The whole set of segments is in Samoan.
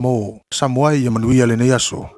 Mo Samoa ia manuia lenei aso.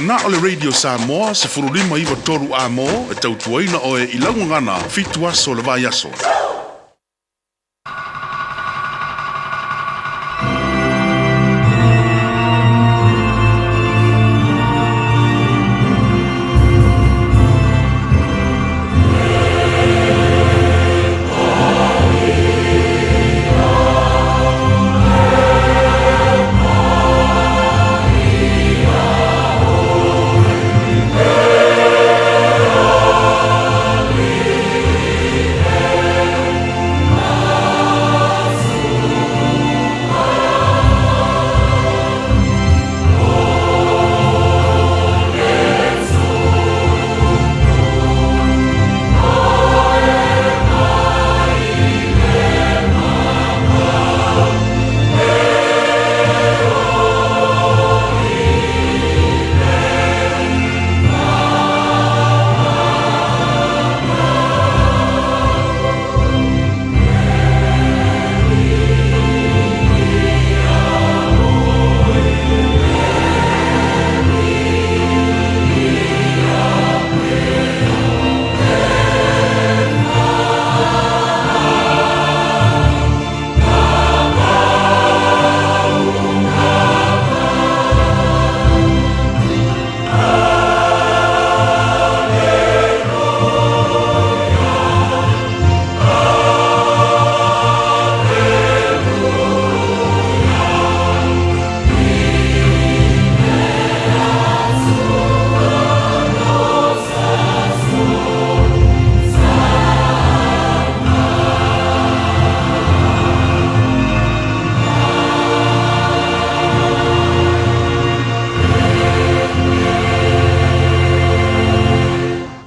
na o le Radio Samoa 15 93 Amo e tautuaina oe i lau gagana fitu aso o le vaiaso.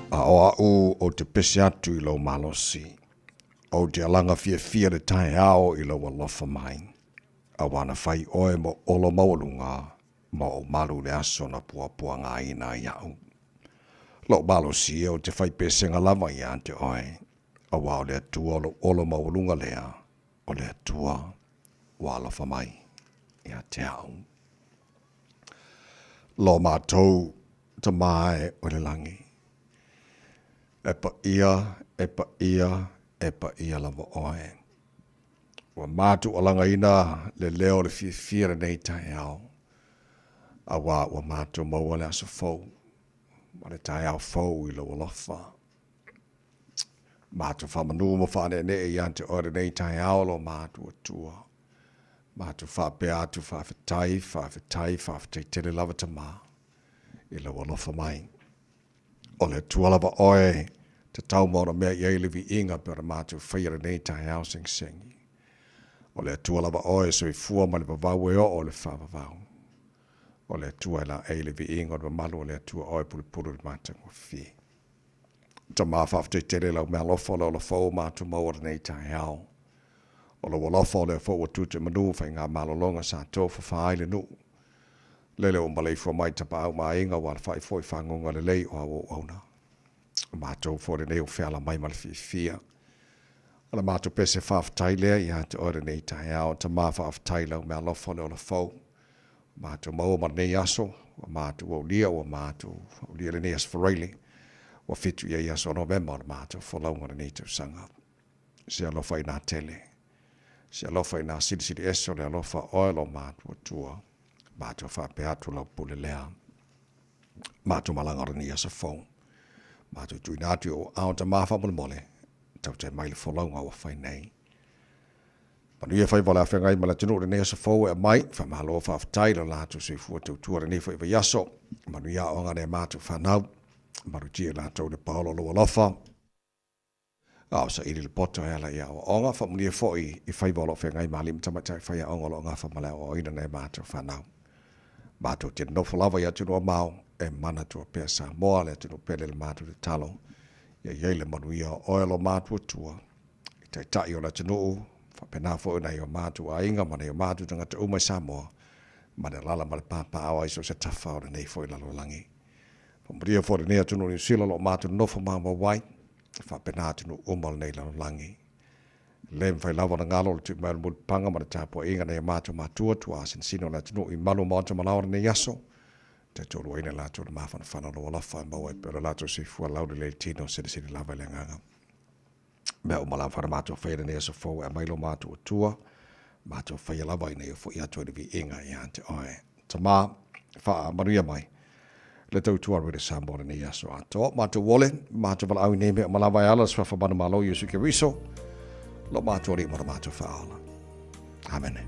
A o a'u ou te pese atu i lou malosi, ou te alaga fiafia le taeao i lou alofa mai, auā na fai oe mo olo maualuga ma ou malu i le aso na puapuagaina ai a'u. Lou malosi e ou te fai pesega lava iā te oe, auā o le Atua o lou olo maualuga lea, o le Atua ua alofa mai iā te a'u. Lo matou Tama e o le lagi, e paia, e paia, e paia lava oe. Ua matou alagaina le leo o le fiafia lenei taeao, auā ua matou maua le aso fou, ma le taeao fou i lou alofa. Matou faamanu ma faaneenee ia te oe lenei taeao lo matou Atua. Matou faapea atu faafetai, faafetai, faafetai tele lava Tama i lou alofa mai. O le Atua lava oe tatau ma ona mea i ai le viiga pe ona matou faia lenei taeao segisegi. O le Atua lava oe soifua ma le vavau e oo le faavavau. O le Atua e laei le viiga o le mamalu o le Atua oe pulupulu i le matagofie. Tama faafetai tele lau mealofa o le ola fou o matou maua lenei taeao. O lou alofa o lea foi ua tute manu faiga malologa sa tofafa ai le nuu. Lele ua maleifua mai tapaau ma aiga ua alafai foi fagoga lelei o au auauna. O matou foi lenei ua feala mai ma le fiafia. O le matou pese faafetai lea ia te oe lenei taeao. Tama faafetai lau mealofa o le ola fou. Matou maua ma lenei aso, ua matou aulia, ua matou aulia lenei aso Faraile, ua 7 ia i aso o Novema o le matou folauga lenei tausaga. Se alofa inā tele, se alofa inā silisili ese o le alofa oe lo matou Atua, matou faapea atu lau pule lea. Matou malaga o lenei aso fou, matou tuuina atu i ou aao Tama faamolemole, tautai mai le folauga ua fai nei. Manuia faiva o le afeagai ma le atunuu i lenei aso fou e aumai. Faamalo faafetai lo latou soifua tautua lenei foi vaiaso. Manuia aoga nai a matou fanau. Malutia i latou le paolo o lou alofa. A o saili le poto e ala i aoaoga. Faamanuia foi i faiva o lo o feagai ma alii ma tamaitai faiaoga o lo o gafa ma le aoaoina nai a matou fanau. Matou te nofo lava i atunuu mamao e manatua pea Samoa, le atunuu pele le matou tatalo. Ia i ai le manuia o oe lo matou Atua. I taitai o le atunuu, faapena foi nai o matou aiga ma nai o matou tagata uma i Samoa, ma le alaala ma le papaaao ai so o se tafa o lenei foi lalolagi. Faamanuia foi lenei atunuu o Niu Sila o lo o matou nonofo maumau ai, faapena atunuu uma o lenei lalolagi. Le mafai lava ona galo le tui mai o le mulipapaga ma le tapuaiga nai o matou matua, tuaa sinosino o le atunuu i malu o maota malaoa lenei aso. Tautualuaina latou i le mafanafana o lou alofa e maua ai pea lo latou soifua laulelei i le tino, silisili lava i le agaga. Mea uma lava na matou faia i lenei aso fou e aumai lo matou Atua, matou faia lava ina ia fo'i atu ai le viiga ia te oe. Tama, faamanuia mai le tautua Radio Samoa i lenei aso atoa. Matou ole, matou valaau i nei mea uma lava e ala le suafa manumalo Iesu Keriso, lo matou Alii ma lo matou Faaola. Amene.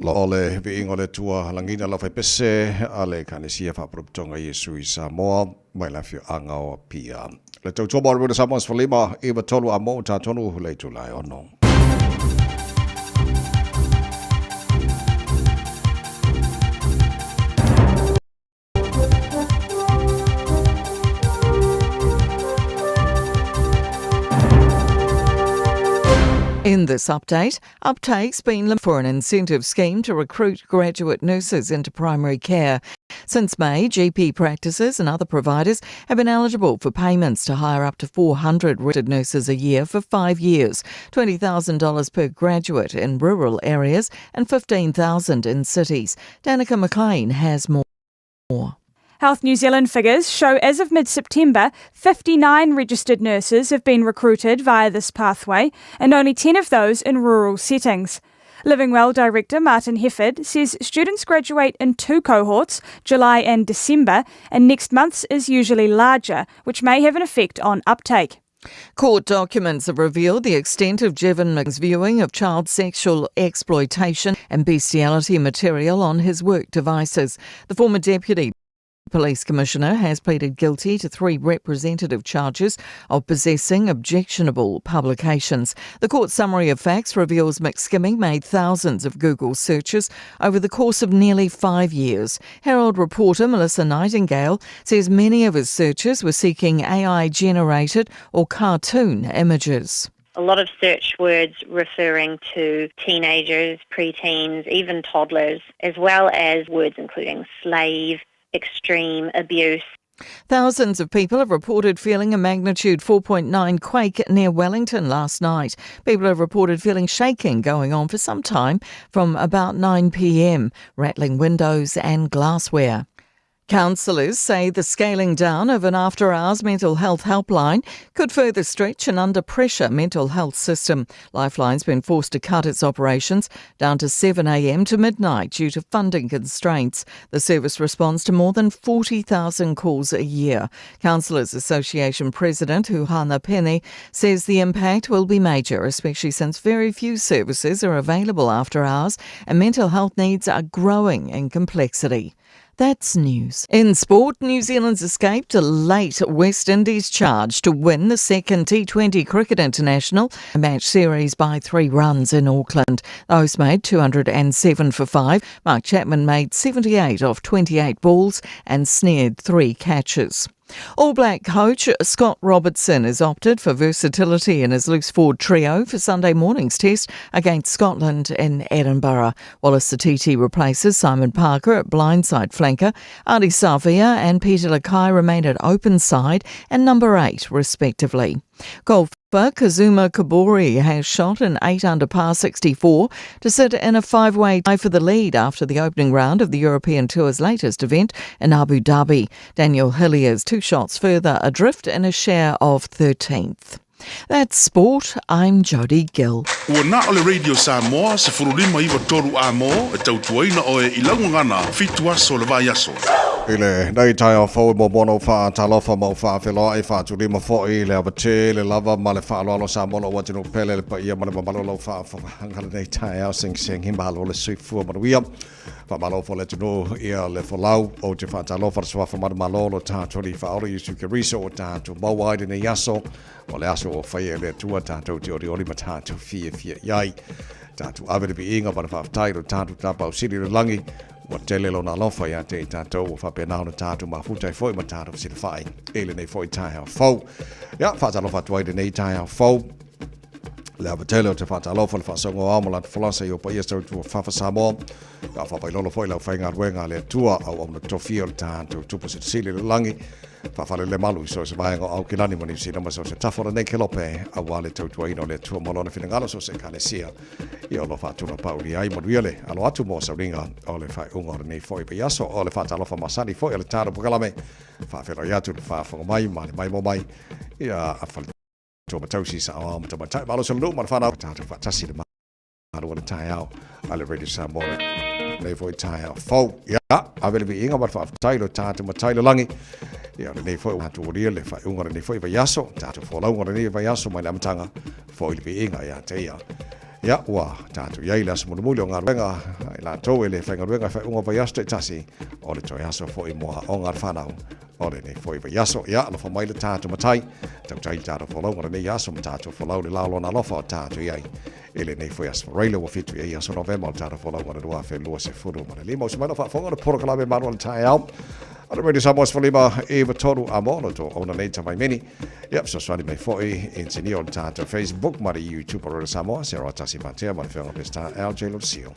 Lo le viiga o le Atua lagina lau faipese a le Ekalesia Faapolopotoga Iesu i Samoa mai le afioaga o Apia. Le tautua mo le Samoa 15 93 a mo tatonu le itula e ono. In this update, uptake's been for an incentive scheme to recruit graduate nurses into primary care. Since May, GP practices and other providers have been eligible for payments to hire up to 400 registered nurses a year for five years, $20,000 per graduate in rural areas and $15,000 in cities. Danica McLean has more. Health New Zealand figures show as of mid September, 59 registered nurses have been recruited via this pathway, and only 10 of those in rural settings. Living Well Director Martin Hefford says students graduate in two cohorts, July and December, and next month's is usually larger, which may have an effect on uptake. Court documents have revealed the extent of Jevon McGinn's viewing of child sexual exploitation and bestiality material on his work devices. The former deputy police commissioner has pleaded guilty to three representative charges of possessing objectionable publications. The court summary of facts reveals McSkimming made thousands of Google searches over the course of nearly 5 years. Herald reporter Melissa Nightingale says many of his searches were seeking AI-generated or cartoon images. A lot of search words referring to teenagers, preteens, even toddlers, as well as words including slave, extreme abuse. Thousands of people have reported feeling a magnitude 4.9 quake near Wellington last night. People have reported feeling shaking going on for some time from about 9 p.m, rattling windows and glassware. Councillors say the scaling down of an after-hours mental health helpline could further stretch an under-pressure mental health system. Lifeline's been forced to cut its operations down to 7 a.m. to midnight due to funding constraints. The service responds to more than 40,000 calls a year. Councillors Association President Huhana Penny says the impact will be major, especially since very few services are available after hours and mental health needs are growing in complexity. That's news. In sport, New Zealand's escaped a late West Indies charge to win the second T20 Cricket International match series by 3 runs in Auckland. The hosts made 207 for 5. Mark Chapman made 78 off 28 balls and snared 3 catches. All Black coach Scott Robertson has opted for versatility in his loose forward trio for Sunday morning's test against Scotland in Edinburgh. Wallace Sititi replaces Simon Parker at blindside flanker. Ardie Savea and Peter Lakai remain at open side and number 8 respectively. Golfer Kazuma Kobori has shot an 8 under par 64 to sit in a 5-way tie for the lead after the opening round of the European Tour's latest event in Abu Dhabi. Daniel Hillier is 2 shots further adrift in a share of 13th. That's sport. I'm Jodie Gill. Ua na o le Radio Samoa, 15 93 a mo, e tautuaina oe i laugagana, 7 aso le vaiaso. I lenei taeao fou e muamua ona ou faatalofa ma ou faafeiloai faatulima foi i le ava tele lava ma le faaaloalo Samoa lou atunuu pele le paia ma le mamalu o lau faafofogaaga lenei taeao segisegi malo le soifua manuia. Faamalo foi le atunuu ia le folau ou te faatalofa le suafa manumalo lo tatou Alii Faaola Iesu Keriso ua tatou maua ai lenei aso o le aso ua faia e le Atua tatou te olioli ma tatou fiafia i ai. Tatou ave le viiga ma le faafetai i lo tatou Tapaau Sili i le lagi ua tele lona alofa ia te i tatou ua faapena ona tatou mafuta ai foi ma tatou fesilafai i lenei foi taeao fou. Ia, faatalofa atu ai lenei taeao fou. Le ava tele o te faatalofa le faasoga o ao ma latou folasa i o paia sautua fafa Samoa. Ia faapailolo foi lau faigaluega a le Atua auauna tofia o le tatou tupu silisili i le lagi. Faafalelemalu i so o se vaega o Aukilani ma Niu Sila ma so o se tafa o lenei kelope aua le tautuaina o le Atua ma lona finagalo so o se ekalesia ia o lo faatuna paulia ai manuia le alo atu mo sauliga o le faaiuga o lenei foi vaiaso o le faatalofa masani foi o le talo pokalame faafeiloai atu le faafofoga mai ma le maimoa mai ia faletua ma tausi saoao ma tamaitai malosi o le nuu ma le whanau tatou faatasi le malu o le taeao a le Radio Samoa lenei foi taeao fou. Ia, ave le viiga ma le faafetai lo tatou matai le lagi. Ia, lenei foi tatou olia le faaiuga o lenei foi vaiaso, tatou folauga o lenei vaiaso mai le amataga foi le viiga ia te ia. Ia, ua tatou i ai le aso mulimuli o galuega i latou e le faigaluega i faaiuga o vaiaso taitasi, o le toe aso foi mo aoga a le whanau o lenei foi vaiaso. Ia, alofa mai le tatou matai, tautai le tatou folauga o lenei aso ma tatou folau le lao lona alofa o tatou i ai. I lenei foi aso Faraile ua 7 i ai aso Novema o le tatou folauga o le 2025. Uso mai lau faafofoga o le polokalame malu o le taeao. O le Radio Samoa 15 93 a mo lo ona nei tamaimeni. Ia, fesoasoani mai foi engineer o le tatou Facebook ma le YouTube o Radio Samoa, Sarah Tasi Matea ma le Feoga Peseta LJ Losio.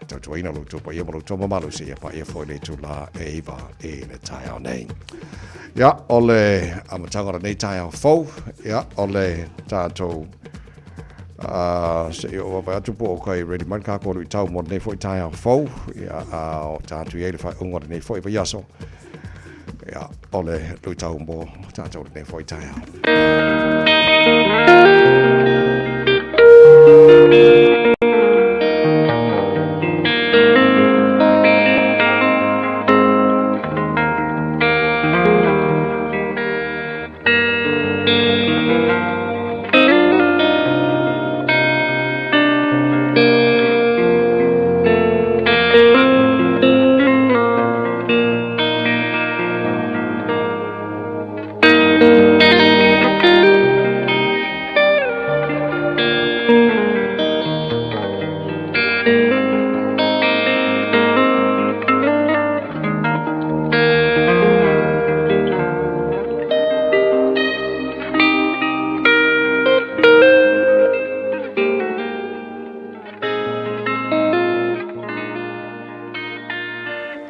Tautuaina lo outou paia ma lo outou mamalu seia paia foi le itulā e 9 i le taeao nei. Ia, o le amataga o lenei taeao fou, ia, o le tatou se i oo atu po o kai ready mai le kākou luitau mo lenei foi taeao fou, ia, o tatou i ai le faaiuga o lenei foi vaiaso. Ia, o le luitau mo tatou lenei foi taeao.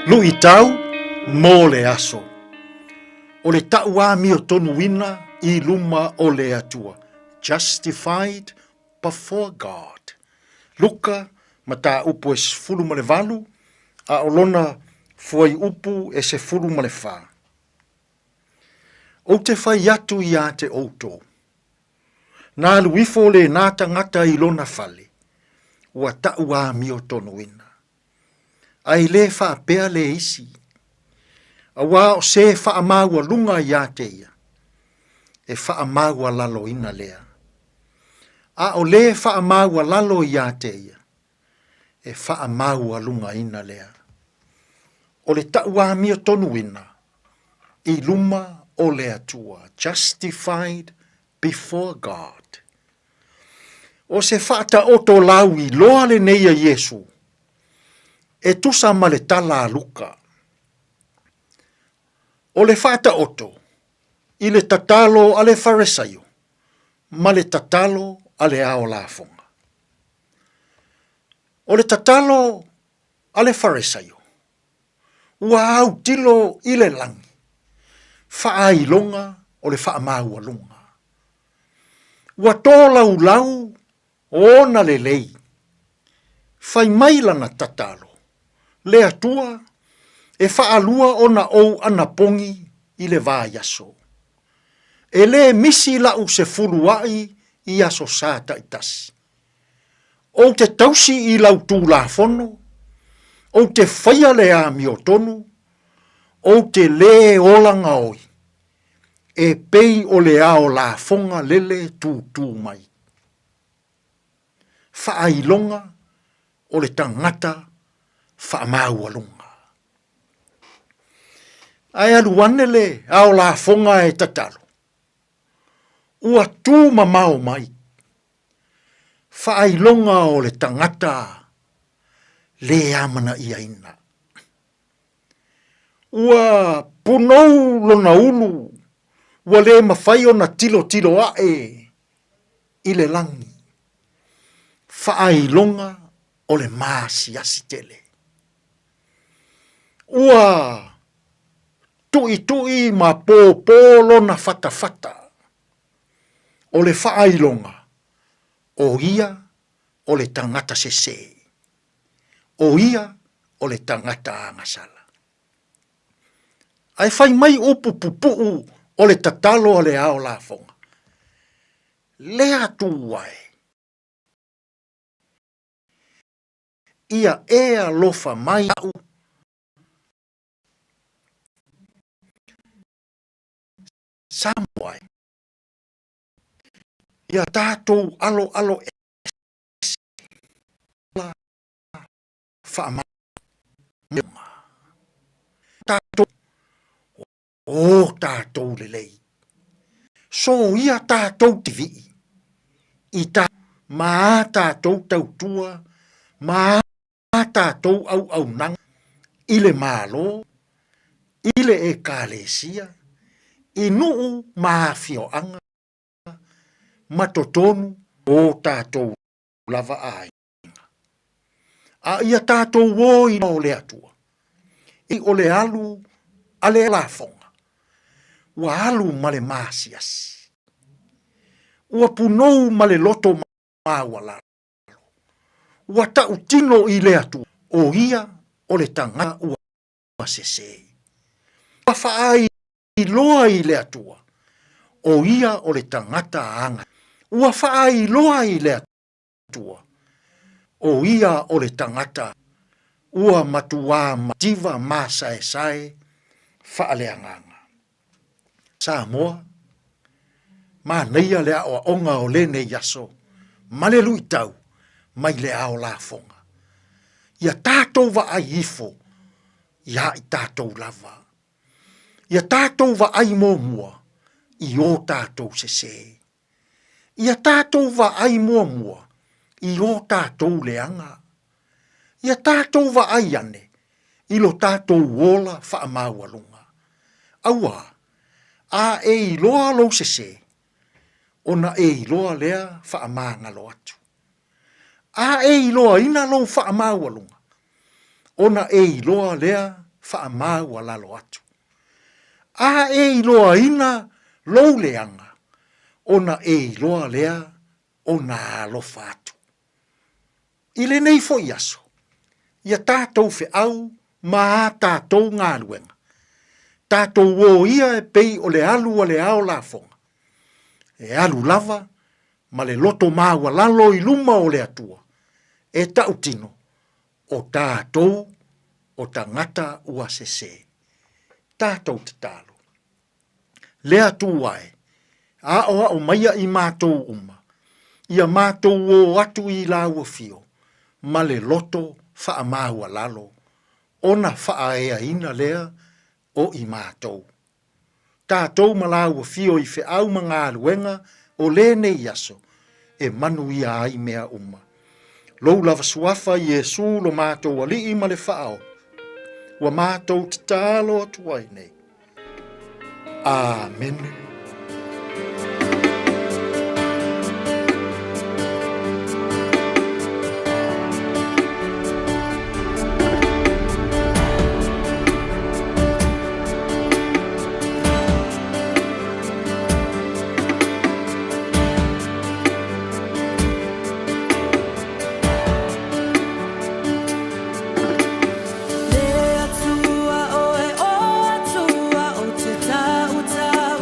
Luitau mo le aso. O le ta'u amiotonuina i luma o le Atua, justified before God. Luka, mataupu e 18, a o lona fuaiupu e 14. Ou te fai atu iā te outou, na alu ifo lenā tagata i lona fale, ua ta'u amiotonuina. A e lē faapea le isi, auā o se faamaualuga iā te ia, e faamaualaloina lea. A o lē faamaualalo iā te ia, e faamaualugaina lea. O le taʻuamiotonuina i luma o le Atua, justified before God. O se faataoto lauiloa lenei a Iesu, e tusa ma le tala a Luka. O le faataoto i le tatalo a le Faresaio ma le tatalo a le ao lafoga. O le tatalo a le Faresaio, ua autilo i le lagi, faailoga o le faamaualuga. Ua tolaulau ona lelei, fai mai lana tatalo, Le Atua, e faalua ona ou anapogi i le vaiaso. E lē misi la'u sefulua'i i aso sa ta'itasi. Ou te tausi i lau Tulafono, ou te faia le amiotonu, ou te lē ola gaoi, e pei o le ao lafoga lele tūtū mai. Faailoga o le tagata faamaualuga. Ae alu ane le ao lafoga e tatalo, ua tū mamao mai, faailoga o le tagata lē amanaiaina. Ua punou lona ulu, ua lē mafai ona tilotilo aʻe i le lagi, faailoga o le maasiasi tele. Ua tuʻituʻi ma pōpō lona fatafata, o le faailoga, o ia o le tagata sesē, o ia o le tagata agasala. Ae fai mai upu pupuʻu o le tatalo a le ao lafoga, Le Atua e! Ia e alofa mai iaʻu. Samoa e! Ia tatou aloalo ese ola faamama tatou o tatou lelei. Soia tatou te vii i ta ma a tatou tautua ma a tatou auaunaga i le Malo, i le Ekalesia, i nuu ma afioaga ma totonu o tatou lava aiga. A ia tatou o i o le Atua, i o le alu a le lafoga, ua alu ma le maasiasi, ua punou ma le loto maualalo. Ua tautino i le Atua, o ia o le tagata ua sesē. Ua faailoa i le Atua, o ia o le tagata aga. Ua faailoa i le Atua, o ia o le tagata ua matuā mativa masaesae faaleagaga. Samoa, manaia le aoaoga o lenei aso ma le luitau mai le ao lafoga. Ia tatou vaai ifo iā i tatou lava. Ia tatou vaai muamua i ō tatou sesē. Ia tatou vaai muamua i ō tatou leaga. Ia tatou vaai ane i lo tatou ola faamaualuga. Auā, a e iloa lou sesē, ona e iloa lea faamagalo atu. A e iloaina lou faamaualuga, ona e iloa lea faamaualalo atu. A e iloaina lou leaga, ona e iloa lea ona alofa atu. I lenei foi aso, ia tatou feau ma a tatou galuega, tatou o ia e pei o le alu a le ao lafoga, e alu lava ma le loto maualalo i luma o le Atua, e tautino o tatou o tagata ua sese. Tatou tatalo. Le Atua e, aoao maia i matou uma, ia matou o atu i lau afio ma le loto faamaualalo, ona faaeaina lea o i matou. Tatou ma lau afio i feau ma galuega o lenei aso e manuia ai mea uma. Lou lava suafa Iesu lo matou Alii ma le Faaola, ua matou tatalo atu ai nei. Amene. Le Atua oe o Atua o te tautau.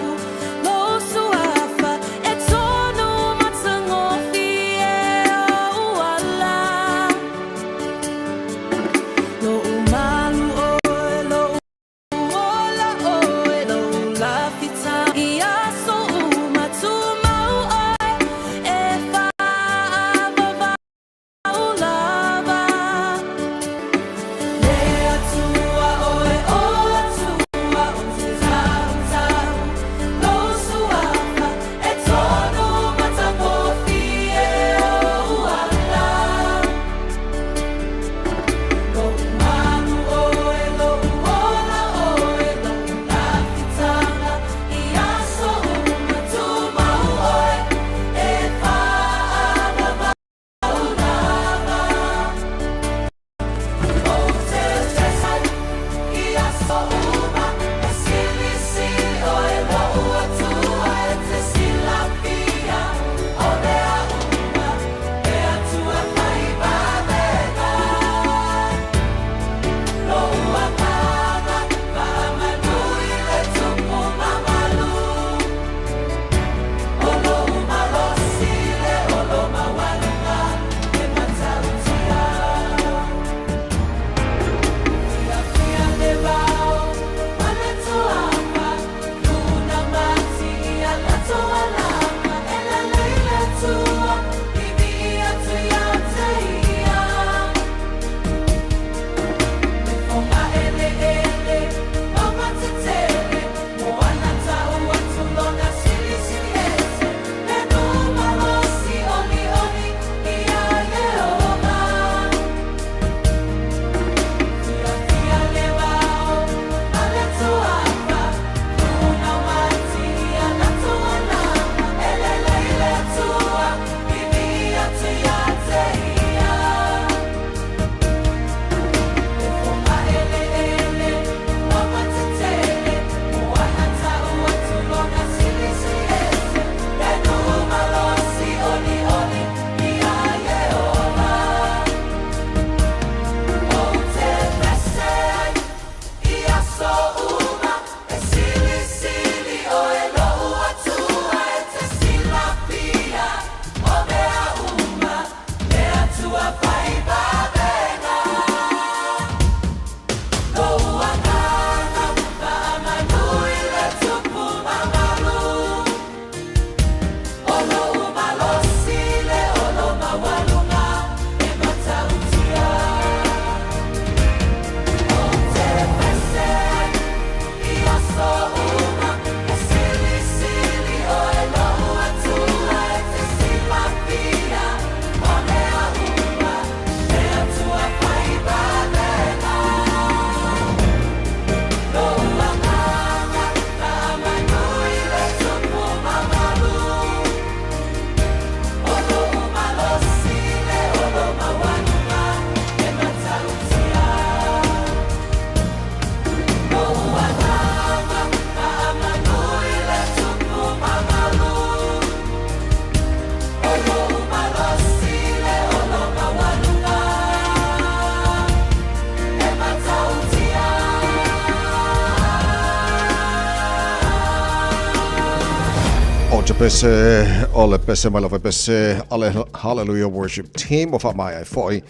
pese o le pese mai lava pese ale Hallelujah Worship Team o whaamai ai foi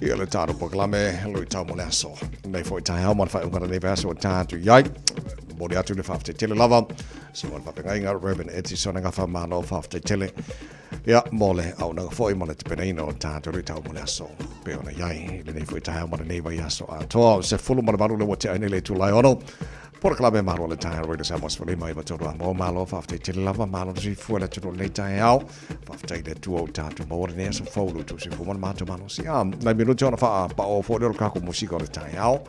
i le tātou polokalame luitau mo le aso. Nei foi taeao ma le faaiuga o lenei vaiaso ua tātou i ai. Momoli atu le faafetai tele lava. So le faafeagaiga Reverend Edison Gafa malo faafetai tele. Ia mo le auaunaga foi ma le tapenaina o le tātou luitau mo le aso. Pei ona i ai i lenei foi taeao ma lenei vaiaso atoa. O 18 le ua tea ai nei le itula e 6. Polokalame malo le taeao Radio Samoa 15 93 a mo malo faafetai tele lava malo le soifua le atunuu lenei taeao faafetai i le Atua ua tatou maua lenei aso fou lo outou soifua ma le matou malosi a nai minute ona faapao foi lea o le kako musika o le taeao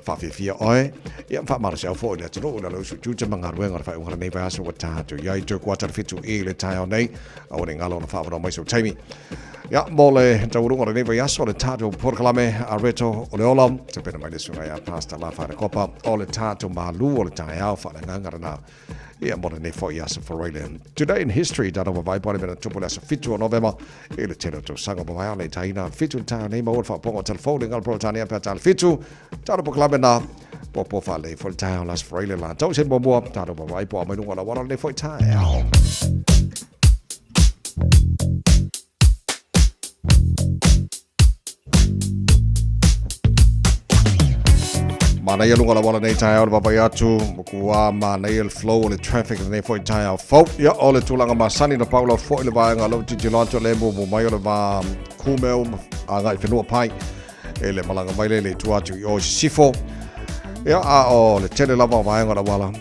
faafiafia oe ia faamalosi au foi le atunuu le usu tiute ma galuega o le faaiuga lenei vaiaso ua tatou i ai toe kuata le 7 i le taeao nei aua ne i galo ona faaavanoa mai sau taimi Ia, mo le taualuga o lenei vaiaso, le tatou polokalame a Reto o le Ola, tapena mai le susuga ia Pastor Lafa le Kopa, o le tatou malu o le taeao faaleagaga lena. Ia, mo lenei foi aso Faraile. Today in history, tātou vavae po le mea na tupu le aso 7 o Novema, i le tele o tausaga mavae ale taina 7 le taeao nei maua le faapopoga o telefoni ngalo Peretania pe a tala 7, tātou polokalame na, po po faalelei foi le taeao le aso Faraile la tau se muamua, tātou vavae po a mai luga o le auala o lenei foi taeao. Manaia luga la wala nei taeao le vaavaai atu, matua manaia le flow o le traffic lenei foi taeao fou. Ia, o le tulaga masani na paula foi le vaega o lou tilotilo atu o le mumu mai o le va kumeu agai whenua pai e le malaga mai le le tua atu i o i sisifo. Ia, a o le tele lava o vaega o le auala,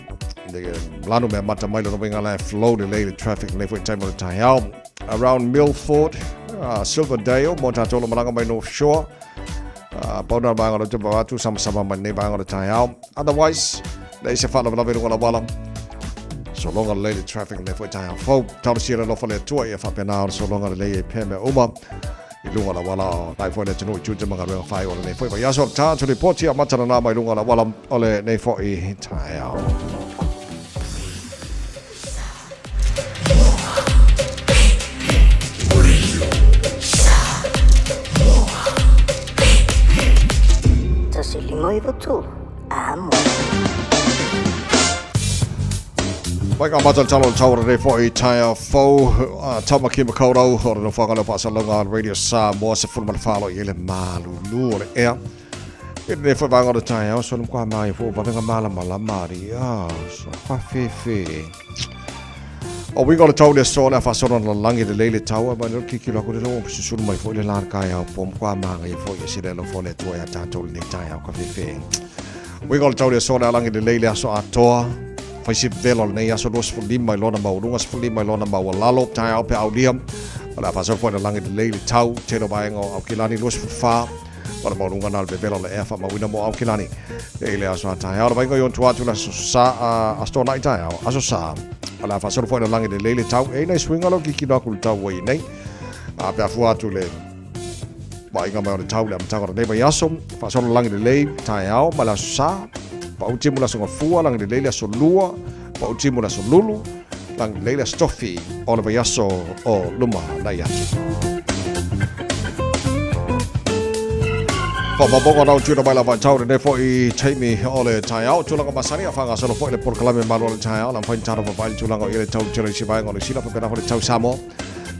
le lanu mea mata mai lona uiga la e flow lelei le traffic lenei foi taimi o le taeao. Around Milford, Silverdale, mo tātou lo malaga mai North Shore. Pau na vaega o le tupa atu, sama-sama mai lenei vaega o le taeao. Otherwise, leai se faalavelave i luga o le auala. Sologa lelei le traffic lenei foi taeao fou. Talosia le alofa o le Atua ia faapena ona sologa lelei ai pea mea uma i luga o le auala o nai foi le atunuu i tiute ma galuega fai o lenei foi vaiaso. Tātou ripoti a matanana mai luga o le auala o lenei foi taeao. 153, Amo. Mai ka mata talo tau re fo i taia fou Tamaki Makaurau o le nofoaga leo faasalalauga Radio Samoa se fulu ma le falo i ele malulu o le ea. I lenei foi vaega o le taeao, so le matua māia foi o vavega malamalama ari, ah, so whawhewhe. O winga o le tau le aso le a faasolo na lalagi lelei le tau, a mai leo kikilo aku le leo susulu mai foi le la le taeao po matua māngaia foi e se le alofa o le Atua ia tātou lenei taeao ka whewhe. Winga o le tau le aso le a lagi lelei le aso atoa, fai se vela o lenei aso 25 i lona maualuga, 15 i lona maualalo, taeao pe aulia, o le a faasolo foi na lagi lelei le tau, tele o vaega o Aukilani 24, O le maualuga na o le vevela o le ea faamauina mo Aukilani. E i le aso a taeao, le vaaiga i ona tua atu le aso sa, aso Toonai taeao, aso Sa. O le a faasolo foi le lagi lelei le tau, e i nai suiga lau kikino aku le tau ua i nei. A pe a fua atu le vaaiga mai o le tau le amataga o lenei vaiaso, faasolo le lagi lelei taeao ma le aso Sa, pau timu le aso Gafua, lagi lelei le aso Lua, pau timu le aso Lulu, lagi lelei le aso Tofi o le vaiaso o luma nei atu. Whamaponga nau tuna mai la vai tau nei foi taimi o le taeao. Tulaga masani a whangasolo foi le polokalame malo o le taeao. La whain tana wawai tulaga o i le tau tele i si vaenga o le sila whapena le tau Samoa.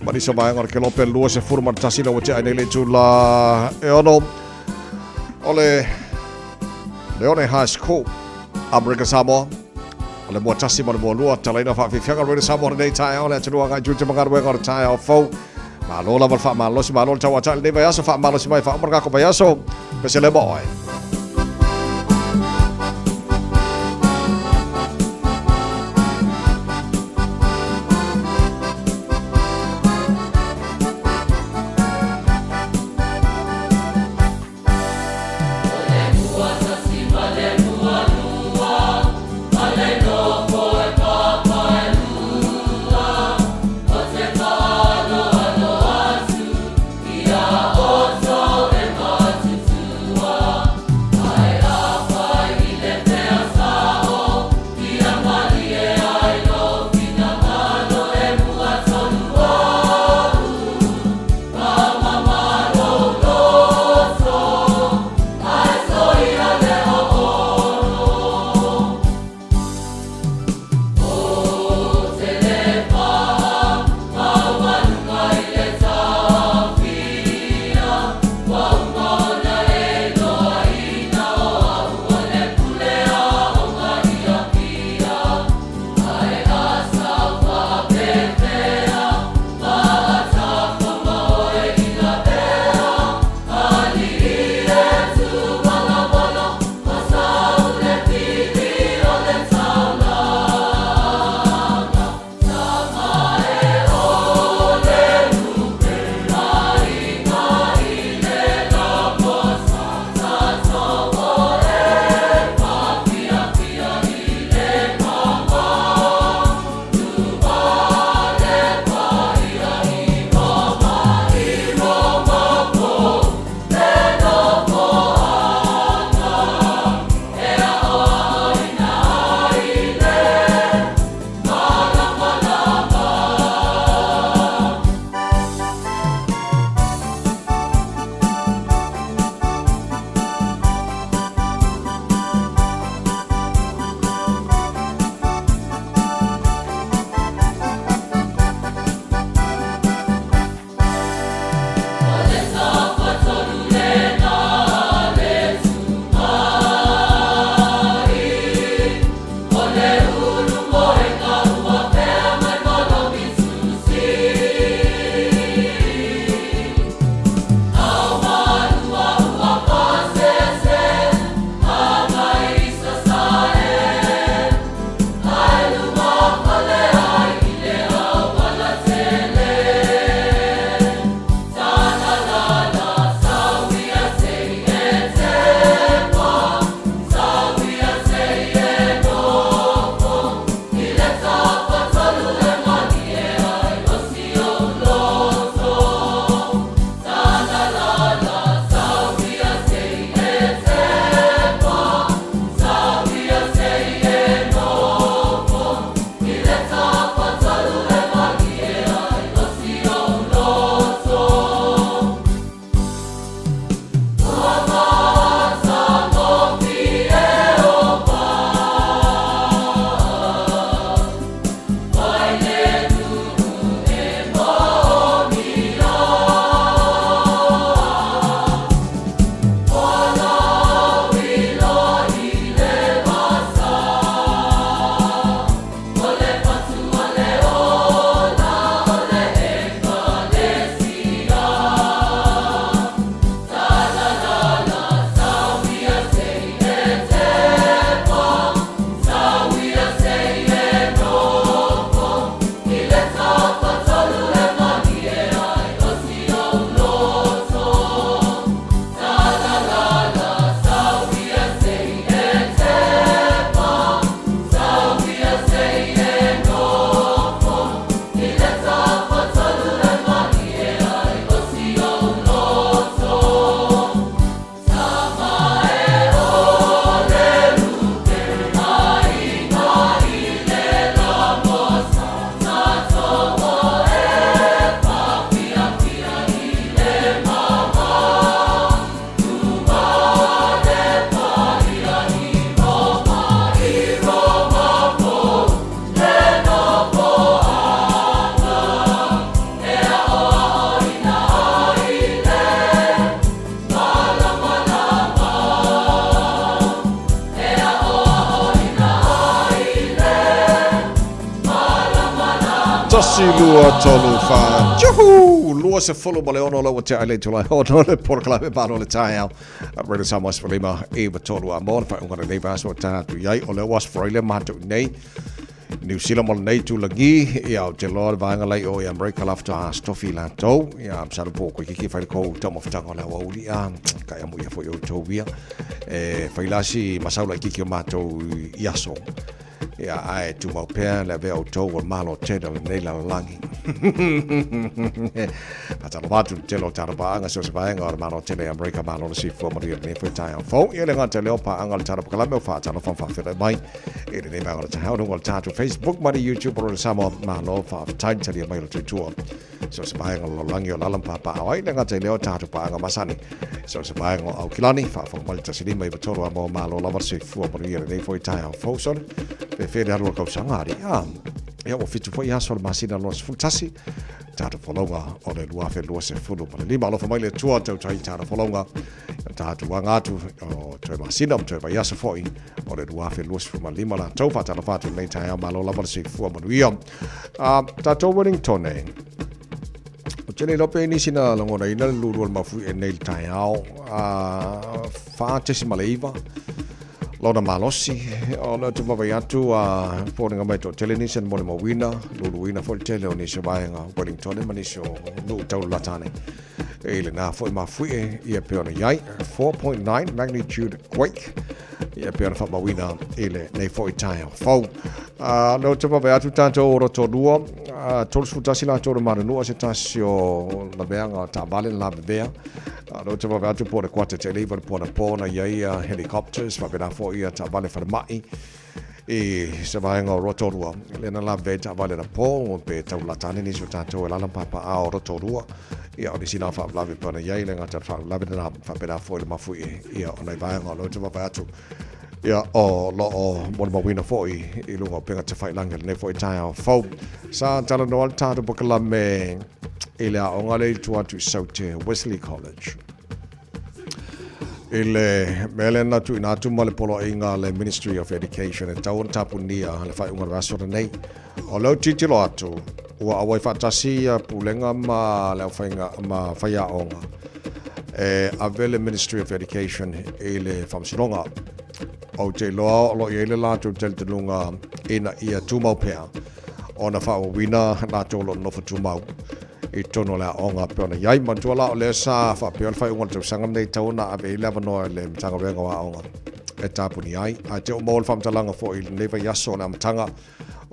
Ma nisi o vaenga o le kelope lua se furu ma le tasi la ua tea ai nei le tula e ono o le Leone High School Amerika Samoa. O le mua tasi ma le mua lua, talaina faafiafiaga Radio Samoa lenei taeao, le atunuu agai tiute ma galuega o le taeao fou. Malo lava le faamalosi, malo le tauatai lenei vaiaso, faamalosi mai faauma le kako vaiaso, pese le mo oe. Tasi, lua, tolu, wha, juhu! 26 lau te aile tula hono le polokalame malo le taeao. Radio Samoa 15 i tolu a mo le whaunga le nei vaso tātu iai o le was Freile mātou nei. New Zealand mo lenei tūlagi, ia o te loa le vaega lai o i Amerika la whata a stofi la tau, ia msalo po koe kiki whai kou tau mawhitanga o le awa uli a, kai amu ia foi o tau ia, e whai lasi masau lai kiki o mātou i aso. Ia ae tumau pea le avea o tou o le malo tele o lenei lalolagi. Faatalofa atu i le tele o tatou paaga so se vaega o le malo tele i Amerika malo le soifua manuia lenei foi taeao fou. Ia le gata lea o paaga o le tatou polokalame o faatalofa ma faafeiloai mai i lenei vaega o le taeao i luga o le tatou Facebook ma le YouTube o le Samoa. Malo faafetai le talia mai o le tutua. So se vaega o le lalolagi o lala ma papaaao ai le gata i lea o tatou paaga masani. So se vaega o Aukilani, faafofoga mai le 1593 a mo malo lava le soifua manuia lenei foi taeao fou sole. Pe fea le alu o le kausaga ali. Ah, ia ua 7 foi aso o le masina 21 tatou folauga o le 2025. Alofa mai le Atua tautai tatou folauga. Tatou aga atu o toe masina ma toe vaiaso foi o le 2025 latou faatalofa atu lenei taeao malo lava le soifua manuia. Tatou Wellington e. O te le iloa pe nisi na lagonaina le lulu o le mafui e nei le taeao. 4.9 lona malosi. O le te vavai atu a foliga mai toatele nisi na molimauina, luluina foi le tele o nisi o vaega Wellington ma nisi o nuu taulalata nei. I lena foi mafuie ia pe ona iai 4.9 magnitude quake ia pe ona whamauina i le nei foi taeao fou. Leo te vave atu tātou o Rotorua, 31 la tōru manunua se tasi o laveanga o tāvale na lavevea. Leo te vave atu po le kuata te leiva le pona pōna ia ia helicopters, whapena foi ia tāvale wharamai i se vaenga o Rotorua. Lena lavevea i tāvale na pō, pe tau latane nisi o tātou e lala papa a o Rotorua. Ia o nisi nā whaavelave pona iai le ngata whaavelave na whapena foi le mafui ia o nei vaenga o leo te vave atu. Ia, o lo o molimauina foi i luga o pega tafailangi o lenei foi taeao fou. Sa talanoa le tatou polokalame i le aoga lea i tua atu i Saute, Wesley College. I le mea lea na tuuina atu ma le poloaiga a le Ministry of Education e tatau ona tapunia le faaiuga o le vaiaso lenei. O lea ou tilotilo atu, ua auai faatasi ia pulega ma le aufaiga ma faiaoga e ave le Ministry of Education i le faamasinoga. Ou te iloa o lo o i ai le latou talitonuga ina ia tumau pea ona faaauauina latou o lo o nonofo tumau i totonu o le aoga pei ona i ai. Manatua la o lea sa faapea le faaiuga o le tausaga lenei e tatau ona ave i ai le avanoa i le Matagaluega o Aoga e tapuni ai. Ae te oo maua le faamatalaga foi i lenei vaiaso o le amataga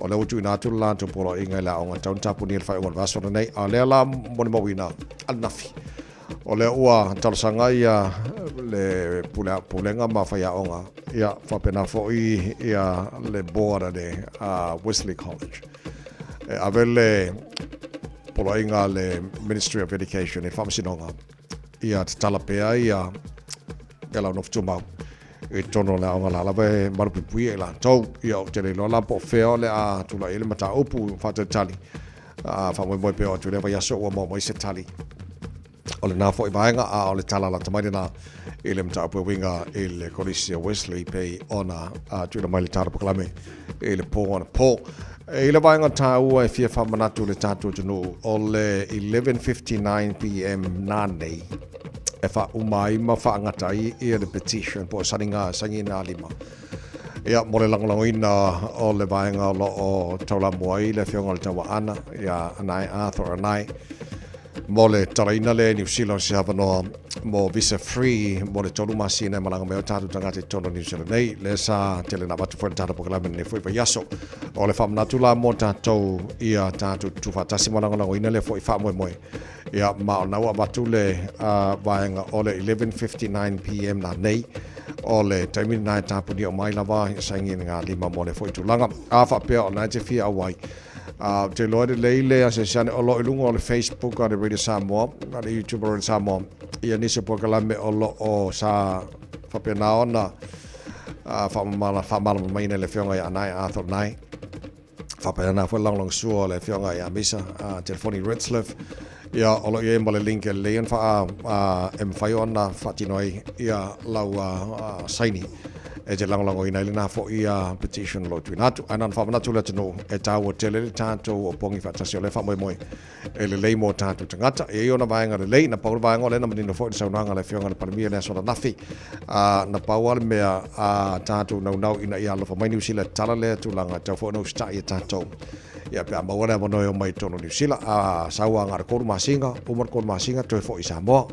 O lea ua tuuina atu le latou poloaiga i le aoga tau na tapunia i le faaiuga o le vaiaso lenei. A o lea la molimauina ananafi, o lea ua talosaga ia le pulega ma faiaoga, ia faapena foi ia le board a le Wesley College e ave le poloaiga a le Ministry of Education i le Faamasinoga ia tatala pea ia lau nofo tumau i totonu o le aoga la lava e malupuipuia i latou. Ia, ou te le iloa la po o fea o le a tulai ai le mataupu faatalitali. A faamoemoe pea o atu i lea vaiaso ua maua mai se tali o lena foi vaega, a o le tala lata mai lena i le mataupu e uiga i le Kolisi o Wesley pei ona tuuina mai le tala polokalame i le pō anapo. I le vaega tāua e fia faamanatu i le tatou atunuu o le 11:59 pm nanei e faauma ai ma faagata ai ia le petition po o saninga saina lima. Ia, mo le lagolagoina o le vaega o lo o taulamua ai le Afioga i le Tauaana, ia Anae Arthur Anae, mo le talaina lea i Niu Sila o se avanoa mo visa free mo le 3 masina e malaga mai ai o tatou tagata i totonu o Niu Sila nei. Lea sa tele na avatu foi le tatou polokalame lenei foi vaiaso. O le faamanatu la mo tatou ia tatou tutufaatasi ma lagolagoina lea foi faamoemoe. Ia, ma o lena ua avatu le vaega o le 11:59 pm nanei, o le taimi lena e tapunia uma ai lava i saini ngā lima mo le foi tulaga. A faapea o lena e te fia auai, ou te iloa e lelei le asiasi ane o lo o i luga o le Facebook a le Radio Samoa, a le YouTube a Radio Samoa, ia nisi o polokalame o lo o sa faapena ona faamalamalamaina e le Afioga ia Anae Arthur Anae. Faapena foi le lagolagosua o le Afioga ia Misa Telefoni Retzlaff, ia o lo o i ai ma le link e lelei ona e mafai ona faatino ai ia lau saini. E te lagolagoina ai lena foi petition o lo o tuuina atu. Ae na ona faamanatu i le atunuu, e taua tele le tatou opogi faatasi o lea faamoemoe e lelei mo tatou tagata. E i ai ona vaega lelei, na pau le vaega o lea na manino foi i le saunoaga a le Afioga i le Palemia i le aso ananafi, na pau lava le mea a tatou naunau ina ia alofa mai Niu Sila e tatala lea tulaga e tatau foi ona usitai e tatou. Ia pe a maua le avanoa e omai i totonu o Niu Sila, a sau lava na o le 3 masina, uma le 3 masina toe foi i Samoa.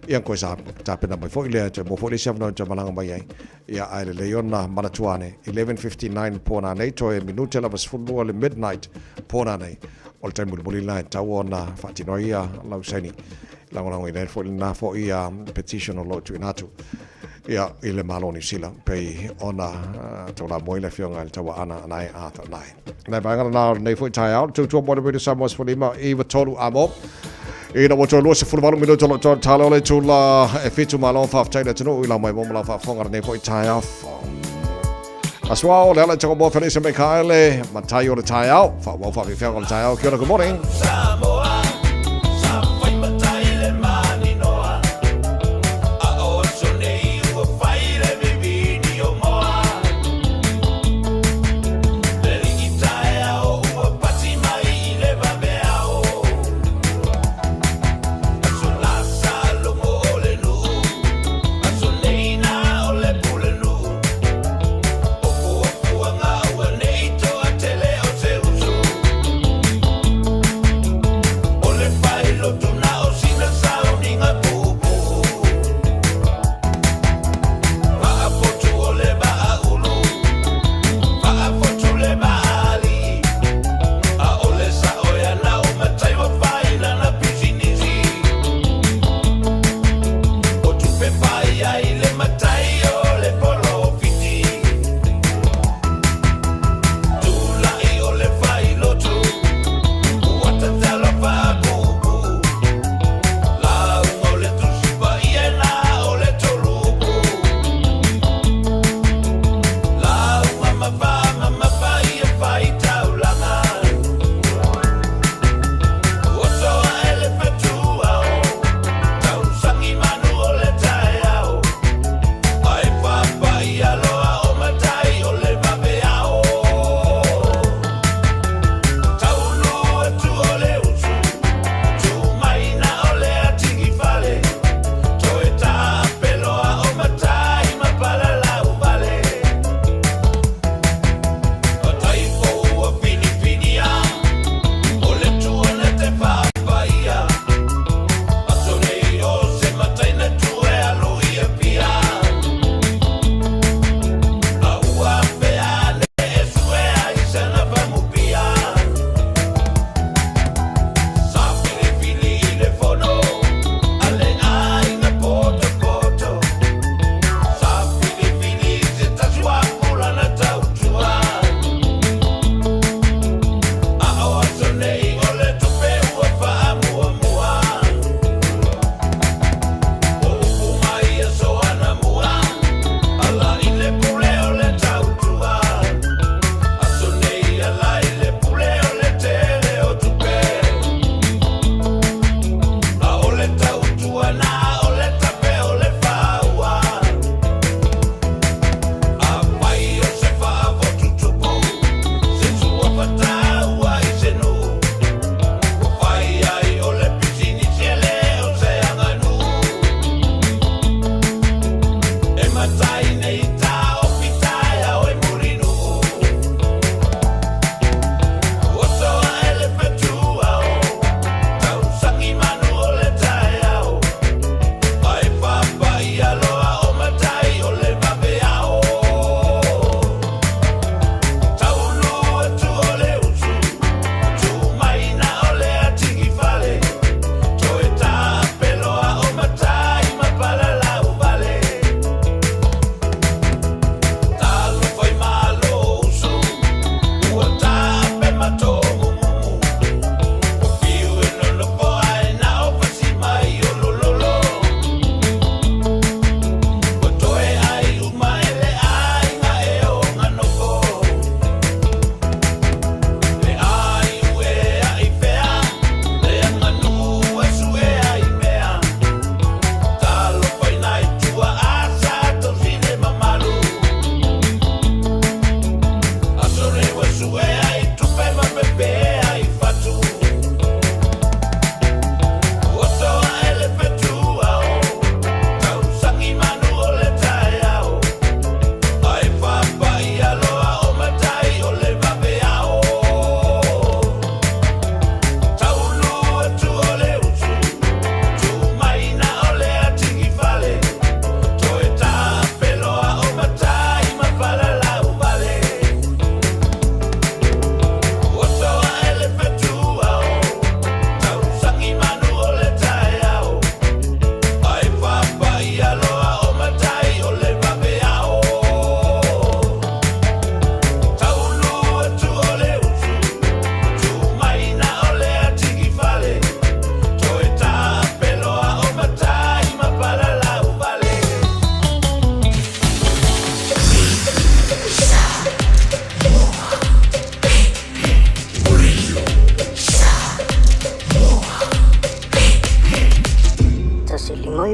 Ia ona toe tapena mai foi lea, toe maua foi le isi avanoa e toe malaga mai ai. Ia ae lelei ona manatua ane, 11:59 po nanei, toe minute lava 12 le midnight po nanei, o le taimi mulimuli lena e tatau ona faatino ai lau saini. Lagolagoina ai foi lena foi petition o lo o tuuina atu ia i le Malo o Niu Sila pei ona taulamua ai le Afioga i le Tauaana Anae Arthur Nae. Nai vaega lena o lenei foi taeao, le tautua mo le Radio Samoa 15 93 amo. Ina ua toe 28 minuta o lo o toe tala o le itula e 7 malo faafetai le atunuu i lau mai mo ma lau faafofoga lenei foi taeao. Aso ao, le ala i tango mo Felisa Mikaele, matai o le taeao, whaawau whaawhiwhianga o le taeao. Kia ora, good morning. Samoa, sa fai matai le maninoa. A o aso nei ua fai le vivini o moa. Le liki taeao ua pati mai i le vaveao. Aso la sa logo o le nuu. Aso nei na o le pule nuu. O puapuaga ua nei toa tele o se usu.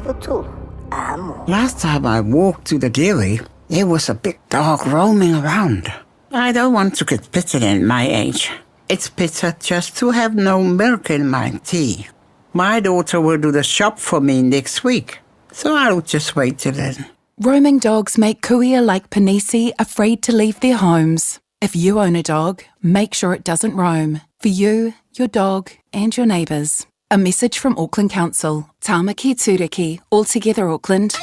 93 Amo. Last time I walked to the dairy, there was a big dog roaming around. I don't want to get bitten at my age. It's better just to have no milk in my tea. My daughter will do the shop for me next week, so I'll just wait till then. Roaming dogs make kuia like Panisi afraid to leave their homes. If you own a dog, make sure it doesn't roam. For you, your dog, and your neighbours. A message from Auckland Council. Tāmaki Tūriki, all together Auckland.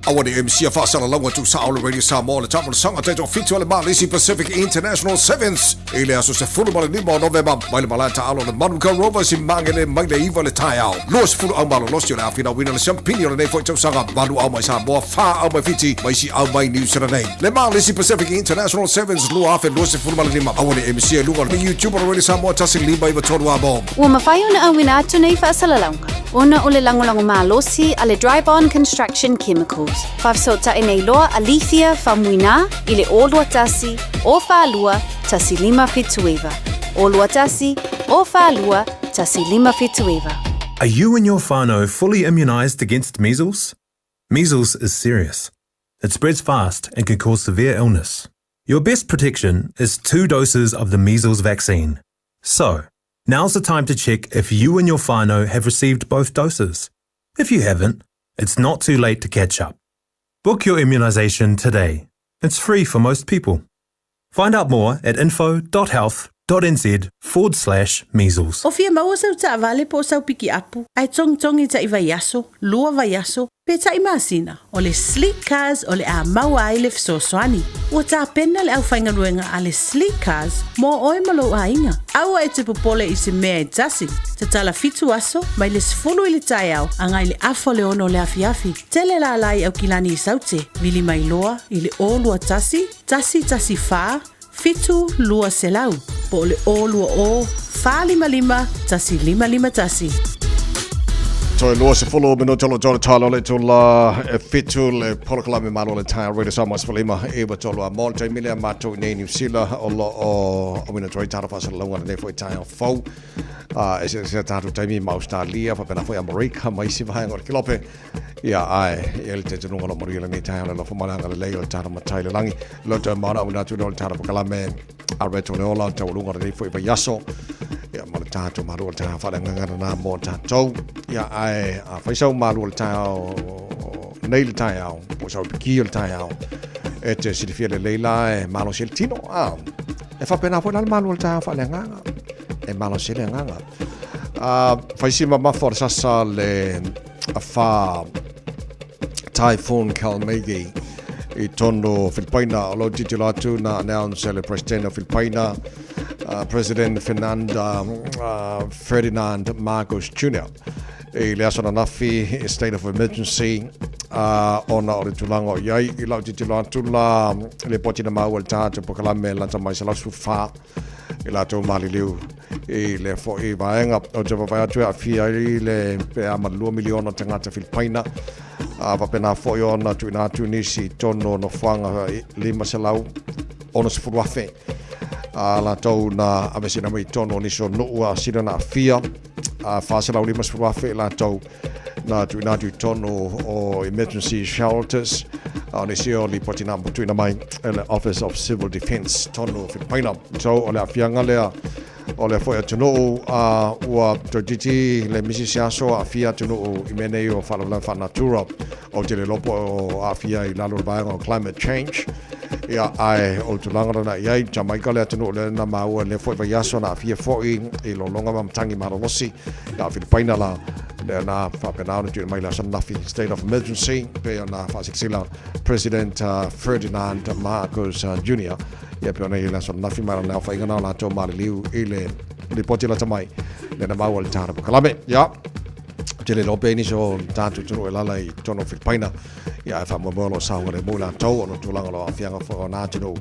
Aua ne MC a faasalalauga tuusao le Radio Samoa le taamolosaga taitoafitu a le Malisi Pacific International Sevens i le aso 15 o Novema mai le malae taaalo le Manukau Rovers i Magele mai le 9 le taeao. 20 au malolosi o le a finauina le siampini o lenei foi tausaga, valu au mai Samoa, fa au mai Fiti ma isi au mai Niu Sila nei. Le Malisi Pacific International Sevens 2025 aua ne MC i luga o le YouTube o le Radio Samoa 1593 amo. Ua mafai ona auina atu nei faasalalauga ona o le lagolago malosi a le Dryborn Construction Chemicals. Faafesootai nei loa a Lethia Faumuina i le 0 21 0 42 1 579. 0 21 0 42 1 579. Are you and your whānau fully immunised against measles? Measles is serious. It spreads fast and can cause severe illness. Your best protection is two doses of the measles vaccine. So, now's the time to check if you and your whānau have received both doses. If you haven't, it's not too late to catch up. Book your immunisation today. It's free for most people. Find out more at info.health.nz forward slash measles. O fia maua sau taavale po o sau pikiapu, ae togitogi ta'i vaiaso, lua vaiaso, pe ta'i masina, o le Sleek Cars o le a maua ai le fesoasoani. Ua tapena le aufaigaluega a le Sleek Cars mo oe ma lou aiga. Aua e te popole i se mea e tasi. Tatala fitu aso, mai le 10 i le taeao agai i le afa o le ono o le afiafi. Tele lala i Aukilani i Saute, vili mai loa i le 0 2 1 1 1 4 7 200 po o le 0 2 0 4 5 5 1 5 5 1. Toe 20 minute o lo tolo talo le tula e fitu le polokalame malo le taeao Radio Samoa 15 9 3 a mo le taimi lea matou i nei Niu Sila o lo o auina atu ai talo faasalalauga lenei foi taeao fou a e seasea tatou taimi ma Australia faapena foi Amerika ma isi vaega o le kelope Ia, ae, e i ai le talitonuga o lo manuia lenei taeao le alofa ma le agalelei o le tatou Matai i le lagi. Lo toe maona auina atu lea o le tatou polokalame a Reto le Ola, taualuga o lenei foi vaiaso. Ia, ma le tatou malu o le taeao faaleagaga lena mo tatou. Ia, ae, afai sau malu o le taeao, nei le taeao, po o sau piki o le taeao, e te silafia lelei la e malosi ai le tino. A, e faapena foi la le malu o le taeao faaleagaga. E malosi ai le agaga. A, fai si mamafa o le sasa le wha Typhoon Kalmaegi i tonu Filipaina. O lo titilo atu na announce e le President o Filipaina, President Fernand, Ferdinand Marcos Jr. i le aso ananafi state of emergency ona o le tulaga o i ai i lau titilo atu la le poti na maua le tātou polokalame lata mai 114 i latou maliliu i le foi vaega o te vaavaai atu e aafia ai le pe a ma 2 miliona tagata Filipaina a faapena foi ona tuuina atu nisi i tonu o nofoaga 560,000 a latou na aveseina mai i tonu o nisi o nuu a sila na aafia a 450,000 i latou na tuuina atu i tonu o emergency shelters a o nisi o lipoti na tuuina mai e le Office of Civil Defence tonu o Filipaina. So o le aafiaga lea o lea foi atunuu a ua toeitiiti le misi se aso aafia atunuu i mea nei o faalavelave faanatura ou te le iloa po o aafia i lalo o le vaega o climate change. Ia, ae o le tulaga lena i ai, Jamaica le atunuu lea na maua i lea foi vaiaso na aafia foi i lologa ma matagi malolosi. Ia, o Filipaina la, lea na faapena ona tuuina mai le aso ananafi, state of emergency, pei ona faasilasila President Ferdinand Marcos Jr. Ia, pei ona i ai le aso ananafi ma lana aofaiga na o latou maliliu i le lipoti lata mai, lea na maua i le tatou polokalame. Ia, ou te le iloa pe i ai nisi o tatou atunuu e alaala i totonu o Filipaina, Ia, e faamoemoe o lo o saogalemu i latou ona o tulaga o lo o aafiaga foi o na atunuu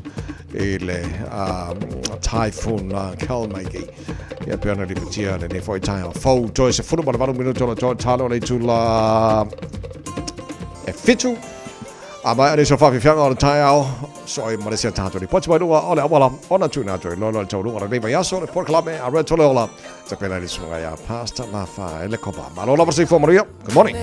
i le Typhoon Kalmaegi. Ia, pei ona lipotia lenei foi taeao fou. Toe 18 minute o le toe talo o le itula e fitu. A maea nisi o faafiafiaga o le taeao, so ai ma le isi a tatou lipoti mai luga o le auala ona tuuina atu ai loa le taualuga o lenei vaiaso le polokalame a Red Toleola tapena i le susuga ia Pastor Lafaele Kopa. Malo lava le soifua manuia. Good morning.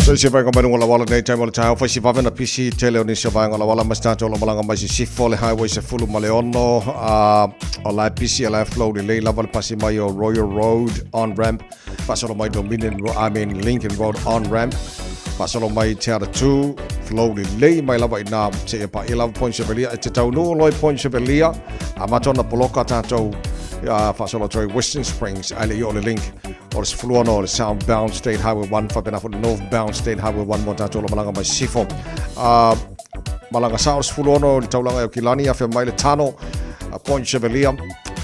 So se vaega mai luga o le auala nei taimi o le taeao fai si vave na pisi tele o nisi o vaega o le auala ma se tatou o lo malaga mai sisifo le highway 16 a o la e pisi a la e flow lelei lava le pasi mai o Royal Road on ramp faasolo mai Dominion I mean Lincoln Road on ramp faasolo mai Te Atatū flow lelei mai lava i nā seia paia lava Point Chevalier e te taunuu loa i Point Chevalier amata ona poloka tatou faasolo atu ai Western Springs ae le i oo le link o le 16 o le Southbound State Highway 1 faapena foi le Northbound State Highway 1 mo tatou o lo malaga mai sisifo. Malaga sao le 16 i le taulaga i Aukilani, afea mai le Tano, Point Chevalier,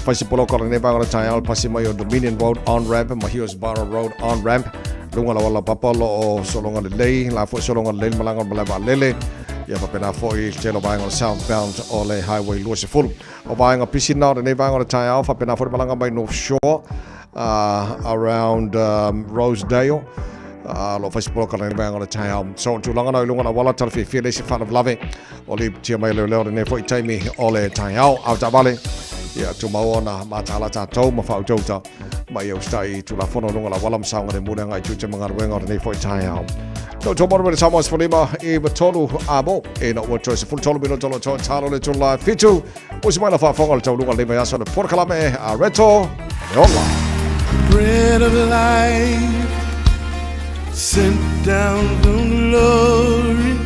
fai se poloka o lenei vaega o le taeao, le pasi mai o Dominion Road on ramp ma Hillsborough Road on ramp. Luga la wala papa lo o sologa lelei, la foi sologa lelei le malaga o le malae vaalele. Ia faapena foi le tele o vaega o le southbound o le Highway 20. O vaega pisi na o lenei vaega o le taeao, faapena foi le malaga mai North Shore, around Rosedale. O lo o fai se polokalame i le vaega o le taeao. So, o le tulaga na i luga o le auala, tala fiafia leai se faalavelave o lipotia mai e leoleo i lenei foi taimi o le taeao. A o taavale, ia tumau ona mataala tatou ma faautauta ma ia usitai i Tulafono i luga o le auala ma saogalemu le agai i tiute ma galuega o lenei foi taeao. Tou tō mono me le Samoa 15 i 3 a mo. E na ua toe 13 minota lo toe talo le tula fitu. Usi mai la faafofoga o le taunuuga o lenei vaiaso le polokalame a Reto le Ola. Bread of life sent down from glory.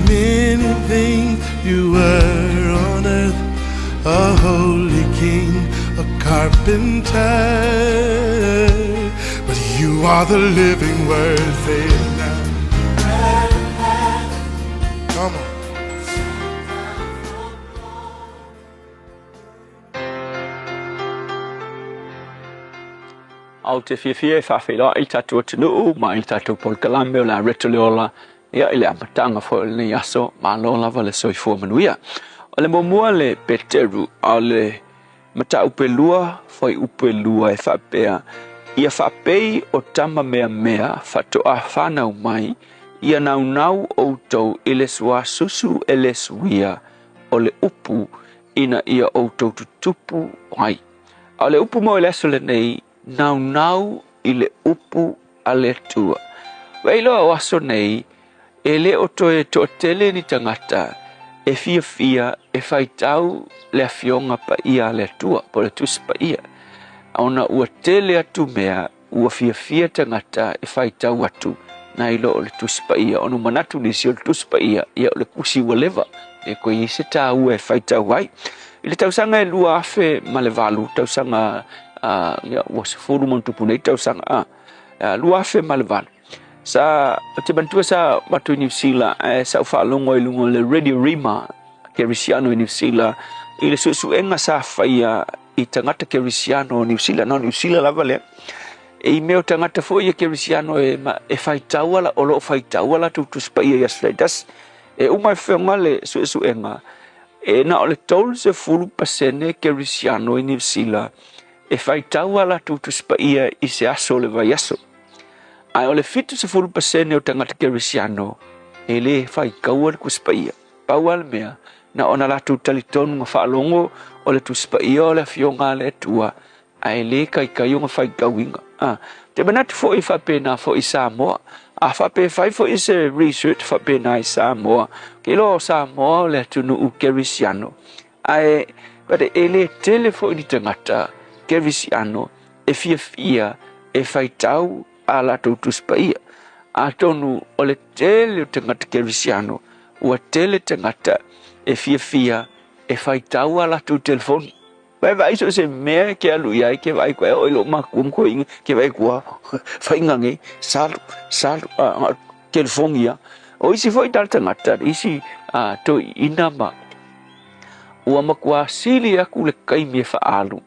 Many things you were on earth, a holy king, a carpenter. But you are the living word, say it now. Come on. Ou te fiafia e faafeiloai i le tatou atunuu ma i le tatou polokalame o le a Reto le Ola ia i le amataga foi o lenei aso, malo lava le soifua manuia. O le muamua le Peteru, o le mataupu e lua, fuaiupu e lua e faapea, Ia faapei o tama meamea faatoa fanau mai, ia naunau outou i le suasusu e le suia o le upu ina ia outou tutupu ai. A o le upu mo i le aso lenei, naunau i le upu a le Atua. Ua iloa o aso nei, e le o toe toatele ni tagata e fiafia e faitau le Afioga Paia a le Atua, po o le Tusi Paia, ona ua tele atu mea ua fiafia tagata e faitau atu nai lo o le Tusi Paia, ona ua manatu nisi o le Tusi Paia, ia o le tusi ua leva, e le toe i ai se taua e faitau ai. I le tausaga e 2008, tausaga ia, ua 10 ma ona tupu nei tausaga, 2008, sa, ou te manatua sa matou i Niu Sila, ae sa ou faalogo i luga o le Radio Rima Kerisiano i Niu Sila, i le suesuega sa faia i tagata kerisiano o Niu Sila, na o Niu Sila lava lea. E i mea o tagata foi ia kerisiano e, e faitau ala, o lo o faitau a latou Tusi Paia i aso taitasi. E uma e feoga le suesuega, e na o le 30% kerisiano i Niu Sila e faitau a latou Tusi Paia i se aso o le vaiaso. Ae o le 70% o tagata kerisiano e le faitaua le Tusi Paia. Pau lava le mea, na ona latou talitonuga faalogo o le Tusi Paia o le Afioga a le Atua, ae le kaikai ona faitauina. A, te manatu foi e faapena foi i Samoa. A faapea e fai foi se research faapena i Samoa, ke iloa o Samoa o le atunuu kerisiano, ae but e le tele foi ni tagata kerisiano e fiafia e faitau a latou Tusi Paia. Atonu o le tele o tagata kerisiano, ua tele tagata e fiafia e faitau a latou telefoni. Vai vaai so o se mea e ke alu i ai, ke vaai koe o i lou makua ma koe inga, ke vaai kua whainga nge, salu, salu, a, telefoni ia. O isi foi tala tagata, isi a, toeaiina ma ua matua sili aku le taimi e faaalu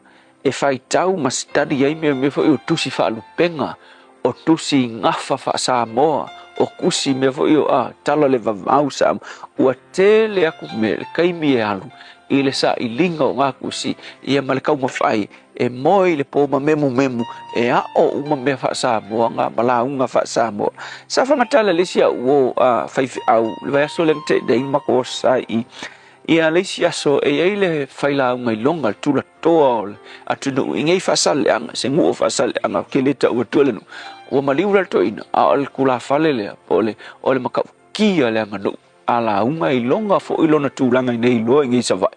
e faitau ma study ai mea mea foi o tusi faalupega, o tusi gafa faa-Samoa, o tusi mea foi o a, tala le vavau Samoa. Ua tele aku mea le taimi e alu i le sailiga o ngā tusi ia ma le taumafai e moe i le po ma memumemu e aʻo uma mea faa-Samoa ngā ma lauga faa-Samoa. Sa fagatala le isi au o a, faifeau le vaiaso lea na tea nei ma matou oso sa i Ia le isi aso e i ai le failauga i loga le tulatoa o le atunuu i nei faasaleaga, se nuu o faasaleaga ke le tau atua le nuu. Ua maliu la le toeaina, a o le tulafale lea po o le, o le matautia le aganuu a lauga i loga foi lona tulaga i nei iloa i nei Savaii.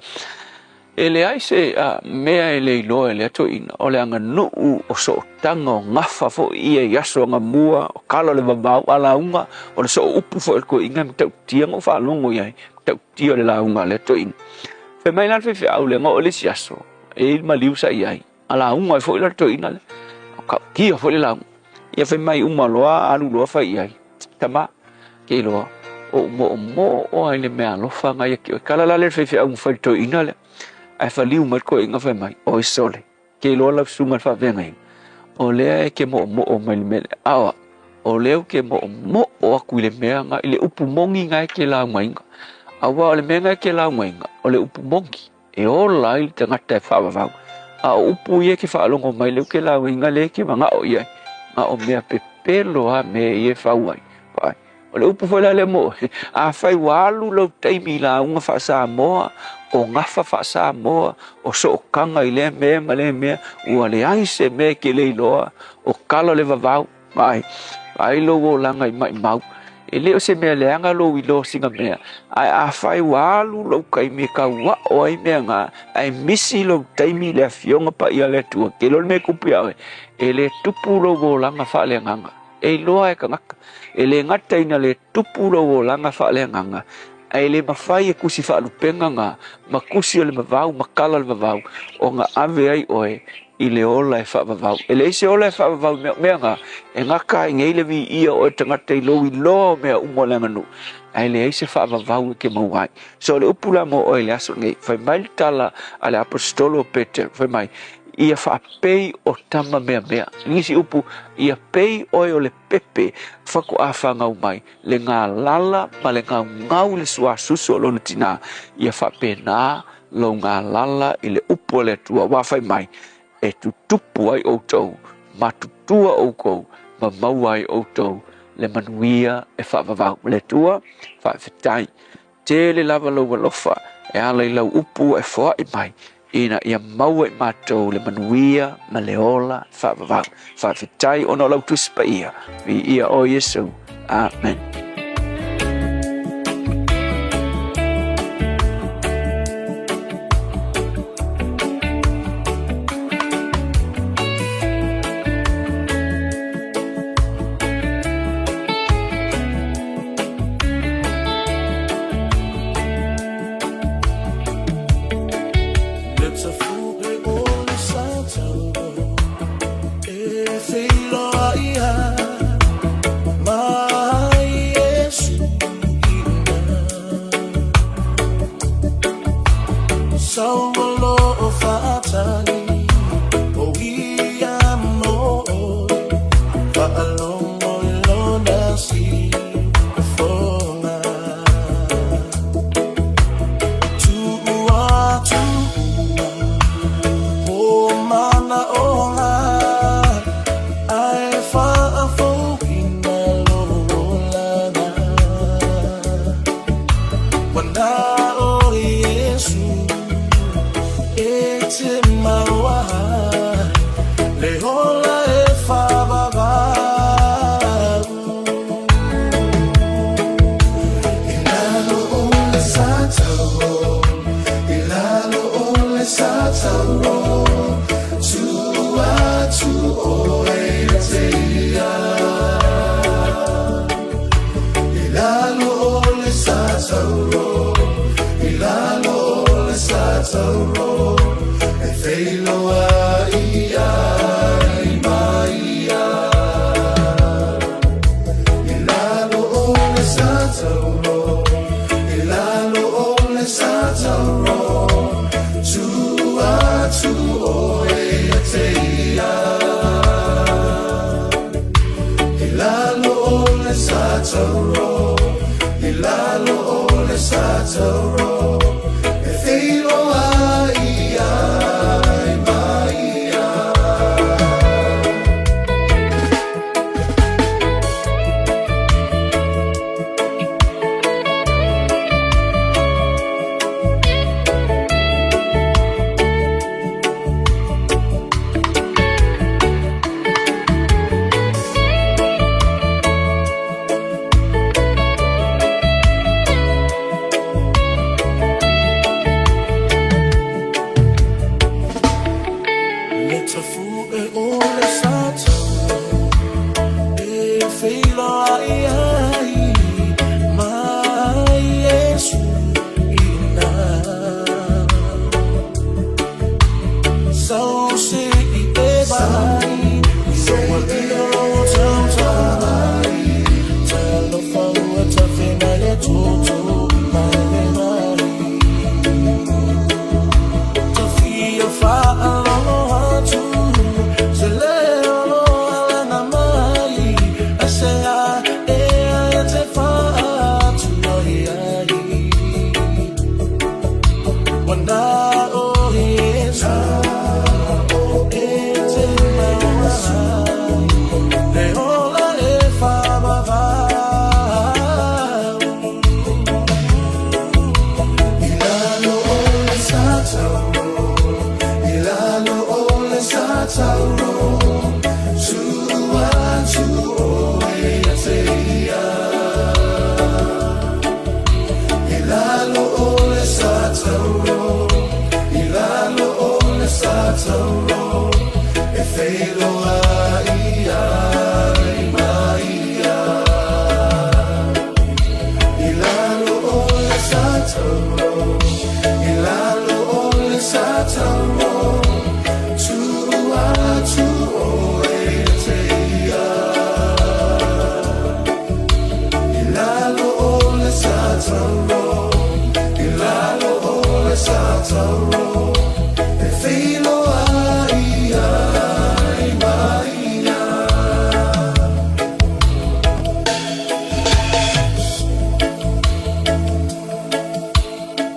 E leai se a, mea e le iloa e lea toeaina, o le aganuu o sootaga o gafa foi ia i aso agamua, o tala o le vavau a lauga, o le soo upu foi o le toeaina e matautia na ou faalogo i ai, matautia o le lauga a lea toeaina. Fai mai la le faifeau lea, na oo i le isi aso, e i ai le maliu sa i ai, a lauga ai foi la le toeaina lea, matautia foi le lauga. Ia fai mai uma loa, alu loa fai i ai, tama, ke iloa, o ou moomoo oa i le meaalofa na ia te oe. Tala la lea le faifeau na fai i le toeaina lea, ae faliu mai le toeaina fai mai, oi sole, Ke iloa lau susuga i le faafeagaiga, o lea e ke moomoo mai le mea lea. A o au, o lea ou ke moomoo aku i le mea na, i le upu moni na e ke laugaina. Aua o le mea na e ke laugaina, o le upu moni, e ola ai le tagata e faavavau. A o upu ia e ke faalogo mai lea ou ke laugaina lea e ke manao i ai. Na o mea pepelo lava mea ia e fau ai. Vaai. O le upu foi la lea mo oe, afai ua alu lou taimi i lauga faa-Samoa, o gafa faa-Samoa, o sootaga i lea mea ma lea mea, ua leai se mea e te le iloa, o tala o le vavau, vaai, vaai lou olaga i maimau. E le o se mea leaga lou iloa o sina mea, ae afai ua alu lou taimi e tauao ai mea na, ae misi lou taimi i le Afioga Paia a le Atua, te iloa le mea e tupu ia oe, e le tupu lou olaga faaleagaga. E iloa e tagata, e le gata ina le tupu lou olaga faaleagaga, ae le mafai e tusi faalupega na ma tusi o le vavau ma tala o le vavau ona ave ai oe i le ola e faavavau. E leai se ola e faavavau i mea, o mea na, e gata ai nei le viia o oe tagata i lou iloa o mea uma o le aganuu, ae leai se faavavau e te maua ai. So o le upu la mo oe i le aso lenei, fai mai le tala a le Aposetolo o Peteru, fai mai, ia faapei o tama meamea. I nisi upu, ia pei oe o le pepe faatoa fanau mai, le galala ma le gaugau i le suasusu o lona tinā, ia faapena lou galala i le upu a le Atua, aua fai mai, e tutupu ai outou, matutua outou, ma maua ai outou le manuia e faavavau. Le Atua, faafetai tele lava lou alofa e ala i lau upu ua e foai mai, ina ia maua i matou le manuia ma le ola faavavau. Faafetai ona o lau Tusi Paia. Viia oe Iesu. Amen.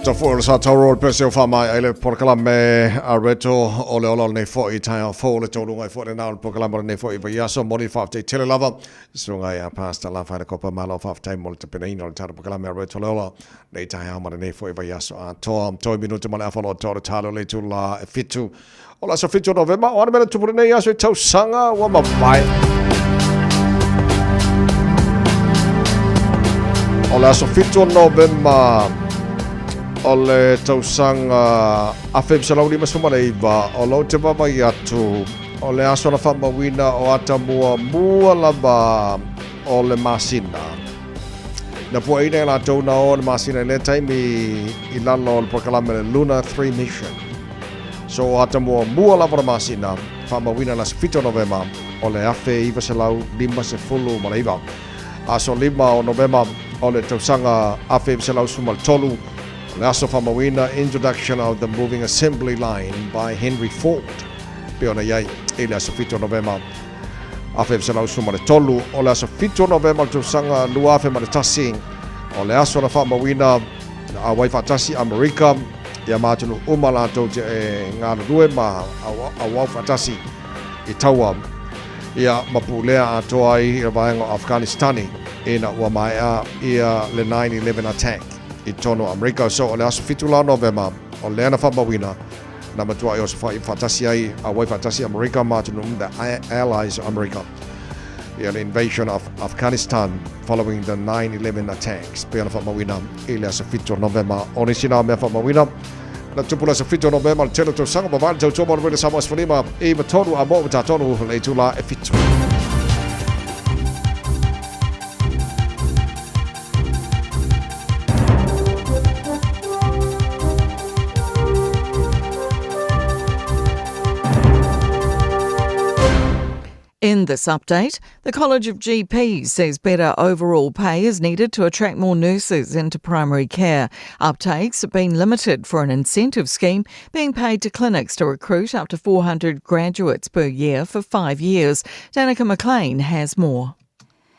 Tafua o le sa tauro o le pese o whaamai ai le polokalame a reto o le ola o lenei fo'i taeao fou le taunuuga ai fo'i lena o le polokalame o lenei fo'i vaiaso moni le faafetai tele lava susuga ia Pastor Lafaele Kopa malo faafetai mo le tapenaina o le tatou polokalame a reto o le ola nei taeao ma lenei fo'i vaiaso atoa. Toi minuta ma le afa loa le talo le itula e fitu o le aso 7 o Novema o ana mea na tupu lenei aso i tausaga ua mavae. O le aso 7 o Novema o le tausaga 1959 o lou te vaavaai atu o le aso na faamauina o ata muamua lava o le masina. Na puaina e latou na o le masina i lea taimi i lalo o le polokalame le Lunar 3 Mission. So o ata muamua lava o le masina, faamauina le aso 7 o Novema o le 1959. Aso 5 o Novema o le tausaga 1913, o le aso faamauina Introduction of the Moving Assembly Line by Henry Ford, pei ona i ai i le aso 7 o Novema 1913. O le aso 7 o Novema o le tausaga 2001, o le aso na faamauina na auai faatasi Amerika ia ma atunuu uma latou te galulue ma auau faatasi i taua ia ma pulea atoa ai i le vaega o Afghanistani ina ua maea ia le 9/11 attack i totonu o Amerika. So o le aso 7 la o Novema o lea na faamauina na matuai osofai faatasi ai auai faatasi Amerika ma atunuu the Allies of America ia le invasion of Afghanistan following the 9/11 attacks pei ona faamauina i le aso 7 o Novema. O nisi nā mea faamauina na tupu le aso 7 o Novema le tele o tausaga mavae le tautua mo le Samoa 15 i 3 a mo tatonu le itula e 7. In this update, the College of GPs says better overall pay is needed to attract more nurses into primary care. Uptakes have been limited for an incentive scheme being paid to clinics to recruit up to 400 graduates per year for 5 years. Danica McLean has more.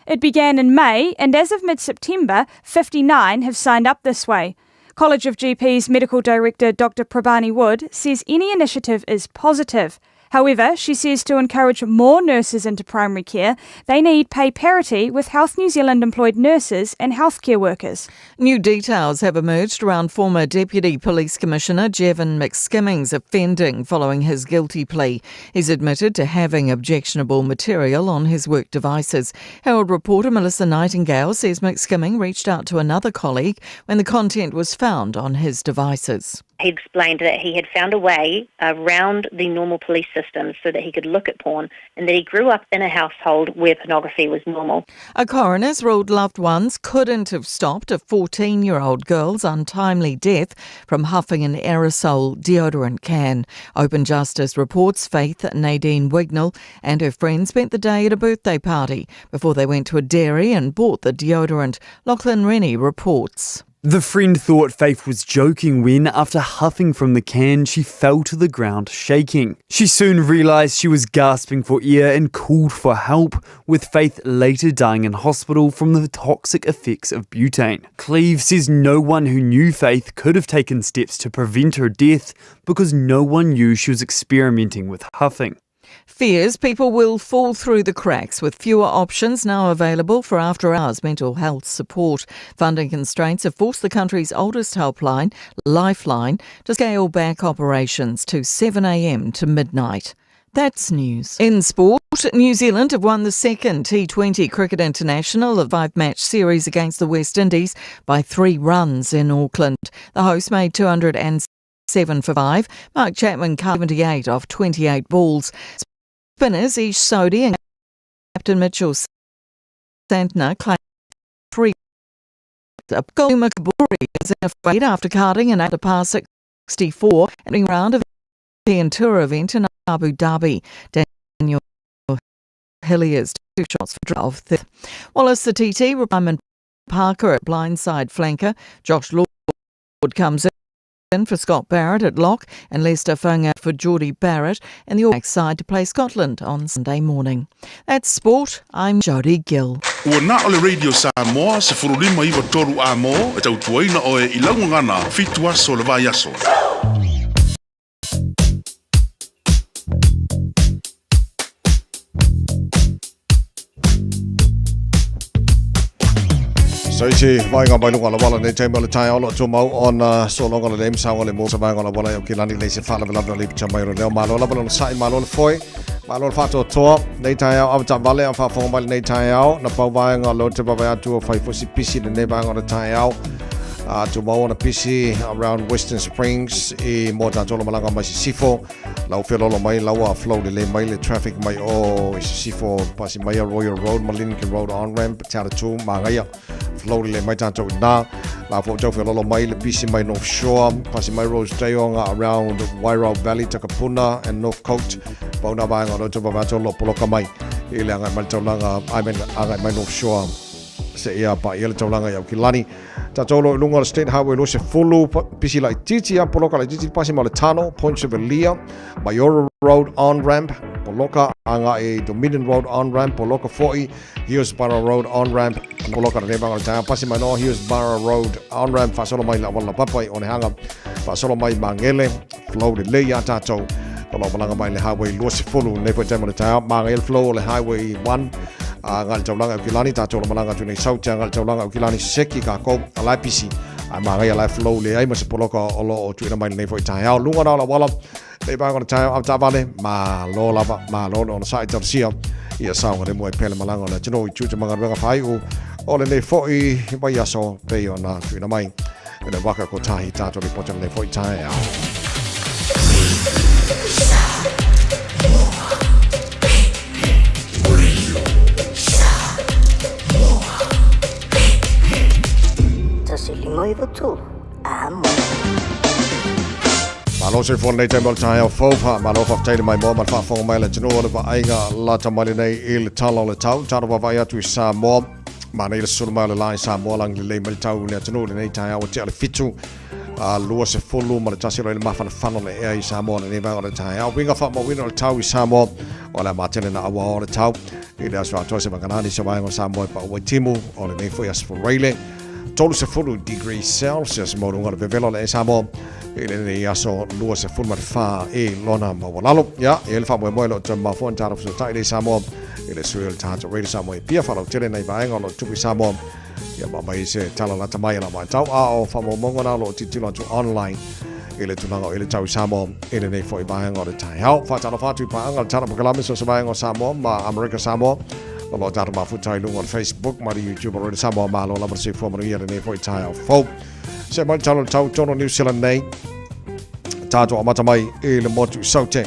It began in May, and as of mid September, 59 have signed up this way. College of GPs Medical Director Dr. Prabhani Wood says any initiative is positive. However, she says to encourage more nurses into primary care, they need pay parity with Health New Zealand employed nurses and healthcare workers. New details have emerged around former Deputy Police Commissioner Jevon McSkimming's offending following his guilty plea. He's admitted to having objectionable material on his work devices. Herald reporter Melissa Nightingale says McSkimming reached out to another colleague when the content was found on his devices. He explained that he had found a way around the normal police system so that he could look at porn and that he grew up in a household where pornography was normal. A coroner's ruled loved ones couldn't have stopped a 14 year old girl's untimely death from huffing an aerosol deodorant can. Open Justice reports Faith Nadine Wignall and her friend spent the day at a birthday party before they went to a dairy and bought the deodorant. Lachlan Rennie reports. The friend thought Faith was joking when, after huffing from the can, she fell to the ground shaking. She soon realised she was gasping for air and called for help, with Faith later dying in hospital from the toxic effects of butane. Cleve says no one who knew Faith could have taken steps to prevent her death because no one knew she was experimenting with huffing. Fears people will fall through the cracks with fewer options now available for after hours mental health support. Funding constraints have forced the country's oldest helpline, Lifeline, to scale back operations to 7am to midnight. That's news. In sport, New Zealand have won the second T20 Cricket International, a five match series against the West Indies, by three runs in Auckland. The hosts made 207 for 5. Mark Chapman 78 off 28 balls. Spinners Ish Sodhi and Captain Mitchell Santner claimed three. Makaburi is in a fight after carding an under par 64 and round of the Tour event in Abu Dhabi. Daniel Hillier's two shots for of third. Wallace the TT, Simon Parker at blindside flanker. Josh Lord comes in for Scott Barrett at lock and Leicester Faga for Jordie Barrett and the All Blacks side to play Scotland on Sunday morning. That's sport. I'm Jodie Gill. Ua na o le Radio Samoa, 1593 Amo, e tautuaina oe i lau gagana, fitu aso o le vaiaso. So isi vainga mai lunga la wala nei taimi o le taeao lo tumau ona sologa le lem saoga le mo sa vainga la wala o ke lani le se whala vela le pita mai o leo malo lava lona sa'i malo le foe malo le whaatoatoa nei taeao awa ta vale a whaafonga mai nei taeao na pau vainga lo te vavai atu o whai fosi pisi le nei vainga o le taeao a tumau ona pisi around Western Springs i mō tātou lo malanga mai Sisifo Lau whelolo mai lau a flow le mai le traffic mai o i Sisifo pasi mai a Royal Road ma Lincoln Road on ramp te ara tū māngaia flow le mai tātou i nā la fo tau whelolo mai le pisi mai North Shore pasi mai Rosedale nga around Wairau Valley Takapuna and North Coast pauna vaenga o roto vavato lo poloka mai i le angai mai taulanga I mean angai mai North Shore se ia pa ia le taulanga i Aukilani Tātou lo i lunga o le State Highway 20, pisi laitiiti a poloka laitiiti pasi ma le Tano, Point Chevalier, Maiora Road on-ramp, poloka anga e Dominion Road on-ramp, poloka foi, Hillsborough Road on-ramp, poloka re vanga le pasi mai no Hillsborough Road on-ramp, whasolo mai la wala papa i onehanga, whasolo mai mangele, flow le lei a tātou, o lo malanga mai le Highway 20, nei foi taima le taea, manga el flow o le Highway 1, a ngai le taulanga o Kilani, tātou o malanga atu nei sauti a ngai le taulanga o Kilani seki kākou, a lai pisi, a manga ia lai flow le ai ma se poloka o lo o tuina mai nei foi taeao, lunga na o la wala, nei vaega o le taeao au tāvale, ma lo lava, ma lo no sa i tausia, ia saonga le mua i pele malanga o le tino i tūte mangaruega whaiu, o le nei foi vai aso pei o nā tuina mai. E le waka ko tahi tātou le pota nei foi taeao. Tasi lima iwa tolu. Amo. Malo se fo nei taimi o le taeao fou fa malo faafetai le maimoa ma le faafofoga mai a le atunuu o le vaaiga lata mai lenei i le tala o le tau talo vaavaai atu i Samoa Mānaia le sulu mai o le la i Samoa lagi lelei mai le tau i le atunuu i lenei taeao ua tea le fitu a 21 le mafanafana o le ea i Samoa lenei vaega o le taeao. Uiga faamauina o le tau i Samoa o le a matele na auao o le tau i le aso atoa se vaganani se vaega o Samoa e pau ai timu o lenei foi aso Faraile 30 degrees Celsius mo lunga o le vevela o le ea i Samoa i lenei aso 24 e lona maualalo. Ia, e le faamoemoe lo te mafoa ni tātou fesotai le i Samoa i le sui o le tātou Radio Samoa e pia whalautele nei vaega o lo tupu i Samoa. Ia ma mai se tala lata mai la mai tau a o whamaumauga nā lo titilo atu online i le tulaga o i le tau i Samoa i lenei foi vaega o le taeao. Whaatalo whaatu i paanga le tala pakalame so se vaega o Samoa ma Amerika Samoa. O lo tātou mafuta i lunga o le Facebook ma le YouTube o Radio Samoa malo lava le soifua manuia lenei foi taeao fou. Se mai talo le tau tono New Zealand nei. Tātou amata mai i le motu Saute.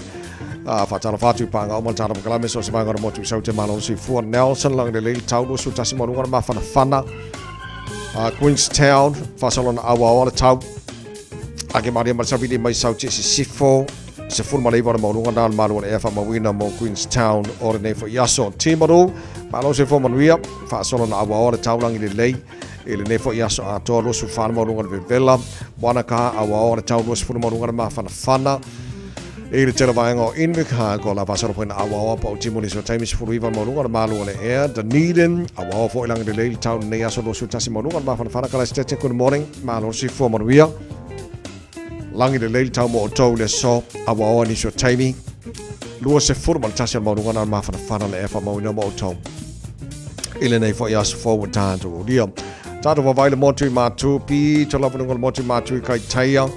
A whaatalo whaatu i paanga o ma le tala pakalame so se vaega o le motu Saute malo le soifua Nelson lang le leili tau 21 mo lunga o le mafanafana. Queenstown, whasalona awa o le tau. Ake maria ma le savili mai Saute Sisifo. Se fulu ma le iwa o le mauluga na le malu o le ea faamauina mo Queenstown o lenei foi aso. Timaru, malo se fua manuia, faasolo na auaoa le taulagi lelei i lenei foi aso atoa 24 le mauluga o le vevela. Wanaka, auaoa le tau 20 mauluga le mafanafana. I le tele vaega o Invercargill, la faasolo foi na auaoa pa o timu nisi o taimi 19 le mauluga o le malu o le ea. Dunedin, auaoa foi lagi lelei le tau lenei aso 21 mauluga le mafanafana. Kalaisitete, good morning, malo se fua manuia. Lagi lelei le tau mo outou le aso auaoa nisi o taimi. 21 o le maualuga na o le mafanafana le ea faamauina mo outou. I lenei foi aso fou ua tatou aulia. Tatou vavai le motu i Matupi, to lava lunga o le motu i Matu i Kaitaia.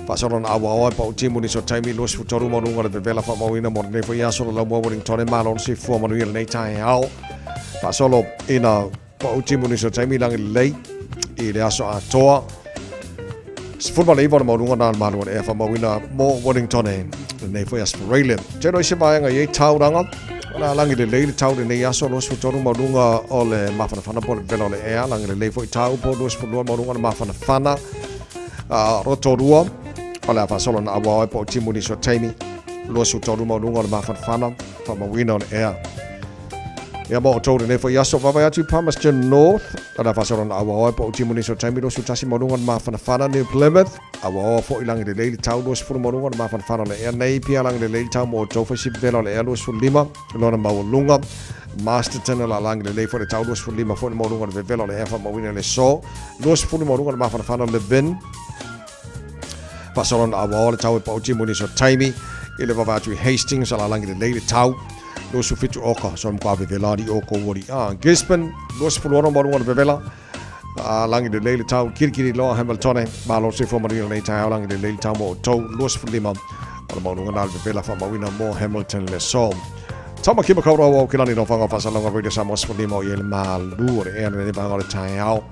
Faasolo na auaoa e paʻuti mo nisi o taimi 23 ma luga o le vevela faamauina mo lenei foi aso Laumua Wellington e malo le soifua manuia lenei taeao. Faasolo ina paʻuti mo nisi o taimi lagi lelei i le aso atoa. 19 o le maualuga na le malu o le ea faamauina mo Wellington e lenei foi aso Australia. Telo i se vaega i ei tauranga, o le a lagi lelei le tau lenei aso 23 maualuga o le mafanafana po o le vevela o le ea, lagi lelei foi tau po 22 maualuga o le mafanafana. Rotorua, o le a faasolo na auao ai po o timu nisi o taimi, 23 maualuga o le mafanafana, faamauina o le ea. Ia mo outou lenei foi aso, vaavaai atu i Palmerston North, o le a faasolo na auao ai po o timu nisi o taimi, 21 maualuga o le mafanafana, New Plymouth, auaoa foi lagi lelei le tau, 20 maualuga o le mafanafana o le ea, Napier lagi lelei le tau mo outou, fai si vevela o le ea, 25 lona maualuga, Masterton o le a lagi lelei foi le tau, 25 foi le maualuga o le vevela o le ea faamauina i le aso, 20 maualuga o le mafanafana o Levin, faasolo na auaoa le tau e pau timu nisi o taimi, i le vavae atu i Hastings, o le a lagi lelei le tau, 27 oka, so matua vevela ali o kou ali. Gisborne, 26 maualuga o le vevela, lagi lelei le tau, kirikiri loa Hamiltone, malo le soifua manuia lenei taeao, lagi lelei le tau mo outou, 25 o le maualuga na le vevela faamauina mo Hamilton le aso. Tamaki Makaurau o Kilani no Whanga Whasalonga Radio Samoa 15 o i e le malu o le ea lenei vaega o le taeao.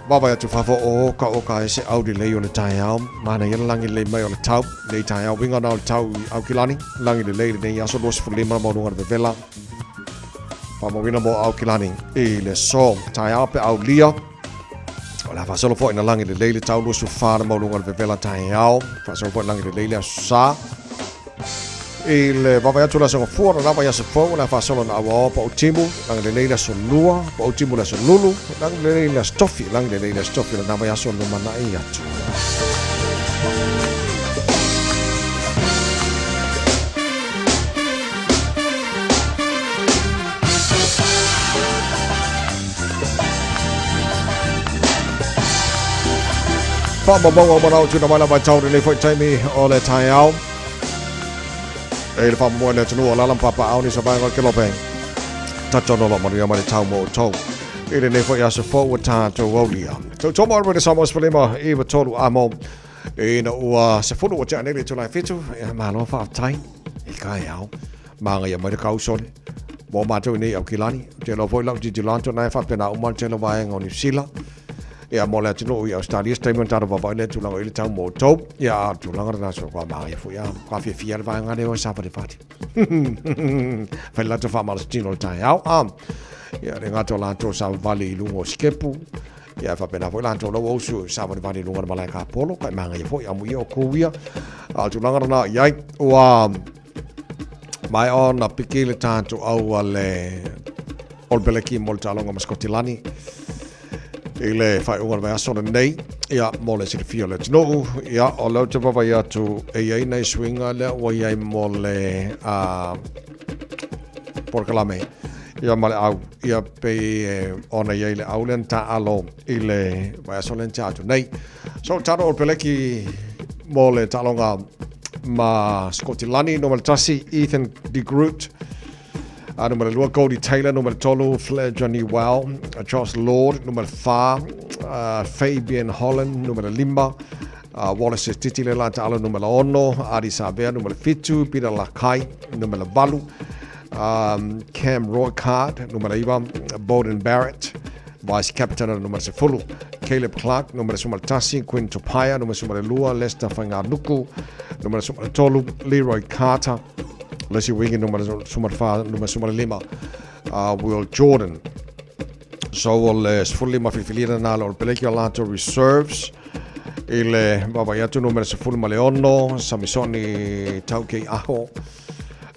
Vaavaai atu fafo o oka oka ai se au lelei o le taeao. Manaia le lagi lelei mai o le tau. Nei taeao uiga na o le tau i Aukilani. Lagi lelei lenei aso 25 la maualuga le vevela. Faamauina mo Aukilani i le aso. Taeao pe aulia. O le a faasolo foi na lagi lelei le tau 24 le maualuga le vevela taeao. Faasolo foi lagi lelei le aso Sa. I le vaavaai atu le aso Gafua, na lava i aso fou, o le a faasolo na auaoa pa o timu, lagi lelei le aso Lua, pa o timu le aso Lulu, lagi lelei le aso Tofi, lagi lelei le aso Tofi o lena vaiaso lumanai atu. Faamaumauga o manao tuuina mai lava i tau lenei foi taimi o le taeao. E le faamoemoe le atunuu o lala ma papaao ni sa vaega o le kelope. Tatono lo manuia mai le tau mo outou. I lenei foi aso fou ua tatou aulia. Tautomo o le Samoa Sefulima i wa tolu amo. Ina ua sefulu ua tea nei le itula e fitu. Ia malo faafetai i kaeao. Māngaia mai le kausole. Mo mātou i nei Aukilani. Te loa foi lau tilotilo atu na e faapena uma le tele o vaega o Niu Sila. Ia mo le atunuu i Australia se taimi ona tatou vaavaai lea tulaga i le tau mo outou. Ia a o le tulaga lena so kua māngaia foi a kua fiafia le vaega lea o e savalivali. Fai le latou faamalositino o le taeao. A ia le gata o latou savavali i luga o sikepu. Ia e faapena foi latou lau ausu i savalivali i luga o le malae kapolo. Ka e māngaia foi amuia o kou ia. A o le tulaga lena i ai ua Maea ona piki le tatou au a le All Beleki mo le taaloga ma Sikotilani i le faaiuga o le vaiaso lenei, ia, mo le silafia o le atunuu, ia, o lea ou te vaavaai atu e i ai nai suiga lea ua i ai mo le polokalame, ia, ma le au, ia, pei ona i ai le au lea na taaalo i le vaiaso lea na tea atu nei. So, talo All Beleki mo le taaloga ma Sikotilani, numera 1, Ethan de Groot, numera 2, Goldie Taylor, numera 3, Flair Johnny Well, Josh Lord, numera 4, Fabian Holland, numera 5, Wallace Titi le la taalo, numera 6, Adi Savea, numera 7, Peter Lakai, numera 8, Cam Roycard, numera 9, Beauden Barrett, Vice Captain o le numera 10, Caleb Clark, numera 11, Quinn Tupaea, numera 12, Leicester Faingaanuku, numera 13, Leroy Carter, le isi wingi numera 14, numera 15, Will Jordan. So o le 15 filifiliga na le o le peleki o latou reserves i le vaavaai atu numera 16, Samisoni Taukei Aho,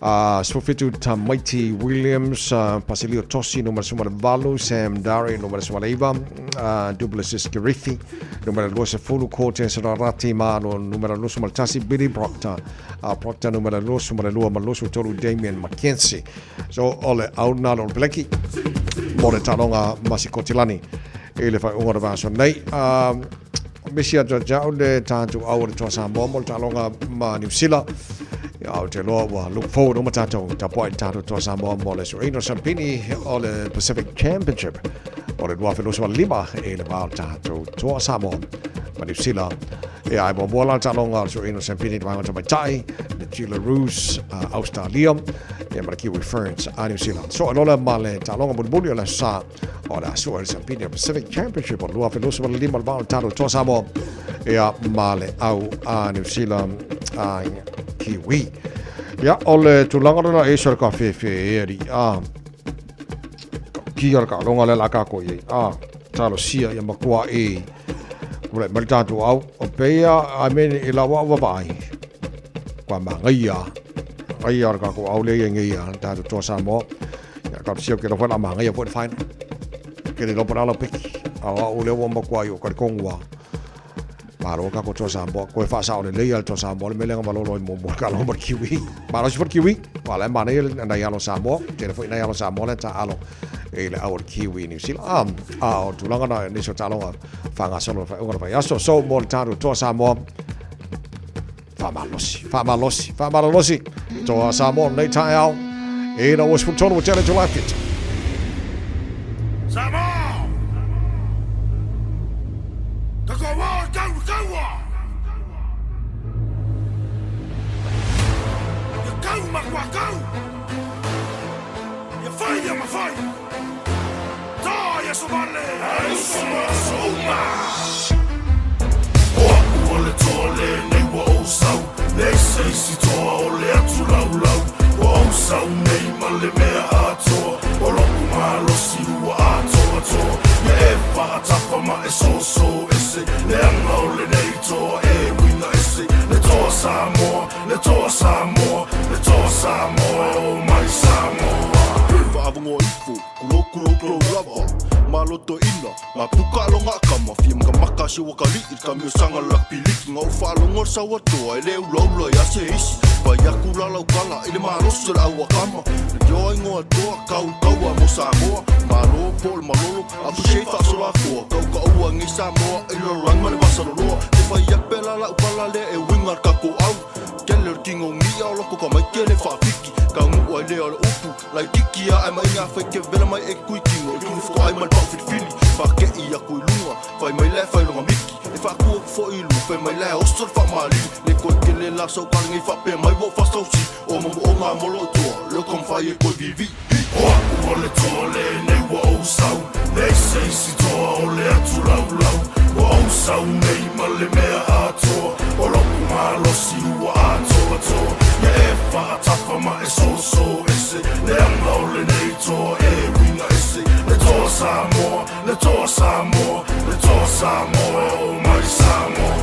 17 Tamaiti Williams, Pasilio Tosi, numera 18, Sam Dari, numera 19, Duplessis Kirifi, numera 20, Cortez Rarati Mano, numera 21, Billy Proctor, Proctor numera 22 ma 23, Damien McKenzie. So, o le au nā le o le peleki, mo le taaloga ma Sikotilani i le faaiuga o le vaiaso nei. Misi atu ia te au le tatou au o le Toa Samoa mo le taaloga ma Niu Sila. Ia, ou te iloa ua look forward uma tatou tapuai i le tatou Toa Samoa mo le sueina o Sampini o le Pacific Championship o le 2025 i le va o le tatou Toa Samoa ma Niu Sila. Ia, e muamua la le taaloga o le sueina o le Siampini i le vaega o tamaitai, le Jillaroos a Australia, ia ma le Kiwi Ferns a New Zealand. So, e lola ma le taaloga mulimuli o le aso sa o le a sue le Siampini o Pacific Championship o le 2025 le vao o le taalo toa Samoa, ia ma le au a New Zealand a Kiwi. Ia, o le tulaga lena e isa le ka whewhe e ari a kia le kaaloga le la kako i a talo sia ia makua e Ua mai le tatou au, o peia, I mean, i lau au vaavaai, kua magaia, magaia o le tatou au lea ia nei a le tatou Toa Samoa. Ia, ka sia ke lofa la magaia foi le final. Ke le lopa la peki. A o au lea ua matua i o ka le kongu a. Malo le tatou Toa Samoa. Koe faasao lelei a le Toa Samoa le mea lea na malolo ai muamua le kalo ma le Kiwi. Malosi foi le Kiwi. Aua la e manaia le nai alo Samoa. Tele foi nai alo Samoa lea taalo i le au o le Kiwi New Zealand. A o tulaga na nisi o taaloga faagasolo le faaiuga o le vaiaso. So mo le tatou Toa Samoa, faamalosi, faamalosi, faamalolosi. Toa Samoa lenei taeao i ina ua 13 ua tele itula e 7. Samoa! Ka kau o kau kaua! Ia kau ma kua kau! Ia fai ia ma fai! Tā ia sovale! Ai uso ma aso uma! O aku o le toa lenei ua ou sau, Leai se isi toa o le atu laulau, Ua ou sau nei ma le mea atoa, O loku malosi ua atoatoa, Ia e faatafa ma e soso ese, Leaga o lenei toa e uiga ese, Le toa Samoa, Le toa Samoa, le toa Samoa e o mai Samoa. Faavanoa ifo, kulou kulou lava Malotoina, nga puka alo nga kama Fia makamaka se wakali'i le kamiosaga le lakapiliki Nga ou faalogo le sauatoa e le ulaula ia se isi Fai aku la laukala i le malosi o le auakama Le tioa igoa toa, kau i kaua mo Samoa Malo po o le malolo, afu sei faasolakoa Kaukaua nei Samoa i le lalolagi ma le vasaloloa Te fai aku pea la lau pala lea e uiga le tatou au Kele o le tino gia o loko ka mai kele faapiki Ka nu'u ai lea o le upu laititi a ae mai ngā whai ke vela mai e kui tino I kuru whakaai mai le pau filifili Whake'i aku i lunga Whai mai lae whai longa miki E whaaku aku fo i lunga Whai mai lae oso le whaamalili Le koe kele la sau kalangi whaapea mai wo whasausi O momo o ngā molo i toa Leo ka mwhai e koe vivi O aku o le toa lenei ua ou sau, Leai se isi toa o le atu laulau, Ua ou sau nei ma le mea atoa, O loku malosi ua atoatoa, Ia e faatafa ma e soso ese, Leaga o lenei toa e uiga ese, Le toa Samoa, le toa Samoa, Le toa Samoa e o mai Samoa.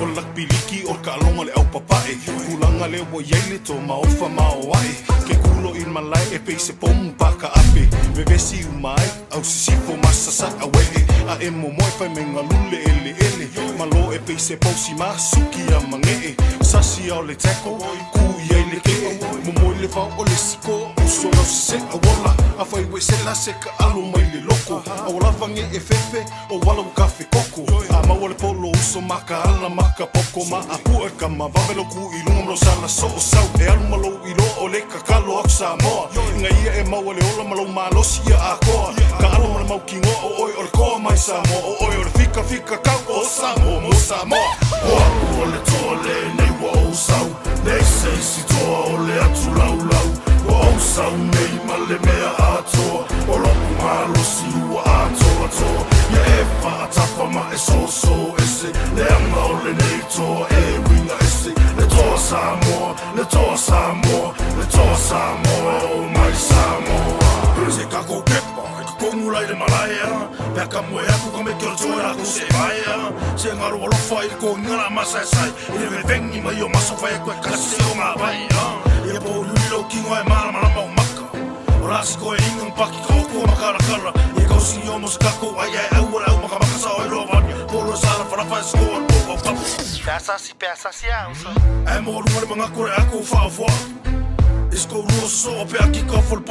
O le lakapiliki o le kaaloga le aupapae Tulaga lea ua i ai le toa maofa maoae Ke kulo i le malae e pei se pomu pakaape Vevesi uma ai au sisifo ma sasae Auee a e momoe fai mai galule eleele Malo e pei se pousi ma suki a magee Sasi a o le tackle ku i ai le kee Momoe le vao o le sikoa uso lau sesee Auola afai ua e sela se kaalo mai le loko A ua lava gee fefe O wala ua kafe koko A maua le polo uso ma ka ala ma ka poko Ma a pua ka ma wawe lo ku i lunga ma lo sala so o sau E alu ma lou iloa o le kakalo aku Samoa Inga ia e maua le ola ma lou malosi ia akoa Ka alo ma le mau kingoa o oe o le koa mai Samoa O oe o le fika fika kau o Samoa mo Samoa. O aku o le toa lenei ua ou sau, Leai se isi toa o le atu laulau, Ua ou sau nei ma le mea atoa, O loku malosi ua atoatoa, Ia e faatafa ma e soso ese, Leaga o lenei toa e uiga ese, Le toa Samoa, le toa Samoa, Le toa Samoa e o mai Samoa. Se kako kepa e kokongu la i le malae Pea ka moe aku ka me ke o le toa la ko se vaea Se ngaro alofa i le kohinga la masaesai I le vevengi mai o maso whai koe kasi se o ngā vai Ia po uriuri lou kingo e malamalama o maka O la si koe inga paki ka oko o makarakara Ia kausi i o mo se kako ai ai au o le au makamaka sa oi loa vania Polo e sala wharafa e sikoa le pō pau papu Pe asasi a uso. Ae mo runga le mangako le ako whaofoa. Isko rua soso o pea ki ka polo.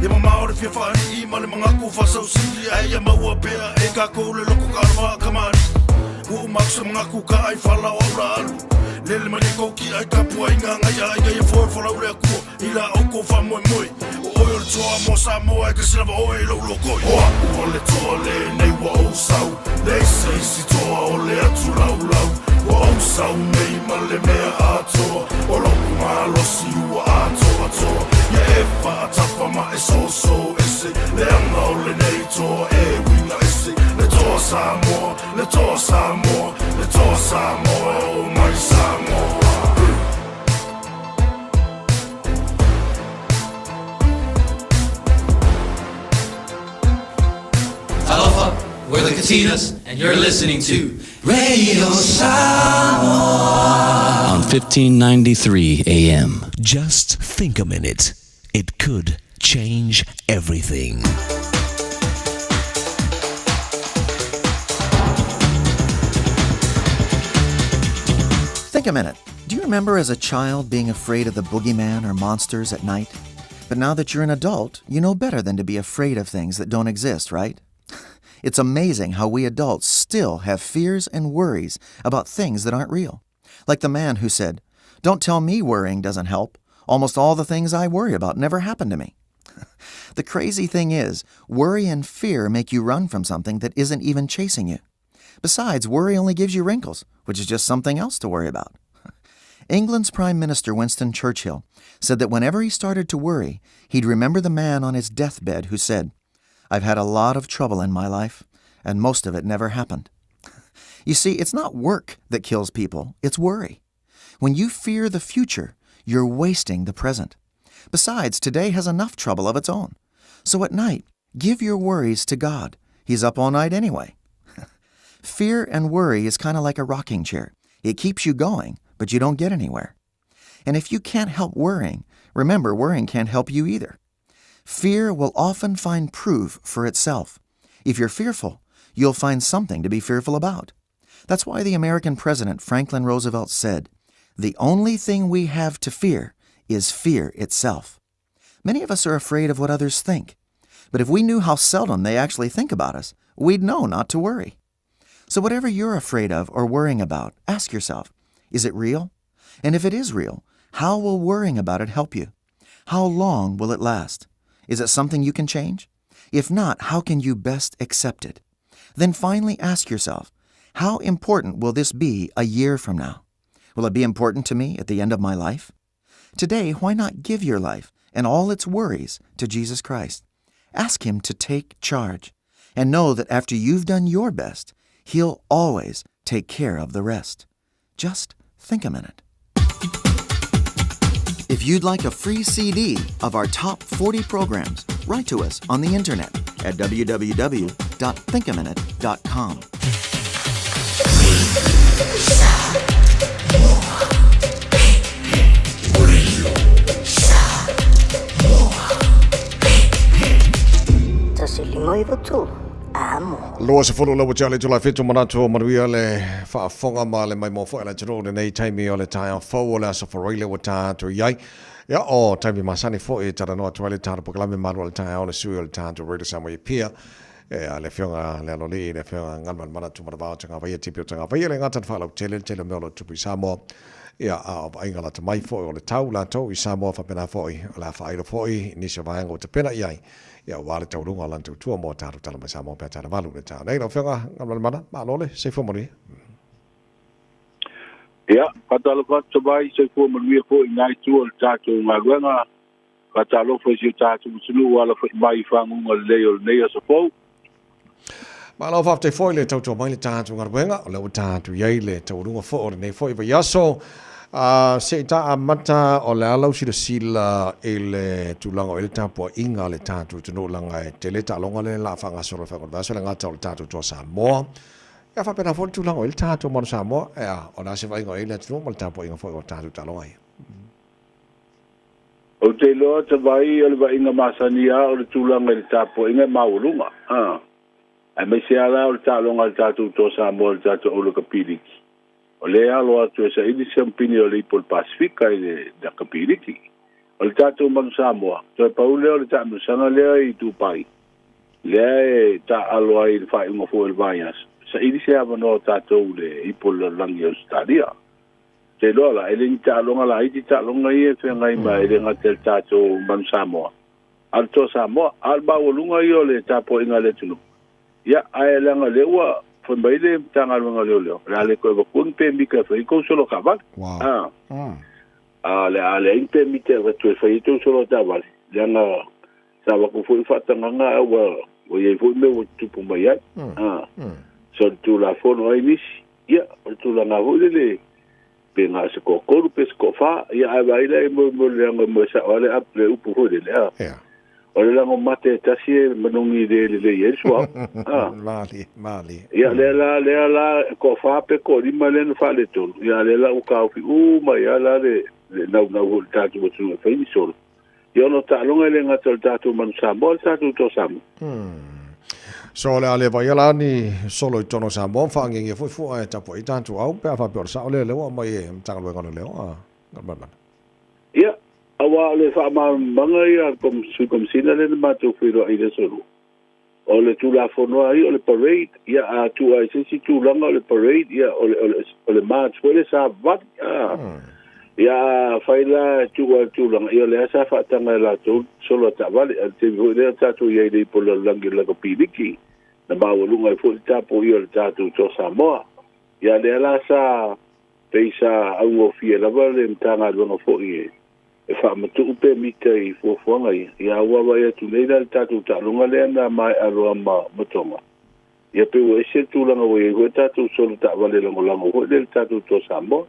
Ia mamao le fia whaari i ma le mangako whasau siri. Ae ia maua pea e ka kou le loko ka arwa ka maari. Ua umaku se mangako ka ai whala o aura alu. Lele mai le kou ki ai kapua i ngā ngai ai ngai e foe whalau le akua. I la o kou whamoemoe. O oe o le toa mo Samoa e kasi lava oe i lou lokoi. O aku o le toa lenei ua ou sau. Leai se isi toa o le atu laulau. Ua ou sau nei ma le mea atoa, o lo'u malosi ua atoatoa. Ia e fa'atafa ma e sōsō ese, leaga o lenei toa e uiga ese. Le Toa Samoa, le Toa Samoa, le Toa Samoa e oo mai Samoa. Talofa, we're the Katinas, and you're listening to Radio Samoa on 1593 AM. Just think a minute. It could change everything. Think a minute. Do you remember as a child being afraid of the boogeyman or monsters at night? But now that you're an adult, you know better than to be afraid of things that don't exist, right? It's amazing how we adults still have fears and worries about things that aren't real. Like the man who said, Don't tell me worrying doesn't help. Almost all the things I worry about never happen to me. The crazy thing is, worry and fear make you run from something that isn't even chasing you. Besides, worry only gives you wrinkles, which is just something else to worry about. England's Prime Minister Winston Churchill said that whenever he started to worry, he'd remember the man on his deathbed who said, I've had a lot of trouble in my life, and most of it never happened. You see, it's not work that kills people, it's worry. When you fear the future, you're wasting the present. Besides, today has enough trouble of its own. So at night, give your worries to God. He's up all night anyway. Fear and worry is kind of like a rocking chair. It keeps you going, but you don't get anywhere. And if you can't help worrying, remember, worrying can't help you either. Fear will often find proof for itself. If you're fearful, you'll find something to be fearful about. That's why the American president Franklin Roosevelt said, The only thing we have to fear is fear itself. Many of us are afraid of what others think. But if we knew how seldom they actually think about us, we'd know not to worry. So, whatever you're afraid of or worrying about, ask yourself, is it real? And if it is real, how will worrying about it help you? How long will it last? Is it something you can change? If not, how can you best accept it? Then finally ask yourself, how important will this be a year from now? Will it be important to me at the end of my life? Today, why not give your life and all its worries to Jesus Christ? Ask Him to take charge and know that after you've done your best, He'll always take care of the rest. Just think a minute. If you'd like a free CD of our top 40 programs, write to us on the internet at www.thinkaminute.com. 1 5 3 amo. 20 lau tale tula fitu manatu o manuia le faafofoga ma le maimoa foi a le atunuu i lenei taimi o le taeao fou o le Aso Faraile ua tatou i ai. Ia, o taimi masani foi e talanoa atu ai le tatou polokalame malu o le taeao le sui o le tatou Radio Samoa i Apia, e le Afioga le Aloalii, le Afioga Galumalemana Tumanavao Tagavaia, Tipi o Tagavaia, le gata na faalautele le tele o mea o lo o tupu i Samoa. Ia, a o vaaiga lata mai foi o le tau latou i Samoa faapena foi o le a faailo foi nisi o vaega ua tapena i ai, ia, aua le taualuga o lana tautua mo a tatou tala mai Samoa pe a tala valu le taeao nei. Lau Afioga Galumalemana, malo le soifua manuia. Ia, faatalofa atu Savai, soifua manuia foi i na itu o le tatou galuega. Faatalofa i si o tatou atunuu ua alafai mai i faguga lelei o lenei aso fou. Malo faafetai foi le tautua mai le tatou galuega, o lea ua tatou i ai le taualuga foi o lenei foi vaiaso. Se i ta amata o le a lau silasila i le tulaga o i le tapuaiga a le tatou atunuu leaga e tele taaloga lea o le a faagasolo i le faaiuga o le vaiaso, e le gata o le tatou Toa Samoa, ia faapena foi le tulaga o i le tatou Manu Samoa, ia, o le a se vaaiga o i le atunuu ma le tapuaiga foi o tatou taaloga ia? Ou te iloa te vaai o le vaaiga masani lava o le tulaga i le tapuaiga e maualuga, a, aemaise lava la o le taaloga a le tatou Toa Samoa i le tatou Aula Kapiliki, o lea e alo atu e saili se siampini o le Ipu o le Pasefika i le Kapiliki. O le tatou Manu Samoa, toe pau lea o le taamilosaga lea i Dubai, lea e taaalo ai i le faaiuga foi o le vaiaso, saili se avanoa o tatou i le Ipu o le Lalolagi i Ausetalia. Te iloa la, e le ni taaloga laiti taaloga ia e feagai ma e le gata i le tatou Manu Samoa, a o le Toa Samoa, a o le maualuga ia o le tapuaiga a le atunuu. Ia, ae leaga o lea ua Fai mai le Matagaluega o Leoleo, o le a le toe avatua ni pemita e fai ai tou solo taavale. Wow. A. A o le a leai ni pemita e avatu e fai ai tou solo taavale, leaga sa avatu foi faatagaga ae ua ua i ai foi mea ua tutupu mai ai. A. Solitulafono ai nisi. Ia, o le tulaga foi lele pe na o se toatolu pe se toafa, ia ae vaai la i mo mo le leaga mo e sao lava le ap le upu foi lele a. Yeah. O le lago mate e tasi e manogi le lelei ai le suauu. A. Malie, malie. Ia lea la lea la e toafa pe toalima lea na faaletonu, ia a lea la ua taofi uma ai lava la le le naunau foi o le tatou atunuu e fai ni solo. Ia ona o taaloga e le gata o le tatou Manu Samoa, le tatou Toa Samoa. So o le a le vaia la ni solo i totonu o Samoa ma faagiegie foi fua e tapuai tatou au pe a faapea o le sao lea lea ua aumai e Matagaluega o Leoleo a Galumalemana. Ia, aua o le faamalamalamaga ia a le Sui Komesina lea na matou feiloai i le aso Lua, o le Tulafono lava ia o le parade, ia a tuu ai i se isi tulaga o le parade, ia o le, o le, o le march foi lea sa vali, a. Ia a fai la e tuu ai i le tulaga, ia o lea sa faataga e latou solo a taavale, a o le taimi foi lea o tatou i ai nei po o le lalolagi o le lakapi liki, na maualuga ai foi le tapuaia o le tatou Toa Samoa. Ia lea la sa pei sa augofie lava le Matagaluega foi e e faamatuu pemita i fuafuaga ia. Ia ua vaai atu nei la i le tatou taaloga lea na maea loa ma ma Tonga, ia pei ua ese le tulaga ua i ai foi tatou solo taavale lagolago foi lea i le tatou Toa Samoa.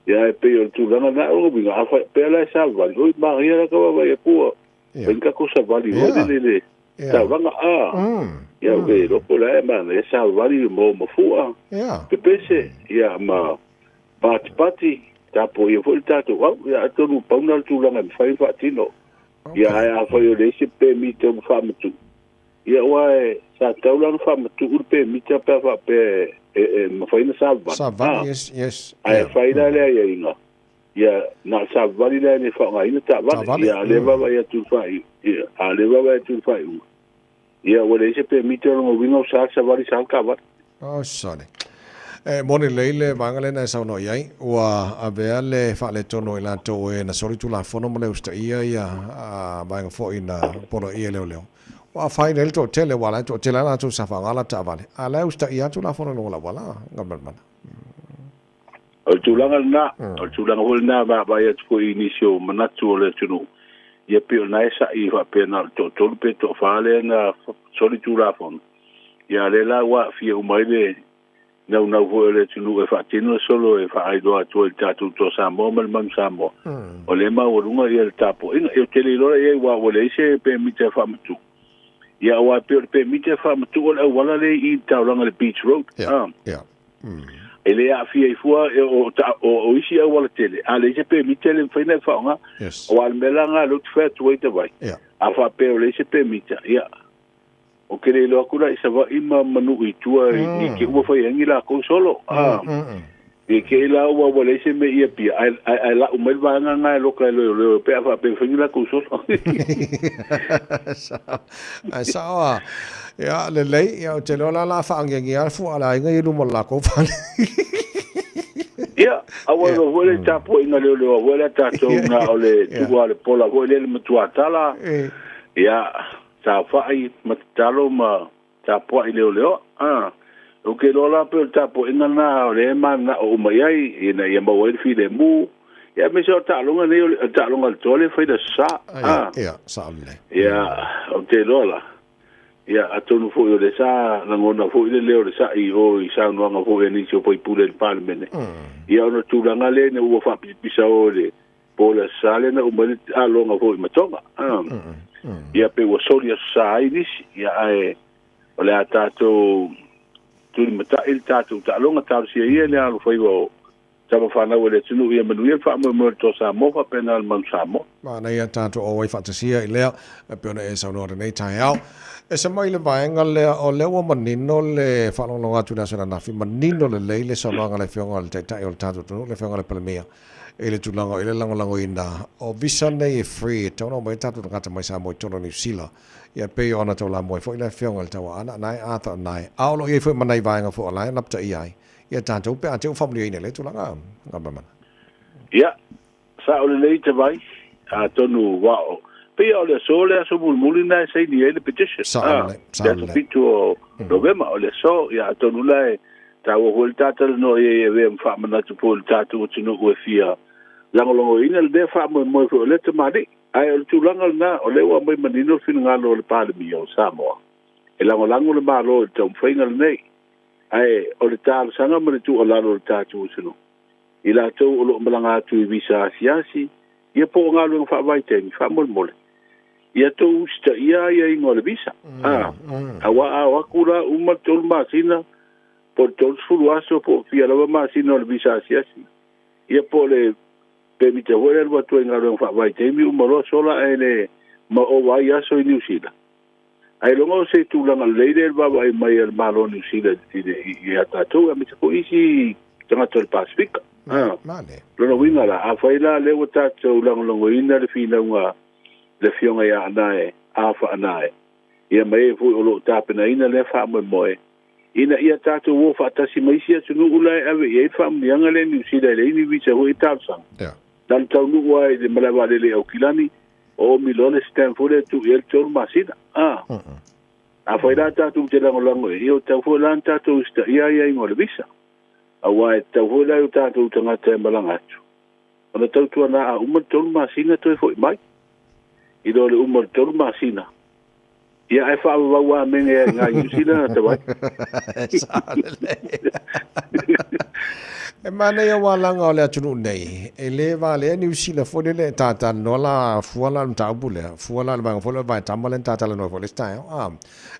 Ia ae pei o le tulaga lena, o lona uiga a faapea la e savali, oi manaia la ka vaavaai atu ua fai ni tatou savali foi lele i le taulaga a. Ia ou te iloa po o le a e manaia savali mo mafua, pepese, ia ma patipati, tapuaia foi le tatou au. Ia atonu pau lena o le tulaga e mafai ona faatino. Ia ae afai o leai se pemita ua faamatuu, ia aua e sa tatau la ona faamatuu le pemita pe a faapea e mafai ona savavali. Savavali, yes, yes. Ae fai la le aiaiga, ia na o le savavali la e le faaaogaina taavale. Ia a o lea e vaavaai atu i le faaiuga, ia a o lea e vaavaai atu i le faaiuga, Ia, ua leai se pemita o lona uiga o sa le savali sa le taavale. Oh, sorry. E moni lelei le vaega lea na e saunoa i ai, ua avea le faaletonu o i latou e na soli Tulafono ma le usitaia ia vaega foi na poloaia e leoleo. Ua afaina ai le toatele, aua o la e toatele lava latou sa faaaoga latou taavale, a o la e usitaia lava Tulafono i luga o le auala, Galumalemana. O le tulaga lena, o le tulaga foi lena e vaavaai atu foi i nisi o manatu o le atunuu, ia pei o lena e sa'i faapea na o le toatolu pe toafa lea na soli Tulafono, ia a o lea la ua aafia uma ai le naunau foi o le atunuu e faatino le solo e faailoa atu ai i le tatou Toa Samoa ma le Manu Samoa, o lea e maualuga ia le tapuaiga. Ia ou te le iloa la i ai aua ua leai se pemita e faamatuu, ia aua e pei o le pemita e faamatuu o le auala lea i i le taulaga i le Beach Road. Ia, ia. E le aafia ai fua o, o, o isi auala tele, a leai se pemita e le mafai ona e faaaoga. Yes. Aua o le mea la lena lea ou te fai atu ai Tavai, Yeah. a faapea o leai se pemita, ia, ou te le iloa atu la i Savaii ma ma nuu i tua i i te ua fai ai ni latou solo. A, i te i la ua ua leai se mea i Apia, ae, ae, ae lau mai le vaega lena e loka e leoleo pe a faapea e fai ni latou solo. Sao, ae sao a. Ia, lelei, ia, ou te iloa la o le a faagiagia lava le fua a le aiga ia i luma o le lakou fale. Ia, aua iloa foi le tapuaiga leoleoa foi lea tatou na o le tuu lava o le pola foi lea i le matua tala. Ia, saofai ma tatalo ma tapuai leoleoa. A, ou te iloa la pei o le tapuaiga lena o lea e mananao uma i ai ina ia maua ai le filemu. Ia, aemaise o taaloga nei, o le taaloga a le toa lea e fai le Aso Sa. A, Ia, sao lelei. Ia, ou te iloa la. Ia, atonu foi o lea sa lagona foi le leo o le sa'i i o i saunoaga foi a nisi o faipule i le Palemene. Ia, ona o le tulaga lea ina ua faapisapisa o i le po o le Aso Sa lea na uma ai le aloga foi i Matoga. Ia, pei ua soli Aso Sa ai nisi, ia, ae o le a tatou tulimatai le tatou taaloga, talosia ia le alofaiva o Tama fanau a le atunuu ia manuia le faamoemoe o le Toa Samoa faapena le Manu Samoa. Manaia tatou auai faatasia i lea e pei ona e saunoa i lenei taeao. Ese mai le vaega lea, o lea ua manino le faalogologo atu i le aso ananafi, manino lelei le saunoaga a le Afioga i le Taitai o le tatou atunuu, le Afioga i le Palemia, i le tulaga o i le lagolagoina o visa nei e free e tatau ona omai ai tatou tagata mai Samoa i totonu o Niu Sila. Ia pei ona taulamua ai foi le Afioga i le Tauaana, na e Arthur Nae, a o lo o i ai foi ma nai vaega foi o la e lapataia ai Ia tatou pe a te ua faamanuiaina i lea tulaga, Galumalemana. Ia, sao lelei te vai, atonu ua Pei o le aso le aso mulimuli na e saini ai le petition. Sao Le aso lelei. 7 o Novema o le aso, ia atonu la e taua foi le tatalanoa i ai e avea ma faamanatu foi i le tatou atunuu e fia lagolagoina lenei faamoemoe foi o lea tamalii. Ae o le tulaga lena, o lea ua aumai manino le finagalo o le Palemia o Samoa e lagolago le Malo i le taumafaiga lenei. Ae o le talosaga ma le tuualalo a le tatou atunuu i latou o lo o malaga atu i visa asiasi, ia po o galuega faavaitaimi, faamolemole, ia tou usitaia aiaiga o le visa. A, auā a o atu la uma le 3 masina, po o le 30 aso, po o fia lava masina o le visa asiasi, ia po o le pemita foi lea e alu atu ai i galuega faavaitaimi, uma loa sola ae le ma ova ai aso i Niu Sila. Ailoga o se tulaga lelei lea i le vaavaai mai a le Malo o Niu Sila ia tatou, aemaise foi isi tagata o le Pasefika. Lona uiga la, afai la lea ua tatou lagolagoina le finauga le Afioga ia Anae, Afa Anae, ia ma e foi o lo o tapenaina lea faamoemoe, ina ia tatou o faatasi ma isi atunuu la e ave i ai le faamanuiaga lea i Niu Sila e leai ni visa foi e talosaga. Na o le taunuu lava i le malae vaalele i Aukilani, o oomi loa le stamp foi lea e tuu i ai le 3 masina. Afai la tatou te lagolago i ai, ia ua tatau foi la ona tatou usitaia aiaiga o le visa. Aua e tatau foi la i o tatou tagata e malaga atu, ona tautuana a uma le 3 masina toe foi mai. I lo le uma o le 3 masina, ia ae faavavau amege ai i Niu Sila na tawai. E manaia ua alaga o le atunuu nei, e le valea Niu Sila foi lele e tatalanoa la fua la le mataupu lea, fua la le vaega foi lea o le vaetama lea na tatalanoa ai foi le isi taeao. A,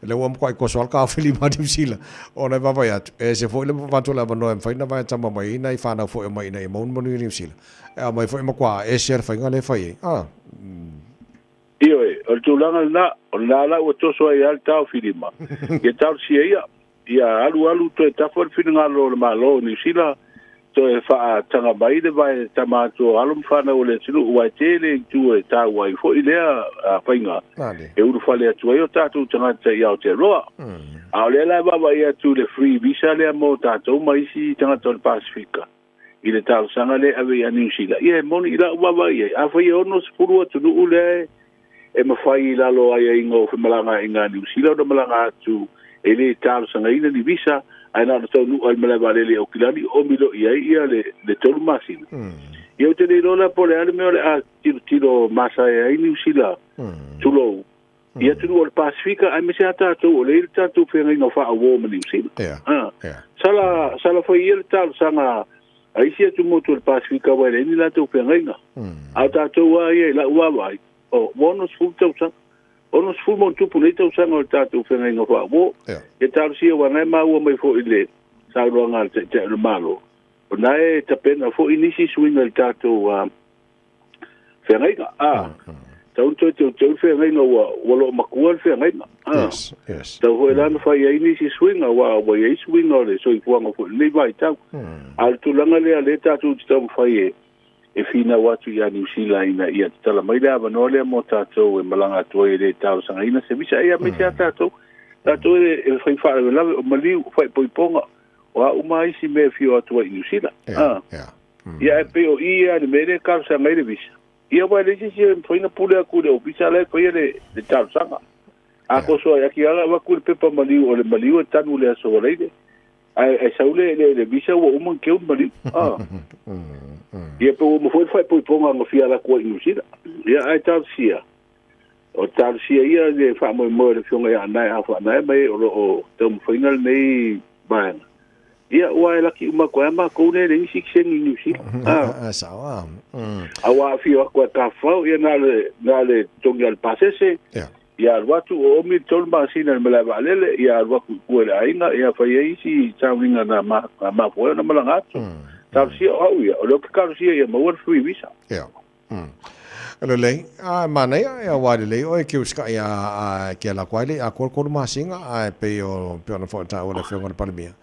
lea ua matuai toso lava le taofilima a Niu Sila ona e vaavaai atu, e ese foi le avatu o le avanoa e mafai ona vaetama mai ai nai fanau foi e omai ina ia maua ni manuia i Niu Sila. E aumai foi e matua ese le faiga lea e fai ai. A. Ioe, o le tulaga lena, o lena la ua toso ai lava le taofilima, ia talosia ia, ia alu alu toe tafa le finagalo o le Malo o Niu Sila, toe faataga mai le vae tama atu o alo ma fanau o le atunuu, aua e tele itu e taua ai foi lea faiga e ulufale atu ai o tatou tagata i Aotearoa. A o lea la e vaavaai atu i le free visa lea mo tatou ma isi tagata o le Pasefika, i le talosaga lea e ave ia Niu Sila. Ia e moni i lau vaavaai i ai, afai e 60 atunuu lea e mafai i lalo o aiaiga o femalagaaiga a Niu Sila ona malaga atu e le talosagaina ni visa, ae na ona taunuu lava i le malae vaalele i Aukilani, oomi loa i ai ia le 3 masina. Ia ou te le iloa la po o le a le mea o le a tilotilo masae ai Niu Sila, tulou, i atunuu o le Pasefika aemaise lava tatou o lea e i le tatou feagaiga faa-war ma Niu Sila. Sala, sala fai ia le talosaga a isi atu motu o le Pasefika aua e leai ni latou feagaiga. A o tatou lava ia i lau vaavaai, o, ua 60 tausaga, 60 ma ona tupu nei tausaga o le tatou feagaiga faa-war. Ia talosia aua na e maua mai foi i le saunoaga a le Taitai o le Malo, o na e tapena foi nisi suiga i le tatou feagaiga a tau ona toe teuteu le feagaiga ua ua loo matua le feagaiga a Yes, yes. tau foi la na fai ai nisi suiga aua ua i ai suiga o le soifuaga foi i lenei vaitau. A o le tulaga lea lea tatou te taumafai e e finau atu ia Niu Sila ina ia tatala mai le avanoa lea mo tatou e malaga atu ai e le talosagaina se visa ia aemaise a tatou tatou e e fai faalavelave o maliu o faaipoipoga o a uma isi mea e fia o atu ai i Niu Sila a Ia ae pei o i ia le mea lea e talosaga ai le visa. Ia aua e leai se isi e mafai ona pule atu i le ofisa la e faia le, le talosaga. A toso ai ake ala avatu le pepa maliu o le maliu e tanu i le aso Faraile, ae, ae sau le, le, le visa ua uma ona keu le maliu. Ah. Ia pe ua uma foi le faaipoipoga na fia alu atu ai i Niu Sila. Ia ae talosia, o talosia ia le faamoemoe o le Afioga ia Anae Afa Anae ma e o lo o taumafaiga lenei vaega. Ia, ua e laki uma atu ai a matou lea e leai ni sitiseni i Niu Sila. Ah. Sao a. A ua aafia atu ai tafafao, ia na o le, na o le totogi lava o le pasese, ia alu atu o oomi le 3 masina i le malae vaalele, ia alu atu i tua i le aiga, ia fai ai isi sauniga na ma, na mafua ai ona malaga atu. Talosia o au ia, o lea ou te talosia ia maua le free visa. Ia. Lelei, a manaia ia aua lelei oe ke usikai a a ke ala atu ai le i atoa le 3 masina ae pei o pei ona foi taua e le Afioga i le Palemia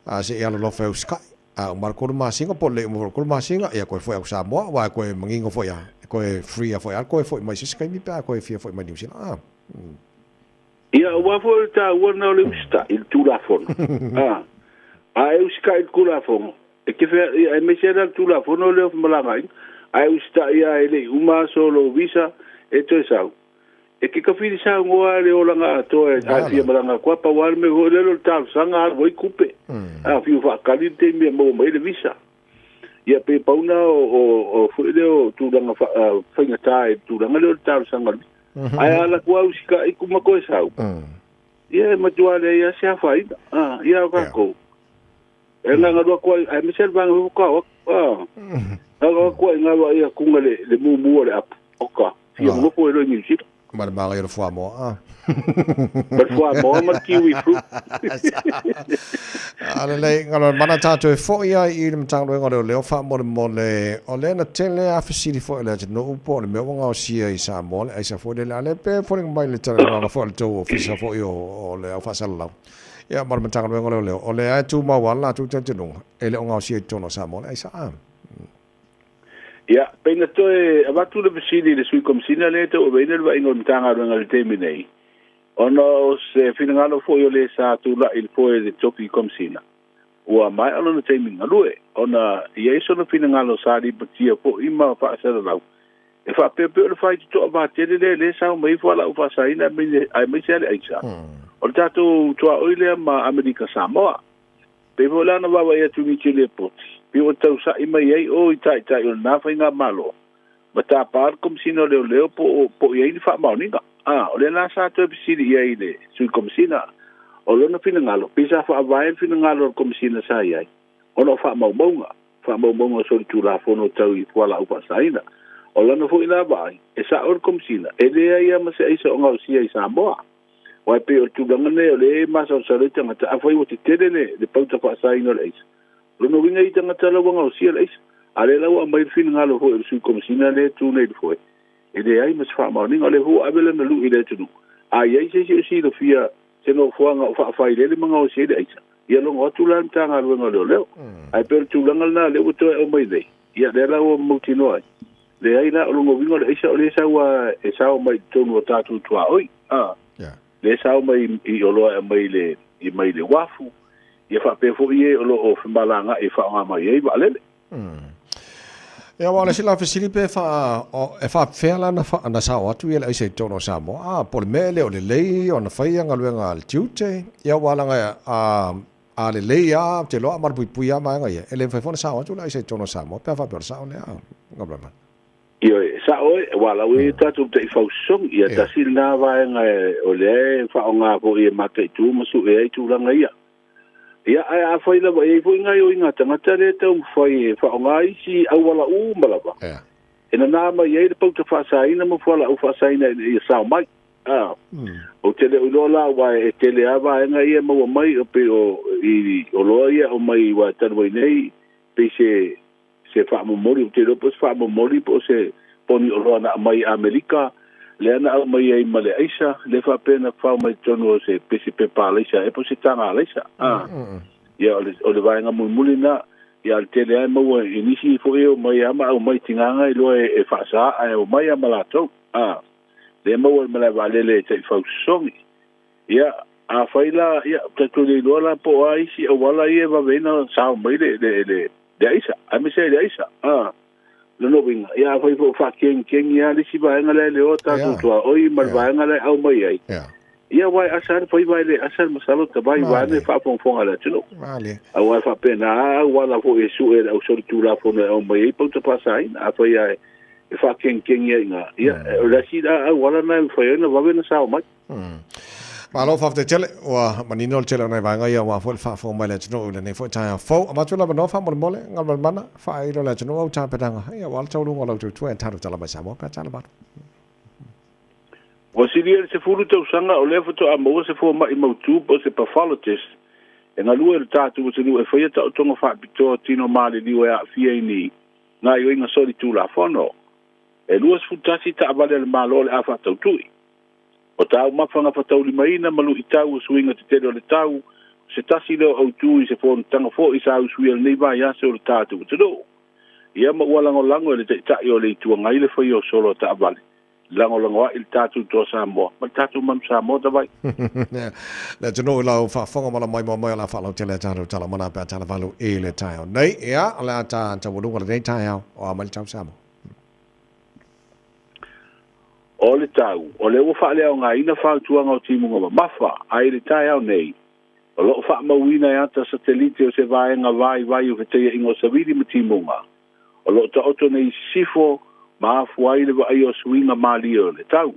a se i alolofa e usikai a uma le 3 masina po o le le uma foi o le 3 masina ia toe foi atu Samoa aua e toe manino foi a e toe free a foi a toe foi mai se isi taimi pe a toe fia foi mai Niu Sila a. Ia aua foi o le taua lena o le usitai i le Tulafono a a e usitai i le Tulafono E te whea, ia, aemaise ai la le Tulafono lea o Femalagaaiga, a e usitai lava e le i uma aso o lou visa, E toe sau. E ke kawhiri sau ngoa le olaga atoa e aafia malaga atu ai. Pau lava le mea foi lele o le talosaga alu ai tupe. A fiu faakali le taimi e maua mai ai le visa. Ia pe pau na o foi lea o tulaga faigata i le tulaga lea o le talosaga o le visa. Ae a alu atu lava usitai ma toe sau, ia e matua leai lava se afaina. Ia o tatou, e gagalu atu ai, aemaise le vaega foi faatoa o atu. Gagalu atu ai i vaai atuga le mumu o le apu, oka, fia nofo ai loa i Niu Sila. Ma le māngai o le fuamoa, a. Ma le fuamoa ma le kiwi fruit. A lelei, ngalo mana tātou e fo'i ai i le Matagaluega o Leoleo faamolemole, o lea na tele a fesili foi a le atunuu po o le mea ua gaosia i Samoa le aisa foi lele, a lea pe foliga mai le talanoaga foi a le tou ofisa foi o le au faasalalau. Ia ma le Matagaluega o Leoleo, o lea e tumau lava le latou talitonuga, e le o gaosia i totonu o Samoa le aisa a. Ia, pei na toe avatu le fesili i le Sui Komesina lea e tauaveina le vaaiga o le Matagaluega i le taimi nei, ona o se finagalo foi o le sa tulai i le foe i le tofi Komesina, ua maea lona taimi galue, ona i ai sona finagalo sa lipatia foi ma faasalalau, e faapea pea o le faitotoa vatele lea lea e sao mai ai fualaau faasaina aemaise lava le aisa, o le tatou tuaoi lea ma Amerika Samoa. Pei foi la ona vaavaai atu i nisi lipoti, pei ua tausa'i mai ai o i taitai o lena faigamalo, ma tapa le Komesina o Leoleo po o po o i ai ni faamaoniga. A, o lea la sa toe fesili i ai le Sui Komesina, o lona finagalo, pei sa faavae le finagalo o le Komesina sa i ai, ona o faamaumauga, faamaumauga o solitulafono tau i fualaau faasaina. O lana foi la vaai, e sa'o le Komesina, e leai lava ma se aisa o gaosia i Samoa. Aua e pei o le tulaga lenei o lea e masalosalo ai tagata, afai ua tetele le, le pauta faasaina o le aisa, o lona uiga e i tagata la ua gaosia le aisa. A o lea la ua aumai le finagalo foi o le Sui Komesina lea e tu nei i le foe, e leai ma se faamaoniga, o lea foi ua ave lana lui i le atunuu. A i ai se isi o silafia se nofoaga o faafailele ma gaosia ai le aisa, ia logo atu la le Matagaluega o Leoleo. Ae pei o le tulaga lena lea ua toe aumai nei, ia lea la ua mautinoa ai. Leai la, o lona uiga o le aisa o lea e sau a e sao mai i totonu o tatou tuaoi, a. Lea e sao mai i oloa e aumai i le, i mai le uafu, ia faapea foi e o lo o femalagaai e faaaoga mai ai vaalele. Ia, aua o le isi la fesili pe faa, o, e faapefea la na, fa, na sao atu ia le aisa i totonu o Samoa, a, po o le mea e le o lelei ona fai ia galuega a le tiute, ia aua leaga a, a lelei lava, ou te iloa a malupuipui lava vaega ia, e le mafai foi ona sao atu le aisa i totonu o Samoa pe a faapea o le sao lea. Galuega. Ioe, e sao e, aua la ua i ai tatou taifau sosogi, ia tasi lena vaega o lea e faaaoga foi e mataitu ma sue ai tulaga ia. Ia, ae afai lava e i ai foi gaoioiga a tagata lea e taumafai e faaaoga isi auala uma lava, e nanā mai ai le pauta faasaina ma fualaau faasaina ina ia sao mai. A, ou te le o iloa la, aua e tele lava vaega ia e maua mai, o pei o i oloa ia e aumai aua e talu ai nei, pei se se faamomoli, ou te iloa po o se faamomoli po o se poni oloa na aumai i Amerika, lea na aumai ai ma le aisa, lea faapea na fao mai totonu o se pese pepa alaisa ea po o se taga alaisa. A, ia o le, o le vaega mulimuli lena, ia a o le tele lava e maua i nisi foi e omai lava ma aumai tigaga iloa e faasa ae omai lava ma latou. A, lea e maua i le malae vaalele e taifau sosogi. Ia, afai la, ia, tatou le iloa la po o a isi auala ia e vave ai ona sao mai le, le, le, le aisa, aemaise ai le aisa. A, lona uiga, ia afai foi o faakegikegi lava le isi vaega lea e le o a tatou tuaoi ma le vaega lea e au mai ai, ia aua e asa lava le faiva e le asa le masalo tavai vaeane faafogafoga a le atunuu. Aua e faapena lava auala foi e sue e le ausolitulafono e aumai ai pauta faasaina. Afai lava e faakegikegi ai i ina, ia, o le isi la auala lena e mafai ai ona vave ona sao mai. Malo faafetai tele, ua manino le tele o nai vaega ia aua foi le faafofoga mai le atunuu i lenei foi taeao fou. Avatu le avanoa faamolemole, Galumalemana, faailo le atunuu au tapenaga, ia aua le taualuga o lau tautua e talo tala mai Samoa pe a tala valu. Ua silia i le 10 tausaga o lea faatoa maua se fomai mautu po o se pathologist e galue i le tatou atunuu e faia taotoga faapitoa tino maliliu e aafia i ni gaoioiga solitulafono. E 21 taavale a le Malo o le a faatautui. O taumafa gafataulimaina ma luitau o suiga tetele o le tau, o se tasi lea o autu i se fonotaga foi sa usuia i lenei vaiaso o le tatou atunuu. Ia ma ua lagolago e le Taitai o le Itu Agai le faia o solo a taavale, lagolago ai le tatou Toa Samoa ma le tatou Manu Samoa tavai. Le atunuu i lau faafofoga ma lau maimoa mai o le a faalautele a tatou tala mana pe a tala valu i le taeao nei. Ia, o le a ta taualuga lenei taeao o a mai le tau Samoa. O le tau, o lea ua faaleaogaina fautuaga o timuga mamafa, ae i le taeao nei, o lo o faamauina e ata satelite o se vaega vaivai o fetaiaiga o savili ma timuga, o lo o taoto nei i sisifo ma afua ai le vaaia o suiga malie o le tau.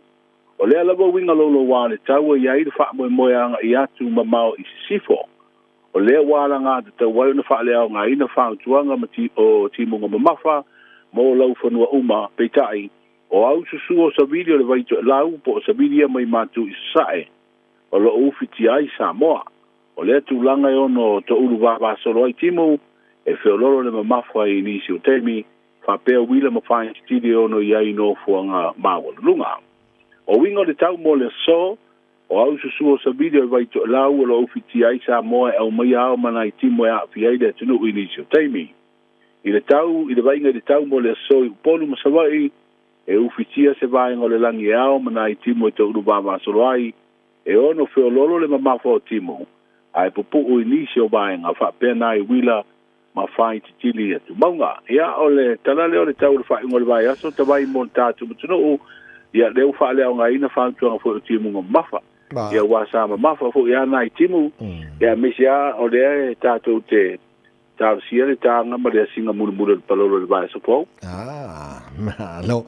O lea lava uiga louloua o le tau e i ai le faamoemoe agai atu mamao i sisifo. O lea ua alagatatau ai ona faaleaogaina fautuaga ma o timuga mamafa mo laufanua uma, peitai, o au susu o savili o le vai toelau po o savili ia mai matu i sasae o lo o ufitia ai Samoa. O lea tulaga e ono toulu vavasolo ai timu e feololo le mamafa i nisi o taimi, faapea uila ma faititili e ono i ai i nofoaga maualuluga. O uiga o le tau mo le aso, o au susu o savili o le vai toelau o lo o ufitia ai Samoa e aumaia ao ma nai timu e aafia ai le atunuu i nisi o taimi. I le tau, i le vaaiga i le tau mo le aso i Upolu ma Savaii, e ufitia se vaega o le lagi e ao ma nai timu e toulu vavasolo ai, e ono feololo le mamafa o timu, ae pupuu i nisi o vaega faapea nai uila ma faititili atu mauga. Ia, o le tala lea o le tau o le faaiuga o le vaiaso, tavai mo le tatou atunuu, ia, lea ua faaleaogaina fautuaga foi o timuga mamafa. Ia, aua sa mamafa foi lava nai timu, ia, aemaise lava o lea e tatou te Talosia le taga ma le asiga mulimuli o le palolo i le vaiaso fou. Ah, malo.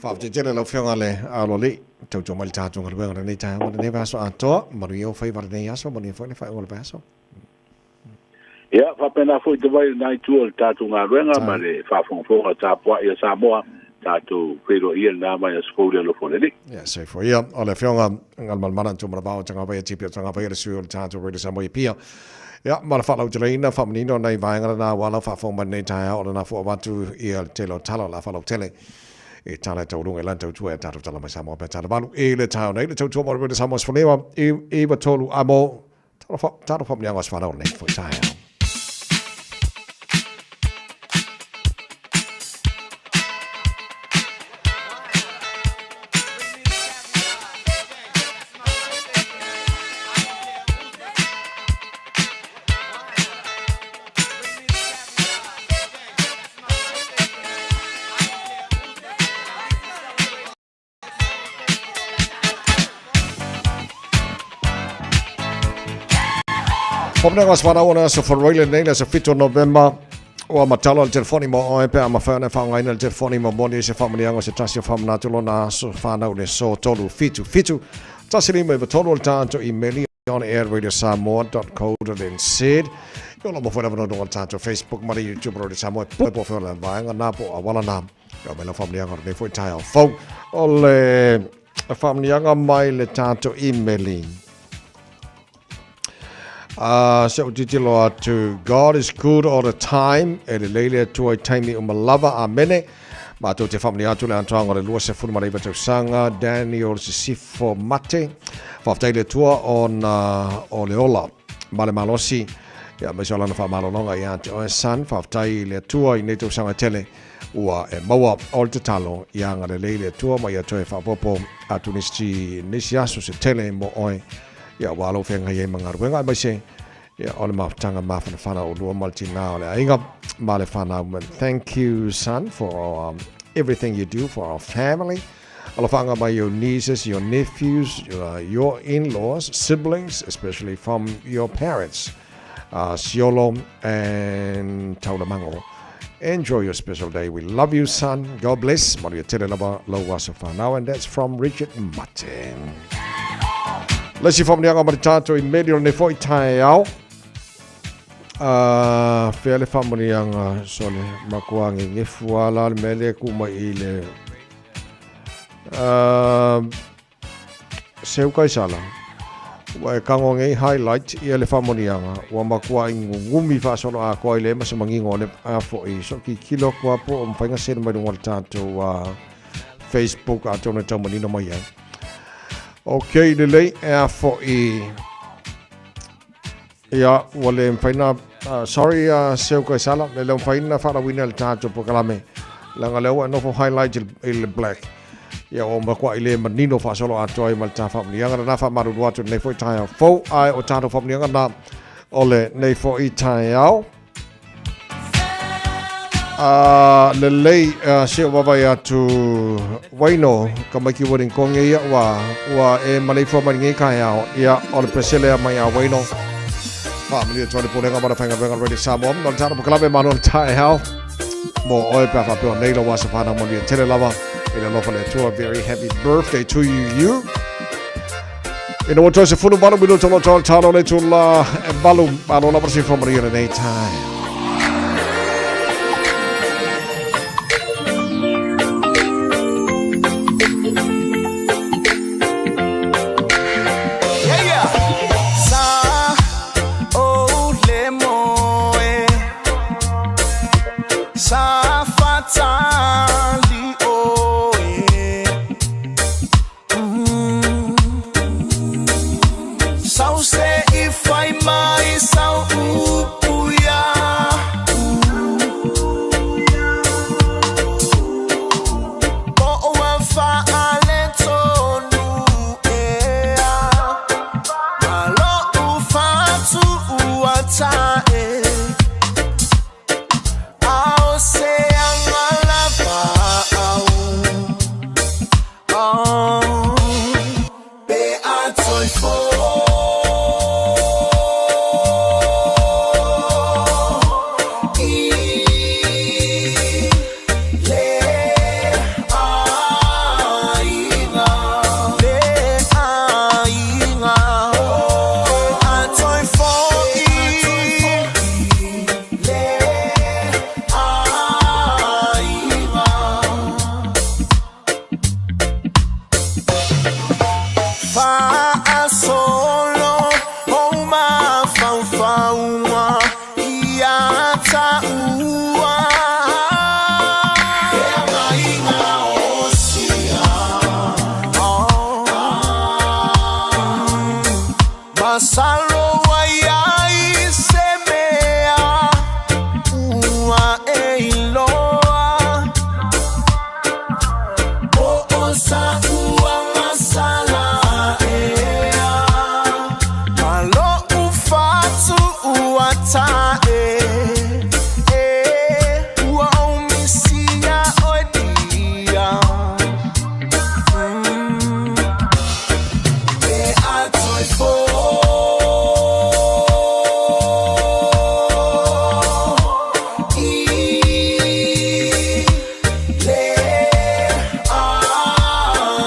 Faafetai tele lau Afioga le Aloalii. Tautua mai le tatou galuega i lenei taeao ma lenei vaiaso atoa. Manuia ou faiva i lenei aso, manuia foi le faaiuga o le vaiaso. Ia, faapena foi te vai i lena itu o le tatou galuega ma le faafogafoga tapuai a Samoa, tatou feiloaia i lena vaiaso fou i le alofa o le Alii. Ia, soifua ia. O le Afioga Galumalemana Tuumanavao Tagavaia Tipi o Tagavaia le sui o le tatou Radio Samoa i Apia. Ia, ma le faalauteleina, faamanino nai vaega lena aua lau faafofoga mai lenei taeao o lena fua avatu ia le tele o tala o le a faalautele i tala e taualuga i lana tautua e tatou tala mai Samoa pe tala valu i le taeao nei le tautua mo le Radio Samoa 19 i 93 amo talo faamuniaga o se whanau lenei foi taeao. Pamene ngā swara o le aso wharoile nei le aso 7 November ua matalo le telefoni mo oe pe a mawhai ona whaongaina le telefoni mo moni se whaamanianga se tasi o whamanatu lona aso whanau le so tolu fitu fitu tasi lima iwa tolu o le tātou imeli on air radiosamoa.co.nz Yo la mo fo lava no le tātou Facebook ma le YouTube Radio Samoa po po fo le vaenga nā po awala nā Yo me la whaamanianga nei foi taeao fou o le whaamanianga mai le tātou imeli se o titilo atu God is good all the time e le leile atu ai taimi uma lava amene mātou te whamani atu le antoanga o le 29 tausaga Daniel Sisifo Mate whaftai le tua o na o le ola ma le malosi ia me so lana whamalolonga ia te oe san whaftai le atua i nei tausaga tele ua e maua o le tatalo ia nga le leile atua ma ia toe whapopo atu nisi nisi aso se tele mo oe ia ua alo whenga i ma ngaruenga aemaise ia o le mafutanga mafanafana o lua ma le tina o le aiga ma le whanau. Thank you son for everything you do for our family. Alofanga by your nieces, your nephews, your in-laws, siblings, especially from your parents, Siolo and Taulamango. Enjoy your special day. We love you, son. God bless. Maria tele lava lau aso whanau. And that's from Richard Mate. Le si whamanianga ma te tātou i meri o nei foi tae ao. Whea le whamanianga so le makuangi ngefu ala le mele ku mai i le Seu Kaisala, ua e kago nei highlight ia le faamoniaga, ua makuaʻi gugumi faasolo atoa i le ema se magigo o le a foʻi so kikilo atu a po o mafai ona send mai luga o le tatou Facebook atonu e tau manino mai ai. Ok, lelei e a foʻi ia ua le mafai na sorry Seu Kaisala, le le mafai na faalauina le tatou polokalame leaga lea ua e nofo highlight i le black. Ia ua matuai le manino faasolo atoa ai ma le ta faamanuiaga lena faamalulu atu i lenei foi taeao fou ae o tatou faamanuiaga na o lenei foi taeao. A lelei se o vaavaai atu Waino ka maiki ua konge ia ua ua e maleifua mai lenei taeao. Ia o le pesele a mai a Waino. Faamalie atu ai le Pulega ma le Faigaluega Radio Samoa. O le tatou polokalame malo le taeao. Mo oe pe a faapea o nei lou aso fanau manuia tele lava i le alofa le Atua. Very happy birthday to you you. Ina ua toe 18 minuta o lo o talo le tula e malu malo lava se whamaria lenei taeao. Sa o le moe Sa fatali oe Sau se i fai mai sau upu ia Po ua faaletonu ea Ma lo'u fatu ua ta'e A o se aga lava au Oh, pe a toe fo'i le aiga, le aiga. Pe a toe fo'i le aiga. Faasolo o mafaufauga ia taua Feagaiga o sia Masalo ua iai se mea ua e iloa Po o sa'u agasala ea Ma lo'u fatu ua ta'e E ua ou misia oe dia Pe a toe fo'i le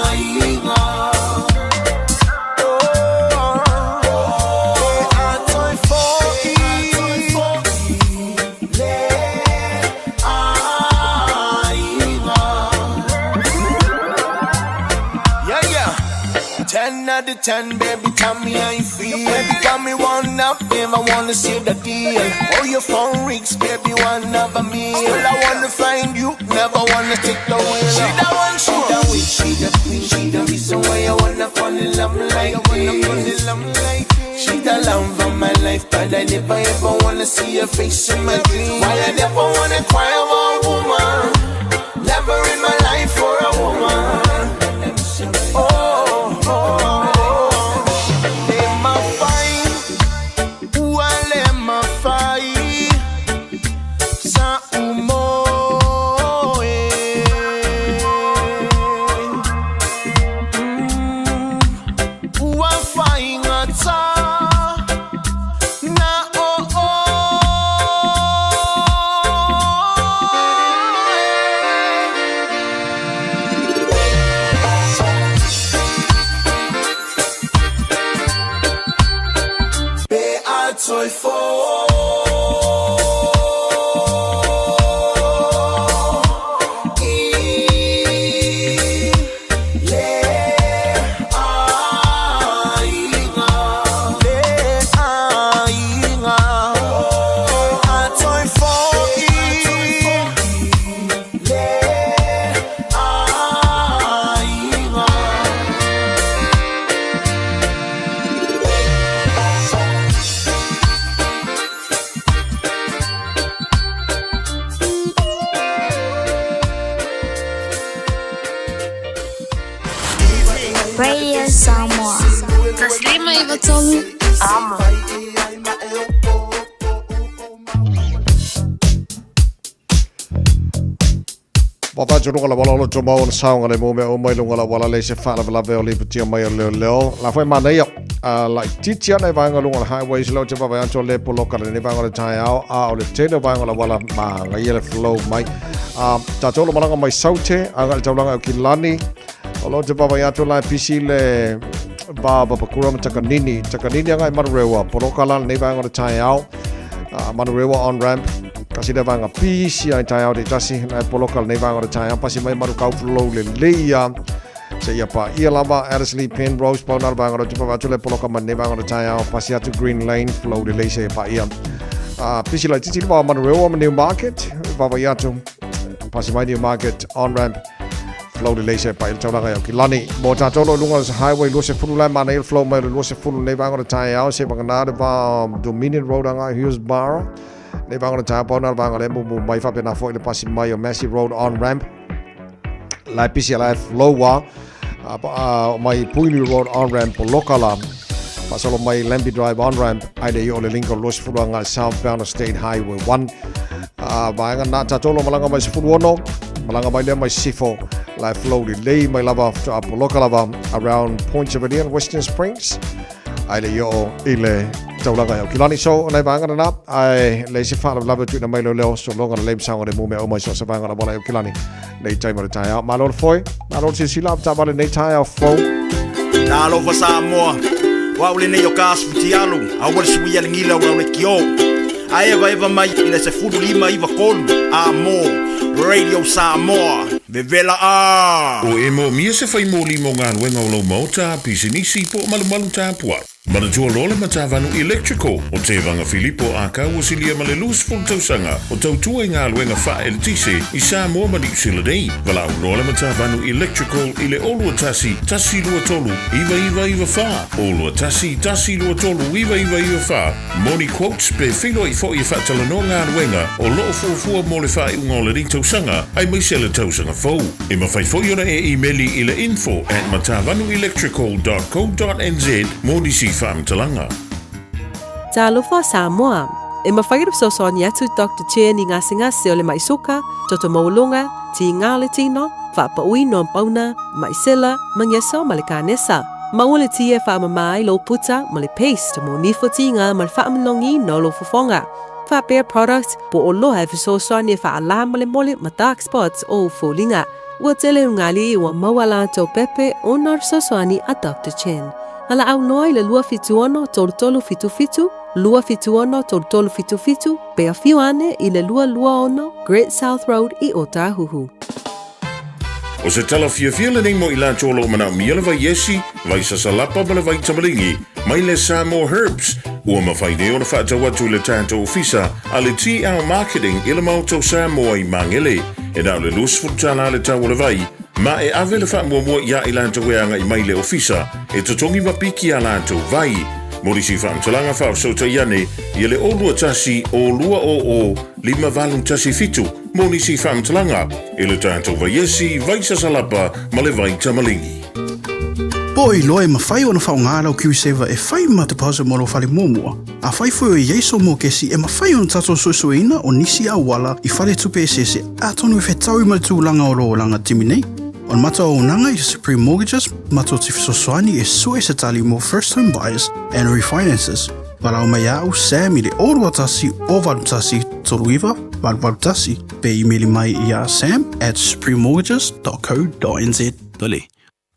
aiga Pe a toe fo'i le aiga. Yeah, yeah. 10 out of 10, baby, tell me how you feel. Baby, got me one up, never wanna see the deal. Oh, your phone rings, baby, one of a meal. Still, I wanna find you, never wanna take the wheel. She the one, she the witch, she the queen, she the reason why I wanna fall in love like this. She the love of my life, but I never ever wanna see her face in my dreams. Why I never wanna cry over a woman? Never in my life for a woman. Oh, oh, oh. Le mafai, ua le mafai, sa umoe. Ua faigata na o oe. Pe a toe fo'i le aiga, le aiga. Pe a toe fo'i le aiga. Radio Samoa. Taslima Ivatolu. Amo. Vaavaai luga o le auala o lo o tumau ona saogalemu mea uma i luga o le auala leai se faalavelave o lipotia mai o leoleo. La foi manaia a laitiiti ana i vaega luga o le highways lea ou te vaavaai atu o lea e poloka lenei vaega o le taeao a o le tele o vaega o le auala manaia le flow mai. A tatou lo malaga mai Saute agai i le taulaga i Aukilani o lo o te vaavaai atu la e pisi le va o Papakura ma Takanini. Takanini agai i Manurewa poloka la lenei vaega o le taeao. Manurewa on ramp kasi lea vaega pisi ai taeao te tasi la e poloka lenei vaega o le taeao pasi mai Manukau flow lelei a seia paia lava Addersley Penrose pau na le vaega o le tupa atu le poloka mai lenei vaega o le taeao pasi atu Green Lane flow lelei seia paia pisi laitiiti le va o Manurewa ma Newmarket vaavaai atu pasi mai Newmarket on ramp Flow lelei seia paia le taulaga i Aukilani. Mo tatou lo i luga o le highway 20 la e manaia le flow mai o le 20 lenei vaega o le taeao seia vagana le va o Dominion Road agai Hillsborough. Lenei vaega o le taeao pau na le vaega lea mumu mai faapena foi le pasi mai o Massey Road on ramp. La e pisi la e flow a mai Puinui Road on ramp poloka la faasolo mai Lambie Drive on ramp ai le i o le Lincoln 20 agai southbound State Highway 1. Vaega na tatou lo malaga mai 16 malaga mai lea mai Sifo la e flow lelei mai lava faatoa poloka lava around Point Chevalier and Western Springs ai le i oo i le taulaga i Aukilani. So, o nai vaega lena, ae leai se faalavelave o tuuina mai leoleo, sologa lelei ma saogalemu mea uma i so o se vaega o le auala i Aukilani nei taimi o le taeao. Malo le foe, malo le silasila, taavale nei taeao fou. Talofa Samoa, o au lenei o ka asu fitialu, aua le suia le gila o lau lekiō. A evaeva mai i le 15 93 a mo Radio Samoa, vevela a! O e moomia se fai moli mo galuega o lou maota, pisinisi po o malumalu tapuai. Manatua loa le Matavanu Electrical o Tevaga Filipo Akau ua silia ma le 20 tausaga o tautua i galuega faa-eletise i Samoa ma Niu Sila nei. Valaau loa le Matavanu Electrical i le 021 123 9994, 021 123 9994 mo ni quotes pe feiloai foi e faatalanoa galuega o lo o fuafua mo le faaiuga o lenei tausaga aemaise le tausaga fou. E mafai foi ona e imeli i le info at matavanuelectrical dot co dot nz mo nisi faamatalaga. Talofa Samoa! E mafai ona fesoasoani atu Doctor Chen i gasegase o le maʻi suka, toto maualuga, tiga o le tino, faapauina o pauna, maʻi sela, magiasa ma le kanesa. Maua le ti e faamama ai lou puta ma le paste mo nifo tiga ma le faamanogiina o lou fofoga. Faapea product po o loa e fesoasoani e faalā molemole ma dark spots o ou foliga. Ua tele ugali ua maua latou pepe ona o le fesoasoani a Doctor Chen. Valaau loa i le 276 3377, 276 3377, pe afio ane i le 226 Great South Road i Ōtāhuhu. O se tala fiafia lenei mo i latou o lo o manaomia le vai esi, vai sasalapa ma le vai tamaligi mai le Samoa Herbs, ua mafai nei ona faatau atu i le tatou ofisa a le TL Marketing i le Maota o Samoa i Magele. E na o le $20 le tau o le vai, ma e ave le faamuamua iā i latou e agai mai i le ofisa e totogi ma piki a latou vai. Mo nisi faamatalaga faafesootai ane ia le 021 200 5817 mo nisi faamatalaga i le tatou vaiesi, vaisasalapa ma le vaitamaligi. Po o iloa e mafai ona faaaoga lau KiwiSaver e fai ma deposit mo lou fale muamua? Afai foi o i ai sou mokesi, e mafai ona tatou suesueina o nisi auala i faletupe eseese atonu e fetaui ma le tulaga o lou olaga timi nei. O le matou auaunaga i Supreme Mortgages, matou te fesoasoani e sue se tali mo first home buyers and refinances. Valaau mai ia au Sam i le 021 081 39 881 pe imeli mai iā sam at suprememortgages.co.nz. Tole,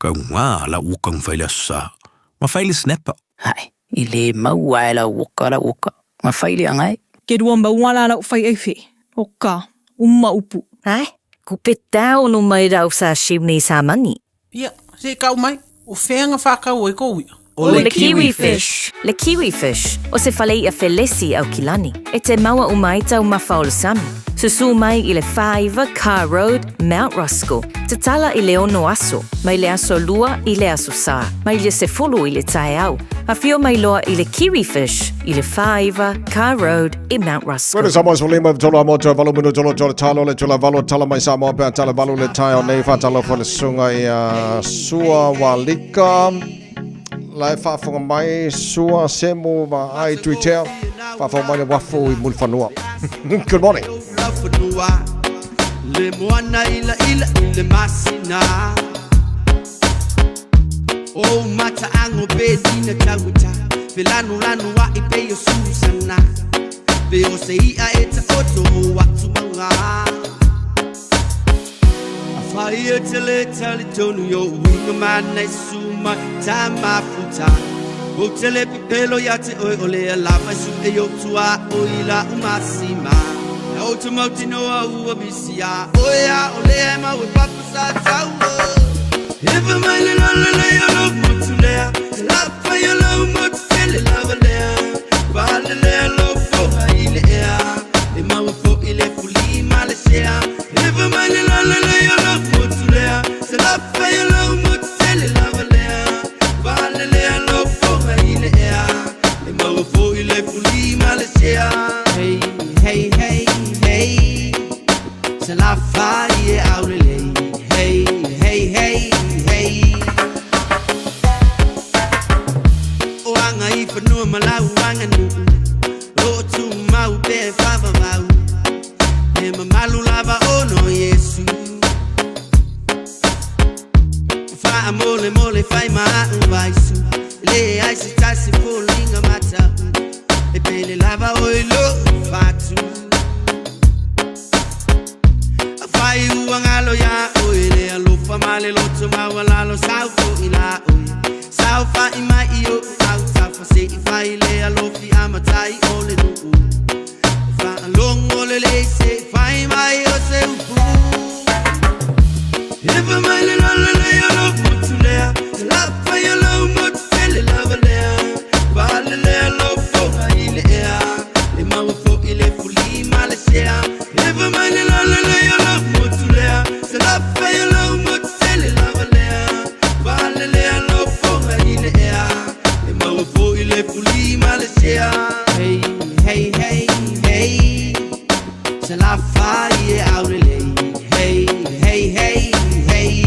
kau ngā la uka ngwhai le aso sa. Ma whai le snapper. Hai, i le maua e lau uka lau uka. Ma whai le angai. Ke rua maua la lau whai eiwhi. O ka, uma upu. Hai, ku pe tau no mai rau sa shiu nei sa mani. Ia, se i kau mai, o fea nga whakau ai kou ia? O le kiwi fish. Le kiwi fish, o se fale i'a felesi Aukilani. E te maua uma ai taumafa o le sami. Susū mai i le 49 Carr Road, Mount Roskill. Tatala i le ono aso, mai le aso lua i le aso sa, mai le sefulu i le taeao. Afio mai loa i le kiwi fish i le 49 Carr Road i Mount Roskill. Koe Samoa so lima tolo a moto valu minu tolo tolo talo le tula valu tala mai Samoa pea tala valu le tae o nei whātalo le sunga i a Sua Walika la e whaafonga mai Sua Semu ma ai Tuitea whaafonga mai le wafu i Mulifanua. Good morning. Le moana ila ila i le masina. O mata ango pe dina tauta. Felanu lanu wa i pe o Susana. Pe o se ia e ta oto o atu manga. Awhai e te le tali tonu yo uinga mana i suma ta mafuta. O te le pepelo ia te oi o le alava su e yo tua o ila umasima. O te mauti noa ua misia. O ea o le e mau e papa sa tau. Ewa mai le lole le yo lo motu lea. Te lapa yo lo motu tele lava lea. Vale lea lo foha i le ea. E maua fo i le fuli ma le sea. Ewa mai le lole le yo lo motu lea. Te lapa yo lo motu tele lava lea. Vale lea lo foha i le ea. E maua fo i le fuli ma le sea. Hey, hey, hey, hey. Se la fa i e aurelei. Hey, hey, hey, hey. O anga i whanua malau anga nuu. O tu mau pe whawawau. He mamalu lava ono Yesu. Wha mole mole whai maa vaisu. Le ai se tasi fulinga mata. E pele lava o i lo whatu. Whai uangalo ya oi le alofa male loto mawalalo sau fo ila oi. Sau fa i mai i o au tafa se i whai le alofi amatai o le nuu. Wha alongo le le se whai mai o se upu. Ewa mai le lole le alo motu lea. Te lapa i alo motu tele lava lea. Vale le alo foha i le ea. Le maua fo i le fuli ma le sea. Ewa mai le lole le alo motu lea. Te lapa i alo motu tele lava lea. Vale le alo foha i le ea. Le maua fo i le fuli ma le sea. Hey, hey, hey, hey. Se la fa i e aurelei. Hey, hey, hey, hey.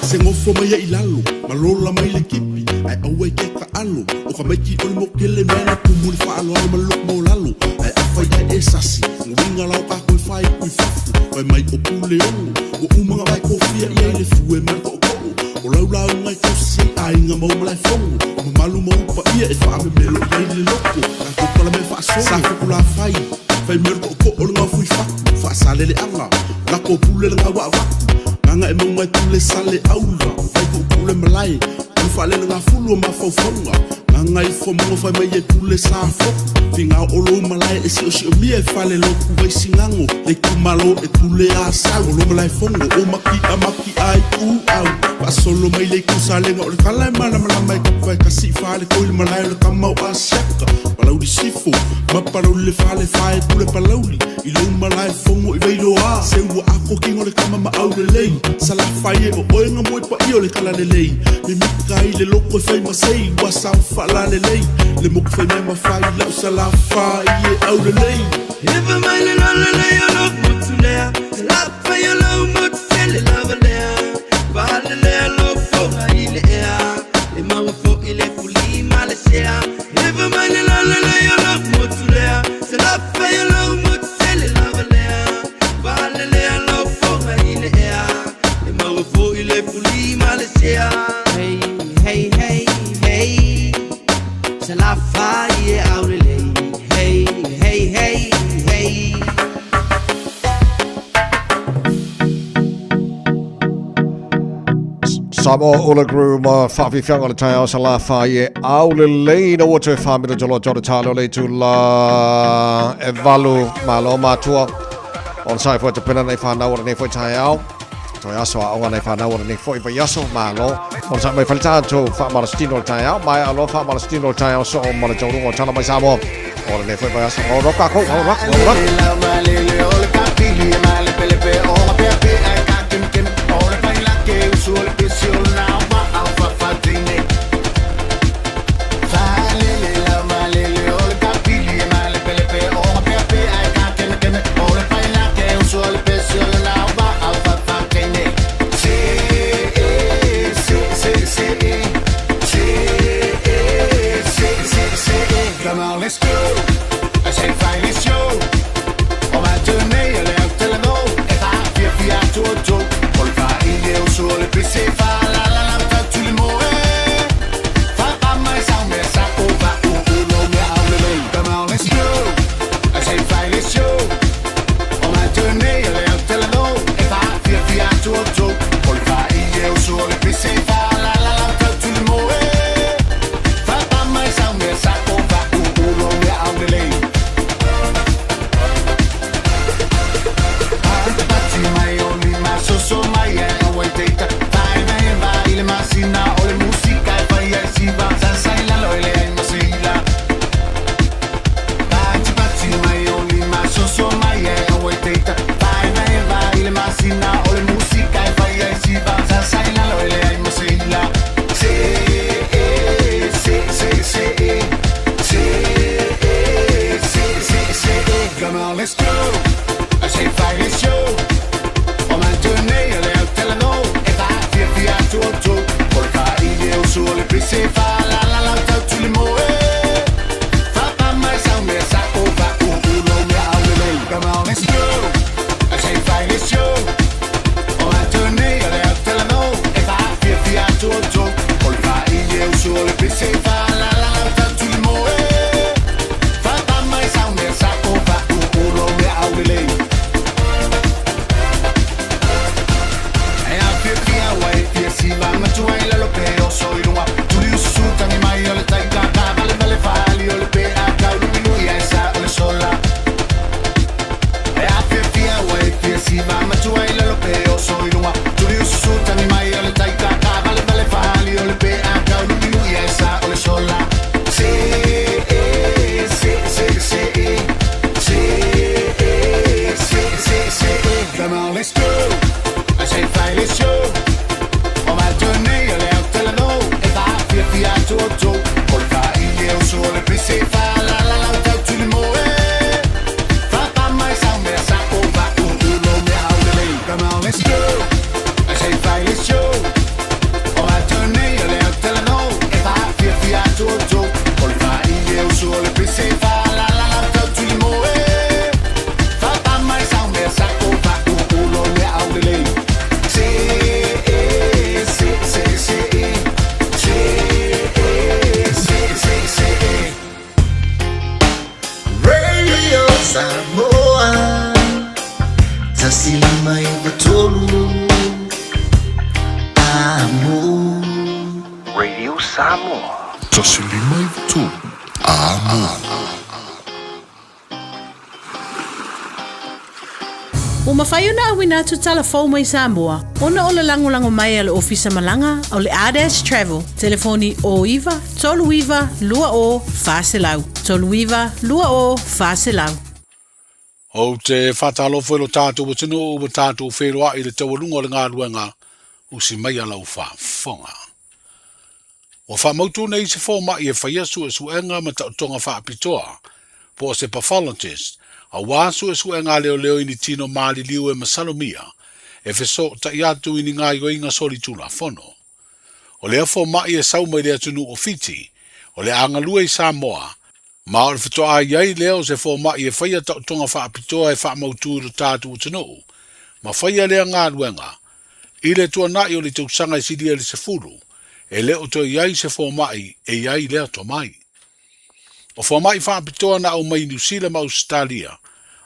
Se ngofo mai ia i lalo, malola mai le kipi, ai aue ke ka alo. O ka maiki o le mokele mea na kumu le whaaloalo ma lok maulalo. Ai awhai ai e sasi, nguinga lau ka koe whai kui fafu. Wai mai o pule ongo, o umanga vai kofia i ai le fue mai ko ko. O lau lau ngai kosi ai ngā mau malai fongo. O mamalu mau pa ia e whaame melo i ai le loko. Ka kokala me whaasongo, sa fuku la whai. Whai mero ko ko o le ngā fui faku, whaasalele anga. Lako pule le ngā wa waku. Nganga e maungai pule sale aula. Vai ku pule malai. O whalele ngā fulu o mawhauwhaunga. Nganga i whamunga whai mai e pule sa foku. Finga o lo malai e sio sio mia e whale loku vai singango. Le kumalo e pule a sau. O lo malai fongo o maki a maki ai u au. Pasolo mai le kusalenga o le kala e mana malama e kapu kasi whale koi le malai o le kamau a siaka. Palauli sifo, ma palauli le whale whae pule palauli. I lo malai fongo i veilo a. Se ua ako kingo le kama ma au le lei. Sala whai e o oenga moe pa i o le kala le lei. Me mika i le loko e whai masei. Wa sau whala le lei. Le moku whai mea mawhai lau sala whai e au le lei. Ewa mai le lole le o lo motu lea. Te lapa i o lo motu tele lava lea. Vale le alo foha i le ea. Le maua fo i le fuli ma le sea. Ewa mai le lole le o lo motu lea. Te lapa i o lo motu tele lava lea. Vale le alo foha i le ea. Le maua fo i le fuli ma le sea. Hey, hey, hey, hey. Se la fa i e aurelei. Hey, hey, hey, hey. Samoa Ula Gru ma whawhiwhianga o le taiao sa la whai e aule lei na ua toe whamira tolo tolo talo le tu la e valu malo matua. O sai fo te pena nei whanau o nei foi taiao. Toi aso a onga nei whanau o nei foi vai aso malo. O sai mai whalitātou whamarastino o le taiao. Mai alo whamarastino o le taiao so o mala taurunga o tala mai Samoa. O nei foi vai aso. O roka kou, o roka, o roka. Come on, let's go. I say, finally show. On va donner. le show. O matou nei o le au talanoa e faafiafia atu outou. O le faaile uso o le pese faalalalao tau tuli moe. Fapa mai sau mea sa'o faauluulu lou mea aulelei. Come on, let's go. I say fai le show. O matou nei o le au talanoa e faafiafia atu outou. O le faaile uso o le pese faalalalao tau tuli moe. Fapa mai sau mea sa'o faauluulu lou mea aulelei. C E C C C E C E C C C E. Radio Samoa 105.3 Amo. Radio Samoa. 105.3 Amo. Ua mafai ona auina atu tala fou mai Samoa ona o le lagolago mai a le Ofisa Malaga o le Ardash Travel, telefoni 09 39 20 400, 39 20 400. Ou te faatalofa i lo tatou atunuu ua tatou feiloai i le taualuga o le galuega usi mai a lau faafofoga. Ua faamautu nei se fomai e faia suesuega ma taotoga faapitoa, po o se pathologist, aua suesuega a leoleo i ni tino maliliu e masalomia e fesootai atu i ni gaoioiga solitulafono. O lea fomai e sau mai le atunuu o Fiti, o le a galue i Samoa, ma o le faatoa i ai lea o se fomai e faia taotoga faapitoa e faamautu i lo tatou atunuu, ma faia lea galuega i le tuanai o le tausaga e silia i le 10, e le o toe i ai se fomai e i ai lea tomai. O fomai faapitoa na aumai i Niu Sila ma Ausetalia,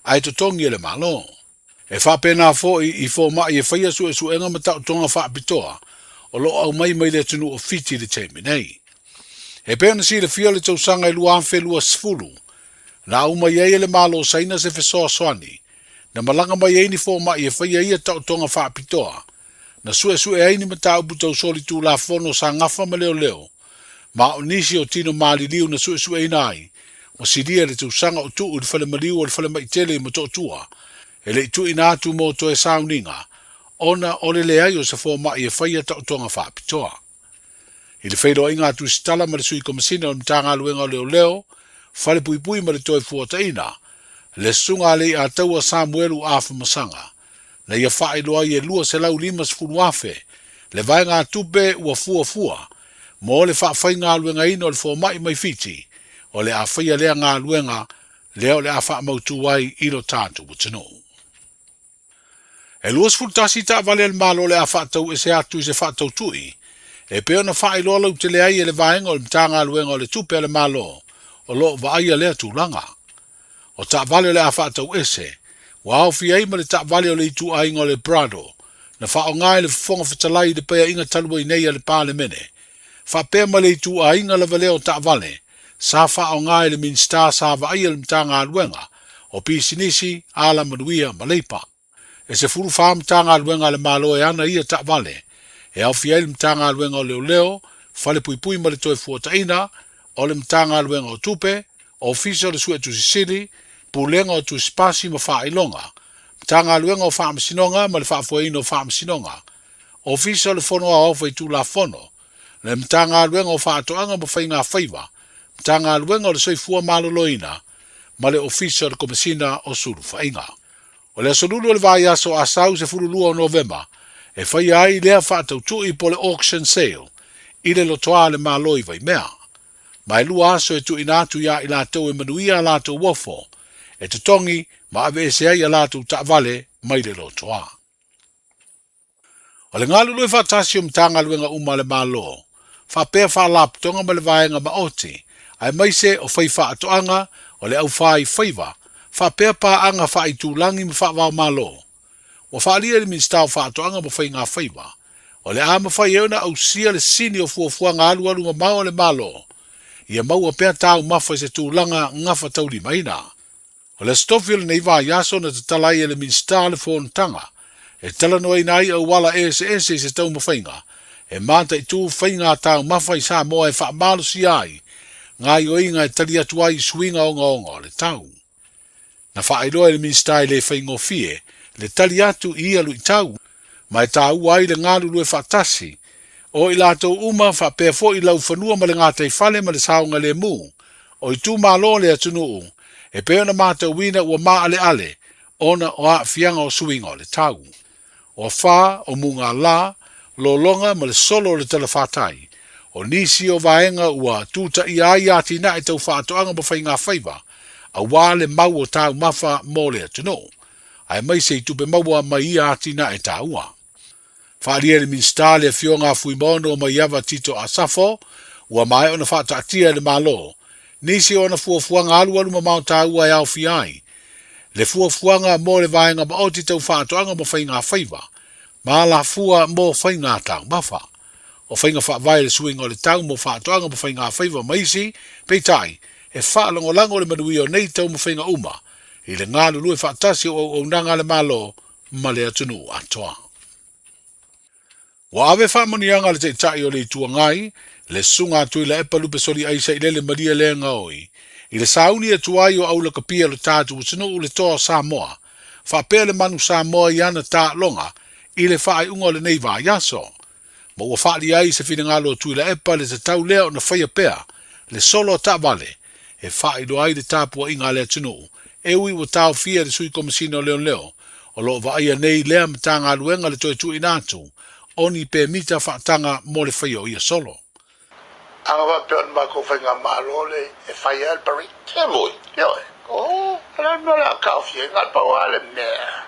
ae totogi e le Malo. E faapena foi i fomai e faia suesuega ma taotoga faapitoa o lo o aumai mai le atunuu o Fiti i le taimi nei. E pei ona silafia o le tausaga e 2020, na aumai ai e le Malo o Saina se fesoasoani na malaga mai ai ni fomai e faia ia taotoga faapitoa, na suesue ai ni mataupu tau solitulafono sa gafa ma leoleo, ma o nisi o tino maliliu na suesueina ai, ua silia i le tausaga o tuu i le falemaliu o le falemai tele i Motootua, e le i tuuina atu mo toe sauniga, ona o le leai o se fomai e faia taotoga faapitoa. I le feiloaiga a Tusitala ma le Sui Komesina o le Matagaluega o Leoleo, Falepuipui ma le Toefuataina, le Susuga a Leiataua Samuelu Afamasaga, na ia faailoa ai e $250,000 le vaegatupe ua fuafua mo le faafaigaluegaina o le fomai mai Fiti, o le a faia lea galuega lea o le a faamautu ai i lo tatou atunuu. E 21 taavale a le Malo o le a faatau ese atu i se faatautui, e pei ona faailoa lautele ai e le vaega o le Matagaluega o le Tupe a le Malo o lo o vaaia lea tulaga. O taavale o le a faatau ese, ua aofia ai ma le taavale o le ituaiga o le Prado, na faaaoga e le Fofoga Fetalai i le Paeaiga talu ai nei a le Palemene, faapea ma le ituaiga lava lea o taavale sa faaaoga e le Minisita sa vaaia le Matagaluega o Pisinisi, Alamanuia ma Leipa. E 14 Matagaluega a le Malo e ana ia taavale, e aofia ai le Matagaluega o Leoleo, Falepuipui ma le Toefuataina, o le Matagaluega o Tupe, Ofisa o le Suetusi Sili, Pulega o Tusipasi ma Faailoga, Matagaluega o Faamasinoga ma le Faafoeina o Faamasinoga, Ofisa o le Fono Aoao Faitulafono, le Matagaluega o Faatoaga ma Faiga Faiva, Matagaluega o le Soifua Maloloina ma le Ofisa o le Komesina o Sulufaiga. O le aso Lulu o le vaiaso Asau 12 o Novema e faia ai lea faatautui po o le auction sale i le lotoa a le Malo i Vaimea. Ma e lua aso e tuuina atu iā i latou e manuia a latou ofo, e totogi ma aveese ai a latou taavale mai le lotoa. O le galulue faatasi o Matagaluega uma a le Malo, faapea Faalapotopotoga ma le Vaega Maoti, aemaise o faifaatoaga o le aufaifaiva, faapea paaga faaitulagi ma faavaomalo. Ua faaalia e le Minisita o Faatoaga ma Faigafaiva, o le a mafai ai ona ausia le sini o fuafuaga alualu mamao a le Malo, ia maua pea taumafa i se tulaga gafataulimaina. O le Aso Tofi o lenei vaiaso na tatala ai e le Minisita le fonotaga e talanoaina ai auala eseese i se taumafaiga e mataitu faiga taumafa i Samoa e faamalosia ai gaoioiga e tali atu ai i suiga ogaoga o le tau. Na faailoa e le Minisita e le faigofie le tali atu i ia luitau. Ma e tāua ai le galulue faatasi o i latou uma faapea foi laufanua ma le gataifale ma le saogalemu o itumalo o le atunuu e pei ona matauina ua maaleale ona o aafiaga o suiga o le tau. O afa, o mugala, lologa ma le solo o le talafatai, o nisi o vaega ua tutaia ai atinae tau faatoaga ma faigafaiva aua le mau o taumafa mo le atunuu, aemaise i tupe maua mai ia atinae taua. Faaalia e le Minisita le Afioga a Fuimaono Maiava Tito Asafo, ua maea ona faataatia e le Malo nisi o ana fuafuaga alualu mamao taua e aofia ai le fuafuaga mo le vaega maoti tau faatoaga ma faigafaiva ma alafua mo faiga taumafa. O faiga faavae le suiga o le tau mo faatoaga ma faigafaiva ma isi, peitai, e faalagolago le manuia o nei taumafaiga uma i le galulue faatasi o auaunaga a le Malo ma le atunuu atoa. Ua ave faamanuiaga a le Taitai o le Itu Agai, le Susuga a Tuilaepa Lupe Soliai Sailele Malielegaoi, i le sauni atu ai o aulakapia o le tatou atunuu le Toa o Samoa, faapea le Manu Samoa i ana taaloga i le faaiuga o lenei vaiaso. Ma ua faaalia ai se finagalo o Tuilaepa le tatau lea ona faia pea le solo a taavale e faailoa ai le tapuaiga a le atunuu e ui ua taofia e le Sui Komesina o Leoleo o lo o vaaia nei lea Matagaluega le toe tuuina atu o ni pemita faataga mo le faia o ia solo. Aga faapea o le matou faigamalo le e fai ai le parade. E moi. Ioe. Oh. O le a le mea o le a taofia ai, na o le pau lava le mea,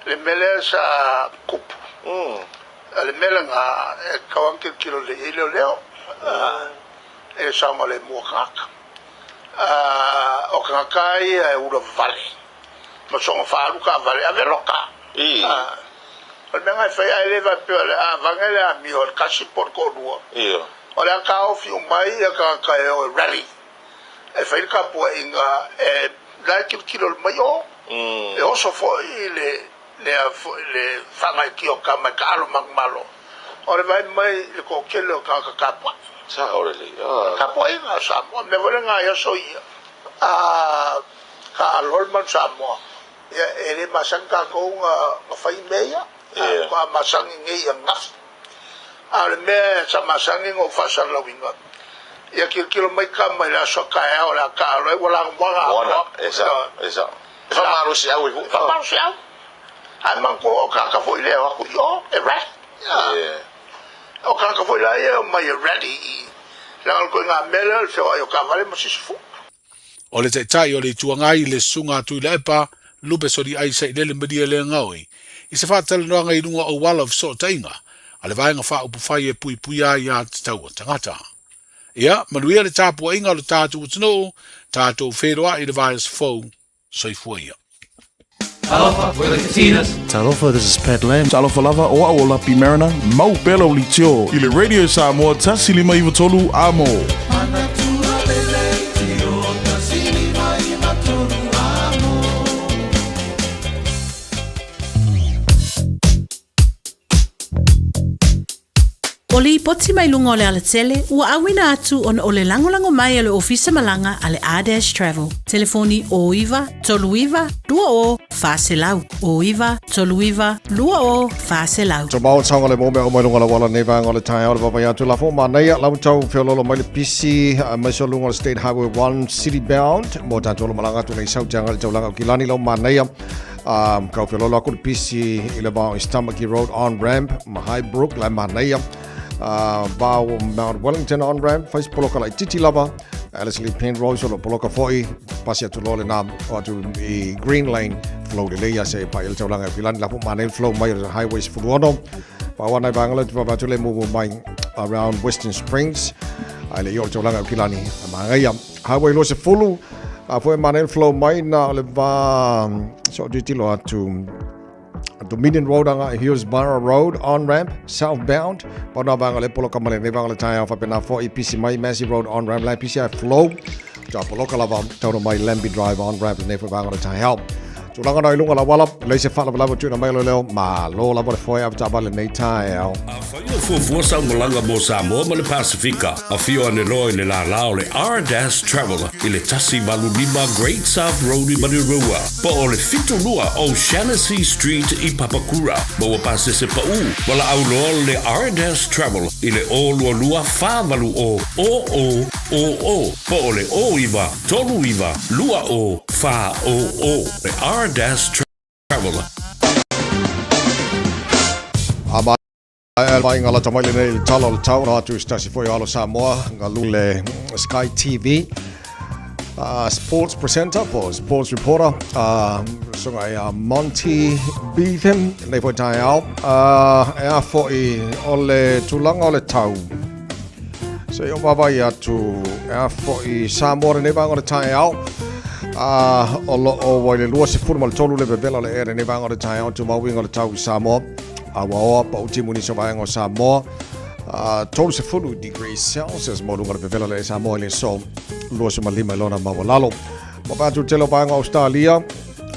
le mea lea sa tupu. O le mea lena e tatau lava ona tilotilo lelei i ai leoleo, i le saogalemu o tagata. O tagata lava ia e ula vale ma soona faaalu taavale, ave loka. O le mea lena e fai, ae le faapea o le a avane le amio a le tasi po o le toalua. O le a taofi uma ai tagata e o e rally, e fai le tapuaiga, e la e tilotilo mai o, e oso foi le lea foi le faagaeetia o tama e taalo manumalo, o le vaai mai i le toatele o tagata tapuai. Sao lelei. Ah. Tapuaiga a Samoa, mea foi lena i aso ia, a taalo le manu Samoa, ia e le masani tatou na fai mea ia, yeah. A masani nei ananafi. A o le mea sa masani na ou faasalalauina, ia tilotilo mai tama i le aso a taeao o le a taalo ai, ua lagomoana atoa. E sao, e sao. E faamalosiau ai foi. Faamalosiau. Ae manatua o tagata foi lea e o atu i o, e rally. O tagata foi la ia e omai e rally i leaga o le ituaiga mea lea o le feoai o taavale ma sisifuga. O le Taitai o le Itu Agai, le Susuga a Tuilaepa, Lupe Soliai Sailele Malielegaoi, i se faatalanoaga i luga o auala o fesootaiga a le Vaega Faaupufai e puipuia ai aiatatau a tagata. Ia, manuia le tapuaiga o le tatou atunuu, tatou feiloai i le vaiaso fou. Soifua ia. Talofa, we're the Katinas. Talofa, this is Pat Lam. Talofa lava, o au o Lapi Mariner, mau pea lau leitio i le Radio Samoa 1593 Amo. O lipoti mai luga o le alatele, ua auina atu ona o le lagolago mai a le Ofisa Malaga a le R-Dash Travel. Telefoni 09 39 20 400, 09 39 20 400. To mau tau le mome o mai lunga la wala nei vanga le tai o le vavai atu la fo manaia lau tau feololo mai le pisi mai so lunga le State Highway 1 City Bound mo tātou lo malanga atu nei sau te anga le taulanga o Kilani lau manaia Um, kau feololo aku le pisi i le vao i Stomachy Road on ramp, ma Highbrook la manaia. Vao Mount Wellington on ramp, fais poloka lai titi lava. Ellerslie Penrose o lo poloka foi, pasi atu lo le nā o atu i Green Lane, flow le leia se pa il taulanga filani la manaia flow mai o le highway 16. Pa wana i vangala tu atu le mumu mai around Western Springs. Ai le i o le taulanga o Kilani. Mangaia Highway 20, a foi manaia flow mai na o le va so titilo atu Dominion Road anga i Hillsborough Road on ramp southbound pa na vanga le poloka male ne vanga le tai alfa pena fo i pisi mai Massey Road on ramp la pisi ai flow ta poloka lava tau mai Lambie Drive on ramp ne fo vanga le tai help. Tulaga na i luga o le auala, e leai se faalavelave o tuuina mai e leoleo, malo lava le foe avetaavale i lenei taeao. Afai o fuafua sau malaga mo Samoa ma le Pasefika, afio ane loa i le lālā o le R-Dash Travel i le 185 Great South Road i Manurewa, po o le 72 O'Shannessy Street i Papakura. Maua pasese paʻu, valaau loa le R-Dash Travel i le 022 480 0000 po o le 09 39 20 400 le R-Dash Travel. A maea le vaaiga lata mai lenei i le tala o le tau, alo atu i se tasi foi o alo Samoa, galu le Sky TV, sports presenter po sports reporter, susuga ia Monty Beetham, lenei foi taeao. E a foi o le tulaga o le tau, Se i ou vaavaai atu e a foi Samoa lenei vaega o le taeao. O lo o ua i le 23 le vevela o le ea lenei vaega o le taeao, tumau uiga o le tau i Samoa. A ua oa pau timu nisi o vaega o Samoa. 30 degrees Celsius mo luga o le vevela o le ea i Samoa i le aso 25 i lona maualalo. Ma vaai atu i le tele o vaega o Australia.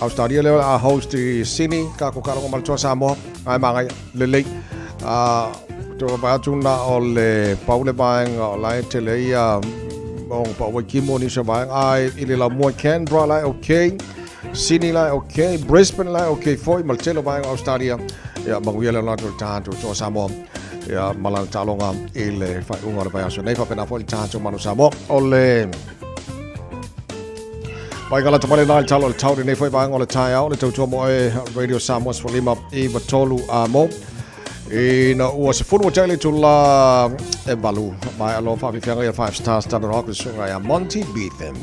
Australia lea o le a host i Sydney, kako kalogo ma le toa Samoa. Ai magaia, lelei. Te vaai atu na o le pau le vaega o la e tele ia o pa wai kimo ni se vaega ai i le laumua Canberra la e okay Sydney la e okay Brisbane la e okay foi ma le tele o vaega o Australia ia manuia le latou tatou toa Samoa ia ma lana taaloga i le faaiuga o le vaiaso nei faapena foi le tatou Manu Samoa o le Mai ka lata male nai talo le tau nei foi vaega o le taeao le tautua mo e Radio Samoa 15 i 3 a mo. Ina ua 10 ua tele itula e valu mai alo faafiafiaga ia Five Stars Standard Rock le susuga ia Monty Beetham.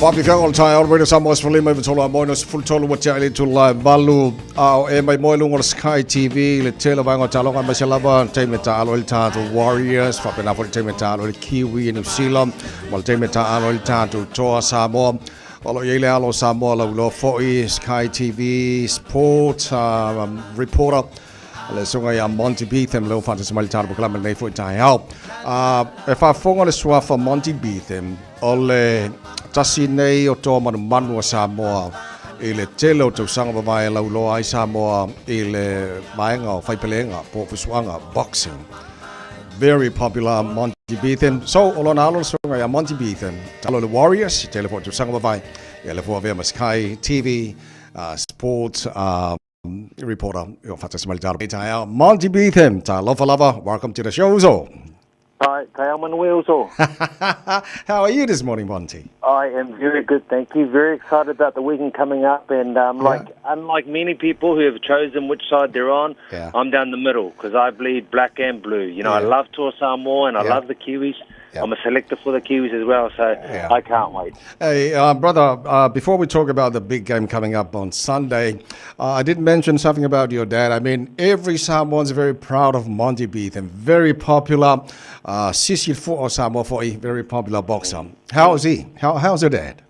Faafiafiaga o le taeao Radio Samoa 15 i tolu a moe 13 ua tea i le itula e valu a o e mai moe luga o le Sky TV le tele o vaega o taaloga aemaise lava le taimi e taalo ai le tatou Warriors faapena foi le taimi e taalo ai le Kiwi i New Zealand ma le taimi e taalo ai le tatou Toa Samoa. O lo o i ai le alo o Samoa lauiloa foi Sky TV Sport Reporter. Le susuga ia Monty Betham leo faatasi mai le tatou polokalame lenei foi taeao. E faafofoga le suafa Monty Betham o le tasi nei o toa manumanu a Samoa i le tele o tausaga mavae lauloa ai Samoa i le vaega o faipelega po o fusuaga boxing. Very popular Monty Betham. So, o lona alo le susuga ia Monty Betham, talo le Warriors, tele foi o tausaga mavae, ia le fua vea ma Sky TV, Sports, reporter o faatasi mai le tatou taeao. Monty Betham, talofa lava, welcome to the show, uso. Hi, taeao manuia, uso. How are you this morning, Monty? I am very good, thank you. Very excited about the weekend coming up, and like unlike many people who have chosen which side they're on, I'm down the middle because I bleed black and blue. You know, I love Toa Samoa and I love the Kiwis. I'm a selector for the Kiwis as well, so I can't wait. Hey, brother, before we talk about the big game coming up on Sunday, I did mention something about your dad. I mean, every Samoan's very proud of Monty Betham, very popular, Sisi for Samoa for a very popular boxer. How is he? How's your dad?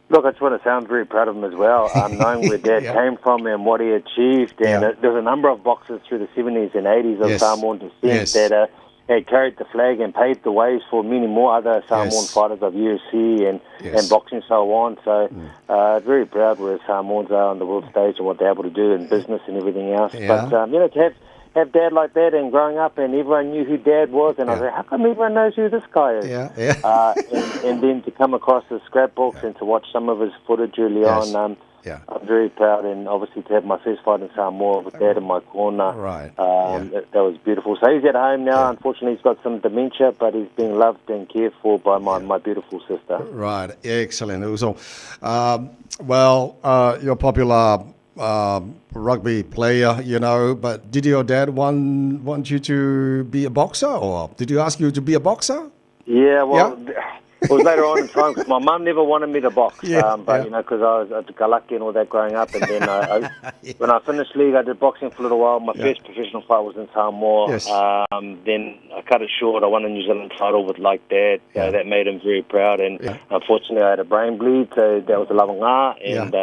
Look, I just want to say I'm very proud of him as well. Knowing where Dad came from and what he achieved. And there's a number of boxers through the 70s and 80s of Samoan descent that had carried the flag and paved the ways for many more other Samoan fighters of UFC and, and boxing and so on. So very proud where Samoans are on the world stage and what they're able to do in business and everything else. But, you know, to have Dad like that and growing up and everyone knew who Dad was, and I was like, how come everyone knows who this guy is? And then to come across the scrapbooks and to watch some of his footage early on, I'm very proud, and obviously to have my first fight in Samoa with Dad in my corner, that was beautiful. So he's at home now. Unfortunately, he's got some dementia, but he's being loved and cared for by my beautiful sister. Right, excellent. So, well, you're popular rugby player, you know, but did your dad want you to be a boxer, or did you ask you to be a boxer? Yeah, well, it was later on in time because my mum never wanted me to box. But, you know, because I was at Galaki and all that growing up. And then when I finished league, I did boxing for a little while. My first professional fight was in Samoa. Then I cut it short. I won a New Zealand title with like Dad. That made him very proud. And unfortunately, I had a brain bleed, so that was a lavanga. And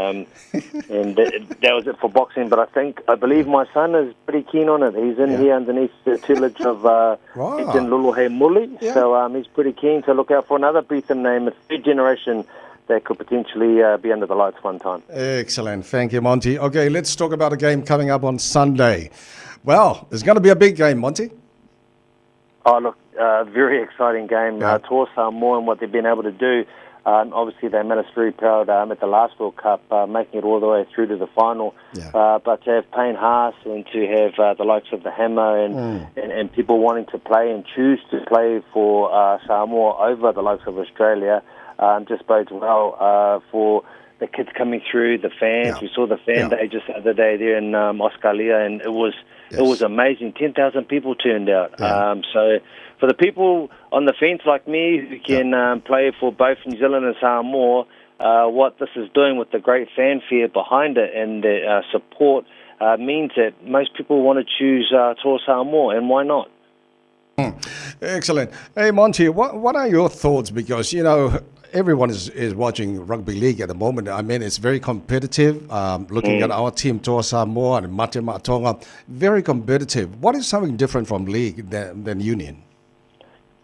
and that was it for boxing. But I believe my son is pretty keen on it. He's in here underneath the tutelage of Etienne Luluhe Muli. So he's pretty keen to look out for another Betham name, a third generation that could potentially be under the lights one time. Excellent. Thank you, Monty. Okay, let's talk about a game coming up on Sunday. Well, it's going to be a big game, Monty. Oh, look, very exciting game. Toa Samoa and what they've been able to do. Obviously, they made us very proud at the last World Cup, making it all the way through to the final. But to have Payne Haas and to have the likes of the Hammer and people wanting to play and choose to play for Samoa over the likes of Australia just bodes well for the kids coming through, the fans. We saw the fan day just the other day there in Australia, and it was it was amazing. 10,000 people turned out. So for the people on the fence like me who can play for both New Zealand and Samoa, what this is doing with the great fanfare behind it and the support means that most people want to choose Toa Samoa, and why not? Excellent. Hey, Monty, what are your thoughts? Because, you know, everyone is watching rugby league at the moment. I mean, it's very competitive. Looking at our team, Toa Samoa and Mate Ma'a Tonga, very competitive. What is something different from league than union?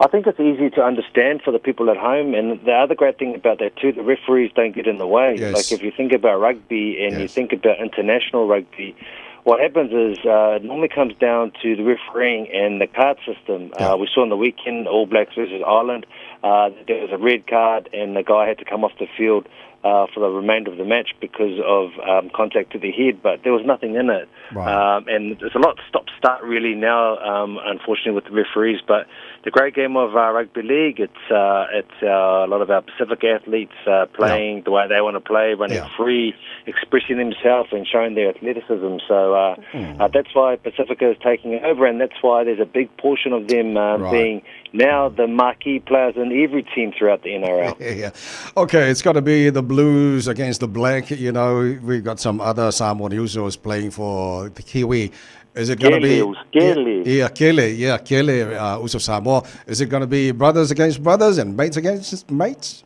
I think it's easy to understand for the people at home, and the other great thing about that too, the referees don't get in the way. Like if you think about rugby and you think about international rugby, what happens is it normally comes down to the refereeing and the card system. We saw on the weekend All Blacks versus Ireland, there was a red card and the guy had to come off the field for the remainder of the match because of contact to the head, but there was nothing in it. And there's a lot stop-start really now, unfortunately, with the referees. But the great game of rugby league, it's a lot of our Pacific athletes playing the way they want to play, running free, expressing themselves and showing their athleticism. So that's why Pacifica is taking over, and that's why there's a big portion of them being now the marquee players in every team throughout the NRL. Okay, it's got to be the Blues against the Black. You know, we've got some other Samoan Usos playing for the Kiwi. Is it going to be... Kele. Yeah, Kele. Yeah, Kele, Uso Samoa. Is it going to be brothers against brothers and mates against mates?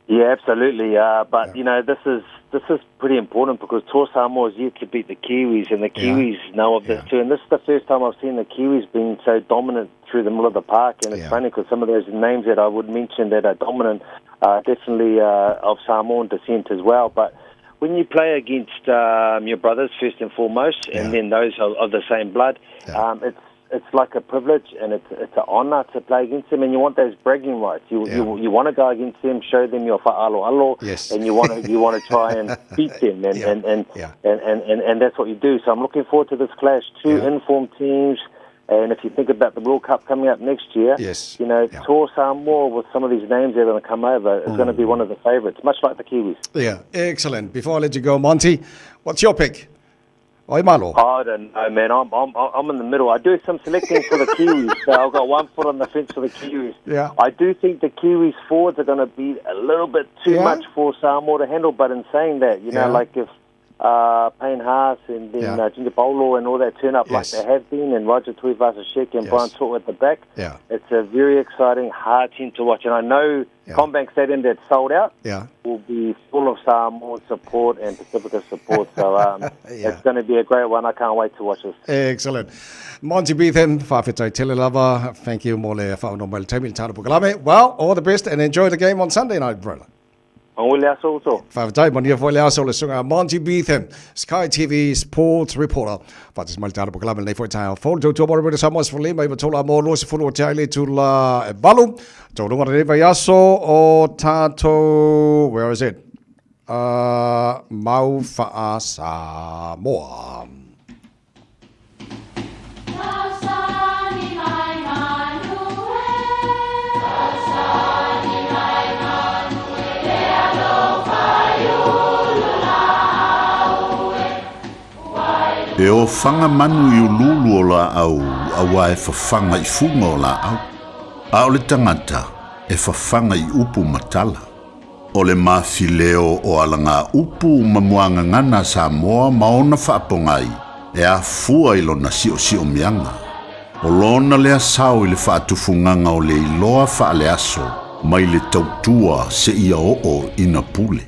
Yeah, absolutely. But, you know, this is this is pretty important because Toa Samoa is yet to beat the Kiwis, and the Kiwis know of this too. And this is the first time I've seen the Kiwis being so dominant through the middle of the park. And it's funny because some of those names that I would mention that are dominant are definitely of Samoan descent as well. But when you play against your brothers first and foremost, and then those of the same blood, it's like a privilege and it's an honour to play against them, and you want those bragging rights. You want to go against them, show them your fa'aloalo, and you want to try and beat them, and that's what you do. So I'm looking forward to this clash. Two informed teams, and if you think about the World Cup coming up next year, you know, Toa Samoa with some of these names that are going to come over is going to be one of the favourites, much like the Kiwis. Yeah, excellent. Before I let you go, Monty, what's your pick? Oi, malo. I don't know, man. I'm in the middle. I do some selecting for the Kiwis, so I've got one foot on the fence for the Kiwis. Yeah. I do think the Kiwis forwards are going to be a little bit too much for Samoa to handle. But in saying that, you know, like if Payne Haas and then Ginger Paulo and all that turn up like they have been, and Roger Tuivasa-Sheck and Brian To'o at the back, it's a very exciting, hard team to watch. And I know CommBank Stadium that's sold out will be full of Samoan support and Pacifica support. So it's going to be a great one. I can't wait to watch this. Excellent. Monty Betham, fa'afetai tele lava. Thank you, mo le whaono mai le taimi le tāna pukalame. Well, all the best and enjoy the game on Sunday night, brother. Fa'afetai, manuia foi le aso le suga Monty Betham, Sky TV Sports Reporter. Fa'atasi mai le tāna pukalame lenei foi taeao fou. Le tautua mo le Samoa se fulu lima iva tolu a mo lua se fulu o te ai le tula e valu. Tauruga lenei vaiaso o tātou, where is it? Mau Fa'a Samoa. E ofaga manu i uluulu o laau auā e fafaga i fuga o laau, a o le tagata e fafaga i upu ma tala. O le mafileo o alagaupu ma muagagana a Samoa ma ona faapogai e afua i lona siosiomiaga. O lona lea sao i le faatufugaga o le iloa faaleaso mai le tautua seia oo ina pule.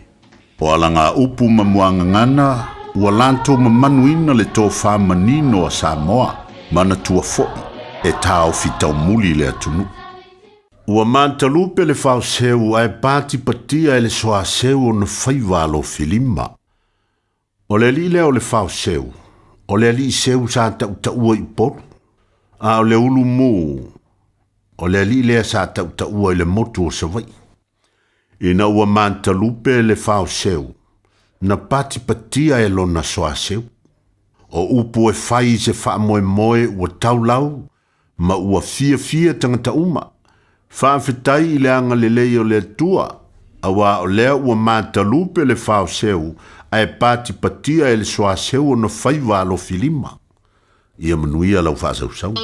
O alagaupu ma muagagana ua latou mamanuina le tofā manino a Samoa, manatua foʻi e taofi taumuli le atunuu. Ua matalupe le faoseu ae patipatia e le soaseu ona faiva alofilima. O le alii lea o le faoseu, o le alii seu sa tautaua i Upolu, a o le ulumu, o le alii lea sa tautaua i le motu o Savaii. Ina ua matalupe le faoseu, na patipatia e lona soaseu. O upu e fai i se faamoemoe ua taulau ma ua fiafia tagata uma. Faafetai i le agalelei o le Atua, auā o lea ua matalupe le faoseu ae patipatia e le soaseu ona faiva alofilima. Ia manuia lau faasausauga.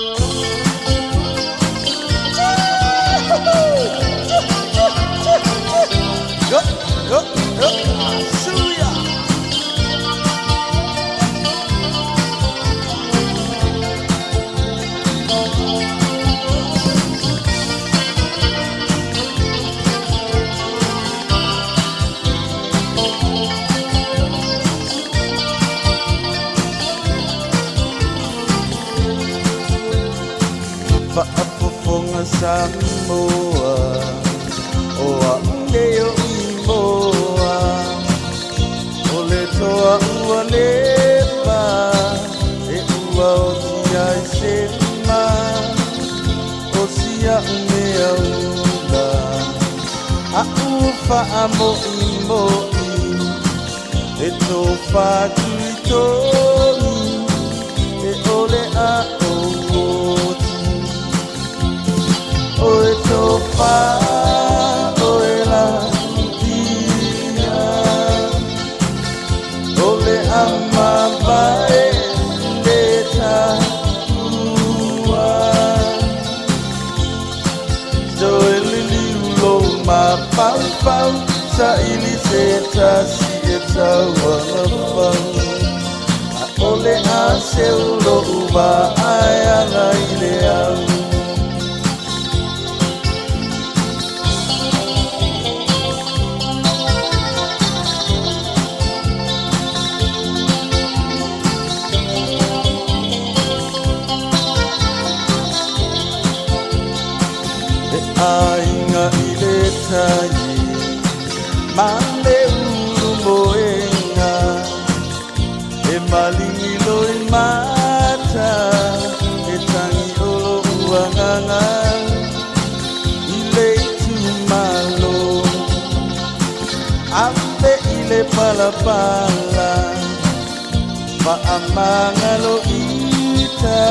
Faafofoga Samoa, o a'u nei o Imoa, o le toa ua leva e ua oti ai se ma, o si a'u mea ula, a'u faamo'imo'i, e tofa tuitogi, e ʻole a ou oti. O e tofa o e la tia, o le ama vae le taua. Toe liliu lou mafaufau, saili se tasi e tauagafau. ʻAʻole a seu loʻu waʻa e aga i le au. aiga i le tai ma le ulu moenga e maligi loi mata e tangi o lo'u agaga i le itumalo ave i le palapala faamagalo ita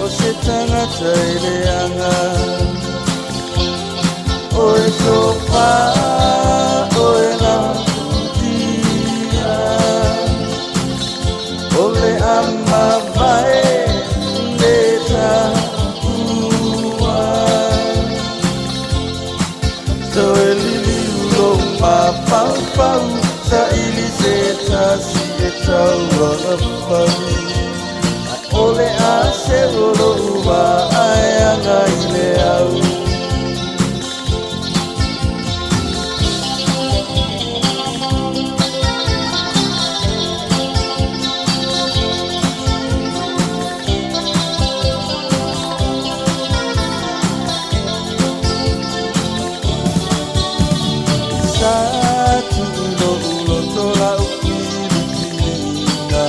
o se tagata e leaga Oe tofa oe lautia O le amavae le taua Toe liliu lou mafaufau Saili se tasi e tauagafau O le a seu o lou vaa e aga i le au. Sa tuu lo'u loto la'u filifiliga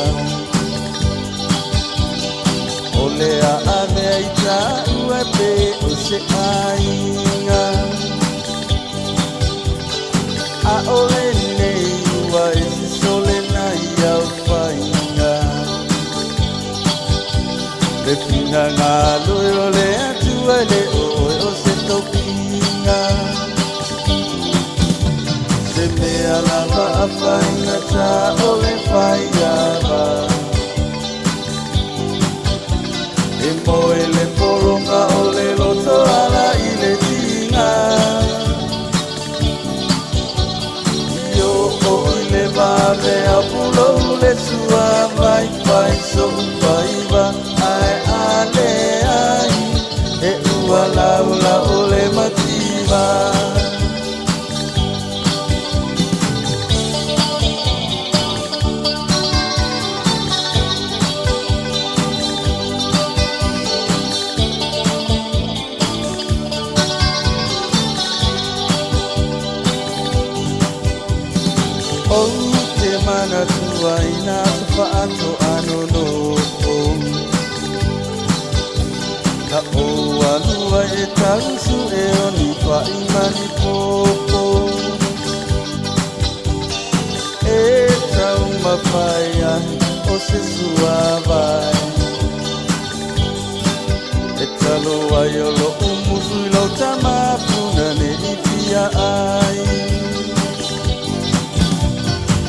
O le a avea i taua e pe o se aiga ʻAʻole nei ua e sisole nai aofaiga Le finagalo e o le Atua e le o oe o se tofiga Se mea lava a faigata o le faiava E moe le pologa o le loto ala i le tiga I oo i le vave a pulou le sua vai fai so'u faiva ae a leai e ua laula o le mativa. Ou te manatua i nā aso faatoa nonofo Na ou alu ai e tausu e o ni paʻi ma ni pōpō E taumafai ai o se suāwai E talo ai o lo'u musu i lou tama puna ne i fia ai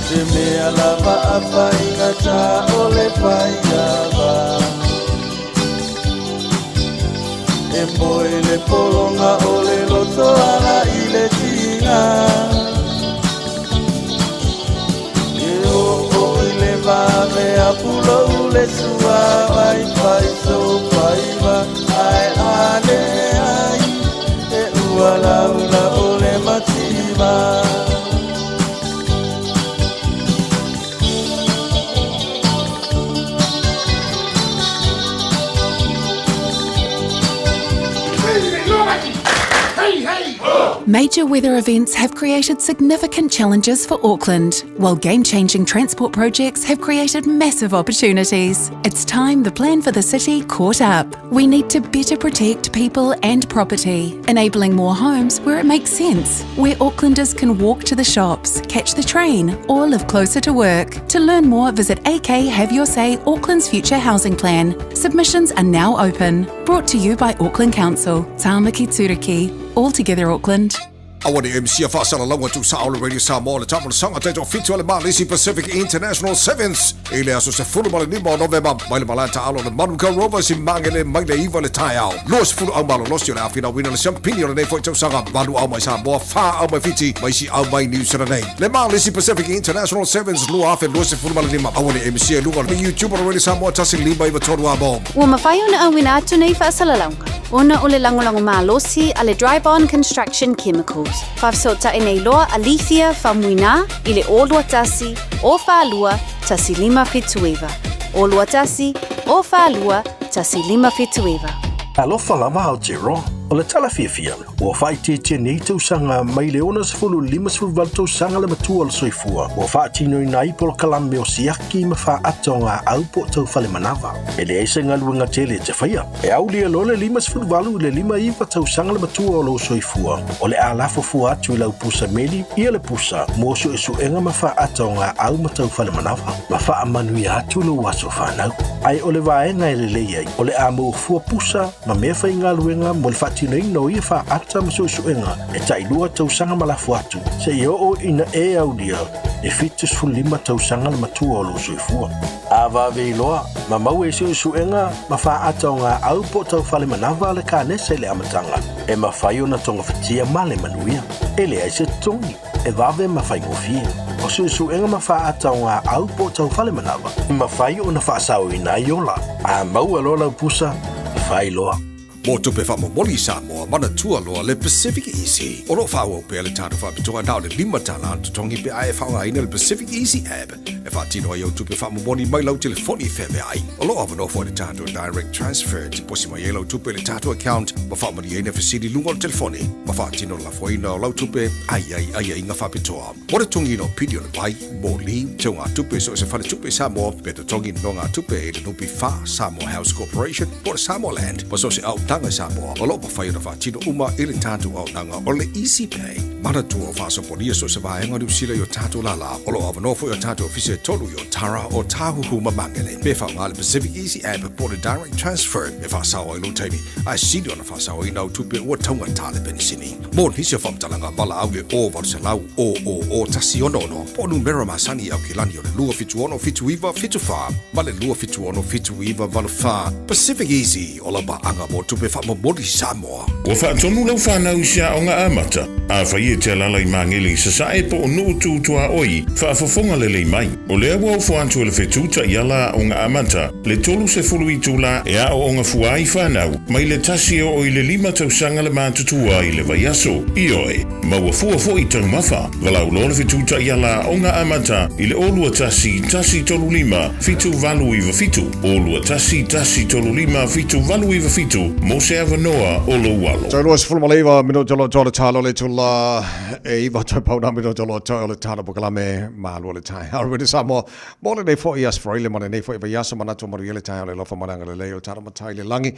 Se mea lava a faigata o le faiava E moe le pologa o le loto ala i le tiga E oo i le vave a pulou le sua vai fai sou faiva ae a leai e ua laula o le mativa. Major weather events have created significant challenges for Auckland, while game changing transport projects have created massive opportunities. It's time the plan for the city caught up. We need to better protect people and property, enabling more homes where it makes sense, where Aucklanders can walk to the shops, catch the train, or live closer to work. To learn more, visit AK Have Your Say Auckland's Future Housing Plan. Submissions are now open. Brought to you by Auckland Council. Tāmaki Turuki. All together Auckland. Aua ne MC a faasalalauga tuusao le Radio Samoa le Tamasalaga taitoafitu a le Malisi Pacific International Sevens i le aso 15 o Novema mai le malae taaalo o le Manukau Rovers i Magele mai le 9 le taeao. 20 au malolosi o le a finauina le siampini o lenei foi tausaga, valu au mai Samoa, fa au mai Fiti ma isi au mai Niu Sila nei. Le Malisi Pacific International Sevens 2025. Aua ne MC i luga o le YouTube o le Radio Samoa 1 5 9 3 Amo. Ua mafai ona auina atu nei faasalalauga ona o le lagolago malosi a le Dryborn Construction Chemicals. Faafesootai nei loa a Lethia Faumuina i le 0 21 042 1579. 0 21 042 1579. Alofa lava Aotearoa. O le tala fiafia, ua faaitiitia nei tausaga mai le 60 i le 58 tausaga le matua o le soifua ua faatinoina ai polokalame o siaki ma faata o gaau po o tau fale manava. E leai se galuega tele e te faia. E aulia loa le 58 i le 59 tausaga le matua o lou soifua, o le a lafo fua atu i lau pusa meli ia le pusa mo suesuega ma faata o gaau ma tau fale manava, ma faamanuia atu lou aso fanau. Ae o le vaega e lelei ai, o le a maua fua pusa ma mea faigaluega mo le faatinoina o ia faata ma suesuega e tailua tausaga ma lafo atu seia oo ina e aulia e 75 tausaga le matua o lou soifua. A vave iloa, ma maua i suesuega ma faata o gaau po o tau fale manava le kanesa i le amataga, e mafai ona togafitia ma le manuia. E leai se totogi, e vave ma faigofie. O suesuega ma faata o gaau po o tau fale manava, e mafai ona faasaoina ai ola. A maua loa lau pusa, fai loa. Mo tupe faamomoli i Samoa, manatua loa le Pacific Easy. O lo o faaauau pea le tatou faapitoa na o le $5 le totogi pe a e faaaogaina le Pacific Easy app e faatino ai au tupe faamomoli mai lau telefoni feaveai. O lo o avanoa foi le tatou Direct Transfer e tiposi mai ai lau tupe i le tatou account ma faamalieina fesili i luga o le telefoni ma faatino le lafoina o lau tupe a i ai aiaiga faapitoa. Mo le totogiina o pili o le vai, moli, teugatupe i so o se faletupe i Samoa, pe totogi nonogatupe i le NPF, Samoa House Corporation, po o le Samoa Land, ma so o se aotaga i Samoa, o lo o mafai ona faatino uma i le tatou aonaga o le Easy Pay. Manatua o faasopolia so o se vaega o Niu Sila i o tatou lālā. O lo o avanoa foi o tatou ofisa e tolu i Otara, Ōtāhuhu ma Māngere. Pe faaaoga le Pacific Easy App po o le Direct Transfer e faasao ai lou taimi, ae sili ona faasaoina au tupe ua taugata le penisini. Mo nisi o faamatalaga, valaau i le 0800 000 166 po o numera masani i Aukilani o le 276 79 74 ma le 276 79 84. Pacific Easy, o lau paaga mo tupe faamomoli Samoa. Ua faatonu lau fanau i se aoga amata, afai e te alaala i Magele i Sasae po o Nuu Tu Tuaoi, faafofoga lelei mai. O lea ua ofo atu e le fetu taiala aoga amata, le 30 itula e aooga fua ai fanau, mai le tasi e oo i le lima tausaga le matutua i le vaiaso. Ioe, maua fua foi taumafa. Valaau loa le fetu taiala aoga amata i le 0 21 135 7897, 0 21 135 7897 mo se avanoa o lou alo. Toe 29 minute o lo o toa le talo le itula e iva toe pauna minute o lo o toe o le talo polokalame malu o le taeao Radio Samoa mo lenei foi Aso Faraile ma lenei foi vaiaso manatu manuia le taeao le alofa ma le agalelei o le talo matai le lagi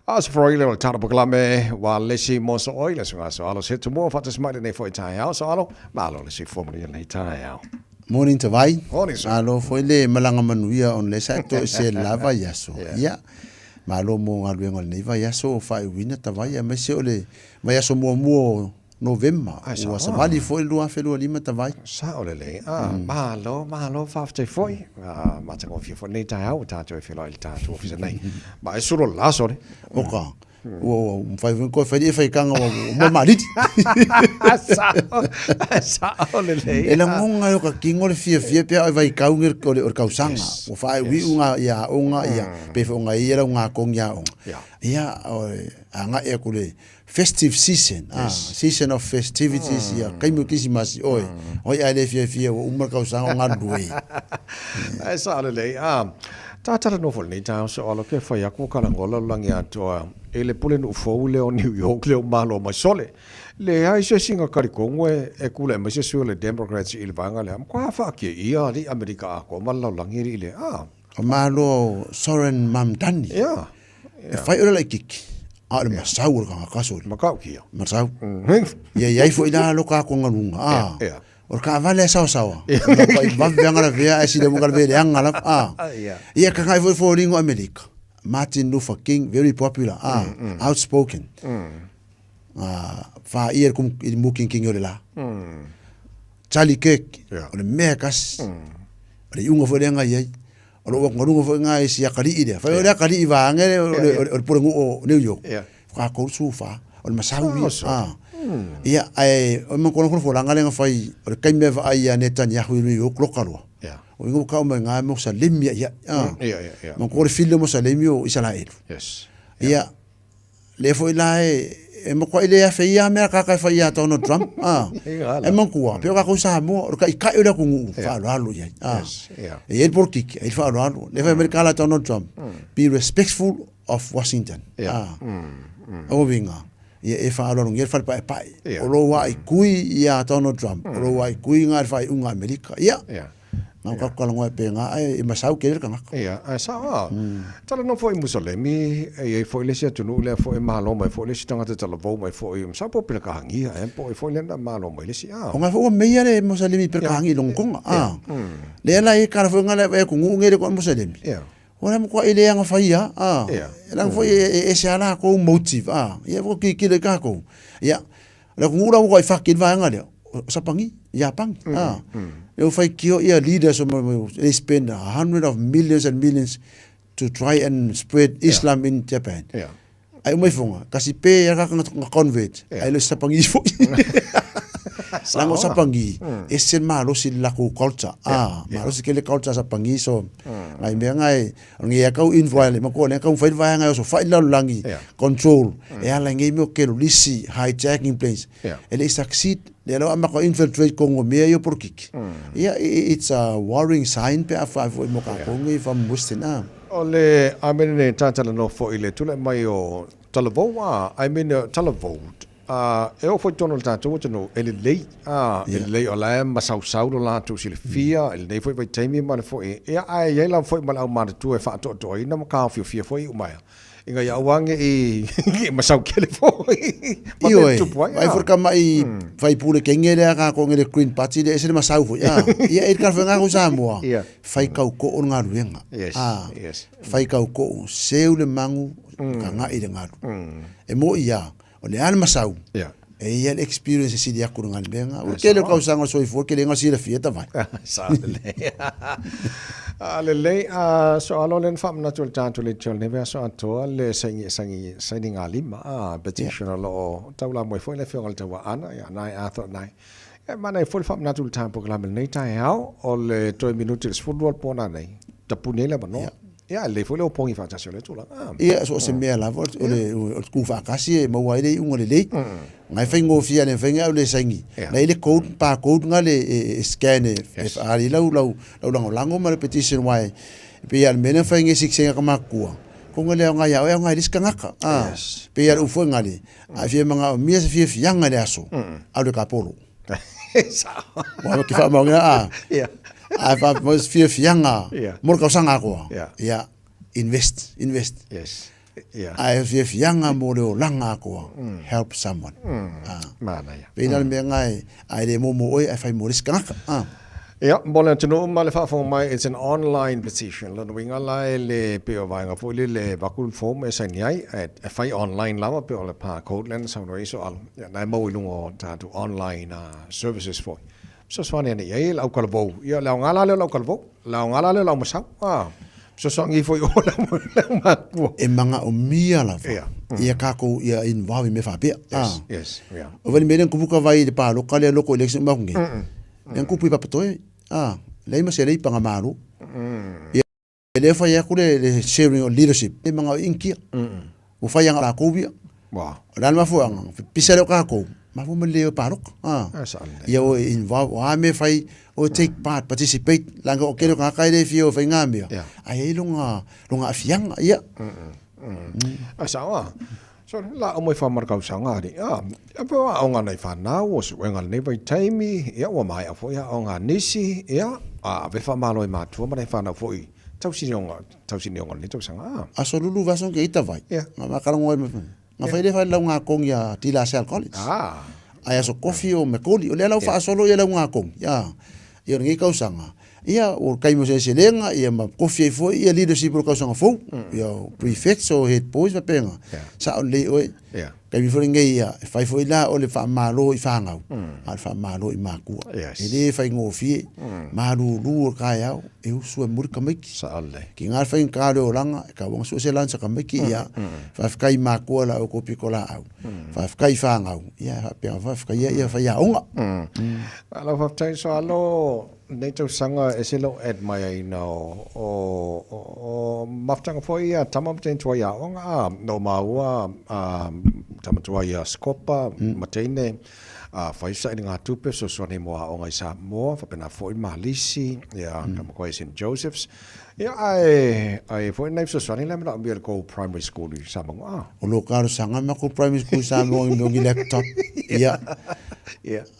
Aso Faraile o le talo polokalame wa lesi mo so oi le suga so alo se tumua faatasi mai lenei foi taeao so alo malo le soifua manuia lenei taeao. Morning Tavai. Morning sir. Malo foi le malaga manuia ona lea sa e toese i le la vaiaso. Yeah. Ia, malo mo galuega o lenei vaiaso o faaiuina Tavai aemaise o le vaiaso muamua o Novema. Ai, Ua sao. savali foi le 2025 Tavai. Sao lelei. Ah, malo, malo, faafetai foi. Ah, matagofie foi lenei taeao ua tatou e feiloai i le tatou ofisa nei. Ma e sulu o le la sole. Oka, ua ua mafai foi ona toe fai le faitaga ua ua malili. Sao, sao lelei. E lagona ai o ka kino le fiafia pe a o e vaitau nei o le o le tausaga. Ua faaiuiu nga ia aoga ia pei foi ona i ai lau gatogi aoga. Ia o le agai atu le festive season, ah, season of festivities ia taimi o Kerisimasi oe. Oi ae le fiafia ua uma le tausaga o galulue. Ae sao lelei. Ah, tātala noa foi lenei taeao so alo ke whai aku ka langola o langi atoa e le pule nuu fou lea o New York lea o malo mai sole. Leai se isi ga kalikongo e e kule mai se sui o le Democrats i le vaega lea. Matua whaakia ia ali Amerika atoa ma le lalolagi alii le. Ah. O malo o Soren Mamdani. Yeah. E fai o le laititi, a o le masau o le tagata sole. Makau kia. Masau. Ia iai foi la lo ka konga lunga. Ah. Yeah. O le kaavale a sawasawa. Na pai vave anga la vea ae sile munga la vea leanga lava. Ah. Yeah. Ia ka ngai foi foliga o Amerika. Martin Luther King, very popular. Ah. Outspoken. Ah, faia i le mukinkingi o le la. Charlie Kirk, o le mea e kasi. O le iuga foi lea na i ai. O lou atugaluga foi lena i si atalii lea. Fai o le atalii vaeane lea o le pulenuu o New York. Faatoa 34. O le masau ia. Ah. Ia, ae o le matou folafolaga lea na fai, o le taimi e vaai ia Netanyahu i New York, loka loa. O uiga ua tau mai ina mo Salemi ia. Manatua o le fili o Mosalemi o Isaraelu. Ia, Lea foi la e e matuai le afe ia mea kaka e fai ia Donald Trump. Ah. E manatua, pei o kākou Samoa, o le taitai o le atunuu, faaaloalo i ai. Ah. E i ai le polokiki, e i ai le faaaloalo. Lea fai mai le tala a Donald Trump, be respectful of Washington. Ah. O uiga, Ia e faaaloalogia le fale paepae. O lou aaikui ia Donald Trump, o lou aaikui ga le faaiuga a Amerika. Ia. Na o tatou talanoa ai pena ae e masau tele le tagata. Ia, ae sao a. Talanoa foi i Musalemi, e i ai foi le isi atunuu lea foi e malo mai foi le isi tagata talavou mai foi, masalo po o Pelekahania ea po o ai foi lea na malo mai le isi a. O nga foi ua meia le Musalemi i Pelekahania i Longotonga. A. Lea la e kala foi nga le atunuu nei le koa Musalemi. Ia. O le matua i le anga fai a, a. E langa foi e ese a lakou motive, a. Ia foi kilikili i kakou. Ia, le atunuu la ua i faki le vaega lea, o Sapani, Iapani, a. E o fai kio ia leaders o they spend a hundred of millions and millions to try and spread Islam in Japan. Yeah. Ai umai fonga, kasi pe ia ka nga convert, ai le Sapani foi. Langa o Sapani, e se malosi le lakou culture. Ah, malosi ke le culture Sapani so. Ngai mea ngai, ngai ia kau influence le mako le kau fai vaega o so fai lalolagi control. E ala ngai mea o kelolisi hijacking planes. E le succeed le alo ama ko infiltrate kongo mea io polokiki. Ia it's a worrying sign pe a fa foi mo ka kongo i from western ah. O le I mean ne tātalanoa foi le tulai mai o Talavou a I mean Talavou a e oo foi tonu le tatou atunuu e lelei a e lelei o la e masausau lo latou silafia i lenei foi vaitaimi ma le foi ia ae i ai lava foi ma le aumatutua e faatoatoaina ma taofiofia foi iu mai ina ia aua ne i masau tele foi ma mea tupu ai. Ai foi ka mai faipule kenge lea ka ko ngele Green Party le ese le masau foi. Ah, ia e ka whenga ko Samoa. Fai kau ko o ngaluenga. Ah, yes. Fai kau ko seu le mangu ka ngai le ngalu. E mo ia o le a le masau. E ia le experience e sili aku le galuega. O le tele o kausaga o le soifua ke le silafia tavai. Sa lelei. A lelei, a so alo le na faamanatu i le tatou leitio lenei vaiaso atoa le saini saini sainiga lima a petition o lo o taulamoe foi le afioga i le Tauaana ia na e Arthur nai. E manaia foi le faamanatu i le tatou polokalame lenei taeao o le toe minute i le 12 o le po nanei tapuni ai le avanoa. Ia, e lelei foi le opogi faatasi o lea tulaga. Ia, so o se mea lava, o le, o le kū faatasi e maua ai le iuga lelei. Ngai faigofie a le mafai au le saini. Na i le code, barcode nga le e scan e whaari lau, lau, lau lagolago ma le petition wai. E pei a le mea lea whai nge siksenga ka makua. Ko nga le ao ngai ao e ao ngai le sikangaka. Ah, pei a le ufo e ngale. A fia manga o mia se fia fianga le aso. Au le kapolo. Sao. Wa ki wha maunga a. Yeah. A wha mo fia fianga. Yeah. Mo ka sanga koa. Yeah. Yeah. Invest, invest. Yes. Yeah. A fia fianga mo le olanga koa. Help someone. Ah. Mana ia. Pei na le mea ngai ai le momo oi ai whai mo le sikangaka. Ah. Ia, mo le atunuu ma le faafofoga mai, it's an online petition. Lona uiga la e le pei o vaega foi lele e avatu le form e saini ai, e fai online lava pei o le par code lea na saunoa ai Soalo. Ia, na e maua i luga o tatou online services foi. Fesoasoani ane i ai le autalavou. Ia, le aoga la lea o le autalavou, le aoga la lea o le aumasau. A, fesoasoani ifo i o le aumatua. E magaomia lava ia kakou ia involve i mea faapea. Yes, yes, yeah. O vali mea lea na tupu ka vai i le paloka lea local election uma aku nei. Lea na tupu i Papatoe, a, leai ma se leipa nga malo. Ia lea fai aku le, le sharing of leadership, e manga o Inkia. Ua fai anga lakou ia. Wow. O le a le mafuaanga, pisa lea o kakou, mafua ma le leo paloka. A. Ia o involve, o a mea fai, o take part, participate, langa o kele o kaka e le fia o fai ngā mea. Ai ai longa, longa afianga, ia. A sao a. So, la o mai whamara kausaga ari. A, a pe o aonga nei whanau, o suenga lenei vaitaimi, ia ua maea foi aonga nisi, ia, a ave whamalo i mātua ma nei whanau foi, tausinionga, tausinionga lenei tausaga. A. Aso lulu vaso ke ita vai. Ia. Nga makarongo ai Nga whai le whai lau ngā kongi a De La Salle College. Ah. Ai aso kofi o Mekoli, o lea lau whaasolo ia lau ngā kongi. Ia, ia o lenei kausaga. Ia, o kai mo se selenga, ia ma kofi ai foi, ia leadership o le kausaga fou. Ia, o prefects o head boys ma penga. Sa o lelei oe. Kai mi foi lenei ia, e fai foi la o le faamalo i whangau, a le faamalo i makua. E le whaingofie, malulu o le kaeao, e usu e muri tamaiti. Sa o lelei. Ki ngā whainga ka le olanga, e ka wanga sua se lansa tamaiti, ia, whawhikai i makua la o ko piko la au. Whawhikai i whangau, ia, whapea, whawhikai ia, ia whai aonga. Alo whawhitai so alo, Nei tausaga e ese lou admire-ina o, o, o, o mafutaga foi ia tama ma teine tuai aoga, a, no māua, a, tama tuai ia Scopa, ma teine, Fai sailiga tupe fesoasoani mo aoga i Samoa, faapena foi Malisi, ia, ka matua i St Joseph's. Ia, ae, ae foi nai fesoasoani lea manaomia i le tou primary school i Samoa. O lo talosaga makou primary school i Samoa i mea o ni laptop. Ia.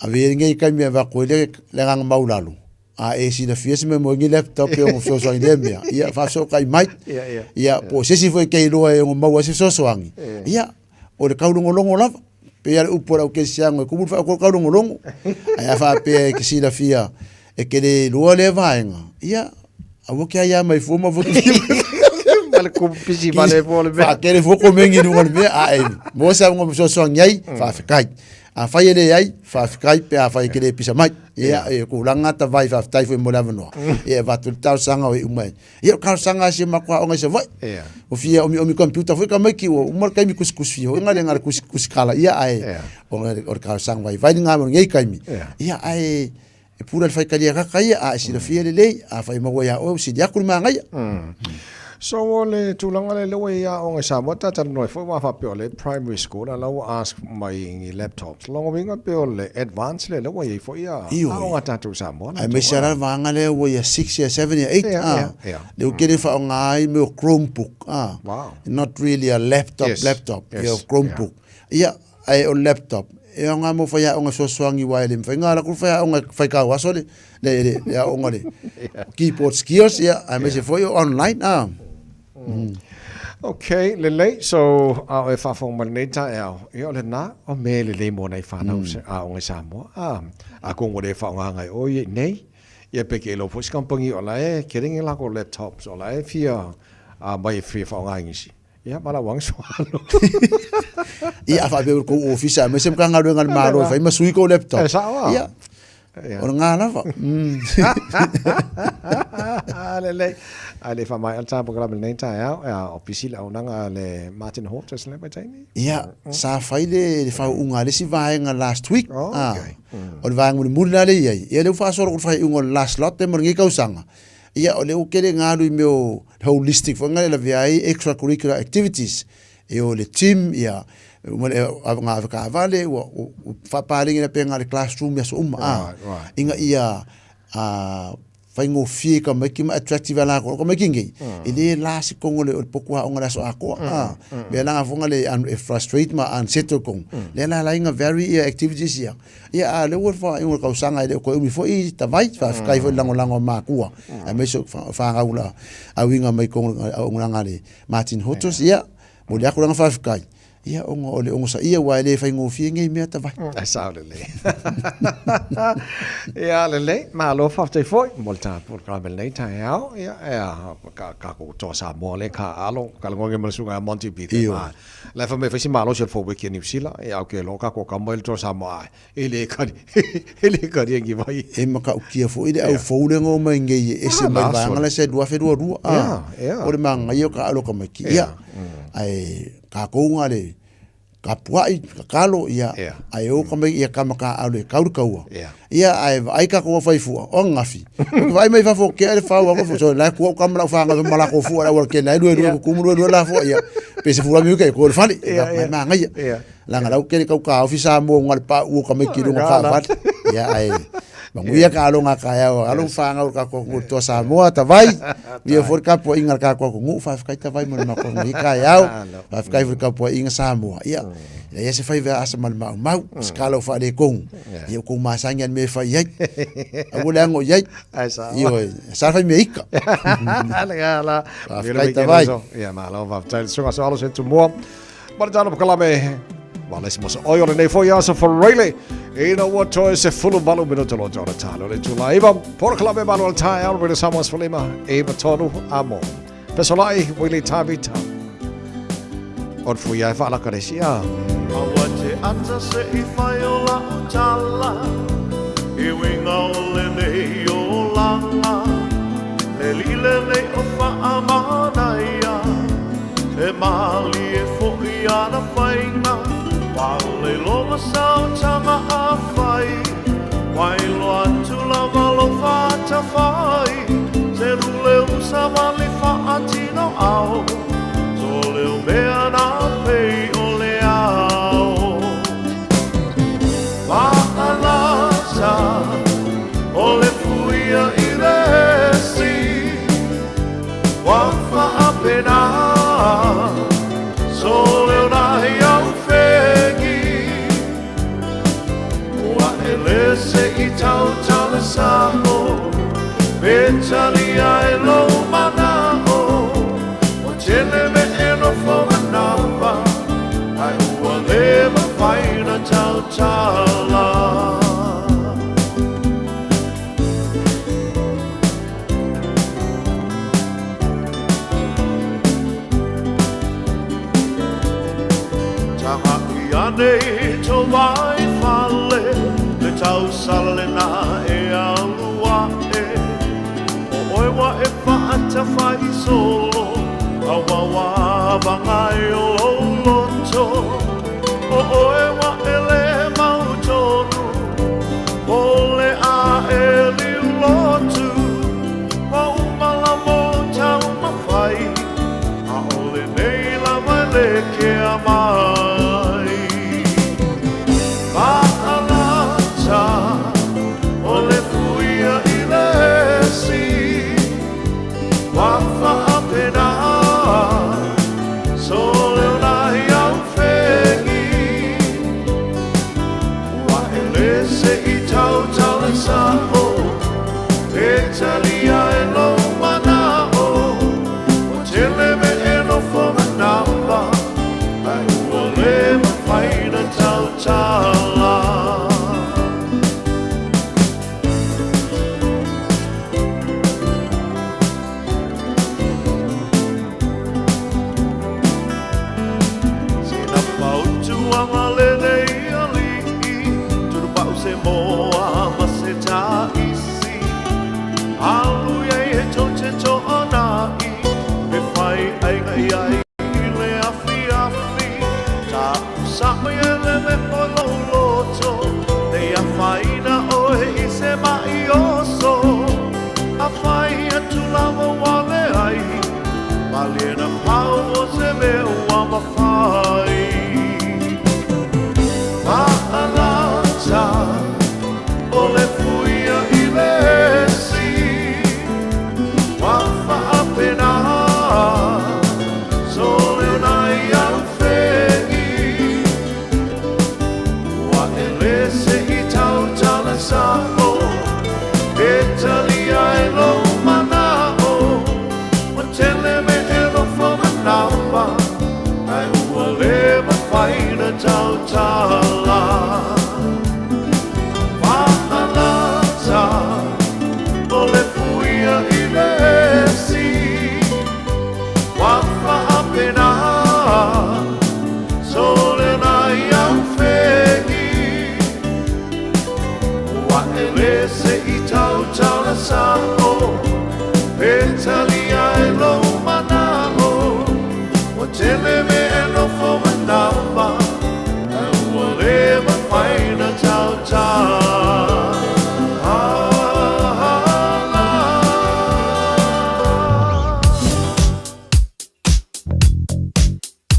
Ave ia lenei taimi e avatu ai le agaga maualalo, a e silafia se mea mo ni laptop e ono fesoasoani i lea mea, ia faafesootai mai. Ia, po o se isi foi e te iloa e ono maua ai se fesoasoani, ia, o le taulogologo lava. Pei lava le upu a le aukerisiano e tumu le faaoto o le taulogologo. Ae a faapea e te silafia e te le iloa lea vaega, ia, aua te aia mai fua ma votu. Ma le kumu pisi vale fua o le mea. Faatele fua komeni i luga o le mea, a e maua se avanoa fesoasoani ai, faafetai. Afai e leai, faafetai pe afai e te le pisa mai. Ia, e tulaga ta vai, faafetai foi mo le avanoa. Ia, e avatu le talosaga o iu mai. Ia, o talosaga a si o matou aoga i Savaii. Ua fia omiomi computer foi tamaiti, ua uma le taimi tusitusi fia foi le le tusitusi kala, ia, ae o le talosaga vaivai lena mo lenei taimi. Ia, ae e pule le faitalia kaka ia, a e silafia lelei, afai e maua ia oe, ua sili atu le manaia. So o le tulaga lea lea ua i ai aoga i Samoa, ta talanoa ai foi aua faapea o lea e primary school a la ua ask mai i ni laptops. Lona uiga pei o le advance lea lea ua i ai foi aoga a tatou i Samoa latou. Aemaise lava la vaega lea ua ia 6 ia 7 ia 8 a. Lea ua tele faaaoga ai mea o Chromebook a. Not really a laptop laptop, ia o Chromebook. Ia ae o le laptop e aoga mo faiaoga fesoasoani aua e le mafai ona alu atu le faiaoga e fai tauaso le le aoga le keyboard skills ia aemaise foi o online a. Ok, lelei, so a o e faafofoga mai lenei taeao, ia o lena, o mea e lelei mo nai fanau aoga i Samoa. A, atonu ua le faaaogaina e oe ia i nei, ia pe ke iloa foi se kamupani o la e tele ni latou laptops o la e fia mai e fia faaaoga e nisi. Ia, ma lau anga soalo. Ia, a faapea o le tou ofisa, aemaise Matagaluega a le Malo e fai ma sui tou laptop. E sao a. Ia, o lena lava. Lelei. Ae le i faamaea le polokalame i lenei taeao, ia, o pisi le auaunaga a le Martin Hortus i lenei vaitaimi. Ia, sa fai le faauuga a le isi vaega last week. Oh, okay. O le vaega mulimuli la lea e i ai, ia lea ua faasolo atu le faaiuga o le last lot mo lenei tausaga. Ia, o lea ua tele ina alu i mea o holistic foi lea e lavea ai extracurricular activities, e o le gym, ia, uma le ngā avekaavale, ua faapaleni la pea ngā le classroom i aso uma, a, ina ia faigofie i tamaiti ma attractive a latou. O tamaiti nei, e le la se tonu o le potu aoga i le aso atoa, a, mea la nga foga le e frustrate ma unsettle tonu, lea la ala ai ona vary ia activities ia. Ia, a o lea ua faaiuga o le tausaga e le o toe umi foi tavai, faafetai foi i le lagolago a makua, aemaise o fanau la auiga mai totonu o le auaunaga a le Martin Hotos. Ia, momoli atu le agaga faafetai, ia, ona o le onosaia aua e le faigofie nei mea tavai. E sao lelei. Ia, lelei, malo faafetai foi mo le tatou polokalame i lenei taeao. Ia, e ka tatou toa Samoa lea ka alo, ka lagogi ma le susuga ia Monty Beaver. Ioe. La e fai mai fai si malosi o le Forweki a Niu Sila, ia au ke loa ka kama i le toa Samoa ae, e le kari, e le kari e ngi vai. E matautia foi le au fou lea na omai nei e ese mai le vaega lea sa 2022, a, o le manaia o ka alo tamaiti, ia, ae tatou na le tapuai, tatalo, ia, ae o tamaiti ia tama taaalo e tau le taua, ia, ae vaai tatou aufaifua, o ananafi, ou te vaai mai fafo, tea le fau, au, so la e tu au tama lau fanau ma lakou fua i le aualatele la e lue lue, tumu lue lue la fua, ia, pe se fua mi uka e tu i le fale, ia, manaia. Leaga la ua tele tau taofi Samoa una le pauu o tamaiti i luga o taavale. Ia ae manuia ka aloga taeao alo ma fanau o le tatou atunuu le Toa Samoa tavai. Ia foi le tapuaiga a le tatou atunuu faafetai tavai mo le matou nei taeao. Faafetai foi i le tapuaiga Samoa. Ia leai se faiva e asa ma le maumau, se kala ua faaletonu. Ia ua tou masani lava i le mea e fai ai. Aua le ano i ai. Ioe, sa fai mea ika. Faafetai tavai. Ia malo faafetai le susuga Soalo Setumua. Ma le tala polokalame, ma le isi moso oi o lenei foi aso Friday, ina ua toe 18 minuto loa tona talo le itula 9, polokalame malu o le taeao, Radio Samoa 15, 93 amo. Pesolai, Willie Tavita. O le fui ai whaalaka le sia. Aua te ata se i whai o lau tala, I winga o lenei olanga, Le lile nei o whaamanaia, E malie fo'i ana whainga, Wale loa sao tama a whai, Wai loa atu lava lo whatawhai, Te rule usa wale whaatino ao, To leo mea nā pei o le ao. e le se i tautala sa'o Pe talia e lou mana'o Ua tele mea e nofo manava Ae ua lē mafai ona tautala Taga'i ane i to vai fale Le tausala lena e alu a'e O oe ua e fa'atafai solo A uauavaga ai o lou loto O oe ua e lē mautonu Po o le a e liulotu Ua uma la mo taumafai ʻAʻole nei lava e lekea mai Maʻalata o le fuia i le esi Ua faapena sole o nai au fegi Ua e le se i tautala sa'o E talia e lou mana'o Ua tele mea e nofo manava Ae ua lē mafai ona tautala. Sina fautuaga lenei alii, Tulupa'u se moa ma se taisi, Alu i ai e tou te to'ana'i, E fai aiga i ai i le afiafi, Ta'u sa'o i le mea o lou loto, Nei afaina oe i se ma'i oso, Afai atu lava ua leai, Malie na pau o se mea ua mafai. Maʻalata o le fuia i le esi, Ua faapena sole o nai au fegi, Ua e le se i tautala sa'o, E talia e lou mana'o, Ua tele mea e nofo manava, Ae ua lē mafai ona tautala. Maʻalata o le fuia i le esi, Ua faapena sole o nai au fegi, Ua e le se i tautala sa'o, E talia e lou mana'o, Ua tele mea e nofo manava, Ae ua lē mafai ona tautala.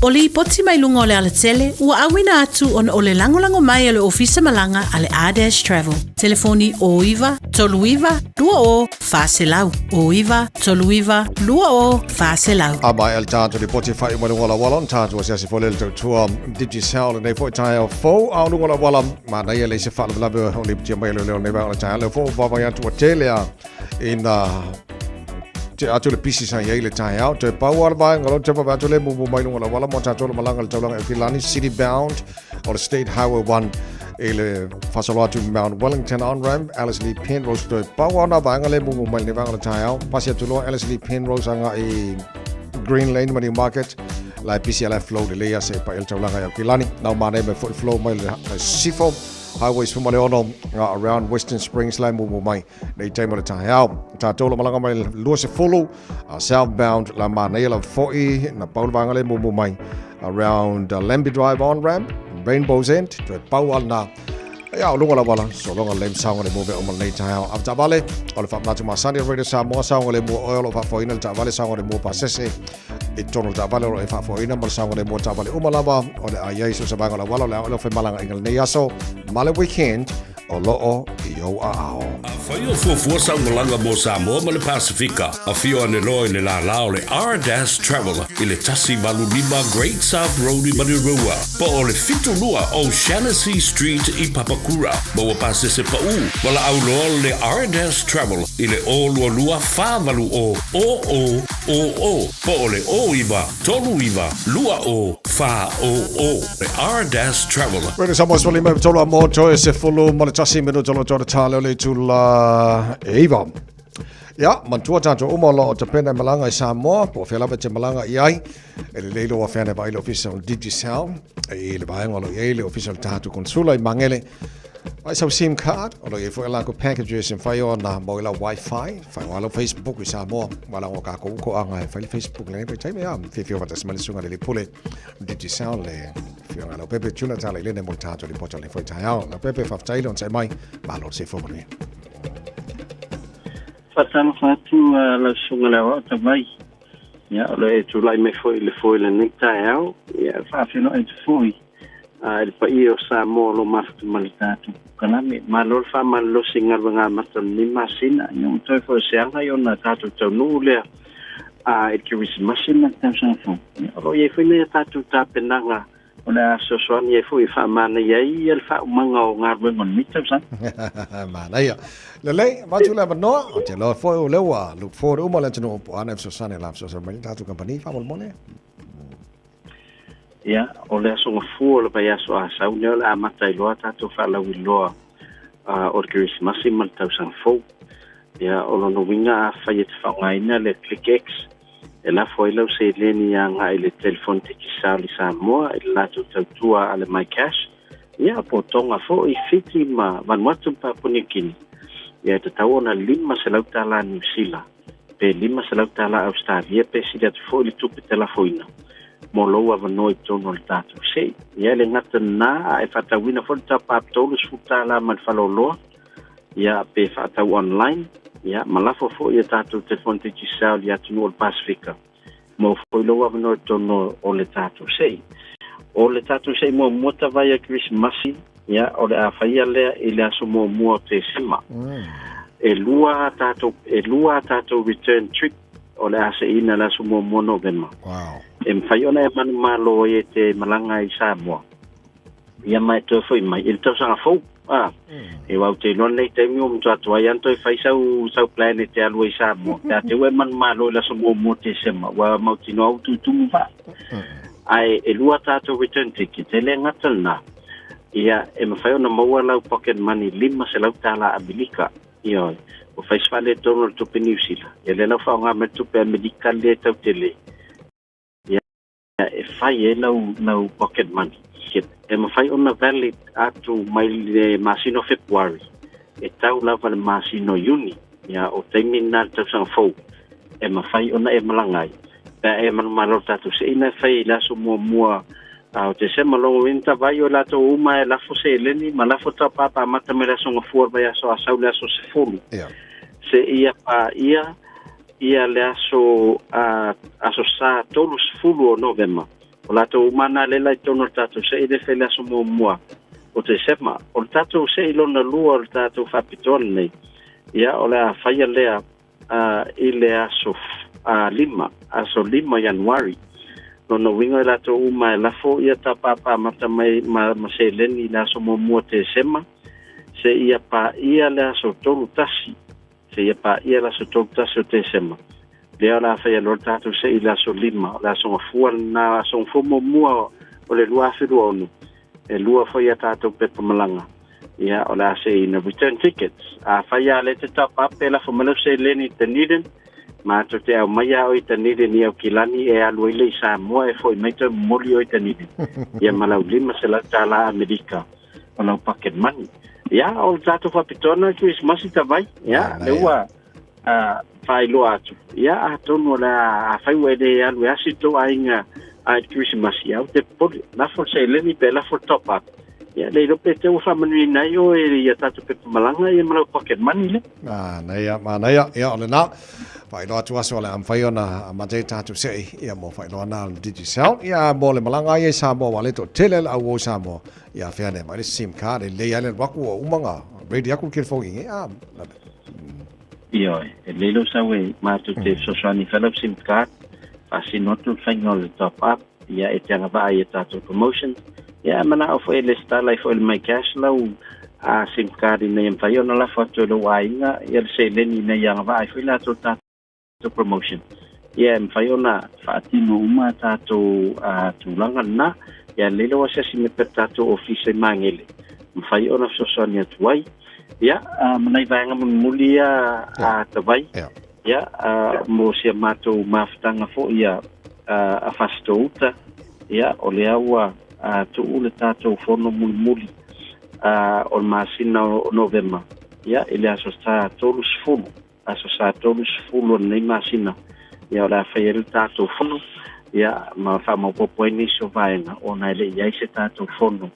O lipoti mai luga o le alatele ua auina atu ona o le lagolago mai a le Ofisa Malaga a le R-Dash Travel. Telefoni 09 39 20 400. 09 39 20 400. A mai el tātou lipoti whai mai lunga la wala, tātou asiasi fo le tautua Digicel nei foi taeao fou a lunga la wala, ma nei le se whaalavelave o lipoti mai le leo nei vai o le taeao leo fo vavai atu a tele a ina te atu le pisi sa iai le taeao toe pau a le vaega lo te vave atu le mumu mai lunga la wala mo tātou le malanga le taulaga e Kilani City Bound o le State Highway 1 i le fasolo atu Mount Wellington on ramp Alice Lee Penrose toe pau a na vaega le mumu mai le vaega le taeao pasi atu loa Alice Lee Penrose anga i Green Lane ma New Market la e pisi ala flow le leia se pa el taulaga i Aukilani nau mānei mai foi flow mai le Sifo Highway 16 nga around Western Springs la e mumu mai nei taimi o le taeao. Tātou la malaga mai le 20 southbound la mānaia la foi na pau le vaega le mumu mai around Lambie Drive on ramp Rainbow's End toe pau al na ia o lunga la wala so longa lem saunga le move o nei taeao. A taavale o le faamanatu masani o Radio Samoa saunga le mua oe o lo faafoeina le taavale saunga le mua pasese i totonu o le taavale o lo e faafoeina ma le saunga le mua taavale uma lava o le a iai so se vaega o le auala o le a o le femalagaaiga lenei aso ma le weekend o loo i i ou aao. Afai o fuafua sau malaga mo Samoa ma le Pasefika, afio ane loa i le lālā o le R-Dash Travel i le 185 Great South Road i Manurewa, po o le 72 O'Shannessy Street i Papakura. Maua pasese paʻū, valaau loa le R-Dash Travel i le 022 480 0000 po o le 09 39 20 400. Le R-Dash Travel. Radio Samoa sefulu lima tolu a mo toe sefulu ma le tasi minuta lo tōna tāle o le itula e iwa. Ia, manatua tātou uma o lo o tapena e malaga i Samoa, po o fea lava e te malaga i ai, e lelei lou afea ane vaai le ofisa o le Digicel, i le vaega o lo o i ai le ofisa o le tātou konsula i Magele, Vaai sau sim card, o lo o i ai foi a lakou packages e mafai ona maua ai lau wifi, fai o lau Facebook i Samoa, ua lago kākou ukoaga e fai le Facebook lenei vaitaimi, a fiafia faatasi mai le susuga i le alii pule Digicel le afioga ia Leaupepe Tuna Tala i lene mo le tātou lipoti o lenei foi taeao. Leaupepe, faafetai le onosai mai, malo le soifua manuia. Faatalofa atu lau susuga i le Aoao Tavai. Ia, o le e tulai mai foi i le foe i lenei taeao. Ia, faafeiloai atu foi i le paia o Samoa o lo o mafuta ma le tatou polokalame. Malo le faamalolosi i galuega amata o lenei masina. Ia, ua toe foi o se aga ona tatou taunuu lea i le Kerisimasi ma le tausaga fou. Ia, o lo o i ai foi nai a tatou tapenaga o le a fesoasoani ai foi e faamanaia ai le faaumaga o galuega o lenei tausaga. Manaia. Lelei, avatu le avanoa, ou te iloa foi o lea ua look forward uma le atunuu po o a nai fesoasoani o le a fesoasoani mai le tatou kamupani faamolemole. Ia, o le Aso Gafua o le vaiaso Asau lea o le a amata ai loa tatou faalauiloa o le Kerisimasi ma le Tausaga Fou. Ia, o lona uiga afai e te faaaogaina le ClickX, e lafo ai lau seleni agai i le telefoni Digicel i Samoa i le latou tautua a le MyCash, ia, po o Tonga foi, Fiti ma Vanuatu ma Papua Niu Kini, ia e tatau ona $500 Niu Sila. pe $500 Ausetalia pe sili atu foi le tupe te lafoina mo lou avanoa i totonu o le tatou sei. Ia e le gata lena, a e faatauina foi le tapa $30 ma le faleoloa, ia pe faatau online, ia ma lafo foi ia tatou telefoni Digicel i atunuu o le Pasefika mo foi lou avanoa i totonu o le tatou sei. O le tatou sei muamua tavai a Kerisimasi, ia, o le a faia lea i le aso muamua o Tesema. E lua a tatou, e lua a tatou return trip o le a seiina i le aso muamua o Novema. Wow. E mafai ona e manumalo ai e te malaga i Samoa. Ia ma e toe foi mai i le tausaga fou. Ah, e au te iloa lenei taimi ua matua tuai ana toe fai sau, sau plan e te alu ai i Samoa. Pe a te ua e manumalo i le aso muamua o Tesema, ua mautinoa ua tutumu vaa. Ae e lua tatou return ticket, e le gata lena. Ia, e mafai ona maua lau pocket money $500 Amerika. Ioe, ua fai se faaletonu o le tupe Niu Sila. Ia lea la ua faaaoga mai le tupe Amerika lea tau tele. Ia, e fai ai lau, lau pocket money. E mafai ona valid atu mai le masina o Fepuari, e tau lava le masina o Iuni. Ia, o taimi lena i le tausaga fou, e mafai ona e malaga ai. Pe a e manumalo le tatou seina e fai i le aso muamua o Tesema, lona uiga tavai o latou uma e lafo seleni ma lafo taupa amata mai le aso Gafua o le vaiaso a sau le aso 10. Seia paia ia le aso aso Sa 30 o Novema. O latou uma na lela i totonu o le tatou sei le fai le aso muamua o Tesema. O le tatou sei lona lua o le tatou faapitoa lenei, ia o le a faia lea i le aso 5, aso 5 Ianuari. Lona uiga i latou uma e lafo ia taupa amata mai ma, ma seleni i le aso muamua o Tesema, seia paia le aso 31, seia paia le aso 31 o Tesema. Lea o le a faia loa le tatou sei i le aso 5, o le aso Gafua lena, aso Gafua muamua o le 2026, e lua foi a tatou pepa malaga. Ia, o le a seiina return tickets. Afai lava lea e te tapa pe lafo mai lau seleni i Dunedin, matou te aumaia oe i Dunedin i Aukilani e alu ai lea i Samoa e foi mai toe momoli oe i Dunedin. Ia ma lau $500 Amerika o lau pocket money. Ia, o le tatou faapitoa lena i le Kerisimasi tavai. Ia, lea ua faailoa atu. Ia, atonu o le a, afai ua e le alu e asi tou aiga i le Kerisimasi, ia, ou te popole, lafo le seleni pe lafo le top up. Ia, le iloa pe te ua faamanuiaina ai oe i a tatou pepa malaga ia ma lau pocket money lea. Manaia, manaia, ia o lena. Faailoa atu aso o le a mafai ona amata ai tatou sei, ia mo faailoa na le Digicel, ia mo le malaga ia i Samoa, aua o lea e toatele le au o i Samoa, ia afea nei mai le sim card, e lelei lava le alu atu ua uma ona. upgrade aku le telefoni e a. Ioe, e lelei lou sau e matou te fesoasoani i fai lau sim card, faasino atu le faiga o le top up, ia e te agavaa i a tatou promotions, ia a manao foi e lesitala ai foi i le MyCash lau sim card ina ia mafai ona lafo atu e lou aiga ia le seleni ina ia agavaa ai foi latou i le tatou promotion. Ia e mafai ona faatino uma a tatou tulaga lena, ia lelei lou asiasi mai pea i le tatou ofisa i Magele, mafai ona fesoasoani atu ai. Ia, ma nai vaega mulimuli ia a Tavai, ia, mo si a matou mafutaga foi a Fasitoo-uta, ia, o lea ua tuu le tatou fono mulimuli o le masina o Novema, ia, i le aso Sa 30, aso Sa 30 o lenei masina, ia, o le a fai ai le tatou fono, ia, ma faamaopoopo ai nisi o vaega ona e le i i ai se tatou fono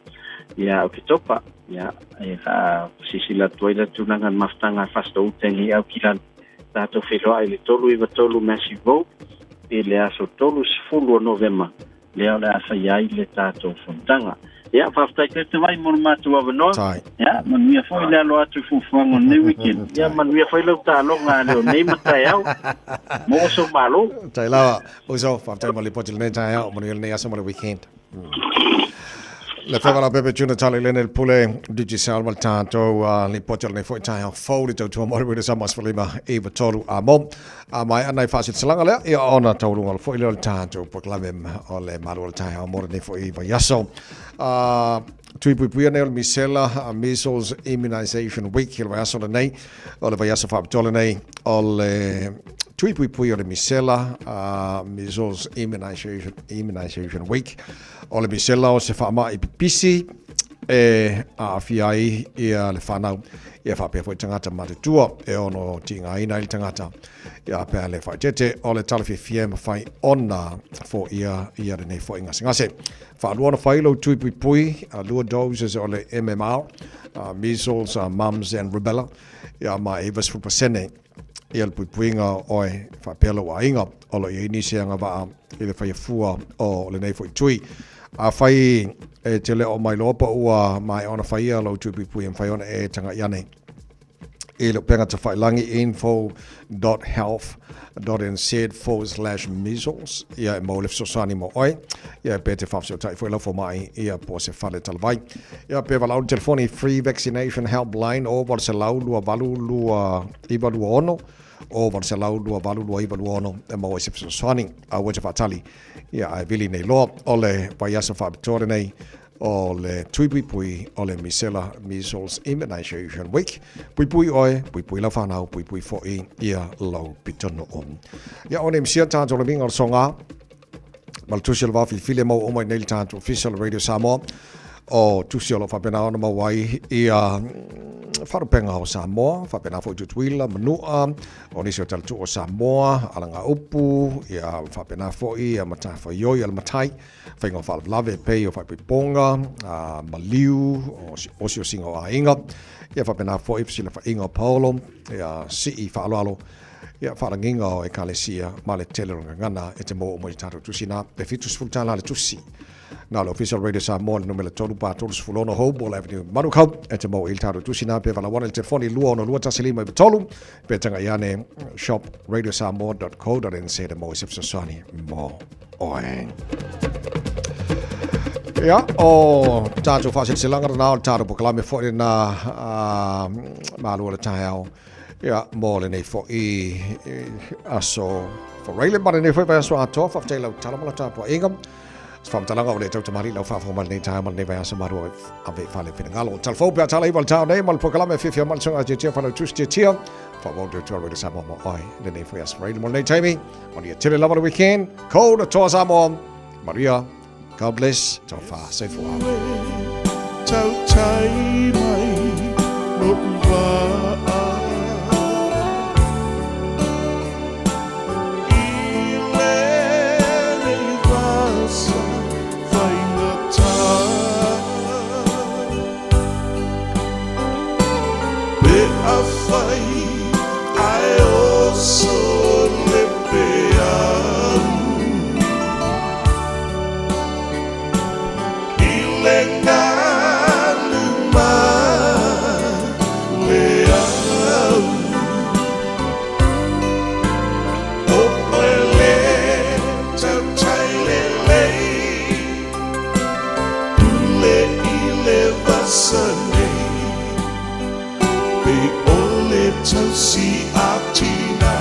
ia Oketopa. Ia, e faasilasila atu ai le tulaga i le mafutaga a Fasitoo-uta i lenei Aukilani. Tatou feiloai i le 393 Massey Road i le aso 30 o Novema, lea o le a faia ai le tatou fonotaga. Ia, faafetai tele te vai mo le matou avanoa. Ia, manuia foi le alo atu i fuafuaga o lenei weekend. Ia, manuia foi lau taaloga a leo nei ma taeao. Maua sou malo. Tai lava. Uso, faafetai mo le lipoti lenei taeao. Manuia lenei aso ma le weekend. Le whawara pepe tuna tali lene le pule Digicel ma le tātou lipoti o lenei foi taeao fou le tautua mo le wira sa mas falima i tolu a mo. A mai anai whaasitsalanga lea ia ona taurunga le foi leo le tātou proklame o le malu o le taeao mo lenei foi i vaiaso. Tui puipuia nei o le misela Measles Immunization Week i le vaiaso lenei o le vaiaso faapitoa lenei o le tui puipui o le misela Measles Immunization, Immunization Week o le misela o se faama'i pipisi e aafia ai ia le whanau ia faapea foi tagata matutua e ono tigaina ai le tagata ia pea le faaeteete o le tala fiafia e mafai ona foia ia lenei foi gasegase. Faalua ona fai lou tui puipui, lua doses o le MMR, measles, mumps and rubella, ia ma e 90% ia le puipuiga o oe faapea lou aiga o lo o i ai nisi agavaa i le faia fua o lenei foi tui. Afai e te le o mailoa po ua maea ona faia lou tui puipui e mafai ona e taga'i ane i le upega tafailangi info.health.nz/measles ia e maua le fesoasoani mo oe ia pe te faafesootai foi lau fomai ia po o se fale talavai ia pe valaau le telefoni free vaccination helpline o 800 28 2 926 o 800 28 2926 e maua ai se fesoasoani aua te faatali ia ae vili nei loa o le vaiaso faapitoa lenei o le tui puipui o le misela Measles Immunization Week. Puipui oe, puipui lau whanau, puipui fo'i ia lau pitonoo. Ia o nei msia tātou le minga o le songa, ma le tusi o le vao filifili e mau uma i nei le tātou official Radio Samoa, o tusi o lo faapena ona mau ai ia wharupenga o Samoa, faapena foi Tutuila, Manua, o nisi o talatu o Samoa, alanga upu, ia faapena foi ia matawhaioi, ala matai, Faiga o faalavelave e pei o faaipoipoga, maliu, o osiosiga o aiga, ia faapena foi fesilafaiga o paolo, ia sii faaaloalo, ia faalagiga o ekalesia ma le tele o le gagana e te maua uma i le tatou tusi na e $70 le tusi. Na o le Ofisa o le Radio Samoa le numera 3 pa 36 Hopewell Avenue, Manukau e te maua i le tatou tusi na pe valaau ane i le telefoni 262 1593 pe tagai ane shopradiosamoa.co.nz e maua i se fesoasoani mo oe. Ia, o tātou whaaseleselanga rana o le tātou pokalame fo'i lena mālua le taeao. Ia, mō lenei fo'i aso Whareile ma lenei fo'i vai aso atoa, whawhitei lau tala ma la tāpua inga. Se whamatalaga o le tau tamari lau whaafonga mai lenei taeao ma lenei vai aso marua ave whale whinangalo. Talafou pea tala iwa le tao nei ma le pokalame whiwhia mai le songa tia tia whanau tusi tia tia. Whawau te tua roira Samoa mo oi lenei fo'i aso Whareile mo lenei taimi. Maria tele lava le weekend. Ko na toa Samoa. Maria, God bless. Tau wha, soifua. Tau tai mai no uwaa. I lenei vasa whaingata. Pe a whai Ae oso le peau I le ngalu ma Pe o le tausi a tina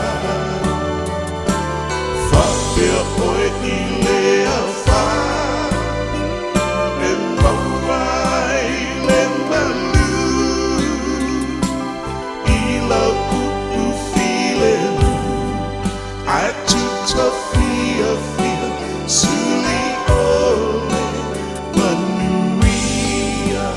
Faapea oe i le afa E maua ai le malu I lau upu filemu Ae tuta fiafia Suli o le manuia.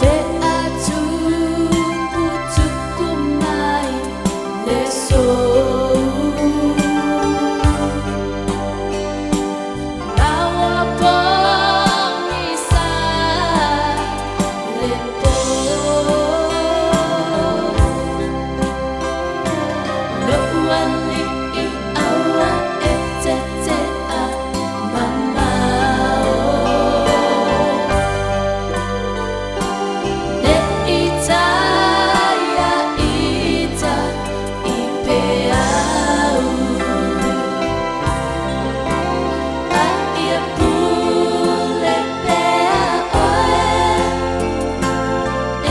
Pe a tuputupu mai le sou Ma ua pogisa le po Lo'u ali'i aua e tete'a mamao Ne i taia ita i peau A ia pule pea oe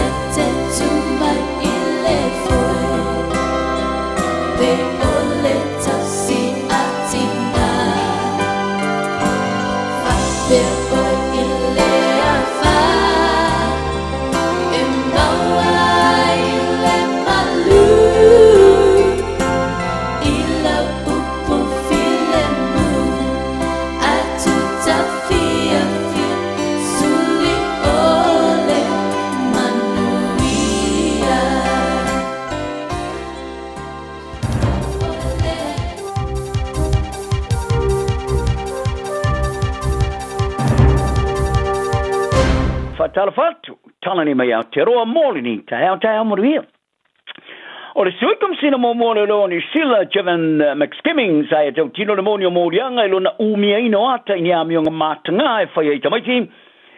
E te tu mai i le foe Pe o le tausi a tina Faapea oe i le afa E maua ai le malu I lau upu filemu Ae tuta fiafia Suli o le manuia. Faatalofa atu, tala nei mai Aotearoa mo lenei taeao, taeao manuia. O le Sui Komesina muamua o Leoleo o Niu Sila, Jevan McSkimming, sa ia tautino le moni o moliaga i lona umiaina o ata i ni amioga matagā e fai ai tamaiti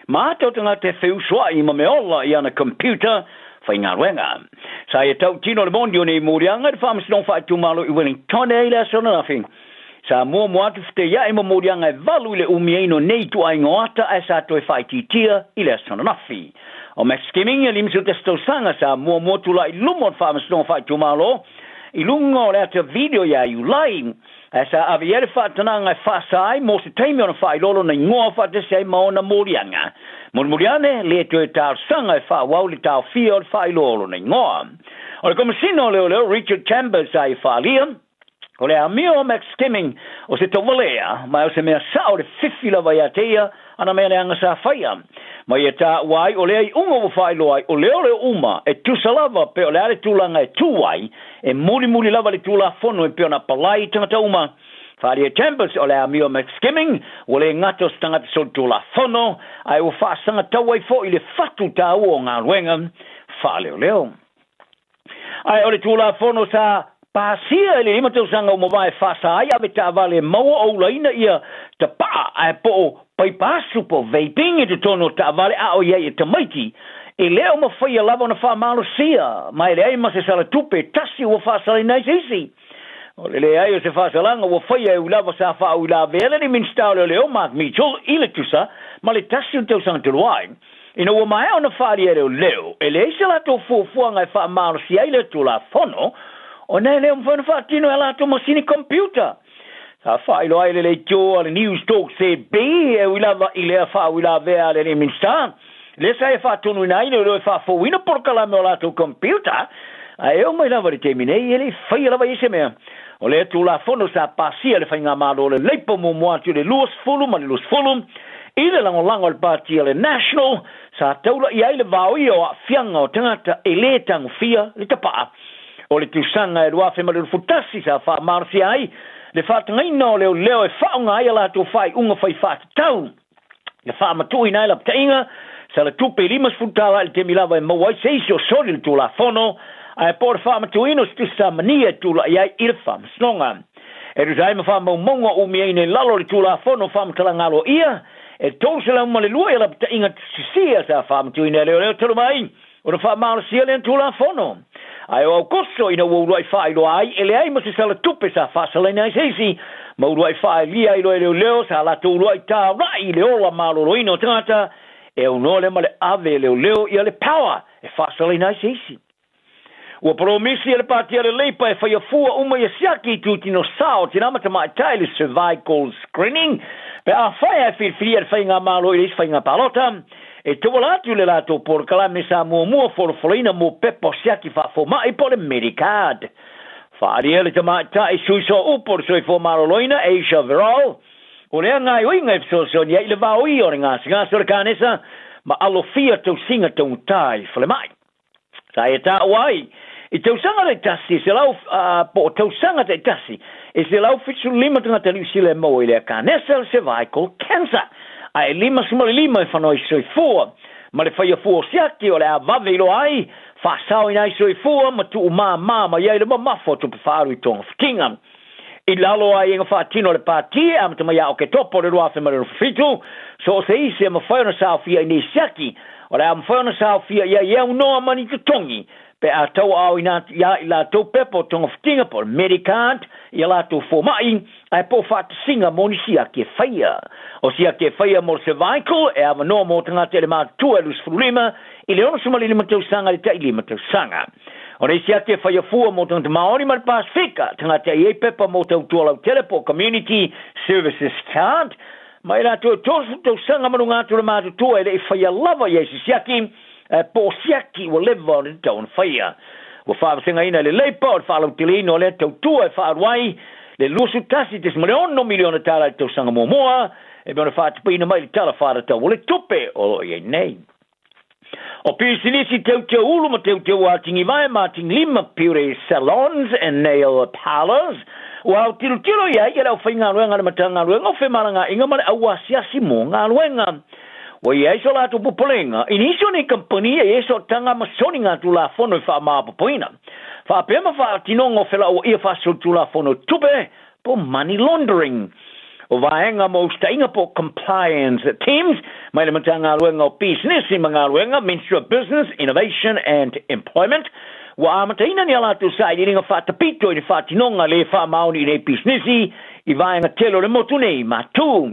ma ata o tagata e feusoai ma mea ola i ana computer faigaluega. Sa ia tautino le moni o nei moliaga i le Faamasinoga Faaitumalo i Wellington i le aso ananafi. Sa muamua atu feteiai ma moliaga e valu i le umiaina o nei ituaiga o ata ae sa toe faaitiitia i le aso ananafi. O Max Skimming, e 51 tausaga, sa muamua tulai i luma o le Faamasinoga Faaitumalo i luga o le ata video iā Iulai, ae sa ave i ai le faatanaga e faasa ai mo se taimi ona faailoa lona igoa faatasi ai ma ona moliaga. Mulimuli ane, lē toe talosaga e faaauau le taofia o le faailoa o lona igoa. O le Komesina o Leoleo Richard Chambers sa ia faaalia, O le amio o Max Skimming o se tauvalea, ma o se mea sa'o le fifi lava iā te ia ana mea leaga sa faia. Ma ia tāua ai o lea iuga ua faailoa ai o lea o le uma e tusa lava pe o le a le tulaga e tū ai, e mulimuli lava le Tulafono e pei ona palai i tagata uma. Faaalia Chambers o le amio o Max Skimming ua le gata o se tagata solitulafono, ae ua faasagatau ai foi le fatu tāua o galuega faaleoleo. Ae o le Tulafono sa pasia i le lima tausaga ua mavae faasa ai ave taavale e maua o ulaina ia tapaa ae po o paipa asu po o vaping i totonu o taavale a o i ai e tamaiti e le o mafaia lava ona faamalosia ma e leai ma se sala tupe e tasi ua faasalaina ai se isi. O le leai o se faasalaga ua faia e ui lava sa faauilavea le Minisita o Leoleo Mark Mitchell i le tusa ma le tasi o le tausaga talu ai. Ina ua maea ona faaalia e leoleo, e leai se latou fuafuaga e faamalosia ai lea Tulafono, ona e le o mafai ona faatino e a latou masini computer. Sa faailoa ai le leitio a le News Talk ZB e ui lava i lea faauilavea a le alii Minisita, lea sa ia faatonuina ai leoleo e faafouina polokalame o latou computer, ae oo mai lava i le taimi nei, e le i faia lava i se mea. O lea Tulafono sa pasia e le Faigamalo o le Labour muamua atu i le 20 ma le 20 i le lagolago a le Pati a le National, sa taula i ai le vaoia o aafiaga o tagata e lē tagofia le tapaa. O le tausaga e 2021 sa faamalosia ai le faatagaina o leoleo e faaaoga ai a latou faaiuga fai faatatau le faamatuuina ai lapataiga sa le tupe e 50 tala i le taimi lava e maua ai se isi o soli le Tulafono, ae po o le faamatuuina o se tusi samania e tulai ai i le Faamasinoga. E tusa ai ma faamaumauga umiaina i lalo o le Tulafono o Faamatalaga Aloaia e 302 ia lapataiga sisia sa faamatuina e leoleo talu mai ona faamalosia lea Tulafono. Ae o Aokuso ina ua uluai faailoa ai e leai ma se sala tupe sa faasalaina ai se isi ma uluai faaalia ai loa e leoleo sa latou uluai taulai i le ola maloloina o tagata e aunoa lea ma le ave e leoleo ia le power e faasalaina ai se isi. Ua polomisi e le Pāti a le Leipa e faia fua uma ia siaki i tūtino sao tinā ma tamaitai le cervical screening pe afai ae filifilia le faigamalo i le isi faiga palota e tauala atu i le latou polokalame sa muamua folafolaina mo pepa o siaki faafomai po o le Medicard. Faaalia le tamaitai sui sooupu o le Soifua Maloloina Asia Verol o lea gaoioiga e fesoasoani ai i le vaoia o le gasegase o le kanesa ma alofia tausiga taugata i falemai. Sa e taua ai i tausaga taitasi e selau po o tausaga taitasi e 175 tagata Niu Sila e maua i lea kanesa o le cervical cancer, a e 55 e whanoi soifua. Ma le whaia fua o siaki o le a vave iloa ai, faasaoina ai soifua ma tuumāmā mai ai le mamafa o tupe faaalu i togafitiga. I lalo o aiaiga faatino a le Pati e amata mai ia Oketopa o le 2027, so o se isi e mafai ona saofia i nei siaki, o le a mafai ona saofia i ai e aunoa ma ni totogi pe a tauaaoina atu iā i latou pepa o togafitiga po o le Medicard i a latou fomai, ae po o faatasiga mo ni siaki e faia. O siaki e faia mo le cervical e avanoa mo tagata i le matutua e 25 i le 65 tausaga i le tai 5 tausaga. O le isi ake e faia fua mo tagata Māori ma le Pasifika, tagata e i ai pepa mo tautua lautele po o Community Services Card, ma i latou e 30 tausaga ma luga atu le matutua e le i faia lava i ai se siaki, po o siaki ua leva ona tatau ona faia. Ua faavasegaina e le Labour o le faalauteleina o lea tautua e faaalu ai le $21.6 miliona tala i le tausaga muamua, e pei ona faatupeina mai i le Tala Faatatau o le Tupe o lo o i ai nei. O pisinisi teuteu ulu ma teuteu atigivae ma atigilima, beauty salons and nail parlours, ua autilotilo i ai le aufaigaluega a le Matagaluega o Femalagaaiga ma le Au Asiasi mo Galuega. Ua i ai so latou popolega i nisi o nei kamupani e i ai sootaga ma soniga Tulafono e faamaopoopoina faapea ma faatinoga o felauaia faasolitulafono tupe po money laundering. O vaega mo usitaʻiga po compliance teams mai le Matagaluega o Pisinisi ma Galuega, Ministry of Business, Innovation and Employment, ua amataina ni a latou sailiiliga faatapito i le faatinoga lē faamaoni i nei pisinisi i vaega tele o le motu nei ma tū.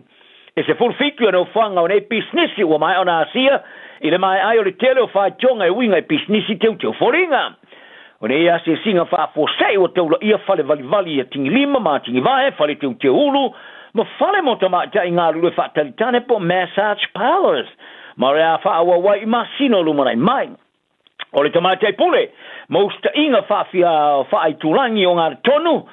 E 17 ia nofoaga o nei pisinisi ua maea ona asia i le maea ai o le tele o faitioga e uiga i pisinisi teuteu foliga. O nei asiasiga faafuasei ua taulaia fale valivali ia tigilima ma tigivae, fale teuteu ulu, ma fale mo tamaitai galulue faatalitane po o massage parlours, ma o le a faaauau ai i masina o lumanai mai. O le tamaitai pule ma usitaʻiga faafia faaitulagi o Gatotonu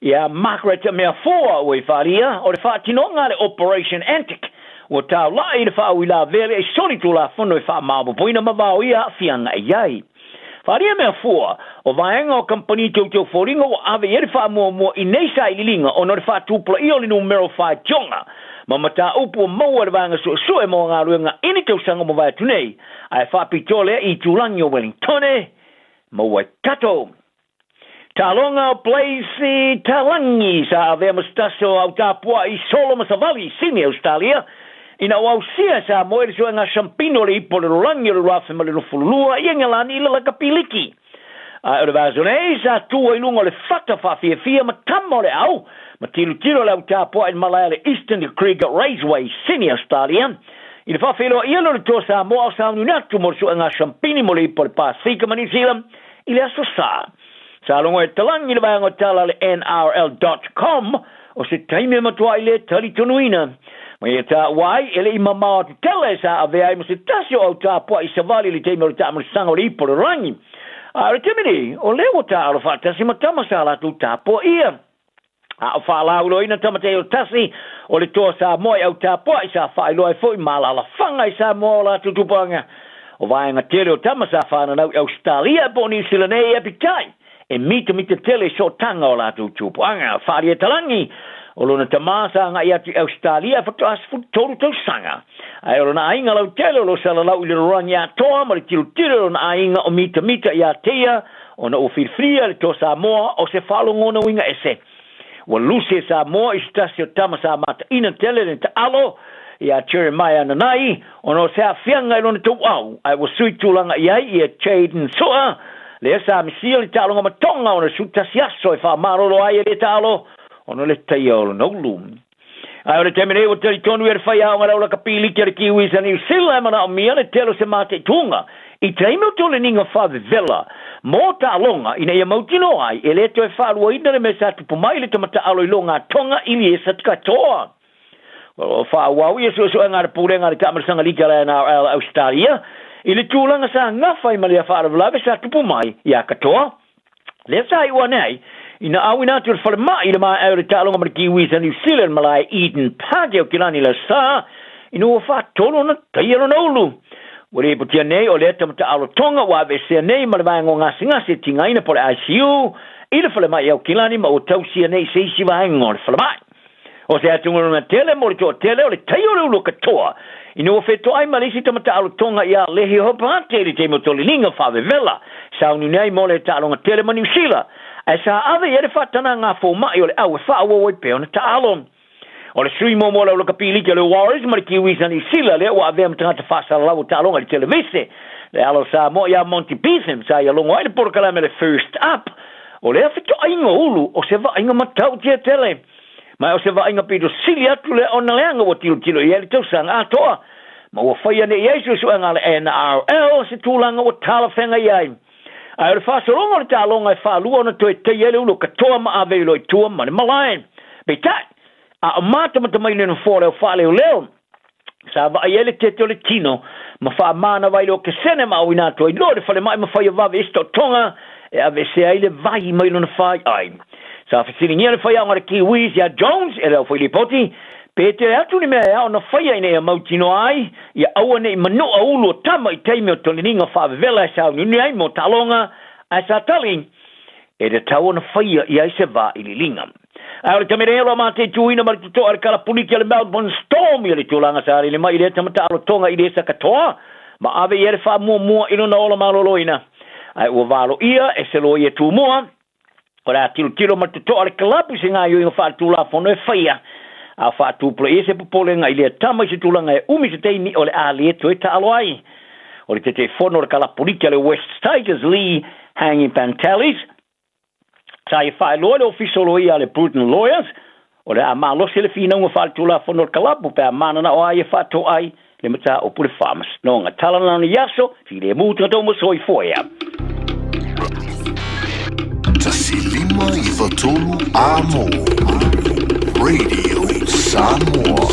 ia Margaret Meafua ua i faaalia, o le faatinoga a le Operation Antic ua taulaʻi i le faauilavea le soli Tulafono e faamaopoopoina ma vaoia aafiaga e i ai. Faaalia Meafua, o vaega o kamupani teuteu foliga ua ave i ai le faamuamua i nei sailiiliga ona o le faatupulaia o le numera o faitioga ma mataupu ua maua e le vaega suesue mo galuega i ni tausaga ua mavae atu nei, ae faapitoa lea i itulagi o Wellingtone ma Waikato. Taaloga o Blaise Talangi sa avea ma se tasi o au tapuaʻi solo ma savali i Sini, Ausetalia, ina ua ausia e Samoa i le suega Shampino o le ipu o le lalolagi o le 2022 i Engelani i le lakapi liki. Ae o le vaiaso nei sa tu ai i luga o le fata faafiafia ma tama o le au ma tilotilo le au tapuaʻi i le malae a le Eastern Creek Raceway i Sydney, Australia, i le faafeiloaia lea o le Toa Samoa o sauniuni atu mo le suega shampini mo le ipu a le Pasefika ma Niu Sila i le Aso Sa. Sa logo e talagi le vaega o tala a le NRL.com o se taimi e matuai le talitonuina. Ma ia taua ai, e le i mamao atu tele sa avea ai ma se tasi o au tapuaʻi savali i le taimi o le taamilisaga o le ipu o le rangi. A o le taimi nei, o lea ua taaalo faatasi ma tama sa latou tapuaia. A o faalauiloaina tama te o tasi o le toa Samoa i au tapuaʻi sa faailoa ai foi ma alaalafaga i Samoa o latou tupulaga. O vaega tele o tama sa whananau i Australia po o Niu Sila nei e peitai e mitamita tele i sootaga o latou tupuaga. Faaalia talagi o lona tamā sa agai atu i Australia faatoa 13 tausaga. Ae o lona aiga lautele o lo salalau i le lalolagi atoa ma le tilotilo i lona aiga o mitamita iā te ia ona ua filifilia le Toa Samoa o se faalogona uiga ese. Ua lusi e Samoa i se tasi o tama sa mataina tele le taalo ia Jeremiah Nanai ona o se aafiaga i lona touau, ae ua sui tulaga i ai ia Jayden Sua, lea sa misia le taaloga ma Tonga ona 11 aso e faamalolo ai e lea taalo ona o le taia o lona ulu. Ae o le taimi nei ua talitonu ia le faiaoga le aulakapi liki a le Kiwis a Niu Sila e manaomia le tele o se mataituga i taimi o toleniga faavevela mo taaloga ina ia mautinoa ai e le toe faaluaina le mea sa tupu mai i le tama taalo i loga Tonga i Liesa Katoa. O lo o faaauau ia suesuega a le Pulega a le Taamilosaga Liki a le NRL a Ausetalia i le tulaga sa gafa ai ma lea faalavelave sa tupu mai ia Katoa Lea sa iu ane ai, ina auina atu e le falemai i le maea o le taaloga ma le Kiwis a New Zealand malae Eden Park i Aukilani i le Aso Sa, ina ua faatolu ona taia lona ulu. Ua lipotia nei o lea tama taalo Tonga ua aveesea nei ma le vaega o gasegase e tigaina po o le ICU i le falemai i Aukilani ma ua tausia nei i se isi vaega o le falemai. O se atugaluga tele mo le toatele o le tai o le ulu katoa, ina ua fetoai ma le isi tama taalo Tonga ia Lehi Hopate i le taimi o toliliga faavevela, sauniuni ai mo le taaloga tele ma Niu Sila, ae sa ave i ai le faatanaga a fomai o le au e faaauau ai pea ona taalo. O le sui muamua o le aulakapi liki o le Warriors ma le Kiwis a Niu Sila lea ua avea ma tagata faasalalau o taaloga i le televise, le alo o Samoa ia Monty Betham sa ia logo ai le polokalame le First Up. O lea fetoaiga o ulu o se vaaiga matautia tele. Ma o se vaaiga pito sili atu lea ona leaga ua tilotilo i ai le tausaga atoa, ma ua faia nei i ai suesuega a le NRL se tulaga ua talafeagai ai. Ae o le faasologa o le taaloga e faalua ona toe taia ai le ulu o katoa ma ave i loa i tua ma le malae. Peitai, a o matamata mai le nofoa o le au faaleoleo, Sa vaai ai le tete o le tino ma faamanawa ai le okesene ma auina atu ai loa i le falemai ma faia vave i se totoga e aveesea ai le vai mai lona faiai. Sa fesiligia le faiaoga a le Kiwis ia Jones e le aufailipoti pe tele atu ni mea e ao ona faia ina ia mautinoa ai ia aua ne i manua ulu o tama i taimi o toleniga faavevela e sauniuni ai mo taaloga ae sa tali e tatau ona faia i ai se vailiiliga. Ae o le tamerelo a mateituina ma le totoa le kalapuliki a le Melbourne Storm ia le tulaga sa lele mai i lea tama taalo Tonga i le sakatoa ma ave i ai le faamuamua i lona ola maloloina. Ae ua valoia e se loia tumua o le a tilotilo ma le totoa le kalapu i se gaoioiga faaletulafono e faia a o faatupulaia se popolega i lea tama i se tulaga e umi se taimi o le a le toe taalo ai. O le Taitaifono o le kalapuliki a le Wests Tigers Lee Hangi Pantelis Sa ia faailoa le Ofisa o Loia a le Bruton Lawyers, o le a malosi le finauga faaletulafono o le kalapu pe a mananao a ia faatoai le mataupu i le Faamasinoga. Tala na nei aso, filemu tagata uma soifua ia. 1 5 9 3 Amo Radio Samoa.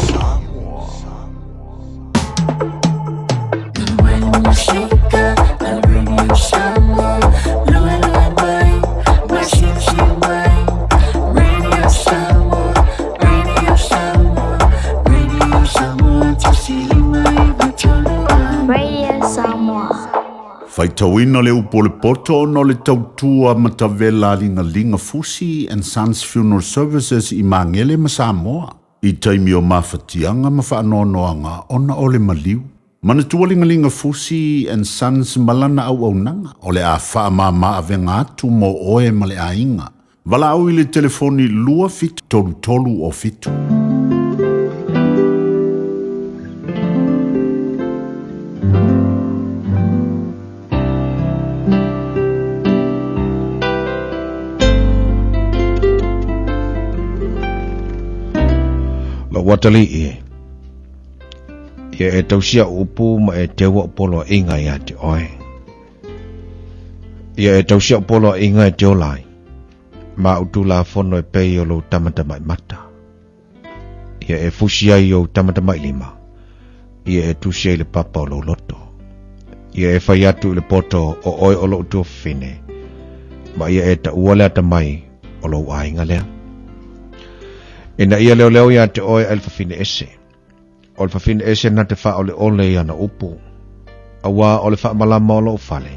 Faitauina le upu o le poto ona o le tautua matavela a Ligalinga Fusi and Sons Funeral Services i Magele ma Samoa. I taimi o mafatiaga ma faanoanoaga ona o le maliu. Manatua Ligalinga Fusi and Sons ma lana auaunaga o le a faamama avega atu mo oe ma le aiga. Valaau i le telefoni 2 7 3 3 o 7. Lou atalii e, ia e tausia upu ma e teua o poloaiga ia te oe. Ia e tausia o poloaiga e te ola ai, ma au tulafono e pei o lou tamatamaimata. Ia e fusi ai i ou tamatamailima, ia e tusi ai i le papa o lou loto. Ia e fai atu i le poto o oe o lou tuafafine, ma ia e taua le atamai o lou aiga lea. Ina ia leoleo ia te oe ai le fafine ese, o le fafine ese na te faaoleole i ana upu, auā o le faamalama o lou fale,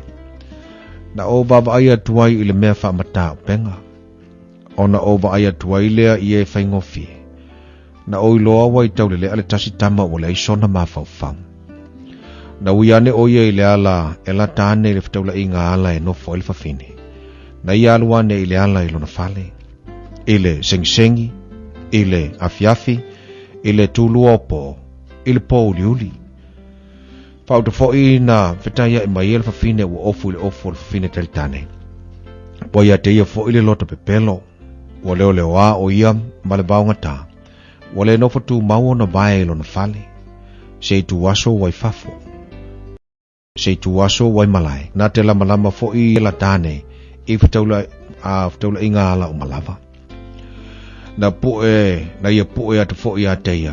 na ou vaavaai atu ai i le mea faamatā upega, ona ou vaai atu ai lea i e faigofie. Na ou iloa ua i taulelea le tasi tama ua leai sona mafaufau. Na ui ane ʻo ia i le ala e lata ane i le fetaulaiga ala e nofo ai le fafine. Na ia alu ane i le ala i lona fale. I le segisegi, i le afiafi, i le tulua o po, i le pōuliuli. Faauta foʻi na fetaiaʻi mai ai le fafine ua ofu i le ofu o le fafine talitane. Ua ia te ia foʻi le loto pepelo, ua leoleoā o ia ma le vaogatā. Ua le nofo tumau ona vae i lona fale. Se ituaso ua i fafo. Se ituaso ua i malae. Na te lamalama foʻi la tane i fetaula, a fetaulaiga ala uma lava. Na puʻe, na ia puʻe atu foʻi iā te ia,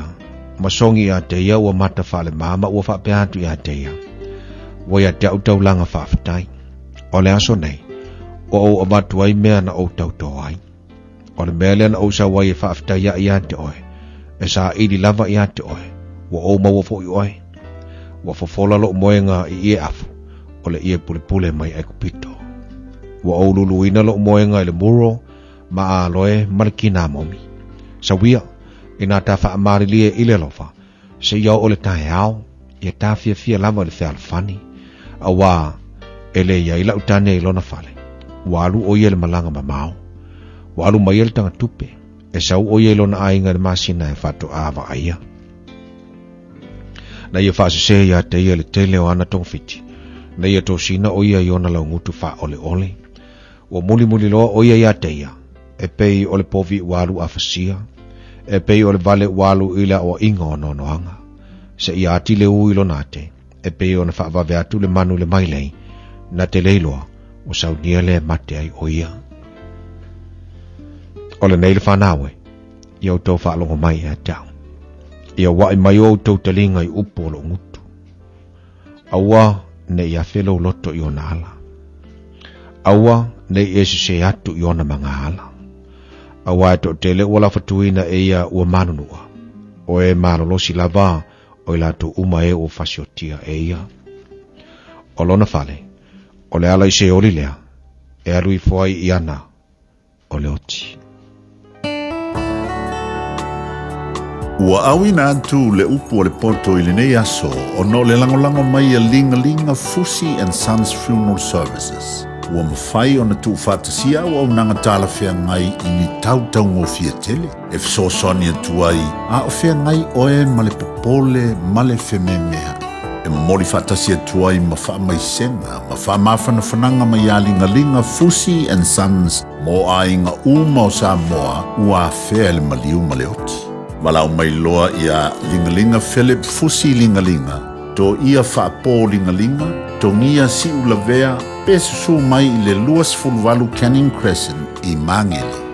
ma sogi iā te ia ua mata faalemā ma ua faapea atu iā te ia. Ua ia te au taulaga faafetai. O le aso nei, ua ou avatu ai mea na ou tautō ai. O le mea lea na ou sau ai e faafetai aʻe iā te oe, e saili lava iā te oe, ua ou maua foʻi oe. Ua fofola loʻu moega i ie afu, o le ie pulepule mai Aikupito. Ua ou luluina loʻu moega i le muro ma aloe ma le kinamomi. Sauia, inā ta faamalilie i le alofa, seia oo le taeao, ia tafiafia lava i le fealofani, auā e le i ai lau tane i lona fale. Ua alu ʻo ia i le malaga mamao. Ua alu mai ai le tagatupe, e sau ʻo ia i lona aiga i le masina e faatoā vaaia. Na ia faasesē iā te ia le tele o ana togafiti, na ia tosina ʻo ia i ona laugutu faaoleole. Ua mulimuli loa ʻo ia iā te ia, e pei o le povi ua alu afasia, e pei o le vale ua alu i le aʻoaʻiga o noanoaga. Seia ati le ū i lona ate, e pei ona faavave atu le manu i le mailei, na te le iloa, ua saunia lea e mate ai ʻo ia. O lenei le fanau e, ia outou faalogo mai ia te au. Ia uaʻi mai o outou taliga i upu o loʻu gutu. Aua ne i afe lou loto i ona ala. Aua ne i e sesē atu i ona magaala. Auā e toʻatele ua lafatuina e ia ua manunuʻa. O e malolosi lava o i latou uma e ua fasiotia e ia. O lona fale, o le ala i Seoli lea, e alu ifo ai i ana o le oti. Ua auina atu le upu o le poto i lenei aso ona o le lagolago mai a Ligalinga Fusi and Sons Funeral Services. Ua mafai ona tuufaatasia auaunaga talafeagai i ni tautaugofie tele e fesoasoani atu ai a o feagai oe ma le popole ma le fememeaʻi. E momoli faatasi atu ai ma faamaisega ma faamafanafanaga mai iā Ligaliga Fusi and Sons mo aiga uma o Samoa ua afea e le maliu ma le oti. Valaau mai loa iā Ligaliga Philip Fusi Ligaliga, to ia faapō Ligaliga, togia Siulavea pe susū mai i le 28 Canning Crescent i Māngere.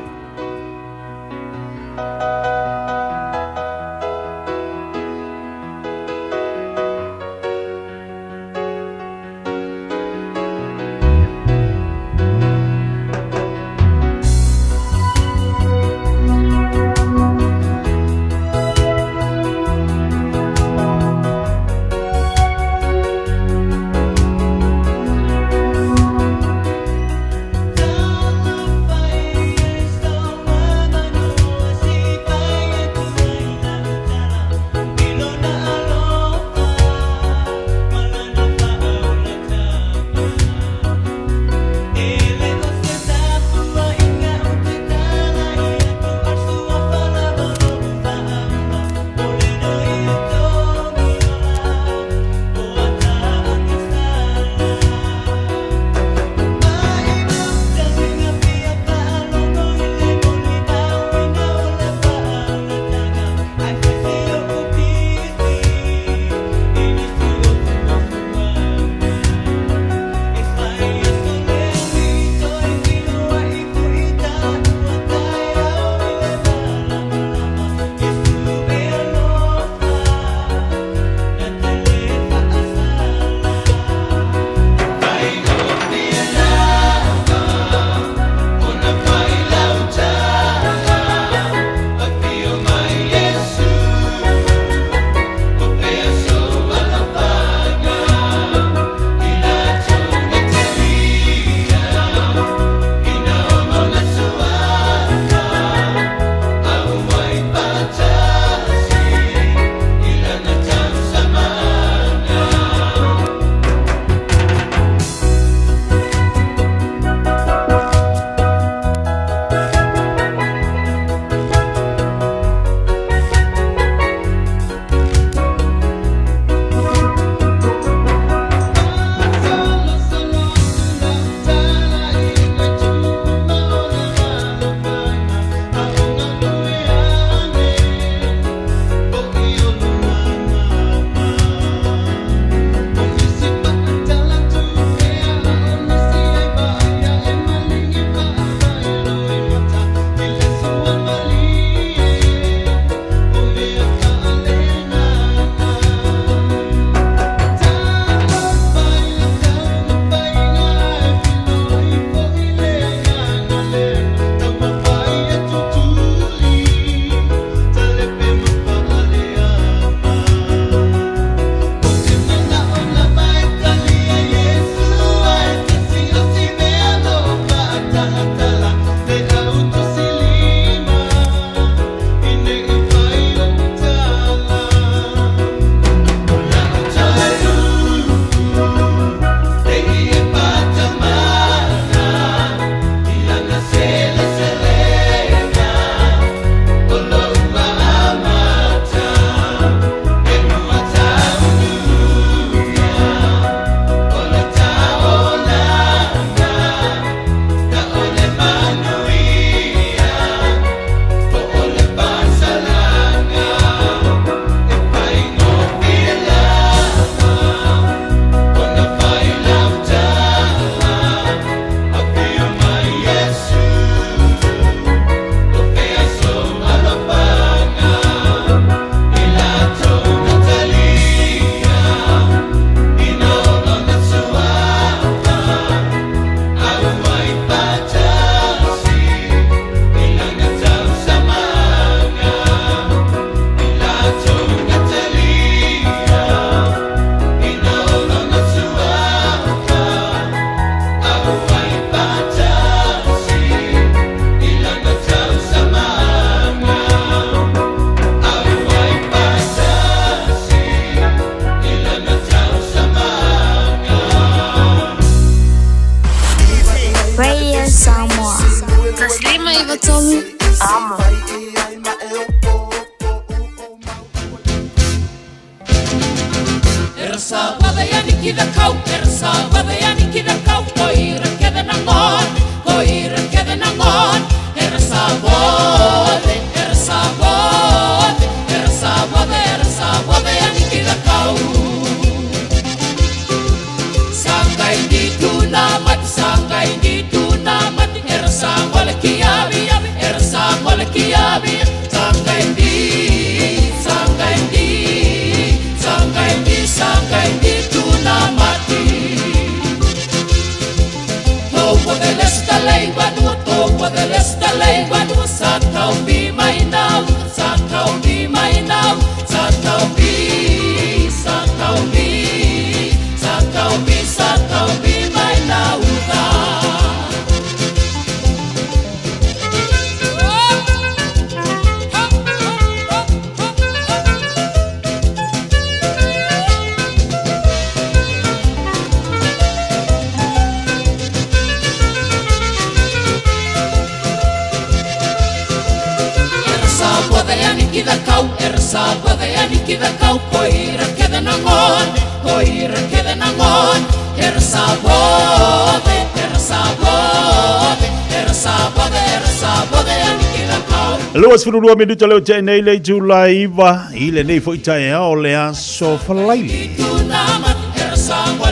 22 minuta leo te nei le itula 9 i lenei foi taeao le aso Falaili.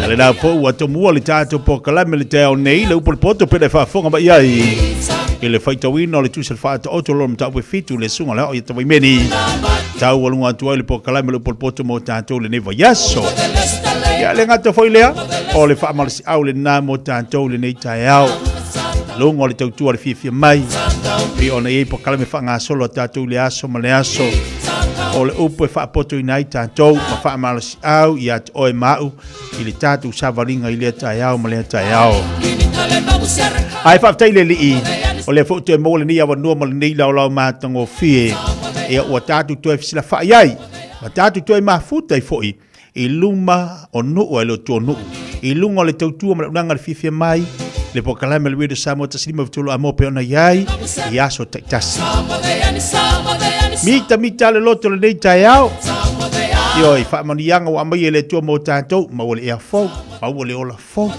Le la fo ua tomua le tatou polokalame le taeao nei le upu le poto pele faafofoga mai ai i le faitauina o le tusi le faataoto lo mataupu e fitu le suga le ao ia Tavaimeni. Tau aluga atu ai le polokalame le upu le poto mo tatou lenei vaiaso. Ia le gata foi lea o le faamalosiau lena mo tatou lenei taeao. Luga o le tautua o le fiafia mai. Pei ona i ai polokalame faagasolo a tatou i le aso ma le aso. O le upu e faapotoina ai tatou ma faamalosiau ia te oe ma au i le tatou savaliga i lea taeao ma lea taeao. Ae faafetai le Alii, o lea foi ua toe maua lenei avanoa ma lenei laolao matagofie, ia ua tatou toe fesilafai ai ma tatou toe mafuta ai foi i luma o nuu a le tua nuu, i luga o le tautua ma le auaunaga le fiafia mai, le polokalame a le Radio Samoa 153 Amoa pei ona i ai i aso taitasi. Mitamita le loto lenei taeao. Ioe, faamanuiaga ua aumaia e le Atua mo tatou, maua le ea fou, maua le ola fou.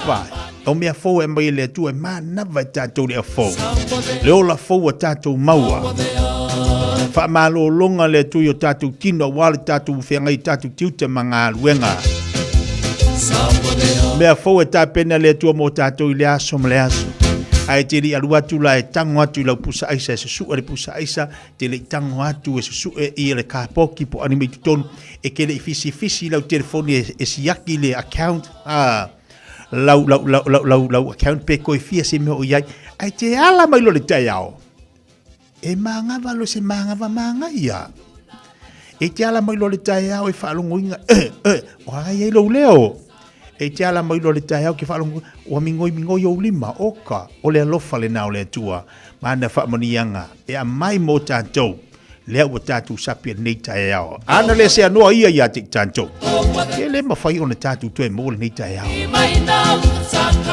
Vai, o mea fou e aumai e le Atua e manava e tatou le ea fou. Le ola fou a tatou maua. Faamalologa le Atua i o tatou tino aua le tatou feagai i tatou tiute ma galuega. Mea fou e tapena le Atua mo tatou i le aso ma le aso. Ae te le i alu atu la e tango atu i lau pusa aisa e susue le pusa aisa, te le i tango atu e susue i le kapoki po o ani mai totonu, e ke le i fisifisi i lau telefoni e siaki le account, a lau, lau, lau, lau, lau, lau account pe koe fia se mea o i ai. Ae te ala mai loa le taeao. E māgava loa se māgava māgaia. E te ala mai loa le taeao e faalogoina, eh, eh, o ai ai lou leo. E te ala mai loa le taeao ke faalogo, ua migoi migoi ou lima, oka, o le alofa lena o le Atua, ma ana faamanuiaga e aumai mo tatou, lea ua tatou sapi i lenei taeao. Ana le seanoa ia ia te i tatou. E le mafai ona tatou toe maua lenei taeao.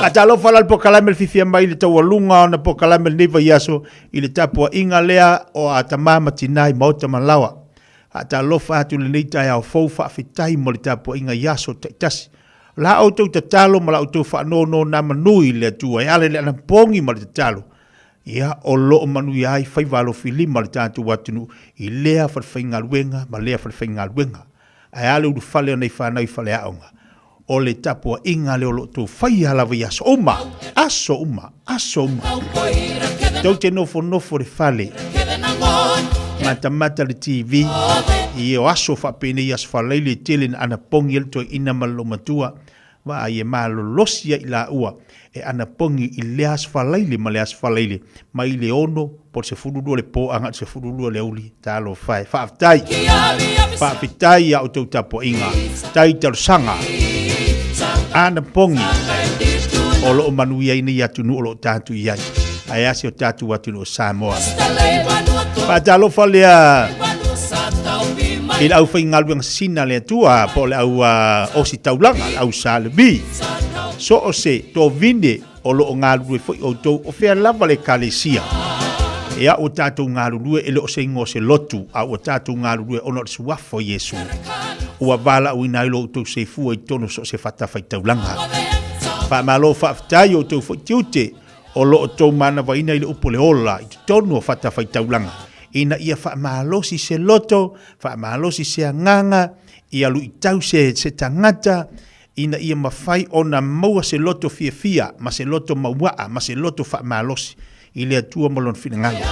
A talofa la le polokalame le fifia mai le taualuga ona polokalame lenei vaiaso i le tapuaiga lea o a tama ma tina i maota ma laoa. Faatalofa atu lenei taeao fou faafetai mo le tapuaiga i aso taitasi. O la outou tatalo ma la outou faanononamanu i le Atua e ala i le anapogi ma le tatalo Ia, o lo o manuia ai faiva alofilima o le tatou atunuu i lea falefaigaluega ma lea falefaigaluega. Ae a le ulufale o nei fanau i faleaoga? O le tapuaiga lea o lo o tou faia lava i aso uma, aso uma, aso uma. Tou te nofonofo i le fale, matamata le TV, i o aso faapenei aso faalaili e tele na anapogi ai le toeaina ma le loomatua Vaai e malolosi ai laua e anapogi i le aso falaili ma le aso falaili, mai le 6 po o le 12 le po agai i le 12 le aoauli. Talofa e. Faafetai. Faafetai i a outou tapuaiga. Tai talosaga. Anapogi o lo o manuia ai nei atunuu o lo o tatou i ai. Ae a si o tatou atunuu o Samoa. Faatalofa lea i le aufaigaluega sina le Atua po o le au ositaulaga, le au salebi. So o se tovine o lo o galulue foi outou, o fea lava le ekalesia. Ia ua tatou galulue e le o se igoa o se lotu, a ua tatou galulue ona o le suafa o Iesu. Ua valaauina ai lo outou soifua i totonu o so o se fatafaitaulaga. Faamalo faafetai i outou foi tiute o lo o tou manavaina i le upu o le ola i totonu o fatafaitaulaga, ina ia faamalosi se loto, faamalosi se agaga, ia luitau se se tagata, ina ia mafai ona maua se loto fiafia ma se loto mauaa ma se loto faamalosi i le Atua ma Lona finagalo.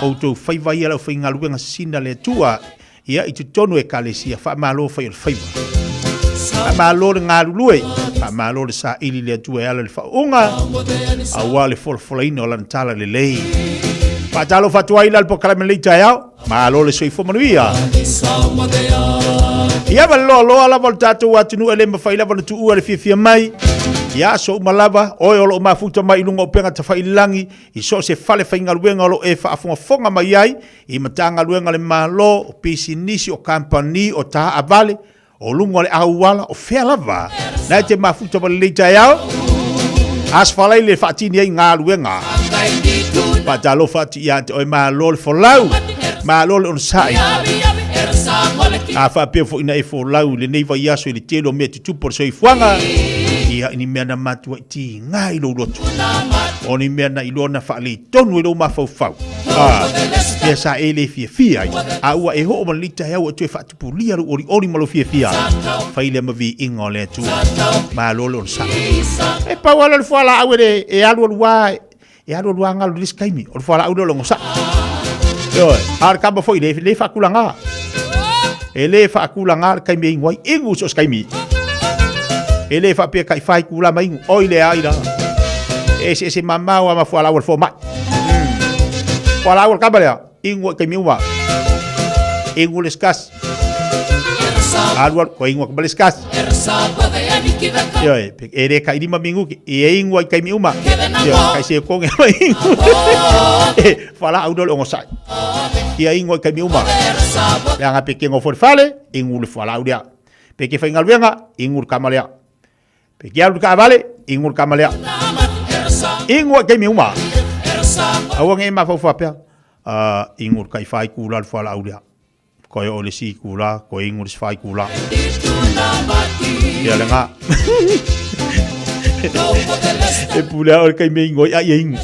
Outou faiva ia le aufaigaluega sisina a le Atua ia i totonu o Ekalesia, faamalo fai o le faiva. Faamalo le galulue, faamalo le saili i le Atua e ala i le faauuga, aua le folafolaina o Lana tala lelei. Faatalofa atu ai la le polokalame lenei taeao. Malo le soifua manuia. Ia ma le loaloa lava o le tatou atunuu e le mafai lava ona tuua le fiafia mai. Ia aso uma lava, oe o lo o mafuta mai i luga o upega tafailagi, i so o se fale faigaluega o lo o e faafogafoga mai ai, i Matagaluega a le Malo, o pisinisi, o kamupani, o taavale, o luga o le auala, o fea lava, na e te mafuta ma lenei taeao, Aso Faraile e faatini ai galuega. Faatalofa atu ia te oe, malo le folau, malo le onosai. A faapea foi na e folau i lenei vaiaso i le tele o mea tutupu o le soifuaga, ia i ni mea na matuai tiga i lou loto, o ni mea na iloa na faaletonu i lou mafaufau, mea sa e le fiafia ai, a ua e oo ma lenei taeao ua toe faatupulia lou olioli ma lou fiafia, fai lea ma viiga o le Atua. Malo le onosai. E pau lava lea o le fualaau e le e alualu lava e alualu lava galu i le isi taimi, o le fualaau lea o le onosai. Ioe, a o le kama foi le le faatulagā. E le faatulagā le taimi e inu ai, inu so o se taimi. E le faapea tai fai itula ma inu, oi leai la. E eseese mamao lava ma fualaau a le fomai. Fualaau a le kama lea, inu ai i taimi uma. Inu le skasi. Alu alu, koe inu atu ma le skasi. Ioe, e le tai 5 minuti, e inu ai i taimi uma. Ioe, tai sekone ma inu. E, fualaau lea o le onosai. Ia inu ai i taimi uma. Leaga pe te nofo i le fale, inu le fualaau lea. Pe te faigaluega, inu le kama lea. Pe te alu i le taavale, inu le kama lea. Inu ai i taimi uma. Aua ne i e mafaufau faapea, inu i le tai fa itula le fualaau lea. Koe oo i le isi itula, koe inu i le isi fa itula. Ia lena. E pule au i le taimi e inu ai, a ia inu.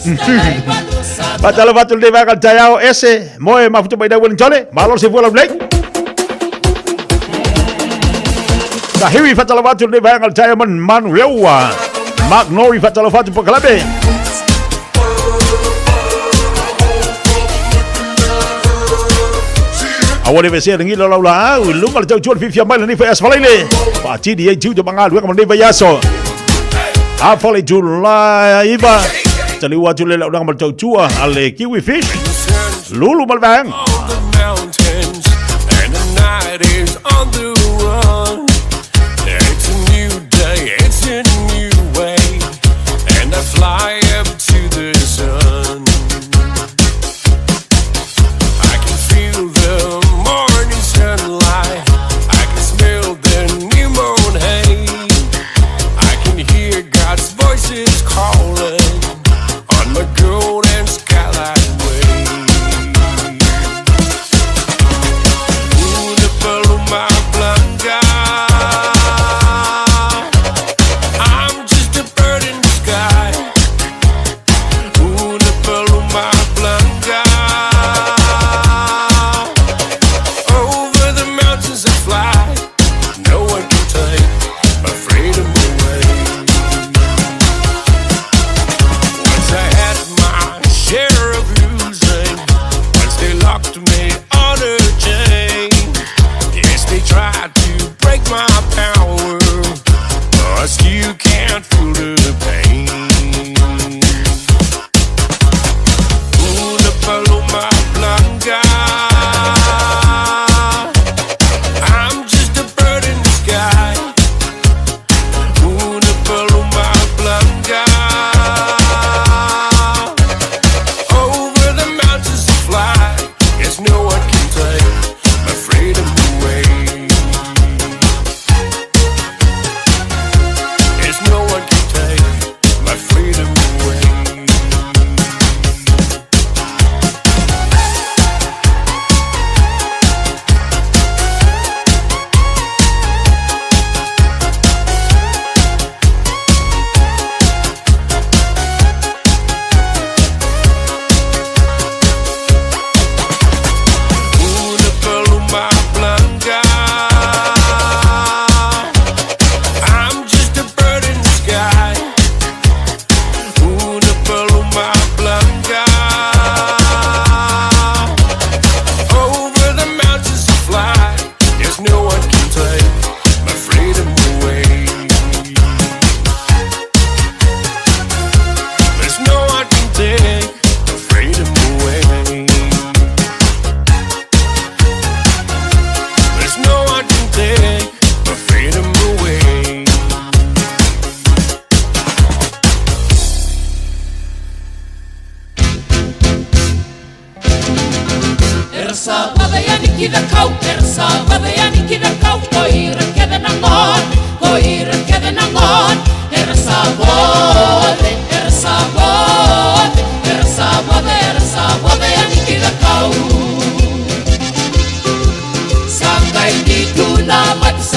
Faatalofa atu i lenei vaega o le taeao, ese, moe mafuta mai lau Wellingtone, malo le soifua laulelei. Tahiri faatalofa atu i lenei vaega o le taeao man Manurewa. Mark Nori faatalofa atu Pokalame. Aua le vesea le ngila o lau laau i luga o le tautua le fiafia mai lenei vaiaso Faraile. Faatini ai tiute ma galuega ma lenei vaiaso. Afa le itula 9. Taliu atu le launaga ma le tautua a le Kiwi Fish. Lulu ma le vaega. mountains and the night is on the run. It's a new day, it's a new way, and I fly up to the sun. I can feel the morning sunlight. I can smell the new moon hay. I can hear God's voices calling on my golden skylight way.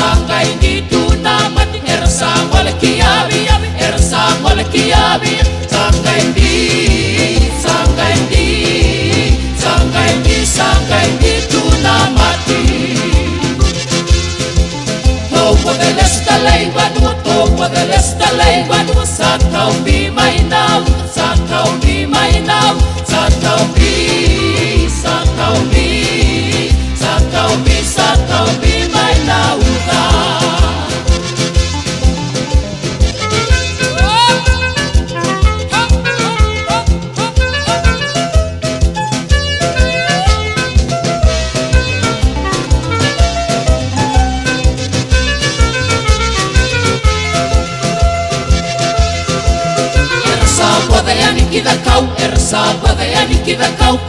Sangai di tuna mati ersa wale kiabi ersa wale kiabi sangai di sangai di sangai di sangai di tuna mati Topo delesta leiva no topo delesta leiva no sa tau bi mai nau sa tau bi mai nau sa tau bi sa tau bi sa tau bi sa tau bi mai nau ta. Ersa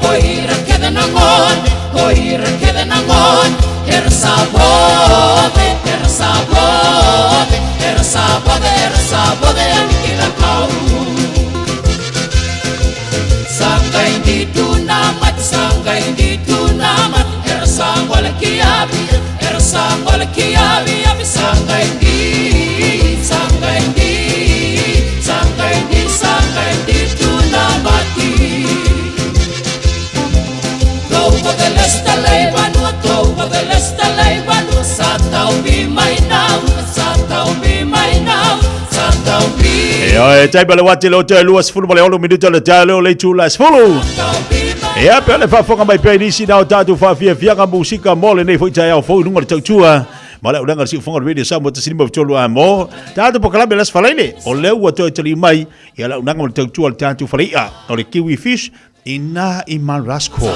koira kedenangon, koira kedenangon, ersa bode, ersa bode, ersa bode, ersa bode anikida kau. Sangai di tunamat, sangai di tunamat, ersa wala kiabi, ersa wala kiabi, abi sangai di, sangai di, sangai di, sangai di tunamati. Topo delesta leivanu, topo delesta leivanu, sa tau bi mai nau, sa tau bi mai nau, sa tau bi. E tai bale wati le o te lua sefulu ma le olo minuta le tae leo le itu la sefulu. Ia pe le faafofoga mai pea i nisi na o tatou faafiafiaga musika mo lenei foi taeao fou i luga o le tautua. Ma le aulega le siufoga o le Radio Samoa tasi lima tolu a mo. Tatou polokalame le Aso Faraile. O lea ua toe tali mai ia le auaunaga ma le tautua o le tatou falei'a o le Kiwi Fish ina i Marasco.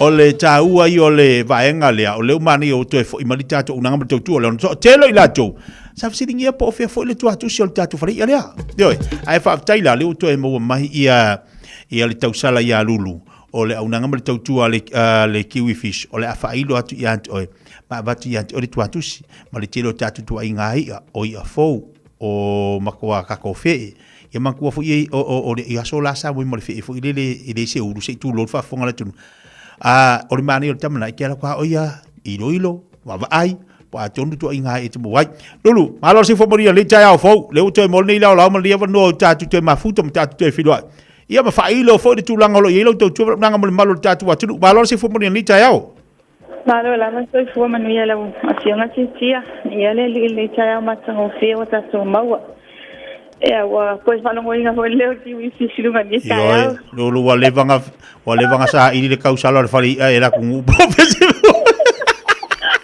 O le taua ia o le vaega lea, o lea ua manaia ua toe foi mai le tatou auaunaga ma le tautua lea ona toatele i latou. Sa fesiligia po o fea foi le tuatusi o le tatou falei'a lea. Ioe, ae faafetai la, lea ua toe maua mai ia ia le tausala ia Lulu o le auaunaga ma le tautua a le Kiwi Fish o le a faailo atu ia te oe ma avatu ia te oe le tuatusi ma le tele o tatou tuaiga i'a o i'a fou o makoa kako fee. Ia manatua foi e o le aso la sa moi ma le fee foi lele e le se ulu se i tulou le faafofoga a le atunuu. A o le manaia o le tama na i ke ala koa o ia iloilo, vaavaai, po a tonu tuaiga e te maua ai. Lulu, malo le soifua manuia lenei taeao fou, lea ua toe maua lenei laolao ma lenei avanoa o tatou toe mafuta ma tatou toe feiloai. Ia ma faailo foi le tulaga o lo o i ai lau tautua ma lau naga ma le mamalu o le tatou atunuu. Malo le soifua manuia lenei taeao. Malo lava soifua manuia lau Afioga Tiatia. Ia le alii lenei taeao matagofie ua tatou maua. Ia ua toe faalogoina foi le leo kiwi fish i luga i lenei taeao. Ioe, Lulu ua leva na ua leva na saili le tausala o le fale i'a e la atunuu po o fea.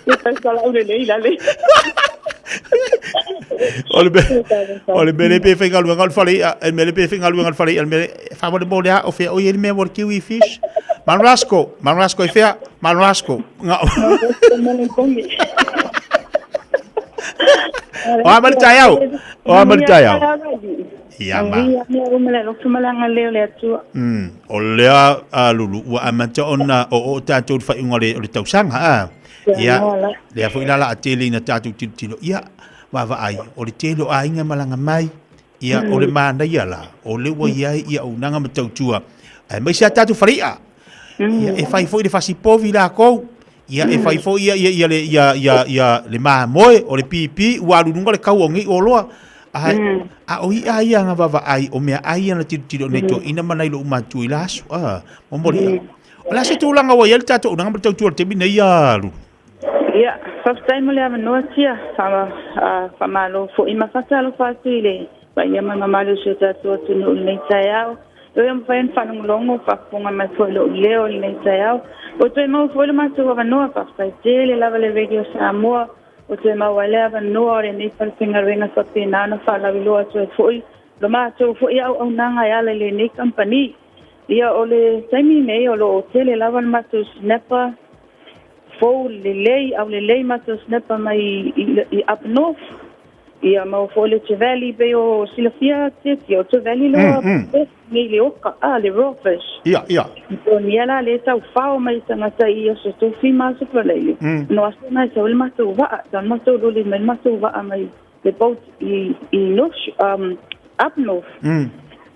Le tausala aulelei lale. O le mea o le mea lea pe faigaluega o le fale i'a, le mea lea pe faigaluega o le fale i'a, le mea lea, faamolemole lava o fea o i ai le mea mo le kiwi fish. Manrasco, Manrasco i fea? Manrasco. O a ma le taeao. O a ma le taeao. Ia ma. O lea a Lulu, ua amata ona oo o tatou i le faaiuga o le tausaga. A. Ia, lea foi la la a tele ina tatou tilotilo. Ia, vaavaai, o le tele o aiga e malaga mai. Ia, o le manaia la, o lea ua i ai ia auaunaga ma tautua, aemaise a tatou falei'a. Ia, e fai foi le fasipovi lakou. Ia, e fai foi ia, ia, ia, le, ia, ia, ia, le mamoe, o le pipi, ua alu i luga le kau o nei oloa. A, a o i'a ia na vaavaai, o meaai ia na tilotilo nei toeaiina ma nai lou matua i la aso. A, momoli ia. O le a se tulaga ua i ai le tatou auaunaga ma le tautua i le taimi nei, a Lulu? Ia, faafetai mo le avanoa Tia. Faamalo foi ma faatalofa atu i le paia ma le mamalu o si o tatou atunuu i lenei taeao. E ui ua mafai ona faalogologo, faafofoga mai foi i lou leo i lenei taeao. Ua toe maua foi lo matou avanoa, faafetai tele lava i le Radio Samoa ua toe maua ai le avanoa o lenei falefaigaluega faapena ona faalauiloa atu ai foi lo matou foi auaunaga e ala i lenei kamupani. Ia, o le taimi nei o lo o tele lava le matou snapper fou lelei, aulelei matou snapper mai i up north. Ia maua foi le trevally pei o silafia Tiatia, o trevally loa nei le oka, a le raw fish. Ia, ia. O nia la le tau fao mai tagata i aso tofi ma aso falaile. No aso na e sau le matou vaa, tau le matou loli mai le matou vaa mai le boat i north, up north.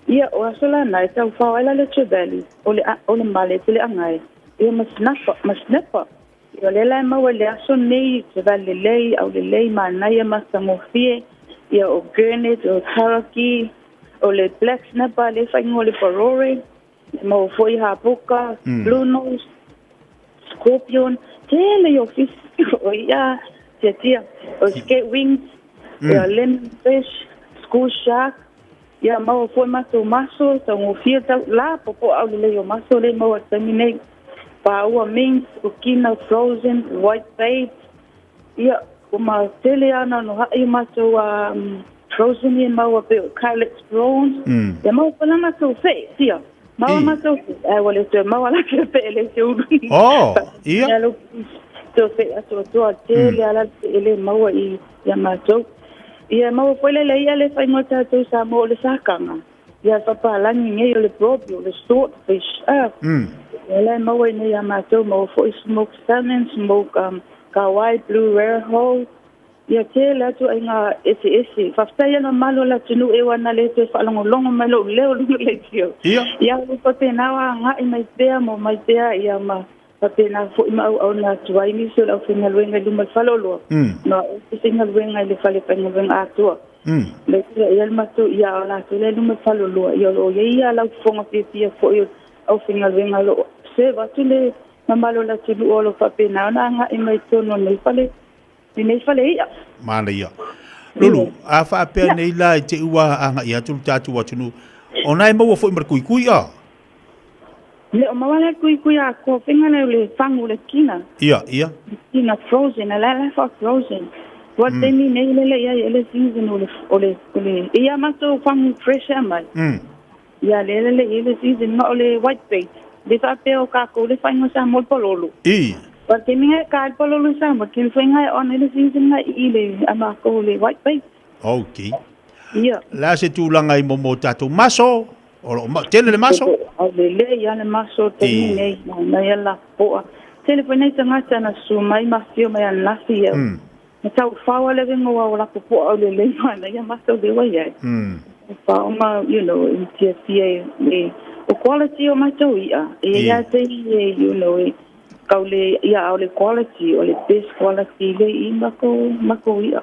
Ia, o aso la na e tau fao ai la le trevally, o le male te le angae. Ia ma snapper, ma snapper. Ia, o lea la e maua i le aso lenei, trevally lelei, aulelei, manaia, matagofie, ia o gurnet, o haraki, o le black snapper lea e faaigoa o le parore, e maua foi hapuka, blue nose, scorpion, tele ia o fisi o i'a tiatia, o skate wings, ia lemon fish, school shark, ia maua foi matou maso, taugofie tau la popo'a aulelei o maso lea e maua i le taimi nei. Pāua mince, ukina frozen, white bait, ia, ua ma tele ana no haʻi o matou frozen ia maua pei o Kylex prawns, ia maua foi la matou fe'e, tia, maua matou fe'e, ae ua le toe maua la ke fe'e le se ulu. Oh, ia. Ia lo toe fe'e atoatoa tele ala le fe'e le maua i ia matou. Ia maua foi le le ia le faaigoa tatou Samoa o le sakaga. Ia papalagi nei o le brobi o le swordfish a. Ia la e maua i nei ia matou maua foi smoked salmon, smoked kahawai, blue rareho. Ia tele atu aiga eseese. Faafetai ana mamalu o le atunuu e ana le toe faalogologo mai lou leo luga leitio. Ia. Ia o lo faapena o agai mai pea ma omai pea ia ma faapena foi ma auauna atu ai nisi o le aufaigaluega i luma o le faleoloa. Ma o se faigaluega i le fale faigaluega atoa. Le tila ia le matou ia o latou lea i luma o le faleoloa ia o lo o i ai ia lau fofoga fiafia foi o aufaigaluega o lo o serve atu le mamalu o le atunuu o lo o faapena ona agai mai totonu o nei fale lenei fale i'a. Manaia. Lulu, a faapea nei la i te ua agai atu le tatou atunuu, ona e maua foi ma le kuikui a? Le o maua le kuikui a ko fenga le le fangu le kina. Ia, ia. Kina frozen, ala la fa frozen. Wa taimi nei le le ia le season o le o le o le ia matou fangu fresh a mai. Ia le le le le season ma o le white bait. Le faapea o kākou le faaigoa Samoa le palolo. I. Wa te minga ka le palolo i Samoa, ke le faaigoa e ona le season nga i le a mākou le white bait. Ok. Ia. La se tulaga i momo o tatou maso, o lo o ma, tele le maso? Au le le ia le maso te I. nei, na ia la poa. Tele foi nei tagata na su mai ma fio mai ananafi ia. Na tau faoa le venga ua o la popoa au le le mana ia matou le wai ai. Faoa ma, you know, i tia tia e, e, o quality o matou i'a. E ia te i e, you know, e, kau le, ia o le quality, o le best quality le i mako, mako i'a.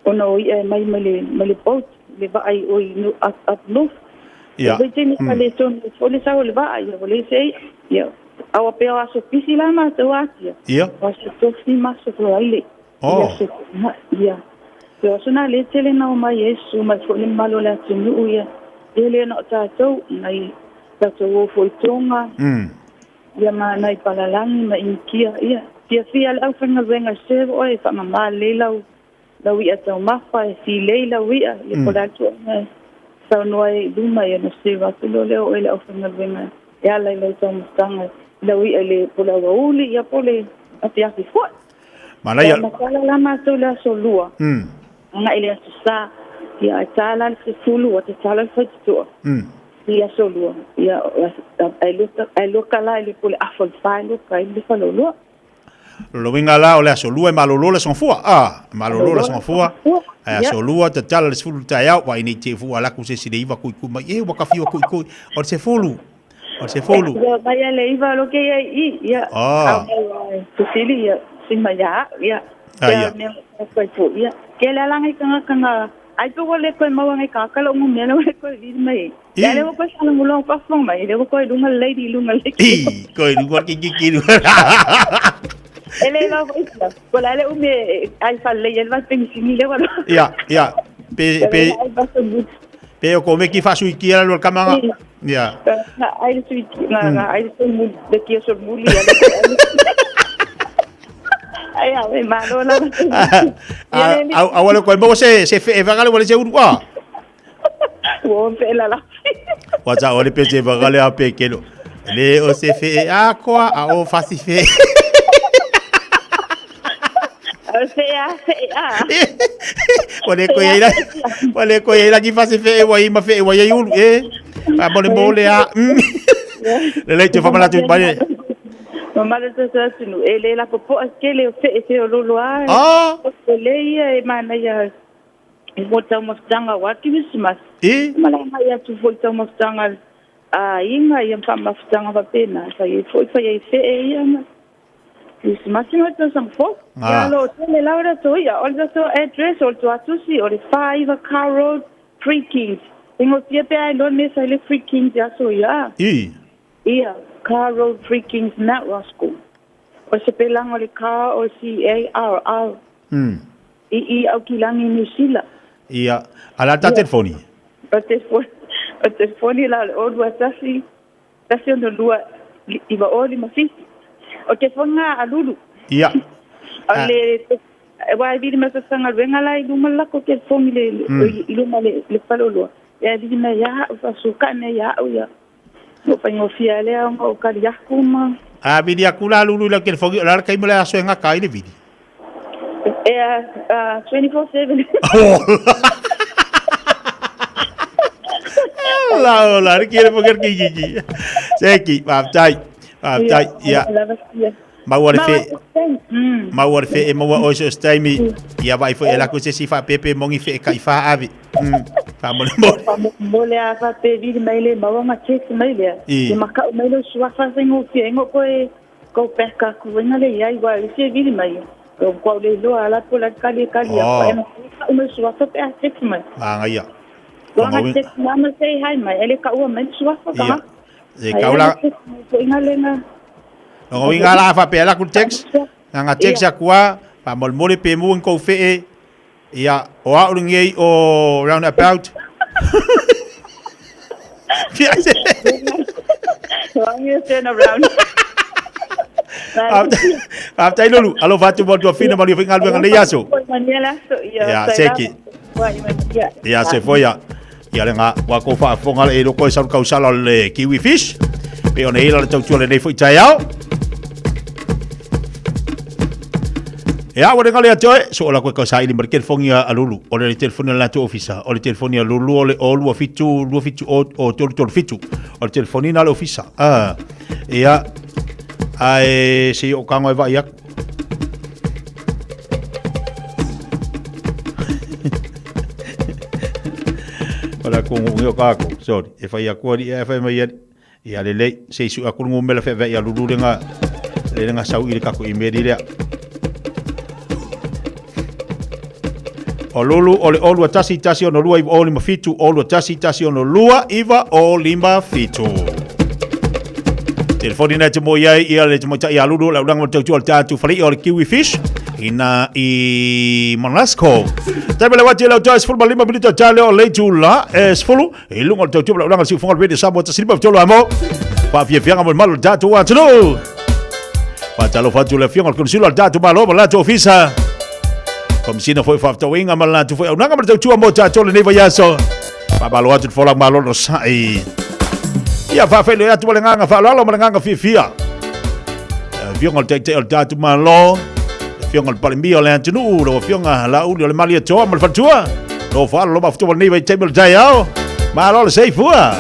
Ona o i'a e mai mai le, mai le boat, le vaa i oi no, up, up north. Ia. E te ni le tonu, o le sau o le vaa, ia, o le se i'a. Ia, aua pea o aso pisi la matou atia. Ia. O aso tofi ma aso feraile. Oh. Ia aso, ha, ia. Ia aso na le tele na o mai e su mai foi le mamalu o le atunuu ia. E le na o tatou, nai tatou o foi Tonga. Ia ma nai Palalagi ma Inikia. Ia, fiafia le aufaigaluega e serve oe, e faamama lelei lau lau i'a taumafa, e filei lau i'a, ia po o le a le tulaga e saunoa ai i luma, ia ona serve atu loa lea o oe i le aufaigaluega e ala i lau taumafataga i lau i'a i le po o le aoauli, ia po o le afiafi foi. Manaia. Ia matala la matou i le aso Lua, agai i le aso Sa, ia ae ta la le 10 ua tatala le faitotoa i aso Lua, ia ae loka la i le po o le afa o le 4 e loka ai le faleoloa. Lona uiga la o le aso lua e malolo le aso gafua. A, e malolo le aso gafua. Ae aso lua tatala le 10 le taeao, vaai nei te fua alaku se isi le 9 kuikui mai. E, ua ka fiu kuikui. O le 10. O le 10. Ia, mai a le 9 lo ke ia i, ia. Ah. Au mai tusili, ia, sima ia, ia. Ah, ia. Mea koe po, ia. Ke le alanga i kanga kanga, ai pe ua le koe maua ngai kaka lo ngumea le ua le koe vili mai. I. Ia le ua koe whalangulong whafong mai, le ua koe lunga lady lunga lady. I, koe lunga ki ki ki lunga. E le lau isia, ko la le ume ai whalei el vai pengisini le walo. Ia, ia. Pe, pe, pe o ko me ki whasui ki ala lua kamanga. Ia. Nga ai le sui ki, nga nga ai le sui muli, le kia sol muli. Ai au e malo la. Au, au le koe mo se, se whe e whakale wale se uru. Ah. Ua fe la la. Wa tsa o le pe se whakale a pe kelo. Le o se fe e a koa a o fasi fe. O se a fe a. Wa le koe ira. Wa le koe ira ki fasi fe e wa i ma fe e wa i ulu e. A mole mole a. Le le te whamala tu mai. Ma mala te te atunu. E le la popo a kele o fe e te o lolo a. Ah. O le ia e mana ia e mo taumafataga aua le kerisimasi. I. Malaga ai atu foi i taumafataga a aiga ia ma faamafutaga faapena, e fai ai foi fai ai fee ia ma Kirisimasi ma le tausaga fou. Ia o lo o tele lava le tatou i'a. O le tatou address o le tuatusi o le 49 Carr Road, Three Kings. E gofie pe a iloa le mea sa i le Three Kings i aso ia a? I. Ia, Carr Road, Three Kings, Mount Roskill. O le sepelaga o le Carr o le C-A-R-R. I i Aukilagi, Niu Sila. Ia, a le a ta telefoni? O le telefoni, o le telefoni la o le 021 162 9057. O le telefoni lena a Lulu. Ia. O le aua e vili mai se galuega la i luma le lako telefoni le i luma le le faleoloa. Ia e vili mai ia au faasuka mea ia au ia. No faigofie ai lea ona ou kali aku ma. A vili aku la Lulu i lau telefoni, o le a le taimi o le aso e gata ai le vili? Ea, 24/7. La ola, re kere mo kere ki ki. Seki, faafetai. Faafetai. Ia. Maua le fe. Maua le fe e maua oe so se taimi. Ia vai foi e lako se si faapepe mongi fe e kai wha ave. Faamolemole. Faamolemole a faapea vili mai le maua ma text mai lea. I makau mai lou suafa faigofie ai ngo koe go back aku ina le iai wa i se vili mai. Ko ko le iloa ala po la kali kali a oh. e mai suafa pe a text mai. Manga ia. Ko nga text mai ma say hi mai ele ka ua mai suafa ka. Ia. E kaula. Ko inga lenga. Longa winga la fa pe ala ku text. Nga text aku a faamolemole pe mu kou fee ia o au ngei o round about. Fia se. Wangi turn around. Faafetai Lulu. Alofa atu mo le tuafina ma le faigaluega nei aso. Ia, seki. Ia, se foi ia. Ia le ngā, wa kou faafofoga le e loko e salu kausala o le Kiwi Fish. Pe ona ila le tautua lenei foi taeao. Ia, ua lenga lea toe, so o la koe kausaili ma le telefoni a Lulu. O le telefoni a le latou ofisa. O le telefoni a Lulu o le o 27 27 o o 337. O le telefoni na le ofisa. Ah, ia, ae se i o kango e vai aku. O la ko ngi o kako, sorry. E whai aku ari, e whai mai ari. Ia lelei, se i sui aku le ngumela feaveai a Lulu lenga, le lenga sau i le kako imeli lea. O Lulu o le 0 1 1 6 2 9 0 5 7, 0 1 1 6 2 9 0 5 7. Telefoni nei te moi ai ia le te moi tai a Lulu le ulanga mo tautua o le tātu whalei o le Kiwi Fish ina i Monasco. Taimi le wati lau toi 15 minuta tale o leitu la e 10 I luga o le tautua ma le aulaga o le siufoga o le Radio Samoa 153 amo. Faafiafiaga mo le malu o le tatou atunuu. Faatalofa atu le afioga o le Konisula o le tatou Malo ma le latou ofisa. Komisina foi o faafetauaiga ma le latou foi auaunaga ma le tautua mo tatou lenei vaiaso. Faamalo atu le folau malo no sa'i. Ia faafeiloai atu ma le agaga faaaloalo ma le agaga fiafia. Afioga o le Taitai o le tatou Malo, Afioga o le Palemia o le atunuu, lau Afioga Laauli o le Malietoa ma le faletua, lo faalolo mafutua lenei vaitaimi o le taeao. Malo le seifua!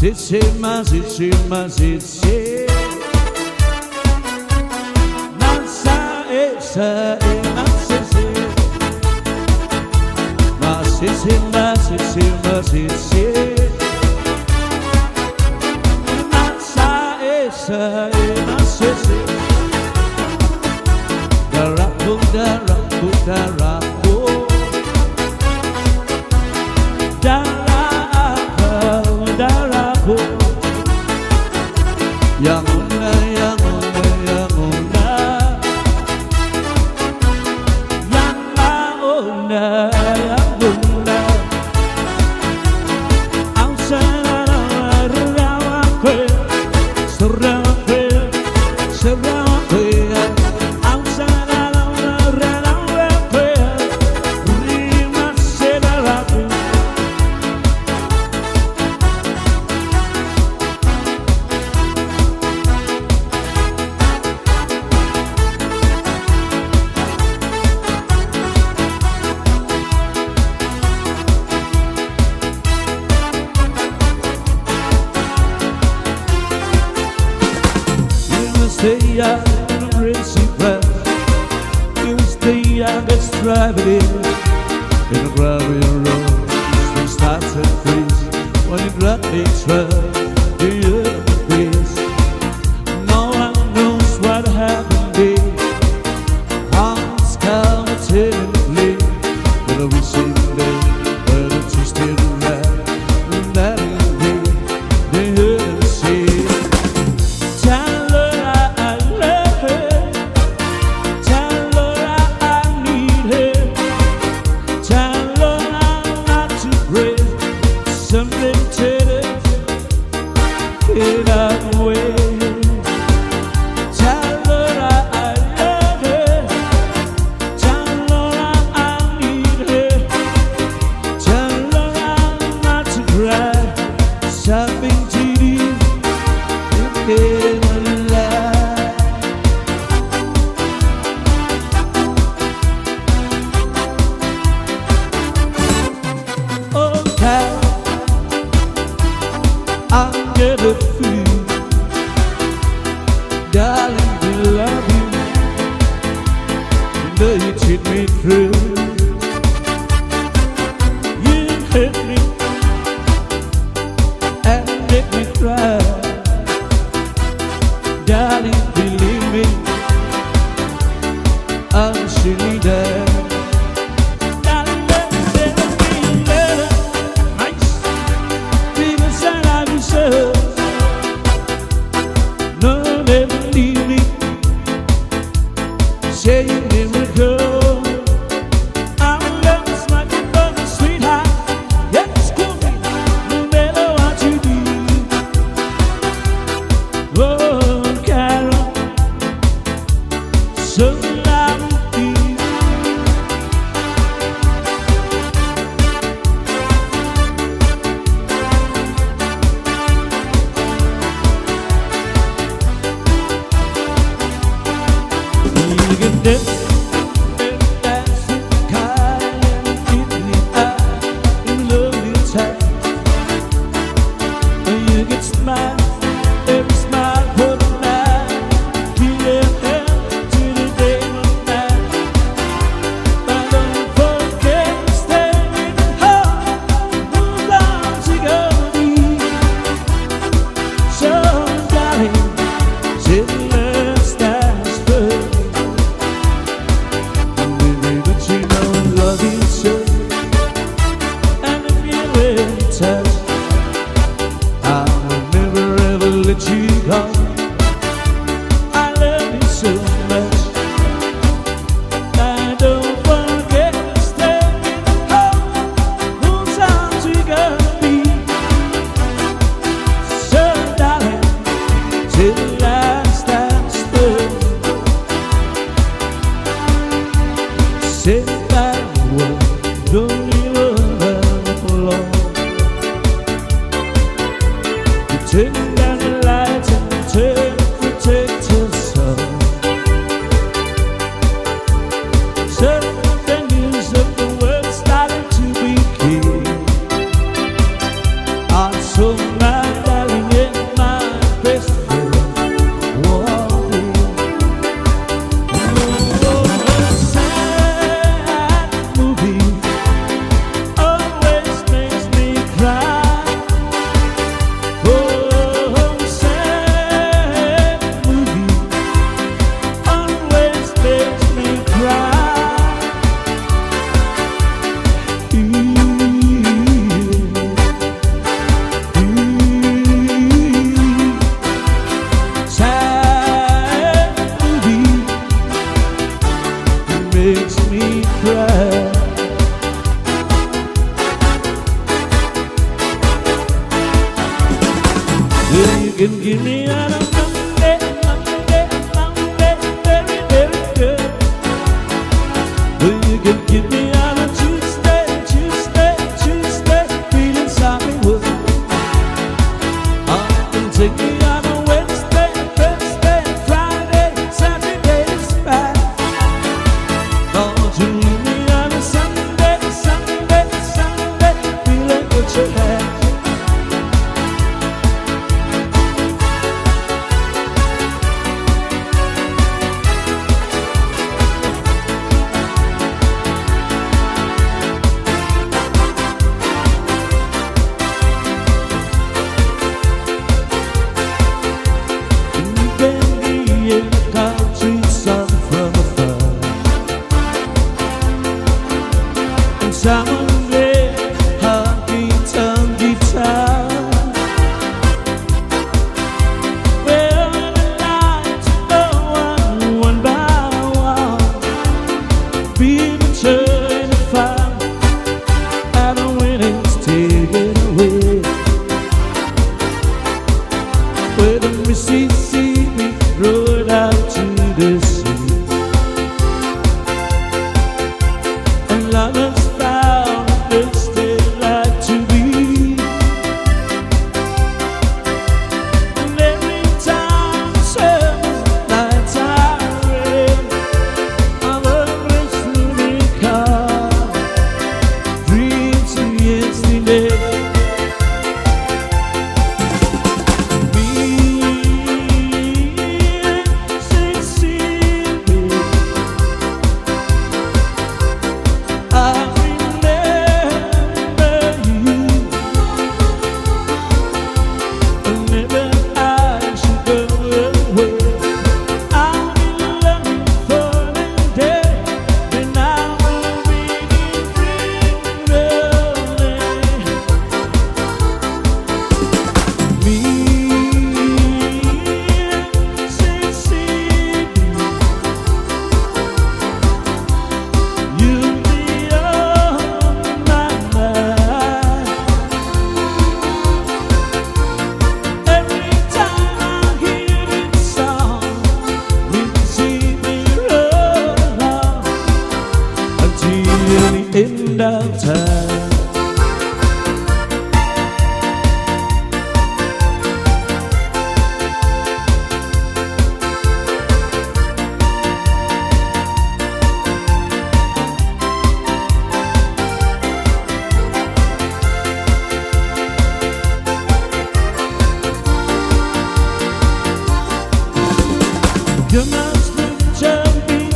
Masese, masese, masese. Nasa, esa, e, masese. Masese, masese, masese. Nasa, esa, e, masese. Daraku, daraku, daraku. Daraku, daraku. Yanguna, yanguna, yanguna. Yanguna, yanguna. Stay out in the racing breath. You stay out, let's drive it in. In a gravel road, the starts and freeze. When you drop me trail, the earth freeze. No one knows what happened there. Hearts come attendantly. But we see there, but it's twisted around. And that is the earth see. Tell her I love her. Tell her I need her. Tell her I'm not to pray. Something to it away. Tell her I love her. Tell her I need her. Tell her I'm not to cry. Something to do. In alive. Oh, Cal, I'm gonna feel, darling, we love you. You know you treat me true. You hurt me and make me cry, darling. Believe me, I'm surely there. Darling, let me better. Nice. No, never leave me. Say you never go. I'm love is my fucking sweetheart. Yes, cool me, no matter what you do. Oh, Carol, so loud you. You can dance, dance, kind and keep me up in lovely time. You can smile, every smile for the night. Keep your hand to the day of night. But don't forget to stay in the heart. Move on to go. So, darling, say the last dance for me. You're my spiritual being,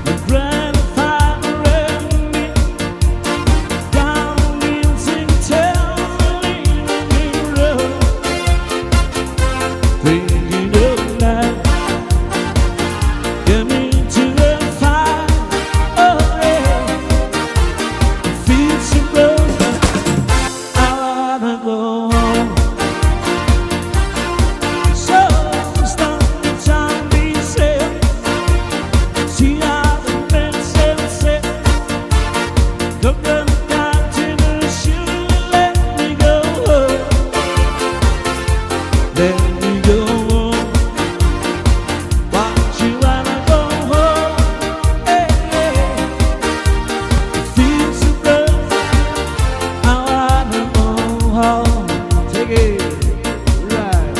my grandfather and me. Down in St. Road, thinking of life. Get me to the fire, oh yeah. It feels so good. I wanna go home. So stop the time, be safe. See how the fence set. Come down to the shoe, let me go. Let me go home. Why you wanna go home? Hey, hey. It feels so good. I wanna go home. Take it right.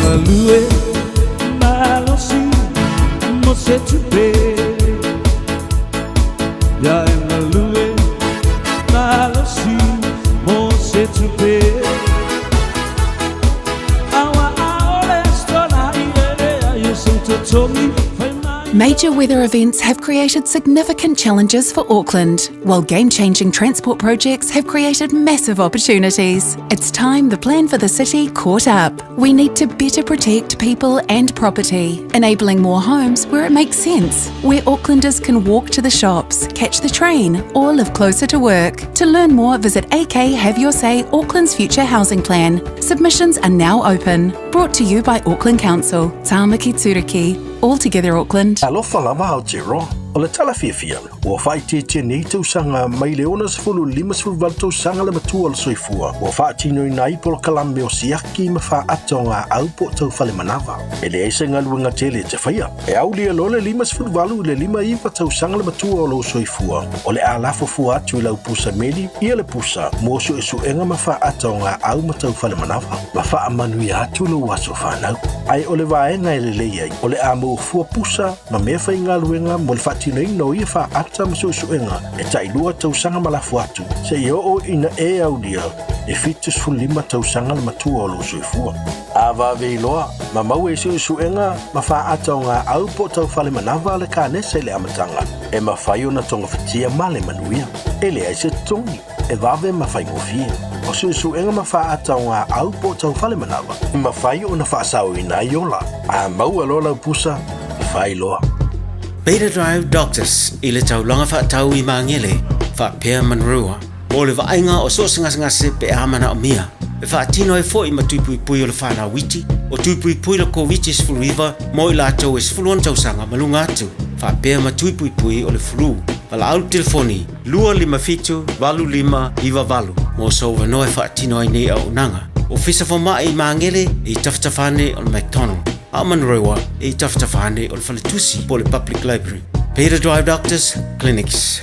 Malue, malosi, mo se tupe. Ya e malue, malosi, mo se tupe. Awa aole stona i ere a yesu totomi. Major weather events have created significant challenges for Auckland, while game changing transport projects have created massive opportunities. It's time the plan for the city caught up. We need to better protect people and property, enabling more homes where it makes sense, where Aucklanders can walk to the shops, catch the train, or live closer to work. To learn more, visit AK Have Your Say Auckland's Future Housing Plan. Submissions are now open. Brought to you by Auckland Council, Tāmaki Tūruki. All together Auckland. Alofa lava Aotearoa, o le tala fiafia, ua faaitiitia nei tausaga mai le 65 tausaga le matua o le soifua, ua faatinoina ai polokalame o siaki ma faaata o gaau po o taufale manava. E leai se galuega tele e te faia. E aulia loa le 58 i le 59 tausaga le matua o lou soifua, o le a lafo fua atu i lau pusa meli ia le pusa mo suesuega ma faaata o gaau ma taufale manava, ma faamanuia atu lou aso fanau. Ae o le vaega e lelei ai, o le a maua fua pusa ma mea faigaluega mo le faatinoina o ia faaata ma suesuega e tailua tausaga ma lafo atu, seia oo ina e aulia e 75 tausaga le matua o lou soifua. A vave iloa, ma maua i suesuega ma faaata o gaau po o taufale manava a le kanesa i le amataga, e mafai ona togafitia ma le manuia. E leai se totogi, e vave ma faigofie. O suesuega ma faaata o gaau po o taufale manava, e mafai ona faasaoina ai ola. A maua loa lau pusa, fai loa. Beta Drive Doctors i le taulaga faatau i Magele faapea Manurewa mo le vaaiga o so o se gasegase pe a manaomia. E faatino ai foi ma tui puipui o le fanau iti, o tui puipui le Koviti-19 mo i latou e 16 tausaga ma luga atu, faapea ma tui puipui o le flu. Valaau le telefoni 257 8598 mo sou avanoa e faatino ai nei auaunaga. Ofisa Fomai i Magele e i tafatafa ane o le McDonald, a o Manurewa e i tafatafa ane o le Faletusi po o le Public Library. Peter Drive Doctors Clinics.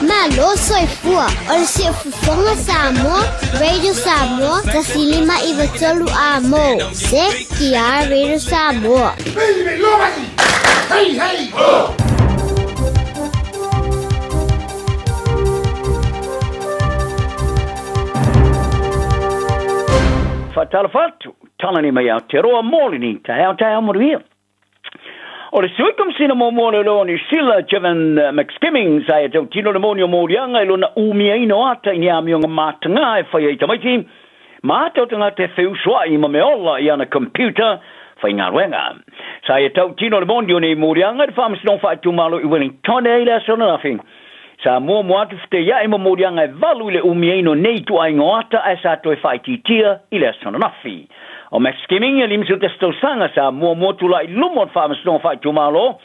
Malo soifua o le siufofoga Samoa, Radio Samoa, 1593 A mo, CKR Radio Samoa. Hey, hey, ho! Faatalofa atu, tala nei mai Aotearoa mo lenei taeao, taeao manuia. O le Sui Komisina muamua o Leoleo o Niu Sila, Jevan McSkimming, sa ia tautino le moni o moliaga i lona umiaina o ata i ni amioga matagā e fai ai tamaiti ma ata o tagata e feusoai ma mea ola i ana computer faigaluega. Sa ia tautino le moni o nei moliaga i le Faamasinoga Faaitumalo i Wellington i le aso ananafi. Sa muamua atu feteiai ma moliaga e valu i le umiaina o nei ituaiga o ata ae sa toe faaitiitia i le aso ananafi. O McSkimming, e 51 tausaga, sa muamua tulai i luma o le Faamasinoga Faaitumalo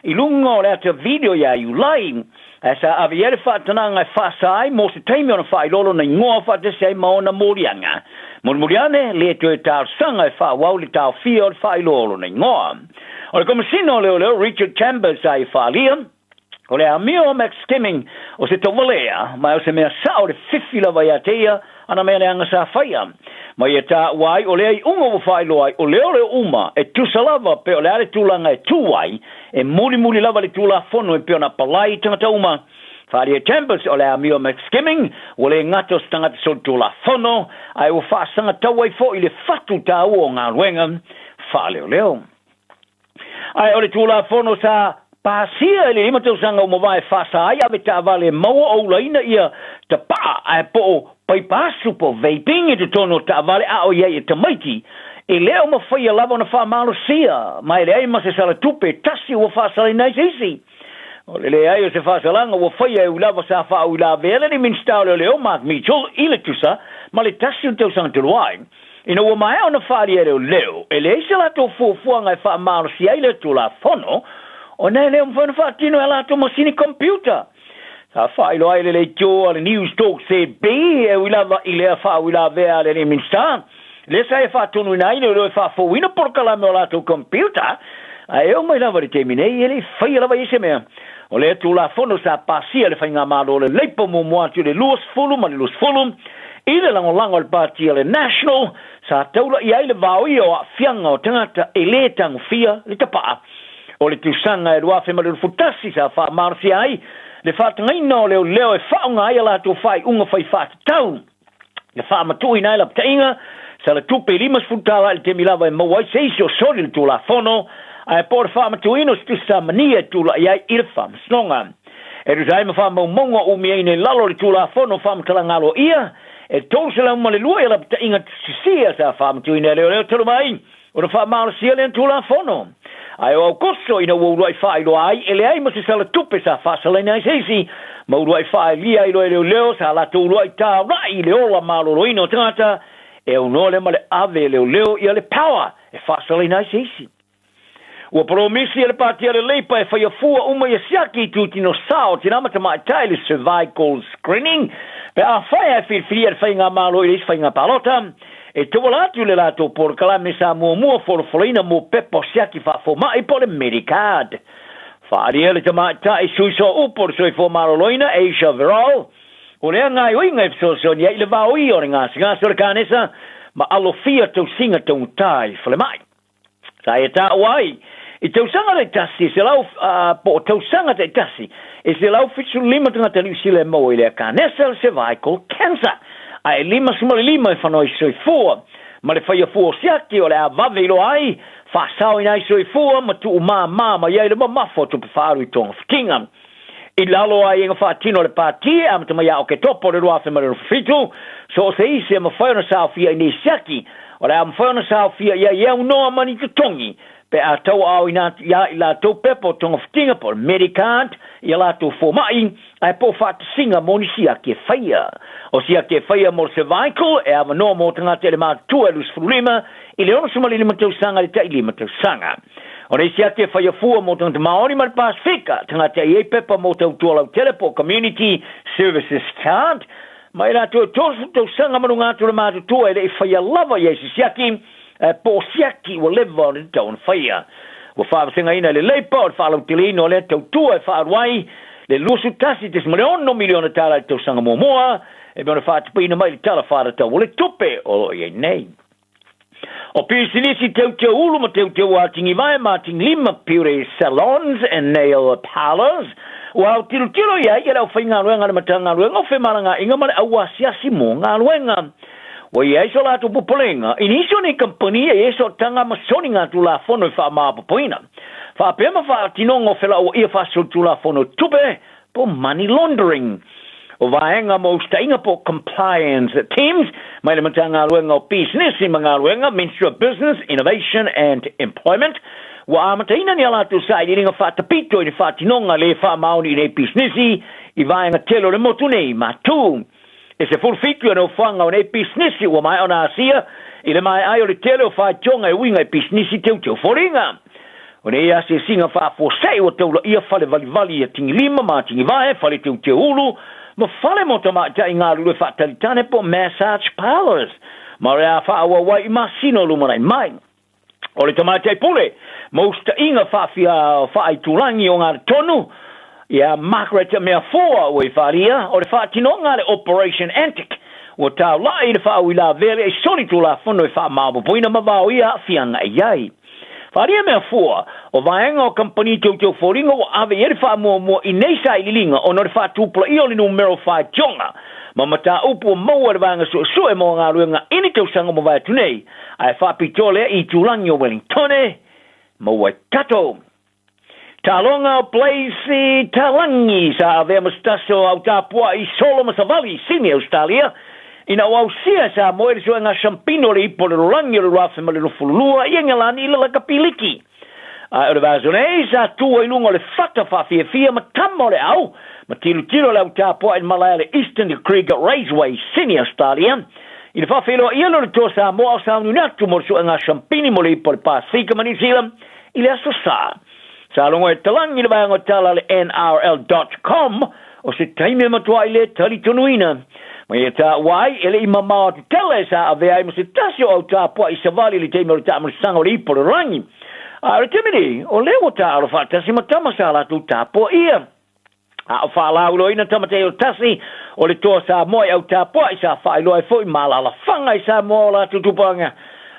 i luga o le ata video iā Iulai, ae sa ave i ai le faatanaga e faasa ai mo se taimi ona faailoa lona igoa faatasi ai ma ona moliaga. Mulimuli ane, lē toe talosaga e faaauau le taofia o le faailoa o lona igoa. O le Komesina o Leoleo Richard Chambers sa ia faaalia, o le amio o McSkimming o se tauvalea, ma o se mea sao le fifi lava ia te ia ana mea leaga sa faia. Ma ia taua ai o lea iuga ua faailoa ai o leoleo uma e tusa lava pe o le a le tulaga e tu ai, e mulimuli lava le Tulafono e pei ona palai i tagata uma. Faaalia Chambers o le amio McSkimming ua le gata o se tagata solitulafono, ae ua faasagatau ai foi le fatu taua o galuega faaleoleo. Ae o le Tulafono sa pasia i le 5 tausaga ua mavae faasa ai ave taavale e maua o ulaina ia tapaa ae po o paipa asu po o vaping i totonu o taavale a o i ai e tamaiti, e le o mafaia lava ona faamalosia ma e leai ma se sala tupe e tasi ua faasalaina ai se isi. O le leai o se faasalaga ua faia e ui lava sa faauilavea le Minisita o Leoleo Mark Mitchell i le tusa ma le tasi o le tausaga talu ai. Ina ua maea ona faaalia e leoleo, e leai se latou fuafuaga e faamalosia ai lea Tulafono, ona e le o mafai ona faatino e a latou masini computer. Sa faailoa ai le leitio a le News Talk ZB e ui lava i lea faauilavea a le alii Minisita, lea sa ia faatonuina ai leoleo e faafouina polokalame o latou computer, ae oo mai lava i le taimi nei e le i faia lava i ai se mea. O lea Tulafono sa pasia e le Faigamalo o le Labour muamua atu i le 20 ma le 20, I le lagolago a le Pati a le National, sa taula i ai le vaoia o aafiaga o tagata e lē tagofia le tapaa. O le tausaga e 2021 sa faamalosia ai le faatagaina o leoleo e faaaoga ai a latou faaiuga fai faatatau le faamatuuina ai lapataiga sa le tupe $50 tala i le taimi lava e maua ai se isi o soli le Tulafono, ae po o le faamatuuina o se tusi samania e tulai ai i le Faamasinoga. E tusa ai ma faamaumauga o umiaina i lalo o le Tulafono o Faamatalaga Aloaia, e 302 ia lapataiga tusisia sa faamatuina e leoleo talu mai ona faamalosia lea Tulafono. Ae o Aokuso ina ua uluai faailoa ai e leai ma se sala tupe sa faasalaina ai se isi, ma uluai faaalia ai loa e leoleo sa latou uluai taulai i le ola maloloina o tagata, e aunoa lea ma le ave e leoleo ia le power e faasalaina ai se isi. Ua polomisi e le Pāti a le Leipa e faia fua uma ia siaki i tūtino sao tina ma tamaitai le cervical screening pe afai ae filifilia le faigamalo i le isi faiga palota e tauala atu i le latou polokalame sa muamua folafolaina mo pepa o siaki faafomai po o le Medicard. Faaalia le tamaitai sui sooupu o le Soifua Maloloina Asia Verol o lea gaoioiga e fesoasoani ai i le vaoia o le gasegase o le kanesa ma alofia tausiga taugata i falemai. Sa e taua ai, i tausaga taitasi e selau, po o tausaga taitasi, e 175 tagata Niu Sila e maua i lea kanesa o le cervical cancer, a e 55 e whanoi soifua. Ma le whaia fua o siaki o le a vave i loa ai, whaasaoina ai soifua ma tuu māmā mai ai le mamafa o tupe whaaru i togafitiga. I lalo ai e nga whaatino le pāti e amata mai ia Oketopa o le 2027, so o se isi e mawhai ona saofia i nei siaki, o le a mawhai ona saofia ia i au noa mani totogi, pe a tauaaoina atu ia i latou pepa o togafitiga po o le Medicard i a latou fomai, ae po o faatasiga mo ni siaki e faia. O siaki e faia mo le cervical e avanoa mo tagata i le matutua e 25 i le 65 tausaga i le tai 5 tausaga. O le isi ake e whaia fua mō tagata Māori ma le Pasifika, tagata i ei pepa mō tautua lautele po Community Services Card, ma i rātou e 30 tausaga ma runga atu le mātutua e le i whaia lava i ai se siaki, po o siaki ua leva ona tatau ona whaia. Ua whaavasengaina e le Labour o le whaalauteleina o lea tautua e whaaru ai le $21.6 miliona tāla i le tausaga muamua, e mea ona whaatupeina mai le tala whaaratau o le tupe o lo o i ai nei. O pisinisi teuteu ulu ma teuteu ā-tingivae ma ā-tingilima, beauty salons and nail parlours, ua autilotilo i ai le aufaigaluega a le Matagaluega o Femalagaaiga ma le Auasiasi mo Galuega. Ua i ai so latou popolega i nisi o nei kamupani e i ai sootaga ma soni ngā Tulafono e faamaopoopoina faapea ma faatinoga o felauaia faasolitulafono tupe po money laundering. O vaega mo usitaʻiga po compliance teams mai le Matagaluega o Pisinisi ma Galuega, Ministry of Business, Innovation and Employment, ua amataina ni a latou sailiiliga faatapito i le faatinoga lē faamaoni i nei pisinisi i vaega tele o le motu nei ma tū e 17 ia nofoaga o nei pisinisi ua maea ona asia i le maea ai o le tele o faitioga e uiga i pisinisi teuteu foliga. O nei asiasiga faafuasei ua taulaia fale valivali ia Tigilima ma Tigivae, fale teuteu-ulu, ma fale mo tamaitai galulue faatalitane po o massage parlours, ma o le a faaauau ai i masina o lumanai mai. O le tamaitai pule ma usitaʻiga faafia faaitulagi o Galatonu, ia Margaret Meafua ua i faaalia, o le faatinoga a le Operation Antic ua taulaʻi i le faauilavea le soli tulafono e faamaopoopoina ma vaoia aafiaga e i ai. Faaalia Meafua, o vaega o kamupani teuteu foliga ua ave i ai le faamuamua i nei sailiiliga ona o le faatupulaia o le numera faitioga ma mataupu ua maua e le Vaega Suesue mo Galuega i le tausaga ua mavae atu nei, ae faapitoa lea i itulagi o Wellingtone ma Waikato. Taaloga o Blaise Talangi sa avea ma se tasi o au tapuaʻi i Solo ma Savali i Sini, Ausetalia, ina ua ausia e Samoa i le suega Shampino o le Ipo o le Lolagi o le 2022 i Engelani i le Lakapiliki. Ae o le vaiaso nei, sa tu ai luga o le fata faafiafia ma tama o le au, ma tilotilo le au tapuaʻi i le malae a le Eastern Creek Raceway i Sini, Ausetalia, i le faafeiloaia lea o le Toa Samoa a o sauniuni atu mo le suega Shampini mo le Ipo o le Pasefika ma Niu Sila i le Aso Sa. Sa logo e talagi i le vaega o tala a le NRL dot com o se taimi e matuai le talitonuina. Ma ia taua ai, e le i mamao atu tele sa avea ai ma se tasi o au tapuai i savali i le taimi o le taamilisaga o le ipo o le rangi. A o le taimi nei, o lea ua taaalo faatasi ma tama sa latou tapuaia. A o faalauiloaina tama te o tasi o le toa Samoa i au tapuai sa faailoa ai foi ma alaalafaga i Samoa o latou tupulaga.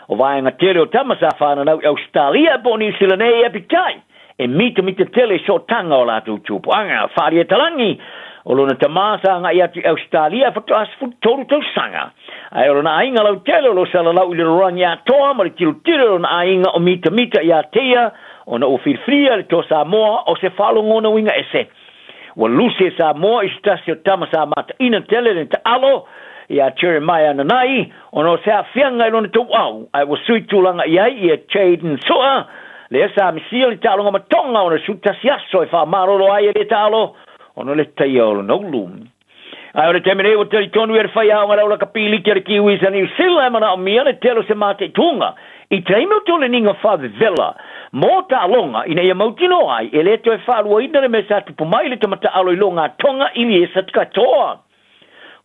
O vaega tele o tama sa fananau i Ausetalia po o Niu Sila nei e pitai e mitamita tele i sootaga o latou tupuaga. Faaalia talagi o lona tama sa agai atu i Ausetalia faatoa 13 tausaga. Ae o lona aiga lautele o lo salalau i le lolagi atoa ma le tilotilo i lona aiga o mitamita ia te ia ona ua filifilia le Toa Samoa o se faalogona uiga ese. Ua lusi e Samoa i se tasi o tama sa mataina tele le taalo ia Jeremiah Nanai ona o se aafiaga i lona touau, ae ua sui tulaga i ai ia Jayden Sua, lea sa misia le taaloga matoga ona 11 aso e faamalolo ai e le taalo ona o le taia o lona ulu. Ae o le taimi nei ua talitonu ia le faiaoga le aulakapi like a le Kiwis a Niu Sila e manaomia le tele o se mataituga i taimi o toleniga faavevela mō taaloga ina ia mautinoa ai e le toe faaluaina le mea sa tupu mai i le tamataalo i logatoga i Liesa Katoa.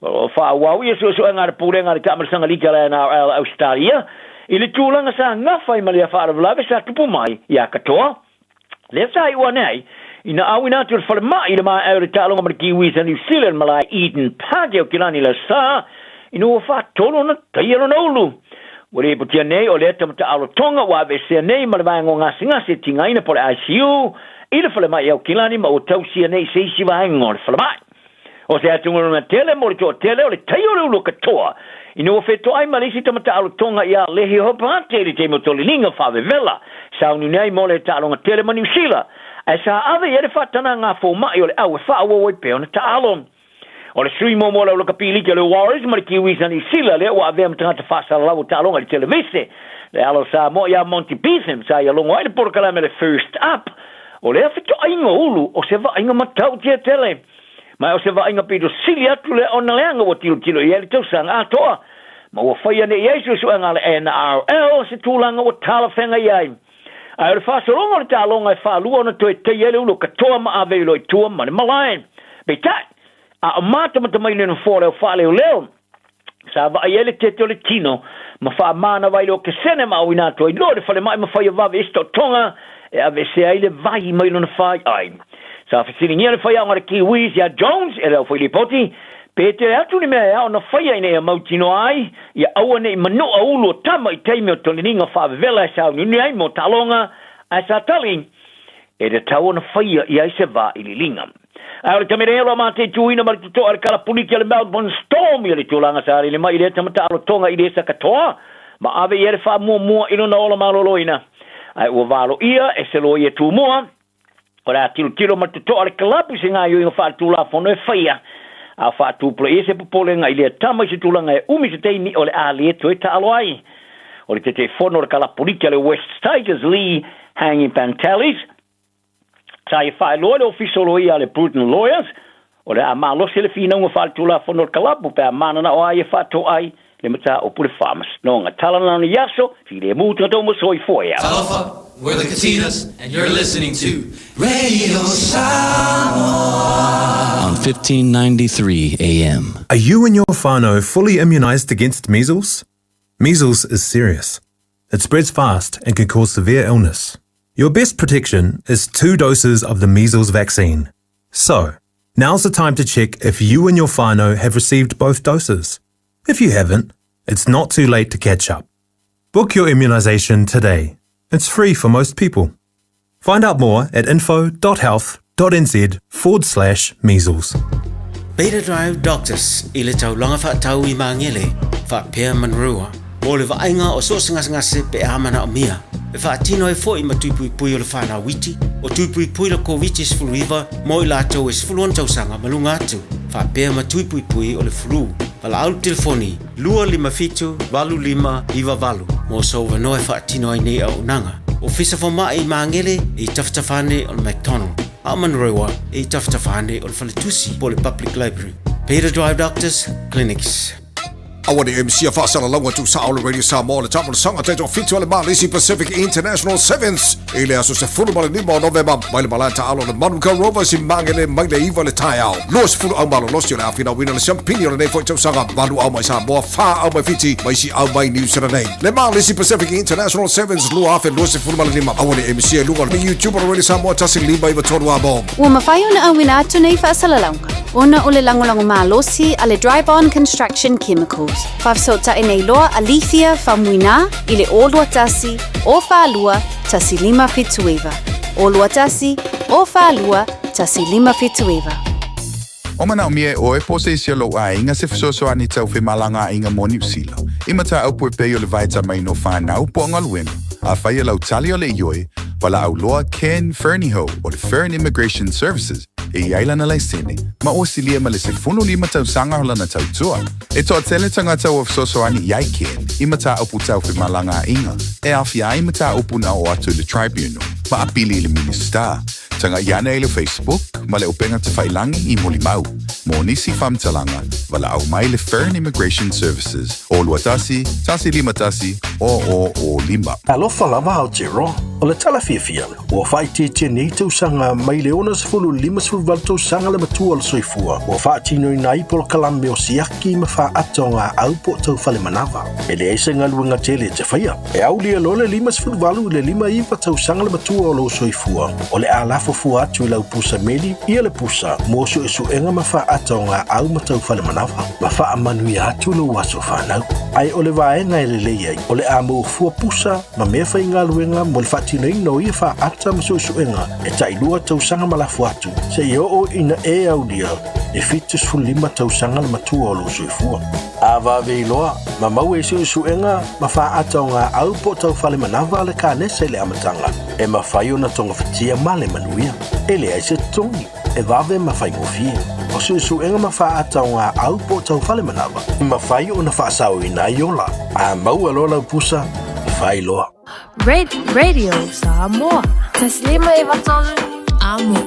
O lo o faaauau ia suesuega a le Pulega a le Taamilosaga Lika a le NRL a Ausetalia i le tulaga sa gafa ai ma lea faalavelave sa tupu mai iā Katoa. Lea sa iu ane ai, ina auina atu e le falemai i le maea o le taaloga ma le Kiwis a New Zealand malae Eden Park i Aukilani i le Aso Sa, ina ua faatolu ona taia lona ulu. Ua lipotia nei o lea tamataalo Tonga ua aveesea nei ma le vaega o gasegase e tigaina po o le ICU i le falemai i Aukilani ma ua tausia nei i se isi vaega o le falemai. O se atugaluga tele mo le toatele o le tai o le ulu katoa, ina ua fetoai ma le isi tamataalo Tonga iā Lehi Hopate i le taimi o toleniga faavevela, sauniuni ai mo le taaloga tele ma Niu Sila, ae sa ave i ai le faatanaga a fomai o le au e faaauau ai pea ona taalo. O le sui muamua o le aulakapiliki o le Warriors ma le Kiwis a Niu Sila lea ua avea ma tagata faasalalau o taaloga i le televise, le alo Samoa iā Monty Betham sa ia logo ai le polokalame le First Up. O lea fetoaiga o ulu o se vaaiga matautia tele. Ma o se vaaiga pito sili atu lea ona leaga ua tilotilo i ai le tausaga atoa, ma ua faia nei i ai suesuega a le NRL se tulaga ua talafeagai ai. Ae o le faasologa o le taaloga e faalua ona toe taia ai le ulu katoa ma ave i loa i tua ma le malae. Peitai, a o matamata mai le nofoa o le au faaleoleo, Sa vaai ai le tete o le tino ma faamanawa ai le okesene ma auina atu ai loa i le falemai ma faia vave ai se totoga e aveesea ai le vai mai lona faiai. Sa fesiligia le faiaoga a le Kiwis iā Jones e le au failipoti pe tele atu ni mea e ao ona faia ina ia mautinoa ai ia aua ne i manua ulu o tama i taimi o toleniga faavevela e sauniuni ai mo taaloga ae sa tali e tatau ona faia i ai se vailiiliga. Ae o le taimi nei o lo o mataituina ma le totoa le kalapuliki a le Melbourne Storm ia le tulaga sa lele mai i lea tamataalo Tonga i Lesa katoa ma ave i ai le faamuamua i lona ola maloloina. Ae ua valoia e se loia tumua o le a tilotilo ma le totoa le kalapu i se gaioiga faaletulafono e faia a faatupulaia se popolega i lea tama i se tulaga e umi se taimi o le a le toe taalo ai. O le Taitaifono o le kalapuliki a le West Tigers Lee Hangi Pantelis Sa ia faailoa le Ofisa o Loia a le Bruton Lawyers, o le a malosi le finauga faaletulafono o le kalapu pe a mananao ai e faatoai le mataupu i le Faamasinoga. Tala lana i aso, filemu tagata uma soifua. Talofa! We're the Katinas, and you're listening to Radio Samoa on 1593 AM. Are you and your whānau fully immunised against measles? Measles is serious. It spreads fast and can cause severe illness. Your best protection is two doses of the measles vaccine. So, now's the time to check if you and your whānau have received both doses. If you haven't, it's not too late to catch up. Book your immunisation today. It's free for most people. Find out more at info.health.nz forward slash measles. Beta Drive Doctors i le taulaga faatau i Magele, faapea Manurewa, mo le vaaiga o so o se gasegase pe a manaomia. E faatino ai foi ma tui puipui o le fanau iti, o tui puipui le Koviti-19 mo i latou e 16 tausaga ma luga atu, faapea ma tui puipui o le flu. Valaau le telefoni 257 8598 mo sou avanoa e faatino ai nei auaunaga. Ofisa Fomai i Magele i tafatafa ane o le McDonald, a o Manurewa i tafatafa ane o le Faletusi po o le Public Library. Beta Drive Doctors Clinics. Aua ne MC a faasalalauga tuusao le Radio Samoa le taamolosaga taitoafitu a le Malisi Pacific International Sevens i le aso 15 o Novema mai le malae taaalo o le Manukau Rovers i Magele mai le 9 le taeao. 20 au malolosi o le a finauina le siampini o lenei foi tausaga, 8 au mai Samoa, 4 au mai Fiti ma isi au mai Niu Sila nei. Le Malisi Pacific International Sevens 2025 aua ne MC i luga o le YouTube o le Radio Samoa 1593 amo. Ua mafai ona auina atu nei faasalalauga ona o le lagolago malosi a le Dryborn Construction Chemicals. Faafesootai nei loa a Lethia Faumuina i le 021 042 1579. 021 042 1579. O manaomia e ʻoe po o se isi o lou ʻaiga se fesoasoani tau femalagaaiga mo Niu Sila, i mataupu e pei o le vaetamaina o whānau po o galuega, afai e lau tali o le ioe, valaau loa Ken Fernihough o le Fern Immigration Services e i ai lana laisene, ma ua silia ma le 15 tausaga o lana tautua. E toatele tagata ua fesoasoani i ai Ken i mataupu tau femalagaaiga e aofia ai mataupu na oo atu i le Tribunal ma apili i le Minisita. Taga'i ane i le Facebook ma le upega tafailangi i Molimau. Mo nisi faamatalaga, valaau mai le Fern Immigration Services o 21 151 0005. Alofa lava Aotearoa, o le tala fiafia, ua faaitiitia nei tausaga mai le 60 58 tausaga le matua o le soifua, ua faatinoina ai polokalame o siaki ma faaata o gaau po o tau falemanava. E leai se galuega tele e te faia. E aulia loa le 58 i le 59 tausaga le matua o lou soifua, o le a lafo fua atu i lau pusa meli ia le pusa mo suesuega ma faaata o gaau ma tau falemanava, ma faamanuia atu lou aso fanau. Ae o le vaega e lelei ai, o le a maua fua pusa ma mea faigaluega mo le faatinoina o ia faaata ma suesuega e tailua tausaga ma lafo atu, seia oo ina e aulia e 75 tausaga le matua o lou soifua. A vave iloa, ma maua i suesuega ma faaata o gaau po o tau falemanava le kanesa i le amataga, e mafai ona togafitia ma le manuia. E leai se totogi, e vave ma faigofie. O suesuega ma faaata o gaau po o tau falemanava, e mafai ona faasaoina ai ola. A maua loa lau pusa, fai loa. Radio Samoa. Taslima e vatolu, amo.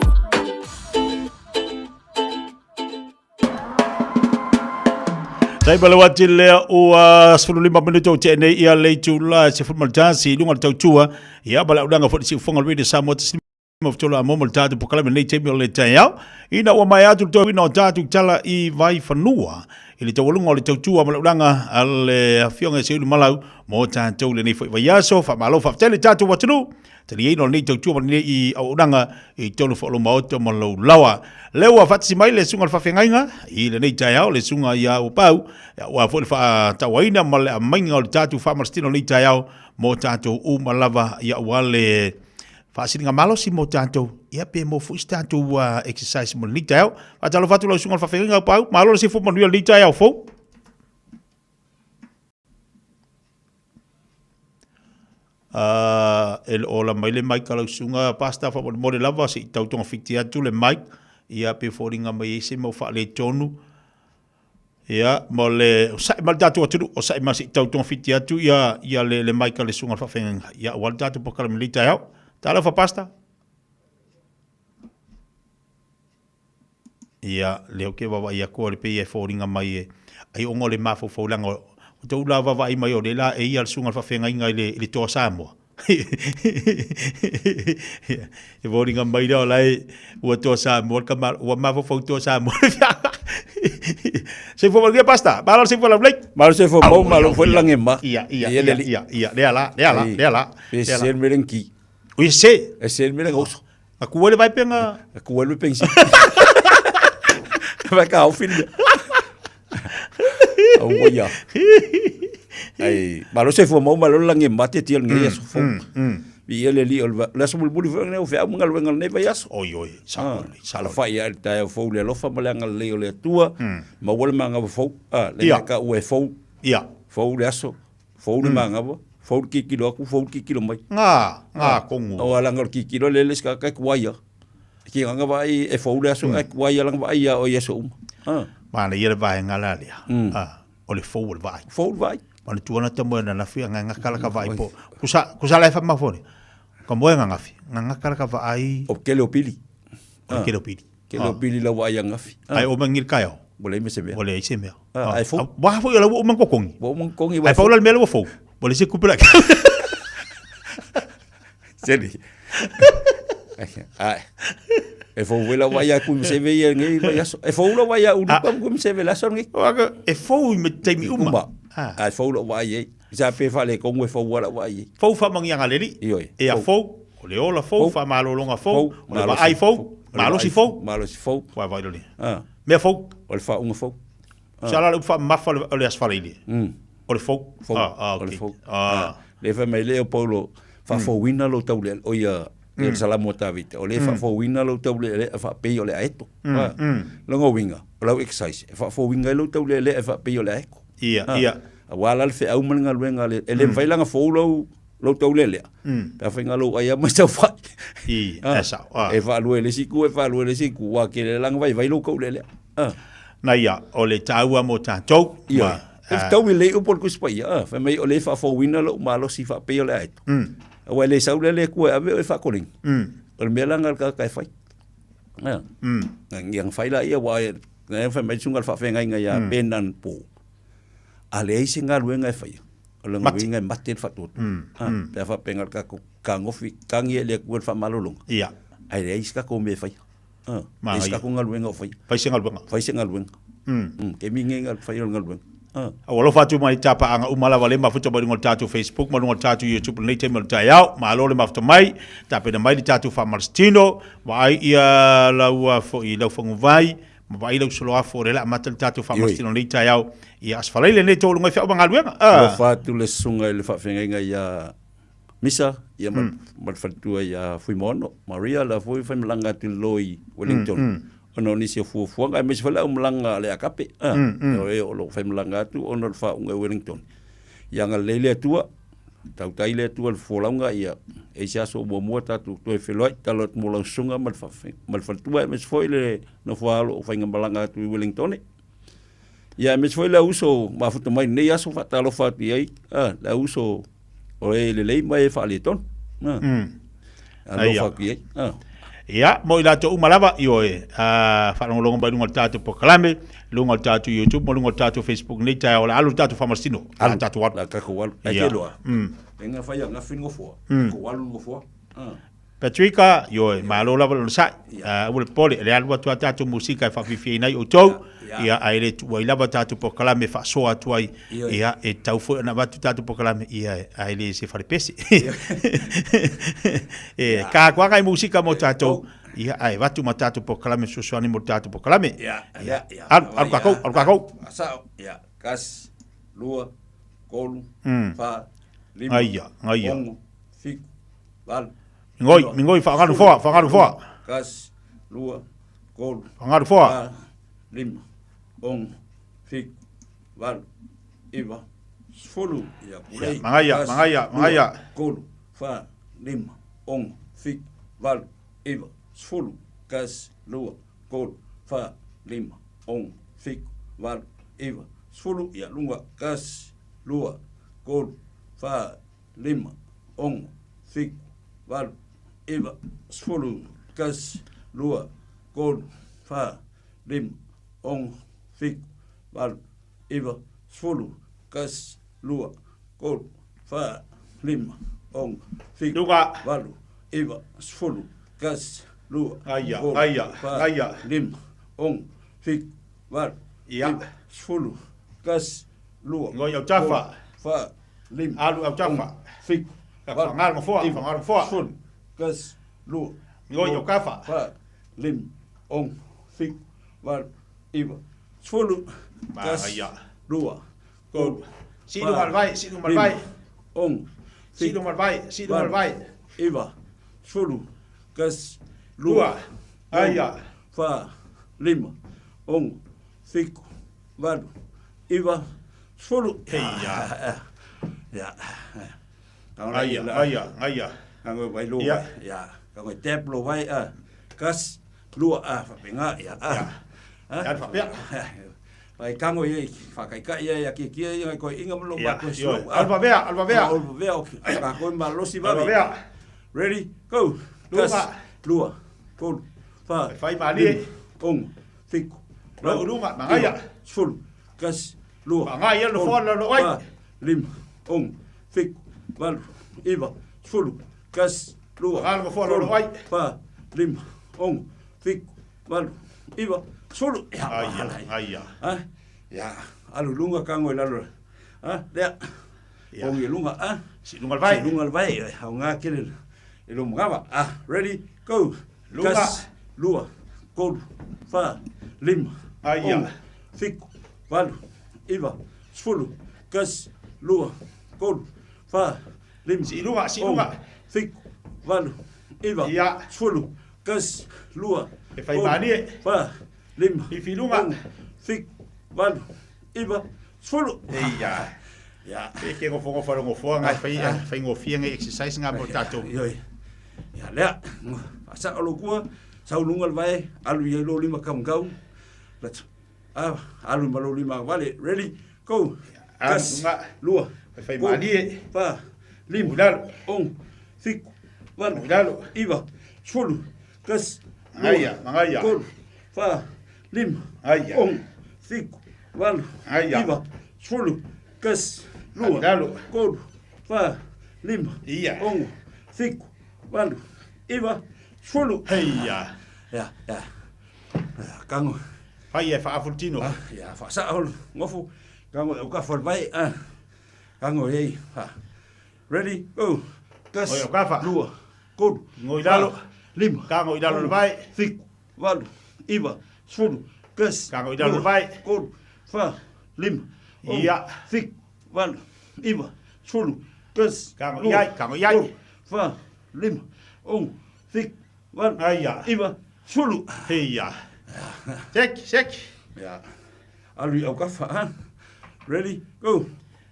Tai ma le wati lea ua 15 minuto o tea nei ia le itula e 11 i luga o le tautua. Ia ma le aunaga foi le siufoga o le Radio Samoa tasi ma fetola a momo le tātou pokalame nei taimi o le taeao. Ina ua mai atu le toeina o tātou tala i Vaifanua i le taualuga o le tautua ma le aunaga a le afioga i Seuili Malau mo tātou lenei foi vaiaso. Faamalo faafetai le tātou atunuu. Taliaina o lenei tautua ma lenei i auaunaga i tonu whaolomaoto ma lou lawa. Lea ua faatasi mai le susuga i le faafeagaiga i lenei taeao, le susuga ia Uapau, aua foi le faatauaina ma le aumaiga o le tatou faamalositino o lenei taeao mo tatou uma lava, ia aua le faasiliga malosi mo tatou, ia pe mo foi se tatou exercise mo lenei taeao. Faatalofa atu lau susuga i le faafeagaiga Uapau, malo le soifua manuia i lenei taeao fou. E le o ola mai le mic a lau susuga Pastor faamolemole lava se i tau togafiti atu le mic ia pe foliga mai ai se mau faaletonu ia mo le osa'i mai le tatou atunuu osa'i mai se i tau togafiti atu ia ia le, le mic a le susuga i le faafeagaiga ia aua le tatou polokalame i lenei taeao. Talofa Pastor. Ia, lea ou te vaavaai atu le pei e foliga mai e ai ona o le mafaufau leaga o tou la vaavaai mai o lea la e ia le susuga i le faafeagaiga i le i le Toa Samoa. E foliga mai lea o la e ua toa Samoa le tama, ua mafaufau toa Samoa le feaga. Soifua manuia Pastor, malo le soifua laulelei. Malo le soifua mau, malo foi le lagema. Ia, ia, ia, ia, ia, lea la, lea la, lea la. Pe se le mea le gi. Ui se. E se le mea le gauso. A ku le vai penga. A ku le pensi. Vai ka au fili. Au ia. Ai, malo se fua mau malo langi mate tiel ngai aso fou. I ele li o le aso mulimuli foi nei o feau ma galuega o lenei vaiaso. Oi oi, sao lelei, sao lelei. Alafai ae le taeao fou i le alofa ma le agalelei o le Atua, maua le magava fou. Ah, le Ia. ka ua e fou. Ia. Fou le aso, fou le magava, fou le kikilo atu, fou le kikilo mai. Ngā, ngā kongu. O alanga o le kikilo le le ska kai kuaia. Ki nganga vai e fou le aso ai kuaia langa vai ia o ia aso uma. Ah. Manaia le vaega la lea. Ah, o le fou o le vaai. Fou le vaai. Ma le tuana te moe ananafi a ngangaka la ka vaai po. Kusa, kusa la e whamafone. Ka moe ngangafi. Ngangaka la ka vaai. O kele o pili. O le kele o pili. Kele o pili la vaai angafi. Ai o mangil kai au. Ua leai ma se mea. Ua leai se mea. Ah, ai fou. Waha foi o la ua uma kokongi. Ua uma kokongi. Ai paula le mea la ua fou. Ua leai se kupe la. Seli. Ai. E fou foi la vaai a kui seve ia ngai vaiaso. E fou la vaai a ulu pa kui seve la aso ngai. E fou i me taimi uma. Ai fou la vaai ai. Sa pe fa le kongu e fou la vaai ai. Fou whamangianga le li. Ioi. E a fou, o le ola fou, whamalolonga fou, o le vaai fou, malosi fou. Malosi fou. Wai vai loli. Ah. Mea fou. O le whaunga fou. Sa la le upu faamamafa o le Aso Faraile. O le fou. Fou. Ah, ah, O le okay. fou. Ah. Le fai mai le o Paulo, faafouina lou taulealea, o ia, ia le Salamo a Tavita, o le faafouina lou taulealea e faapei o le aeto. Ah. Lona uiga, o lau exercise, e faafouina ai lou taulealea e faapei o le aeto. Ia, Ah. ia. Aua la le feau ma le galuega a le, e le mafai la ona fou lou, lou taulealea, pe afai na lou ai lava ma sau fai. I, Ah. e sao. Ah. E faalua i le isi itu, e faalua i le isi itu, ua tele la ona vaivai lou taulealea. Ah. Na ia, o le taua mo tatou. Ia. Ma, E fetaui lelei upu o le Tusi Paia, ah, fai mai o le faafouina lou malosi faapei o le aeto. Aua e le sau lea le Atua e ave oe e faakoleni. O le mea la lena a le tagata e fai. Ah. Ia na fai laia aua e na fai mai le susuga i le faafeagaiga ia Ben anapo, a leai se galuega e faia, o lona uiga e mate le faatuatua. Ah, pe a faapea na o le tatou fetagofi, tagi e le Atua le faamalologa. Ia. Ae leai se tatou mea e faia. Ah, Manaia. leai se tatou galuega o faia. Fai se galuega. Fai se galuega. Taimi lenei na o le fai o le galuega. Ah. Ua alofa atu mai tapaaga uma lava le mafuta mai luga o le tatou Facebook ma luga o le tatou YouTube lenei taimi o le taeao. Malo le mafuta mai, tapena mai le tatou faamalositino, vaai ia lau foi lau faguvai, ma vaai lau soloafo o lea o le a amata le tatou faamalositino lenei taeao. Ia Aso Faraile lenei tou luga i feau ma galuega. Ah. Alofa atu le susuga i le faafeagaiga ia Misa, ia ma, ma le faletua ia Fuimaono, Maria, la foi faimalaga atu i lalo i Wellington. Ona o nisi o fuafuaga, aemaise foi le aumalaga a le Akape, a, o e o lo o faimalaga atu ona o le faauuga i Wellington. Ia agalelei le Atua, tautai le Atua i le folauga, ia e i se aso o muamua tatou toe feiloai, tatalo atu mo lau susuga ma le ma le faletua, aemaise foi le nofoa o lo o faigamalaga atu i Wellington. Ia aemaise foi le auuso mafuta mai i lenei aso, faatalofa atu i ai, a, le auuso o e lelei ma e faaletonu. A, alofa atu i ai. A. Ia, mo i latou uma lava, ioe, a, faalogologo mai luga o le tatou polokalame, luga o le tatou YouTube ma luga o le tatou Facebook nei taeao, o le a alu le tatou faamalositino. Alu. A tatou alu. La tatou alu. Ai Ia. te loa. E nga whai a ngawhi ngofoa. Ko alu ngofoa. Ah. Patrika, ioe, malo lava le onosai. Aua le popole, le alu atu a tatou musika e faafiafiaina ai outou, ia, ae le tuuai lava tatou polokalame e faasoa atu ai, ia, e tatau foi ona avatu tatou polokalame, ia, ae le se falepese. E kākoaga i musika mo tatou, ia, ae avatu ma tatou polokalame fesoasoani mo le tatou polokalame. Ia, ia, ia. Alu, alu kākou, alu kākou. Sao, ia, kasi, lua, tolu, fa, lima, Gaia, gaia. ono, fitu, valu, Mingoi, mingoi, whaangaru foa, whaangaru foa. Kasi, lua, tolu, Whaangaru foa. fa, lima, ono, fitu, valu, iva, sefulu. Ia, pulei. Ia, mangaia, Kasi, mangaia, lua, mangaia. Tolu, fa, lima, ono, fitu, valu, iva, sefulu. Kasi, lua, tolu, fa, lima, ono, fitu, valu, iva, sefulu. Ia, luga. Kasi, lua, tolu, fa, lima, ono, fitu, valu, iva, sefulu, tasi, lua, tolu, fa, lima, ono, fitu, valu, iva, sefulu, tasi, lua, tolu, fa, lima, ono, fitu, Luga. valu, iva, sefulu, tasi, lua, Aia, tolu, aia, fa, aia. lima, ono, fitu, valu, Ia. iva, sefulu, tasi, lua, Ngoi au tafa. tolu, fa, lima, Alu au tafa. ono, fitu, valu, Whangalo mafoa, iva, whangalo mafoa. sefulu, tasi, lua, Ngoi tolu, au kafa. fa, lima, ono, fitu, valu, iva, sefulu, tasi, Magaia. lua, tolu, Si lunga le vai, si lunga le vai. lima, ono, Si lunga le vai, si lunga le valu, vai. iva, sefulu, tasi, Lua. lua, Aia. ono, fa, lima, ono, fitu, valu, iva, sefulu. Heia. Ya. Aia, aia, aia. Kango vai lo. Ya. Ya. Kango tap lo vai a. Kas lua a fapenga ya a. Ya, faapea. Vai kango ye whakaikai ia ia ki kia ia ko inga mo Ya, ma ko yo. Alfa vea, alfa vea. Alfa vea. Ka ko ma losi Alfa vave. vea. Ready? Go. Lua. Kas lua. Tolu. Fa. Fai malie. lima, Ono. Fitu. Lau valu, lunga, magaia. iva, Sefulu. Kasi. Lua. Magaia, lo tolu, foa, lo- lo- ai. fa, lima, ono, fitu, valu, iva, sefulu, kasi, lua, Magaia, lo foa, lo- lo- tolu, ai. fa, lima, ono, fitu, valu, iva, sefulu. Ya, Aia, mahala. aia. Ah, ya, alu lunga kango i lalo. Ah, lea. Ya. Ongi lunga, ah. Si lunga le vai. Si lunga le vai, au ngā kele e lo mgawa. Ah, ready, go. Lunga. Kasi, lua, tolu, fa, lima, Aia. ono, fitu, valu, iva, sefulu, kasi, lua, tolu, fa, lima, Si lunga, si ono, lunga. fitu, valu, iva, Ia. sefulu, kasi, lua, E fai tolu, malie. fa, lima, Fifi lunga. ono, fitu, valu, iva, sefulu. Eia. Ya. E ke ngofo ngofo lo ngofoa ngai fai fai ngofia ngai exercise ngā mo tātou. Ioi. Ya lea, asa o lokua, sau lunga le vai, alu i lo lima kamukau. Let's ah, alu ma lo lima vale. Ready? Go. Alu Kas, lunga. lua. Fai fai tolu, malie. Fa, lima, Ulalo. ono, fitu, valu, Ulalo. iva, sefulu, kasi, lua, Magaia, magaia. tolu, fa, lima, Aia. ono, fitu, valu, Aia. iva, sefulu, kasi, lua, Ulalo. tolu, fa, lima, Ia. ono, fitu, valu, iva, sefulu. Heia. Ya, ya. Ya, kango. Fai e whaafultino. Ah, ya, fa sa ol, ngofu. Kango e uka fol vai, ah. Kango ei, ha. Ready, go. Kas, Ngoi au kafa. lua, tolu, Ngoi lalo. fa, lima, Kango i lalo le ono, vai. fitu, valu, iva, sefulu, kasi, Kango i lalo le lua, vai. tolu, fa, lima, ono, Ia. fitu, valu, iva, sefulu, kasi, Kango lua, i ai, kango i ai. tolu, fa, lima, ono, fitu, valu, Aia. iva, sefulu. Heia. Sek, sek. Ya. Alu i au kafa, ha? Ready, go.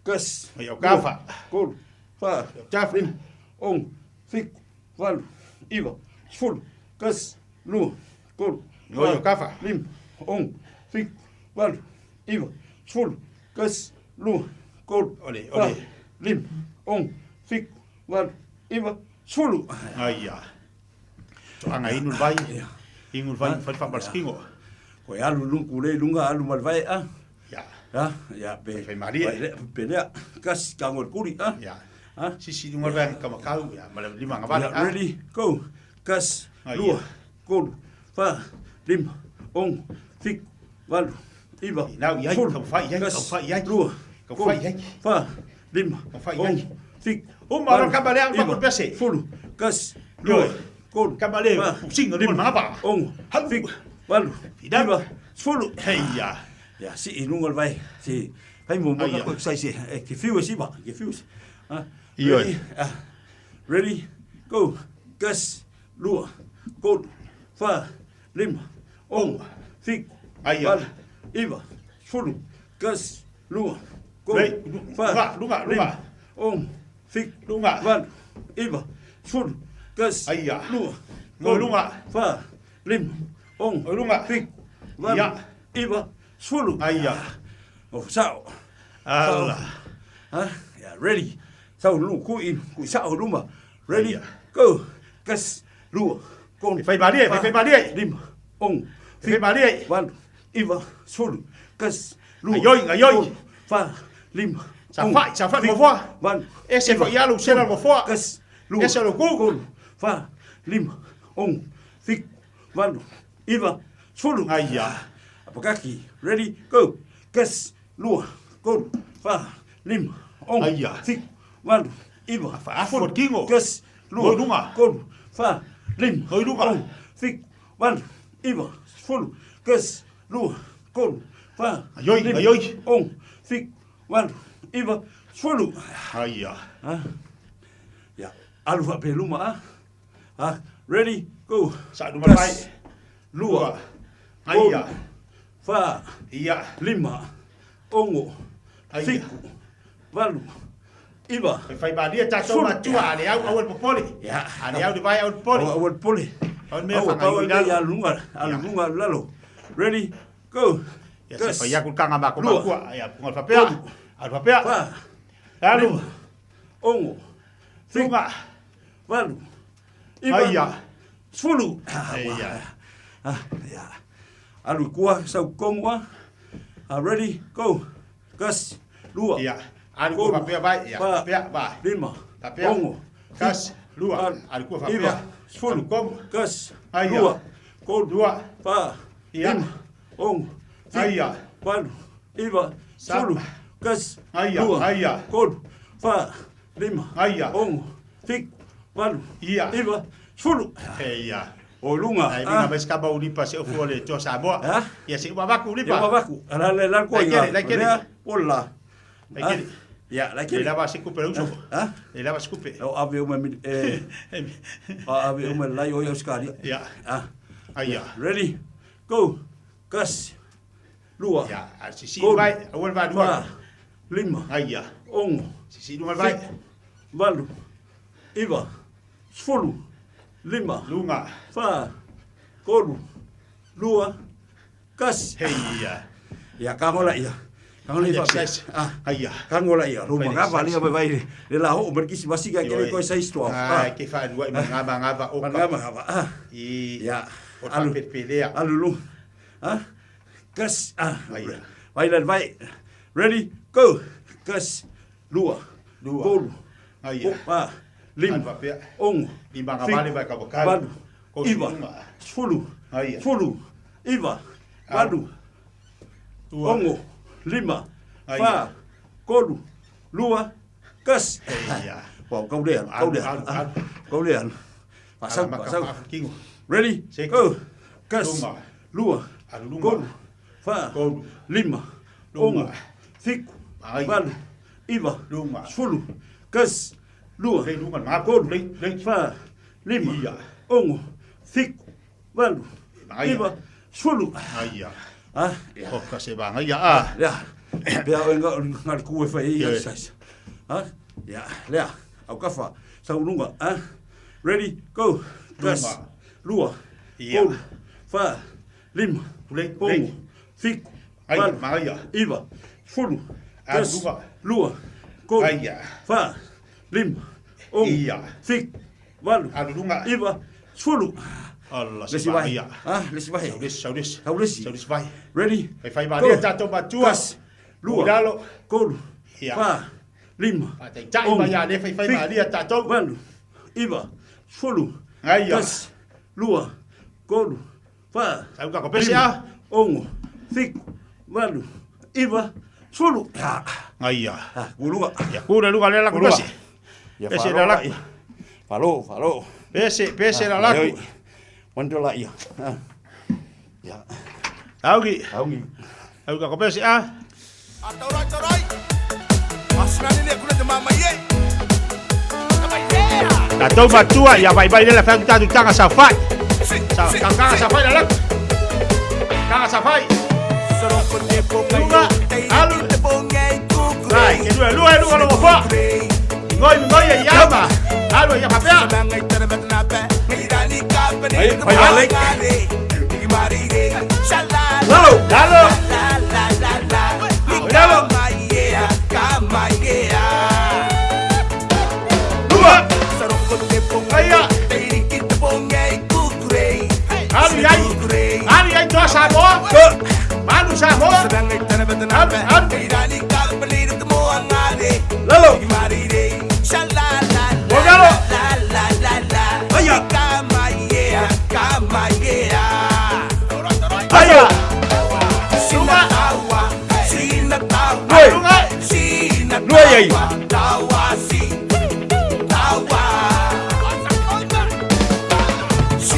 Kas. Ngoi au kafa. Tolu, fa, Tafa. lima, ono, fitu, valu, iva, sefulu, kasi, lua, tolu, Ngoi fa, au kafa. lima, ono, fitu, valu, iva, sefulu, kasi, lua, tolu, Ole, fa, ole. lima, ono, fitu, valu, iva, sefulu. Aia. Toanga inu le vai. Inu le vai, fai whaapalskingo. Koe alu lungu le lunga alu malvai a. Ya. Ya, ya pe. Fai malie. Vai le- Pe lea, kasi kango le kuri a. Ya. Ha? Si si lunga le vai kamakau. Ya, ma le lima ngavale. Ya, ready, go. Kasi, Aia. lua, tolu, fa, lima, ono, fitu, valu, iva, Nau, iai, sefulu, kau fai, iai, kasi, kau fai, iai. lua, Kau tolu, fai, iai. fa, lima, Kau fai, ono, iai. fitu, Uma, valu, ro kama lea, iva, ma pese. sefulu, kasi, Yo. lua, tolu, Kama le, fa, pusinga lima lima, ngava. ono, Halu. fitu, valu, Fidau. iva, sefulu. Heia. Ya, si i lunga le vai, si, fai mo mo Aia. ka exercise, e ke fiu e siva, ke fiu. Ah, Ioi. ready, ah, ready, go. Kas, lua, tolu, fa, lima, ono, fitu, Aia. valu, iva, sefulu, kasi, lua, tolu, Lei, fa, lunga, lunga, lima, lunga. ono, fitu, Lunga. valu, iva, sefulu, kasi, Aia. lua, Ngoi tolu, lunga. fa, lima, ono, Ngoi lunga. fitu, valu, Ia. iva, sefulu. Aia. O sao. Ala. Ha? Ya, ready. Sau lu ku i ku sao luma. Ready. Aia. Go. Kas lua. Kon. Fai malie, fai malie. Lima. Ono. Fai malie. Valu. Iva. Sefulu. Kasi. Lua. Aioi, aioi. tolu, Fa. Lima. Safa'i, safa'i le nofoa. Ese foi i alo usela le nofoa. Ese lou ku. Tolu, fa, lima, ono, fitu, valu, iva, sefulu. Aia. Apakaki, ready, go. Tasi, lua, tolu, fa, lima, ono, fitu, valu, iva, Fa'afu le tino. Tasi, lua, Mo i luga. tolu, fa, lima, Mo i luga. ono, fitu, valu, iva, sefulu. Tasi, lua, tolu, fa, Aioi, lima, aioi. ono, fitu, valu, iva, sefulu. Aia. Ha? Ia, alu faapea i luma a. Ha, ready, go. Sa'u luma mai. Tasi, lua, Aia. tolu, fa, Ia. lima, ono, Aia. fitu, valu, iva. Faifaimālie tatou matua a le au aua le popole. Ia. A le au le vai au le popole. Aua le popole. Au le mea Aua, pau fagaioi le lalo. alu luga, alu luga, alu lalo. Ready, go. Ia se Tasi, fai aku le kaga ma ko lua, makua. Ia punga le faapea. Alu faapea. fa, Alu. lima, ono, fitu, Luga. valu, iva, Aia. sefulu. Aia. Ah, ia. Alu i kua, sau komu ah. Ah, ready, go. Tasi, lua, Ia. Alu kua tolu, faapea vai. Ia. fa, Faapea vai. lima, Faapea. ono, Tasi, lua. valu, Alu kua faapea. iva, sefulu, Alu komu. tasi, Aia. lua, tolu, Lua. fa, Ia. lima, ono, fitu, Aia. valu, iva, Sa- sefulu, tasi, Aia, lua, aia. tolu, fa, lima, Aia. ono, fitu, valu, Ia. iva, sefulu. Ia. O luga. Ai luga mai se kama o lipa se ofu o le Atua Samoa. Ah? Ia se ua vaku lipa. Ia ua vaku. Ala le la ko Lai inga. kele, lai kele. Lea, ola. Lai kele. Ia, lai Le kele. lava se kupe le uso. Ha? Le lava se kupe. O ave uma mi e a ave uma lai o Australia. Ia. Ah. Aia. Ready? Go. Tasi. Lua. Ia, a sisi Tolu. vai, aua le valua. Fa. Lima. Aia. Ono. Sisi luga le vai. Fitu. Valu. Iva. Sefulu. Lima. Luga. Fa. Tolu. Lua. Tasi. Heia. Ia, kagola ia. Kagola ia. Exercise. Ah. Aia. Kagola ia. Ruma Fai ngava exercise. lia vai le la ho mer kisi basi ka kele ko sa isto. Ah, ke whanua i mangava ngava o ka. Ngava ngava. Ah. I Ia. o whapepelea. Alu lu. Ah. Kas. Ah. Aia. Vai lai vai. Ready? Go. Kas. Lua. Lua. Tolu. Aia. Fa. Lima. Alu faapea. Ono. Lima fitu, ngavale vai ka wakali. Valu. Ko Iva. sunga. Sefulu. Aia. Sefulu. Iva. Valu. Lua. Ono. Lima. Aia. Fa. Tolu. Lua. Kas. Ia. Wow, kau lea, kau lea. Alu, alu, alu. Kau lea. Pasau, Ala maka pasau. whaafukingo. Ready? Seki. Go. Kas. Lunga. Lua. Alu lunga. Tolu. Fa. Tolu. Lima. Lunga. Ono. Fitu. Ai. Valu. Iva. Lunga. Sefulu. Kas. Lua. Lei lunga le mapu. Tolu. Lei, lei. Fa. Lima. Ia. Ono. Fitu. Valu. Aia. Iva. Sefulu. Aia. Ah. O ka se vanga ia a. Lea. Pea o nga nga ku e fai Ia. exercise. Ha? Ya, lea. Au kafa. Sau lunga, ha? Ready, go. Kas. Lunga. Lua. Ia. Tolu. Fa. Lima. Lei, Ono. lei. Fitu. Ai, Valu. magaia. Iva. Sefulu. Alu Kas. lunga. Lua. Tolu. Aia. Fa. Lima. Ono. Ia. Fitu. Valu. Alu lunga. Iva. Sefulu. Allah Le se si vai. vanga ia. Ah, le si vai. Sau lesi, sau lesi. Sau lesi. Sau lesi vai. Ready? Fai fai Go. malia tatou matua. Kas. Lua. Lalo. Tolu. Ia. Fa. Lima. Faataitai Ono. mai a le faifai Fitu. malia tatou. Valu. Iva. Sefulu. Aia. Tasi. Lua. Tolu. Fa. Sau ka kopese Lima. a. Ono. Fitu. Valu. Iva. Sefulu. Ah. Aia. Ah, kuluga. Ia kula luga le la kopese. Ia Pese falo la laku. ia. Falo, falo. Pese, pese la Ah, laku. oi. Wando la ia. Ah. Ia. Augi. Augi. Au ka kopese a. Tatou matua ia vai vai le la fai tatou tanga sa fai. Sa kanga sa fai la laku. Kanga sa fai. Luga. Alu. Vai, ke lua lua lua lo fa. Ngoi ngoi e yama. Alu ia papea. Ai, fai balik. Lalo. Lalo. Lalo. Lua. Aia. Alu iai. Alu iai toa Samoa. Malu Samoa. Alu, alu. Ai.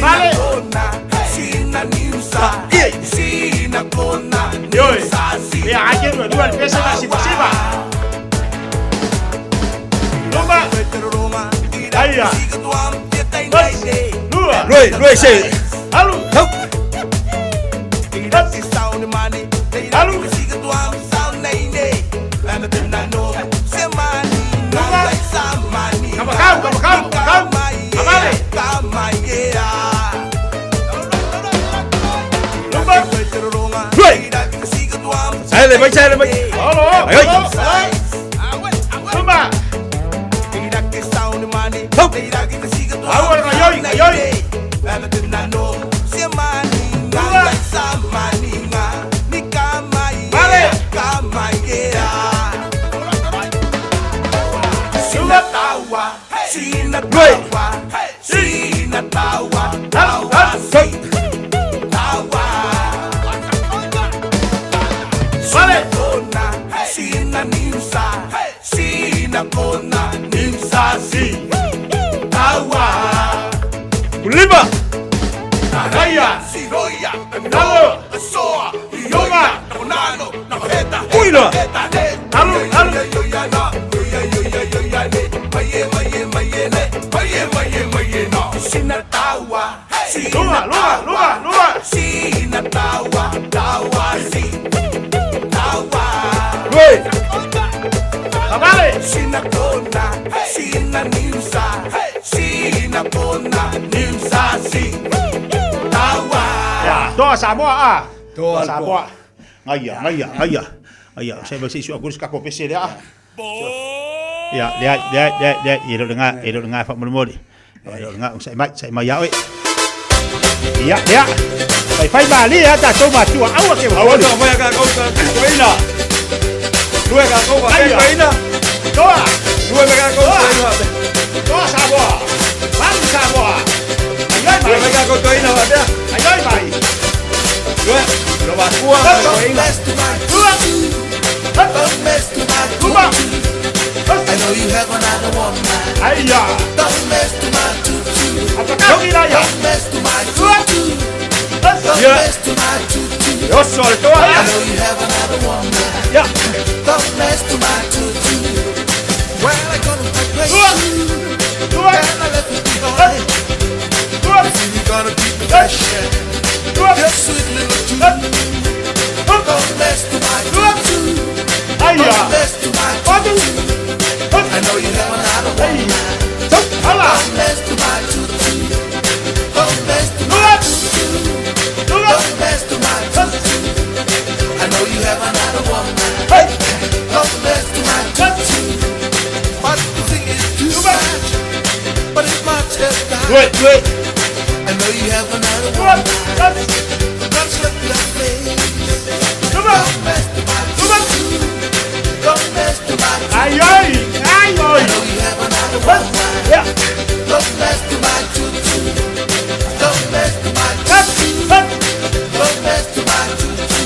Vale. Yoi. Ia, ai lua lua le pese ma siva siva. Luma. Aia. Lua. Lue, lue se. Alu. Hau. Alu. Kau, kau, kau, kau. Amale. Luma. Lue. Sai le mai, sai le mai. Alo. Ai, ai. Luma. Hau. Aua, ngayoi, ngayoi. Luma. Vale. Luma. Lue. Alu, alu. Vale. Ulima. Aia. Nalo. Luma. Uila. Alu, alu. Luma, luma, luma, luma. Lue. Amale. Ya, toa Samoa ah. Toa Samoa. Ngaia, ngaia, ngaia. Ngaia, se ba se su aku ska ko pese le ah. Ya, le le le le e lo nga e lo nga fa mo mo. E lo nga sai mai sai mai ya oi. Ya, ya. Fai fai ma li ta to ma tua aua ke Aua ta mai ka kau ka koina. Lue ka kau ka koina. Toa. Lue ka kau koina. Toa Samoa. Mam Samoa. Ai Lue mai. ka kau koina ba. Ai ai mai. Lue. Lo ba kua ka koina. Lua. Luma. I know you have another woman. Aia. Don't mess to my tutu. Apakau ila ya. Don't mess to my tutu. Don't Yeah. mess to my tutu. Yo so le toa. I know you have another woman. Ya. Don't mess to my tutu. Well, I gonna break Lua. you. Lua. And I left you behind. Lua. You see, we gonna keep the passion. Lua. Your sweet little tutu. Don't mess to my tutu. Aia. Don't mess to my tutu. I know you have another woman. Ala. Don't mess to my tutu. Don't mess to my tutu. Lua. Don't mess to my tutu. I know you have another woman. Hey. Don't mess to my tutu. But the thing is too much. But it's much as Lue, lue. I know you have another Lua. woman. Don't slip your face. Luma. Don't mess to my tutu. Don't mess to my tutu. Ai ai. Ai I oi. know you have another woman. Ya. Don't mess to my tutu. Don't mess to my tutu. Don't mess to my tutu.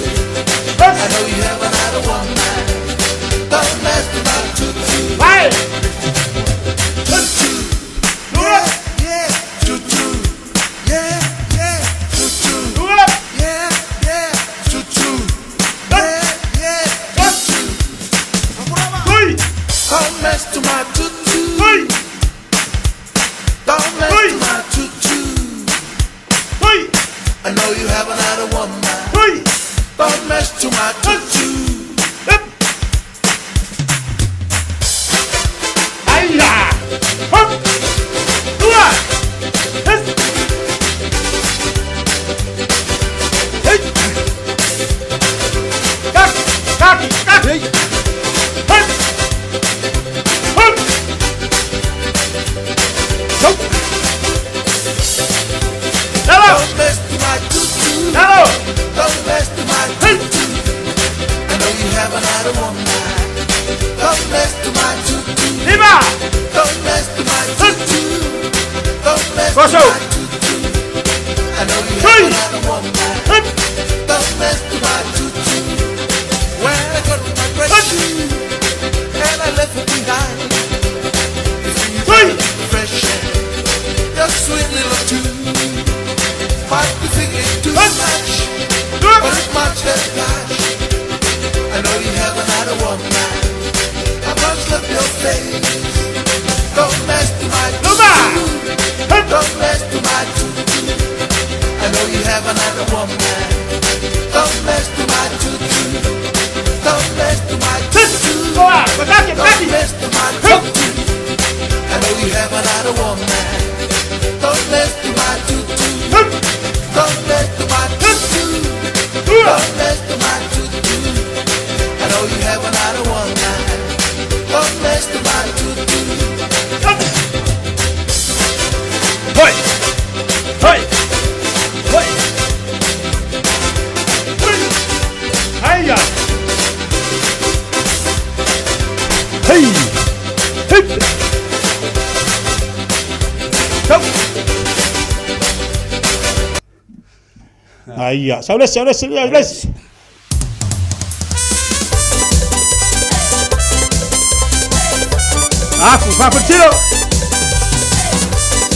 I know you have another woman. Don't mess to my tutu. Vai. Tutu. Lua. Yeah, tutu. Yeah, yeah, tutu. Lua. Yeah, yeah, tutu. Yeah, yeah, tutu. Ui. Don't mess to my tutu. Ui. Don't mess Ui. to my tutu. Ui. I know you have another woman. Ui. Don't mess to my tutu. Aia. Hup. Lua. Hus. Hey. Kaki, kaki, kaki. Hup. Hup. Hup. Lalo. Don't mess to my tutu. Lalo. Don't mess to my tutu. I Don't mess with my tutu. I know you have another one now. Don't mess with my tutu. Hoi! Hoi! Hoi! 哎呀！嘿！嘿！走！哎呀，收咧，收咧，收咧，收咧！Afu, fafuntilo!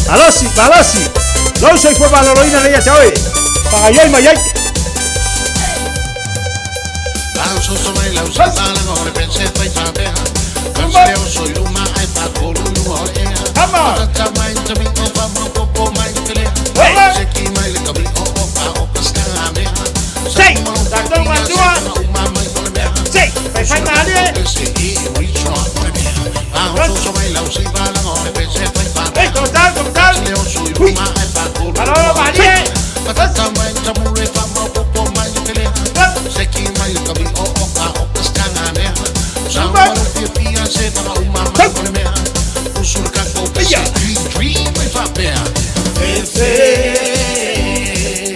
Malosi, malosi! Lou soifua maloloina le ia te oe! Pagaiai mai ai! Sei! Tatou matua! Sei! Fai male! Ei, total, total! Ui! Alô, Maria!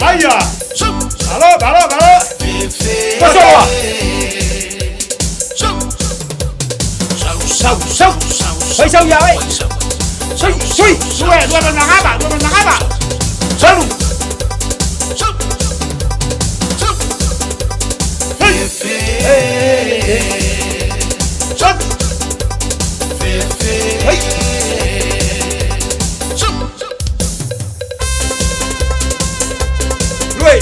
Aia! Alô, alô, alô! Pasoa! Sau, sau! Hei, sau ia, oi! Sui, sui! Dua, dua manangaba, dua manangaba! Salu! Hei! Hei! Sau! Hei! Lui!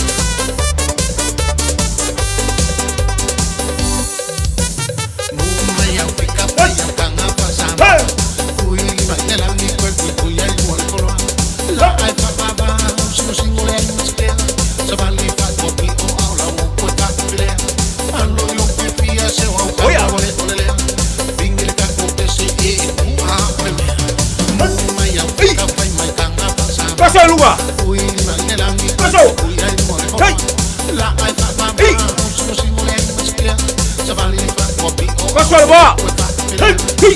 Paso, Luga! Paso! Hey! Hey! Paso al boa! Hey! Hey!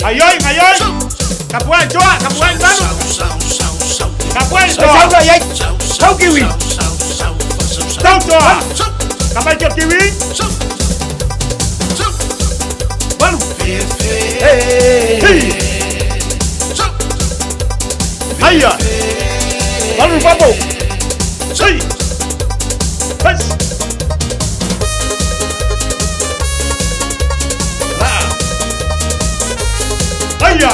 Ayoi, ayoi! Kapuan, toa, kapuan, manu! Kapuan, toa! Sau kiwi! Sau toa! Kapai kia kiwi! Malu! Hey! Haya! Malu papo! Sei! Hey! Haya!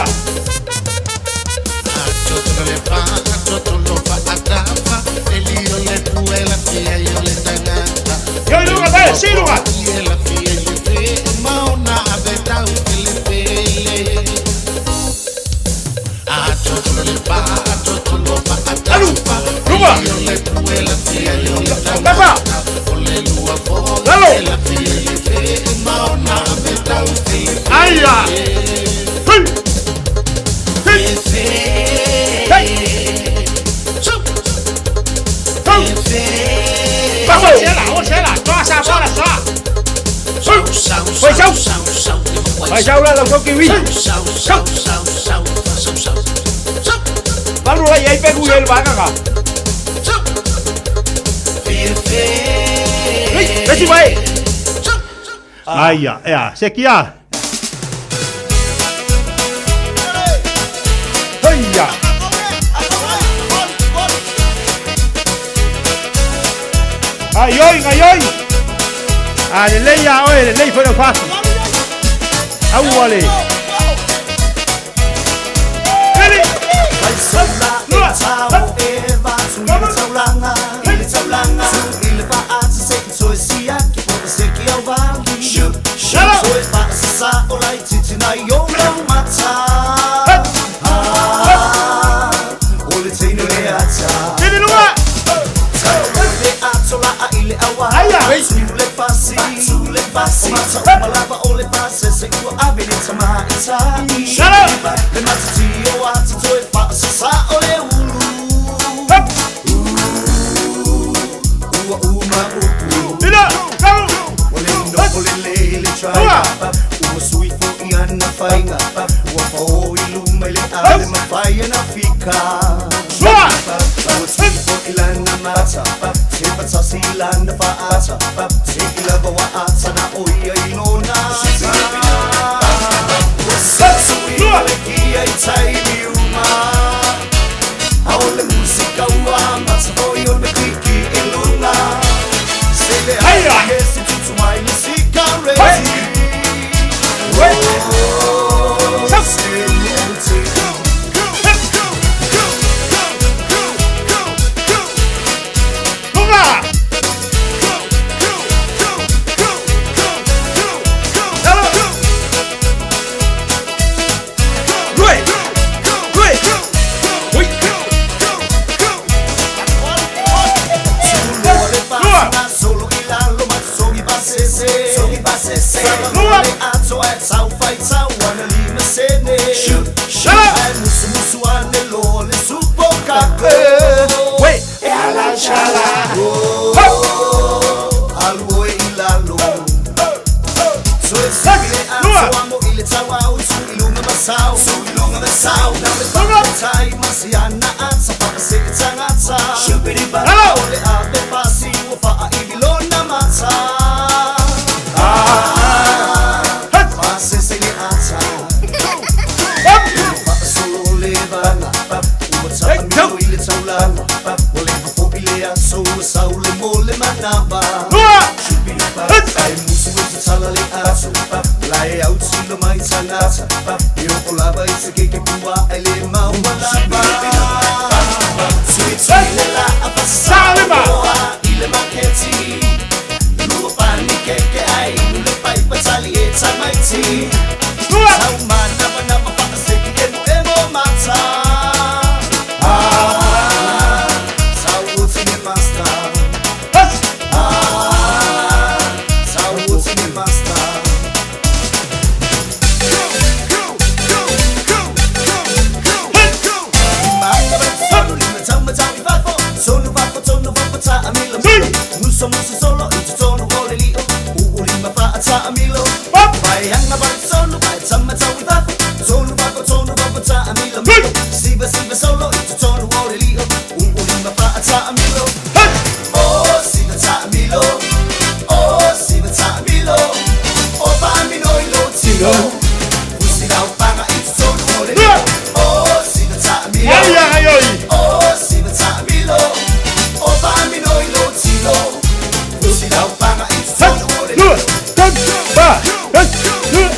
Yo luga, dale, sí luga. Alu, luga. Papa. Lalo. Aya. Hey. Hey. Hey. 我起啦，抓下抓啦抓！回收，回收啦，老手叫位，收，把路来也别故意玩啊！嘿，来几位？哎呀，哎呀，谁记啊？哎呀！Ai oi, ai oi! A lelei a oe, lelei foi no fato. Aua le. Lele! pasi O mata uma lava o le pasese Ua ave le tamaitai Shut up! Le matiti o ata toe faasasa o le ulu Ua uma upu Ila! Ua le nofo le le le trai Ua sui fo i ana faiga Ua fao i luma i le ale mawhai ana fika Sua! Ua tui fo i lana mata Te patasi i lana faata Te i lava wa ata na oia i lona Ua sasu i le kia i tai liuma Ao le musika ua mata foi o le kiki i lunga Se le Haia! ai ke se tutu mai le sikareti Oh, se le te Lunga! Rui! Rui! Ui! Solo i lalo ma sogi basese Sogi basese Lua! Le ato e tau fai tau ana lima sene Shut up! Ai musu musu ane lo le supo kako Wait! E ala chala Oh, alu oe i lalo So e sui le ato amo i le tau au Su i lunga masau Su i lunga masau Na le whakatai masi ana ata Whakase e tangata Shubidi ba Hello! O le ave pasi Ua whaa i vilona mata Ah, pasese le ata Whaasolo le vanga Ua taamilo i le taulanga Ua le fafo i le aso Ua sau le mo le manava Lua! Ai musu e te tala le aso Lae au tilo mai tangata E o lava i te keke pua E le maua lava Tui tui le la a Salima! pasasa I le maketi Lua pani keke ai Nu le pai patali e tamaiti Lua! Tau manawa nawa whaaseki emo emo mata Ah, tau uti le master Ah, tau uti le master Muso muso solo i te tono o le lio U lima fa a ta amilo Vai hanga vai solo vai tama tau i fafo Tonu fafo tonu fafo ta amilo milo Siva siva solo i te tono o le lio U lima fa a ta amilo Oh siva ta amilo Oh siva ta amilo O fa amino i lo tino Usi lau panga i te tono o le lio Oh siva ta amilo Ai, ai, ai! Oh, siva ta amilo O fa amino i lo tino Usi lau panga i te tono o le Lua! lio Tan! Ba! Tan! Lua!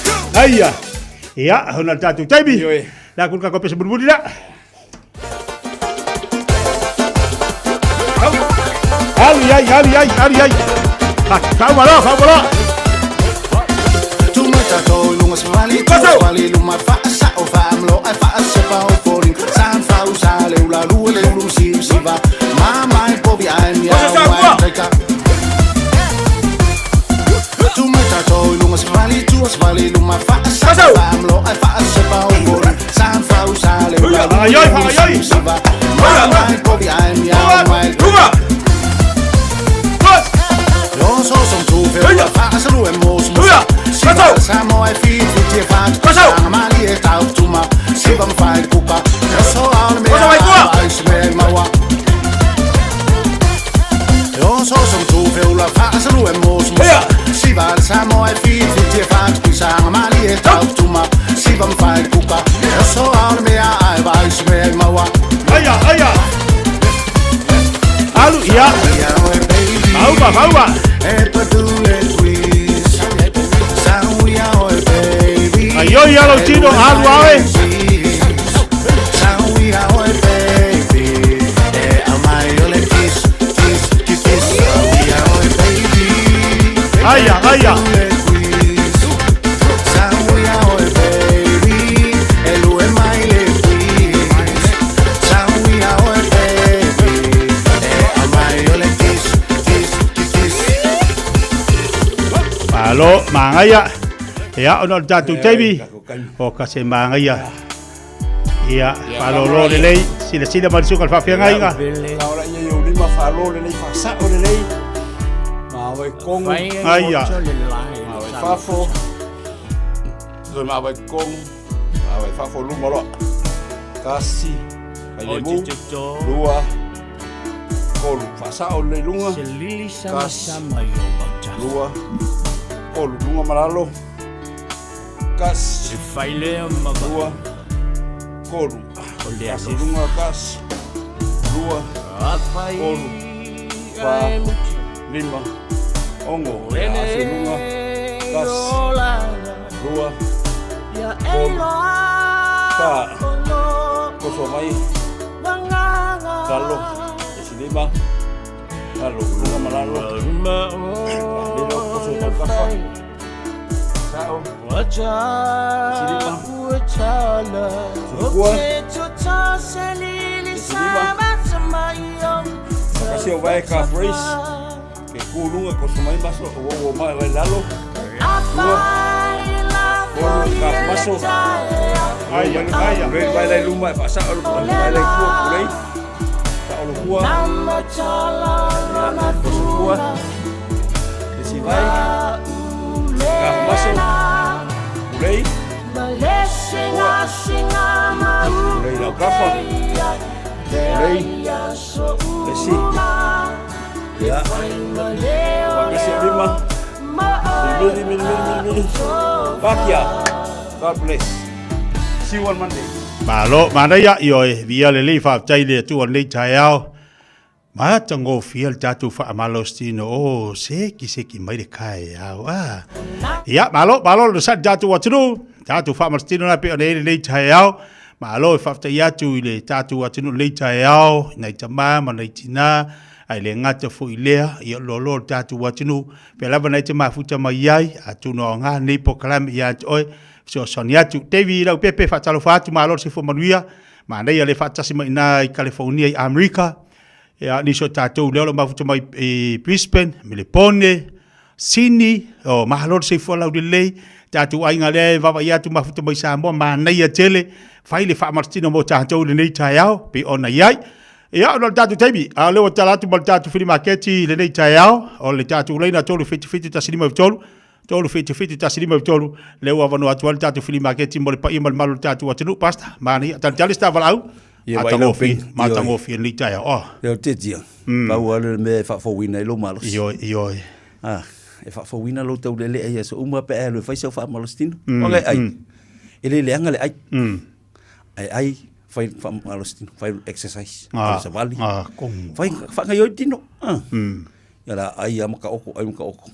Aia! Ia, hona le tātou taimi. La kulu kako pesa bulubuli la. Alu ai, alu ai, alu ai. Fau malo, fau malo. Tumatato i lunga savali, savali luma faasa'o faamlo ae faasepa o folin sa fau sa le ula lua le ulu siu siva mama e povi ae miau ae taika Tumatato i lunga savali, tua savali luma faasa'o faamlo ae faasepa o folin sa fau sa le ula lua le ulu siu siva mama e povi ae miau ae taika Yo so som tu fe la fa sa lu e mos mos. Si va sa mo e fi fi ti fa. Sa ma li e tau tu ma. Si va fa e kuka. Yo so al me ai se me ma wa. Yo so som tu fe la fa sa lu e mos mos. Si va sa mo e fi fi ti fa. Sa ma li e tau tu ma. Si va fa e kuka. Yo so al me ai va se me ma wa. Aia, aia. Alu, ia. Fauva, fauva. Ai, oi, alo, tino, alu, ae. Aia, aia. Malo, magaia. Ia, ona o le tatou taimi. O ka se magaia. Ia, faalolo lelei, silasila ma le suka le faafeagaiga. Kaola ia i ou lima faalo lelei faasao lelei. Maua i kongu. Aia. Maua i fafo. Toe maua i kongu. Maua i fafo luma loa. Kasi. Failemu. Lua. Tolu. Faasao lelei luga. Kasi. Lua. Tolu. Luga ma lalo. Kasi. Lua. Tolu. Kasi luga kasi. Lua. Tolu. Fa. Lima. Ono. Asi luga. Kasi. Lua. Tolu. Fa. Koso mai. Lalo. Esi lima. Lalo. Luga ma lalo. Lilo koso i taukafa. Sao. Esi lima. Sefua. Esi lima. Kasi o vai ka phrase. Ke ku lunga koso mai maso. O o mai vai lalo. Lua. Tolu ka maso. Ai, ai. Vai vai lai luma e faasao le vai lai tua pulei. Sao le kua. Koso kua. Esi vai. Ka maso. Pulei. Pulei lau kafa. Pulei. Esi. Ia. Pakasi o lima. Mili, mili, mili, mili, mili. Pakia. God bless. See you on Monday. Malo, manaia, ioe, via lelei faafetai le Atua i lenei taeao. Matagofie le tatou faamalositino, o sekiseki mai le kaeao. Ah. Ia, malo, malo le sa tatou atunuu, tatou faamalositino na pe ona i ai lenei taeao. Malo e faafetai atu i le tatou atunuu i lenei taeao, i nai tamā ma nai tinā, ae le gata foi i lea, ia loaloa le tatou atunuu, pea lava na e te mafuta mai ai, atonu aoga lenei polokalame ia te oe, fesoasoani atu. Davy Leaupepe, faatalofa atu, malo le soifua manuia, manaia le faatasi mai i ina i Kalifonia i Amerika, ia, nisi o tatou lea o lo o mafuta mai i Brisbane, Melepone, Sydney, o malo le soifua laulelei, tatou aiga lea e vaavaai atu mafuta mai Samoa, manaia tele, fai le faamalositino mo tatou i lenei taeao, pei ona i ai. Ia, ona o le tatou taimi, a o lea ua tala atu ma le tatou filimaketi i lenei taeao, o le tatou laina 377 153, 377 153, lea ua avanoa atu ai le tatou filimaketi mo le paia ma le malu o le tatou atunuu. Pastor, manaia, talitali se tavalaau, Ia, vai lau matagofie, pei. matagofie lenei taeao. Oh. Leo te tia. Pau lava le mea e faafouina ai lou malosi. Ioe, ioe. Ah, e faafouina lou taulelea i aso uma pe a e alu e fai sau faamalositino. Oka e ai. E le leaga le ai. Ae ai, fai faamalositino, fai exercise, Ah, alu savali. ah, komu. Fai faagaoioi le tino. Ah. Ia la ai lava ma taoko, ai ma taoko.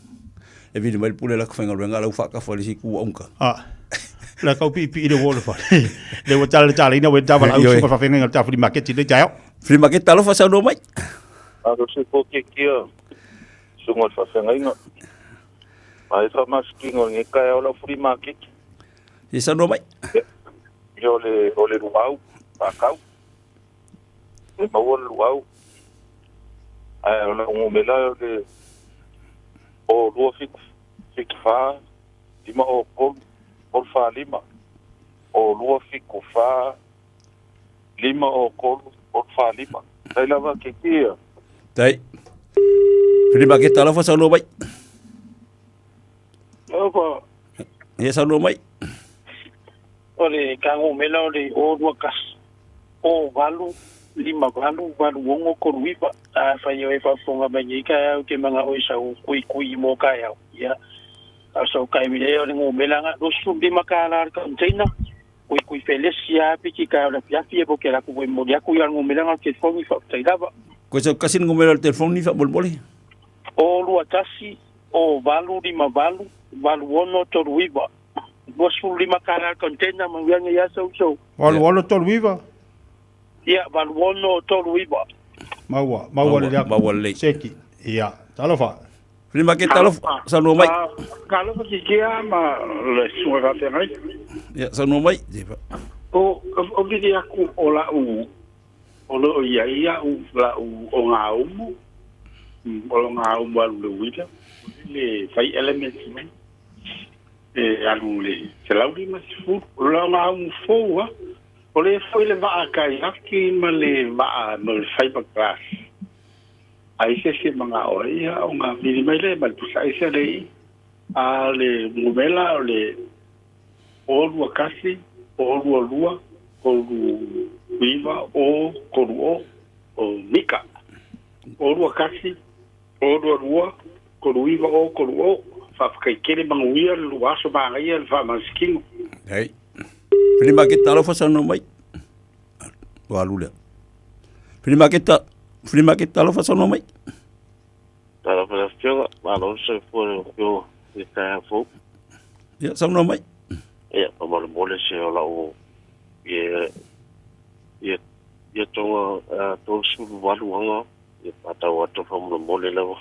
E vili mai le pule la ku faigaluega la ua faatafa i le isi itu ua unga. Ah. La kau piipii le ua o le fale. Le ua tala le tala ina ua tava la au suka whawhenga ngā flea market i le taeao. Flea market talofa saunoa mai. Alo se po ke kia sunga o le faafeagaiga. Ae faamasitino o lenei taeao lau flea market. Ia saunoa mai. Ia o le o le luau faatau. E maua le luau. Ae o lau numera o le o 2 7 7 4 5 o 3 3 4 5 o 2 7 4 5 o 3 3 4 5. Tai lava ke kia. Tai. Flea market talofa saunoa mai. Talofa. Ia saunoa mai. O le kagomela o le o 21 o 8 5 8 8 6 3 9. Afai o e faafofoga mai nei taeao te manao i sau kuikui mo taeao, ia, a o sau taimi lea o le gomela na 25 tala le container, kuikui felesi lava piki taeao i le afiafi ia po o te alu atu foi e momoli atu ia le gomela na o le telefoni faafetai lava. Koe sau kasi le gomela o le telefoni faamolemole. O 21 o 8 5 8 8 6 3 9. 25 tala le container manuia nei aso uso. 8 6 3 9. Ia, 8 6 3 9. Maua, maua lelei atu. Maua lelei. Seki. Ia, talofa. Flea market talofa, saunoa mai. Talofa Kikia ma le susuga faafeagai. Ia, saunoa mai. O, o vili aku o lau, o lo o i ai au, lau o ngā umu, o lo ngā umu alu le uila. Le fai elements mai e alu le 150. O le lauga fou a o le foi le vaa kaiaki ma le vaa ma le fiberglass. Ai se se manga o ia o ngā vili mai le ma le pusa ai se le i. A le ngumela o le o lua kasi, o lua lua, kolu iva, o kolu o, o mika. O lua kasi, o lua lua, kolu iva, o kolu o. Whawhakaikere manguia le lua aso maangaia le whaamanasikino. Hei. Fili maketa alofa saunoa mai. Ua alu lea. Fili maketa, fili maketa alofa saunoa mai. Talofa le afioga, malo le soifua i lau afioga i le taeao fou. Ia, saunoa mai. Ia, faamolemole se o lau ia ia ia tonga 38 aga ia patau atu faamolemole lava.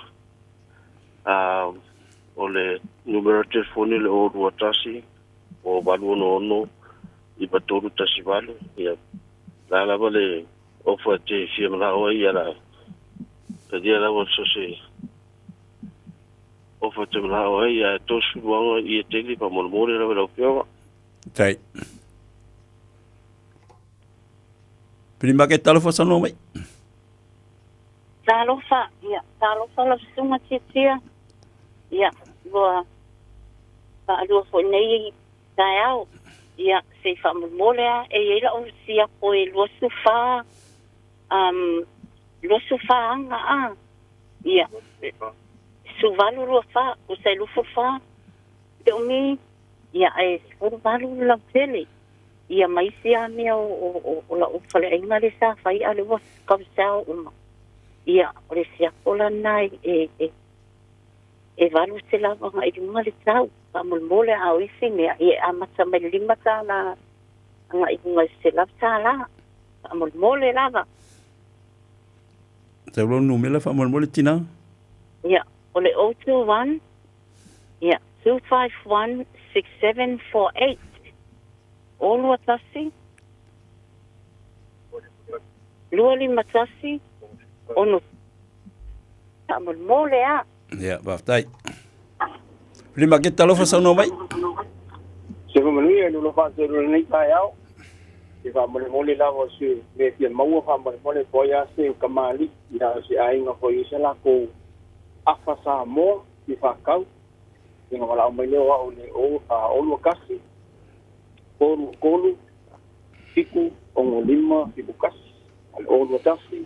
O le numera telefoni le 021 o 866 9318. Ia, la lava le ofa te fia manao ai ia la talia lava so se ofa te manao ai ia 30 aga ia tele faamolemole lava lau afioga. Tai. Pili maketa alofa saunoa mai. Talofa, ia, talofa lau susuga Tiatia. Ia, ua faalua foi nei taeao. Ia, se i faamolemole lava, e i ai lau siapo e 24, um, 24 aga, a. Ia, 18 24, tusa e 24, te umi, ia, ae 18 le lautele. Ia, ma isi lava mea o, o, o, o lau faleaiga lea sa fai, a o lea ua kausao uma. Ia, o le siapo la lena e, e, e 800 agai i luga le tau. Faamolemole, a o isi mea, ia e amata mai le $5 agai i luga i le $100. Faamolemole lava. Tau lau numera faamolemole tina. Ia, o le 021, ia, 251 6748. 021, 251, 6. Faamolemole a. Ia, faafetai. Fili Maketa alofa saunoa mai. Se manuia i lolo faaselu o lenei taeao. E faamolemole lava o se mea fia maua faamolemole po ai a se kamali'i a o se aiga foi i se lakou afa Samoa fia faakau. Ia valaau mai lea o au i le 0 21 33 7 65 71. A le 0 21 0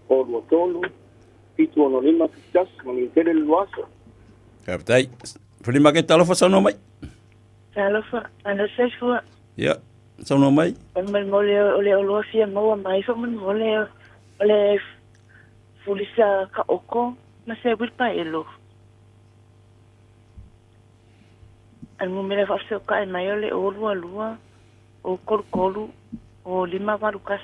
23 7 65 71. Manuia tele le lua aso. Faafetai. Fili Maketa alofa saunoa mai. Talofa, ana soifua. Ia, saunoa mai. Faamolemole o le oloa fia maua mai faamolemole o le fulisa kaoko ma se uilipaelo. A le numera faafesokai mai o le 0 22 0 33 o 5 8 1.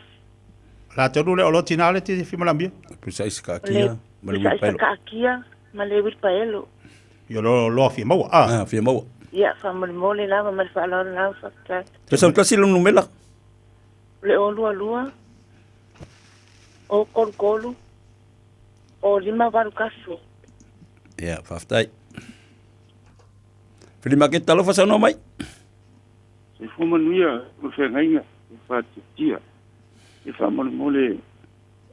La tolu le olo tina le ti fi malambia. Pusa isi ka kia ma le Pusa isa uilipaelo. kaakia ma le uilipaelo. Ia lo lo fi maua. Ah, ah fi maua. Ia, faamolemole lava ma le faaaloalo lava faafetai. Te sau tasi le numera. O le 0 22 0 33 o 5 8 1. Ia, faafetai. Fili Maketa alofa saunoa mai. Soifua manuia o feagaiga e faatiatia. E faamolemole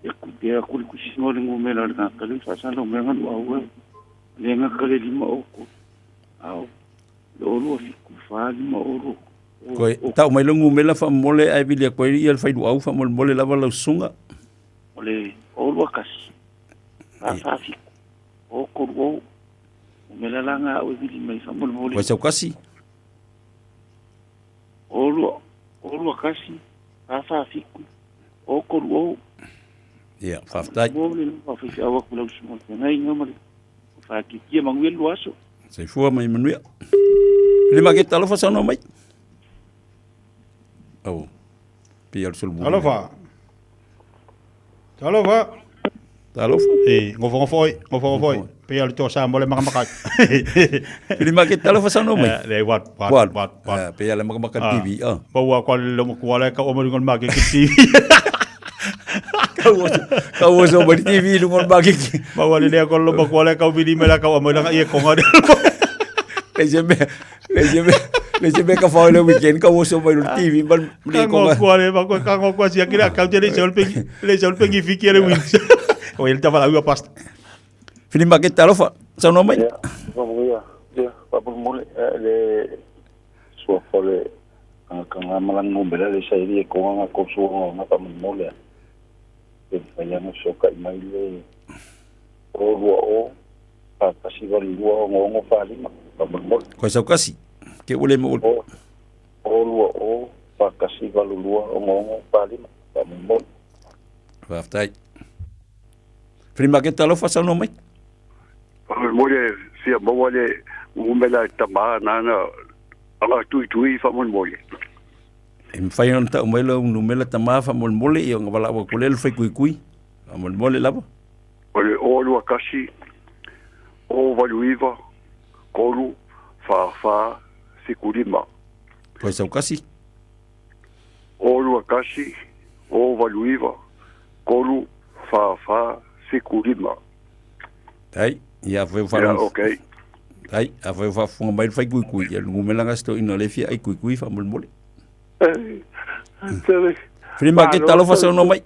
e kupea kulikusiga o le gumela o le gakale faasala o mea galuau e. Le gakale lima o ko. Ao. Le o lua fiku fa lima o lua. Koe, tau mai le numera faamolemole ae vili atu ai ia le failuau faamolemole lava lau susuga. O le o lua kasi. Fa fa fiku. O kolu o. O mea la ngā au e vili mai faamolemole. Koe sau kasi. O lua kasi. Fa fa fiku. O kolu o. Ia, faafetai. Mo le fa fa au aku lau susuga feagaiga ma le faatiatia manuia le lua aso. Soifua ma ia manuia. Fili Maketa alofa saunoa mai. Oh. Pia le sulu. Alofa. Talofa. Talofa. E, ngofo ngofo oi, ngofo ngofo oi. Pia le toa sa mo le makamaka. Fili Maketa alofa saunoa mai. Le wat wat Wat. wat wat. Pia le makamaka TV. Ah. Bawa kwa le mo kwa le ka o mo ngol ma ke TV. Kau oso mai le TV i luga o le makeki. Maua le lea kolo ma kua le kau vili mai la kau amai langa ia konga le. Le se mea, le se mea, le se mea ka whao le weekend kau oso mai le TV ma le Kango konga. kua le ma kua kango kua sia kira kau te le se olpengi, le se olpengi fiki le wins. O ele tava ua pasta. Fili makete talofa, saunoa mai. Ia, faamanuia. Ia, faamolemole, le suafa o le kagakaga ma lana numera le saili e koga ga kosuaga faamolemole a. Pe mafai ona fesoota'i mai le o lua o fa tasi valu lua ono ono fa lima faamolemole. Koe saukasi. Ke ua le mo. O o lua o fa tasi valu lua ono ono fa lima faamolemole. Faafetai. Fili makete talofa saunoa mai. Faamolemole fia maua le numera e tamā nana aga tuitui faamolemole. E mafai ona tau mai lau numera tamā faamolemole ia ona valaau atu lea le faikuikui. Faamolemole lava. O le o lua kasi, o valu iva, kolu, fa fa, fiku lima. Koe saukasi. O lua kasi, o valu iva, kolu, fa fa, fiku lima. Tai, ia afai ua Ia, faalogo. okay. Tai, afai ua faafofoga mai le faikuikui, ia le numera ga se toeaina o lea e fia ai kuikui faamolemole. Fili makete talofa saunoa mai.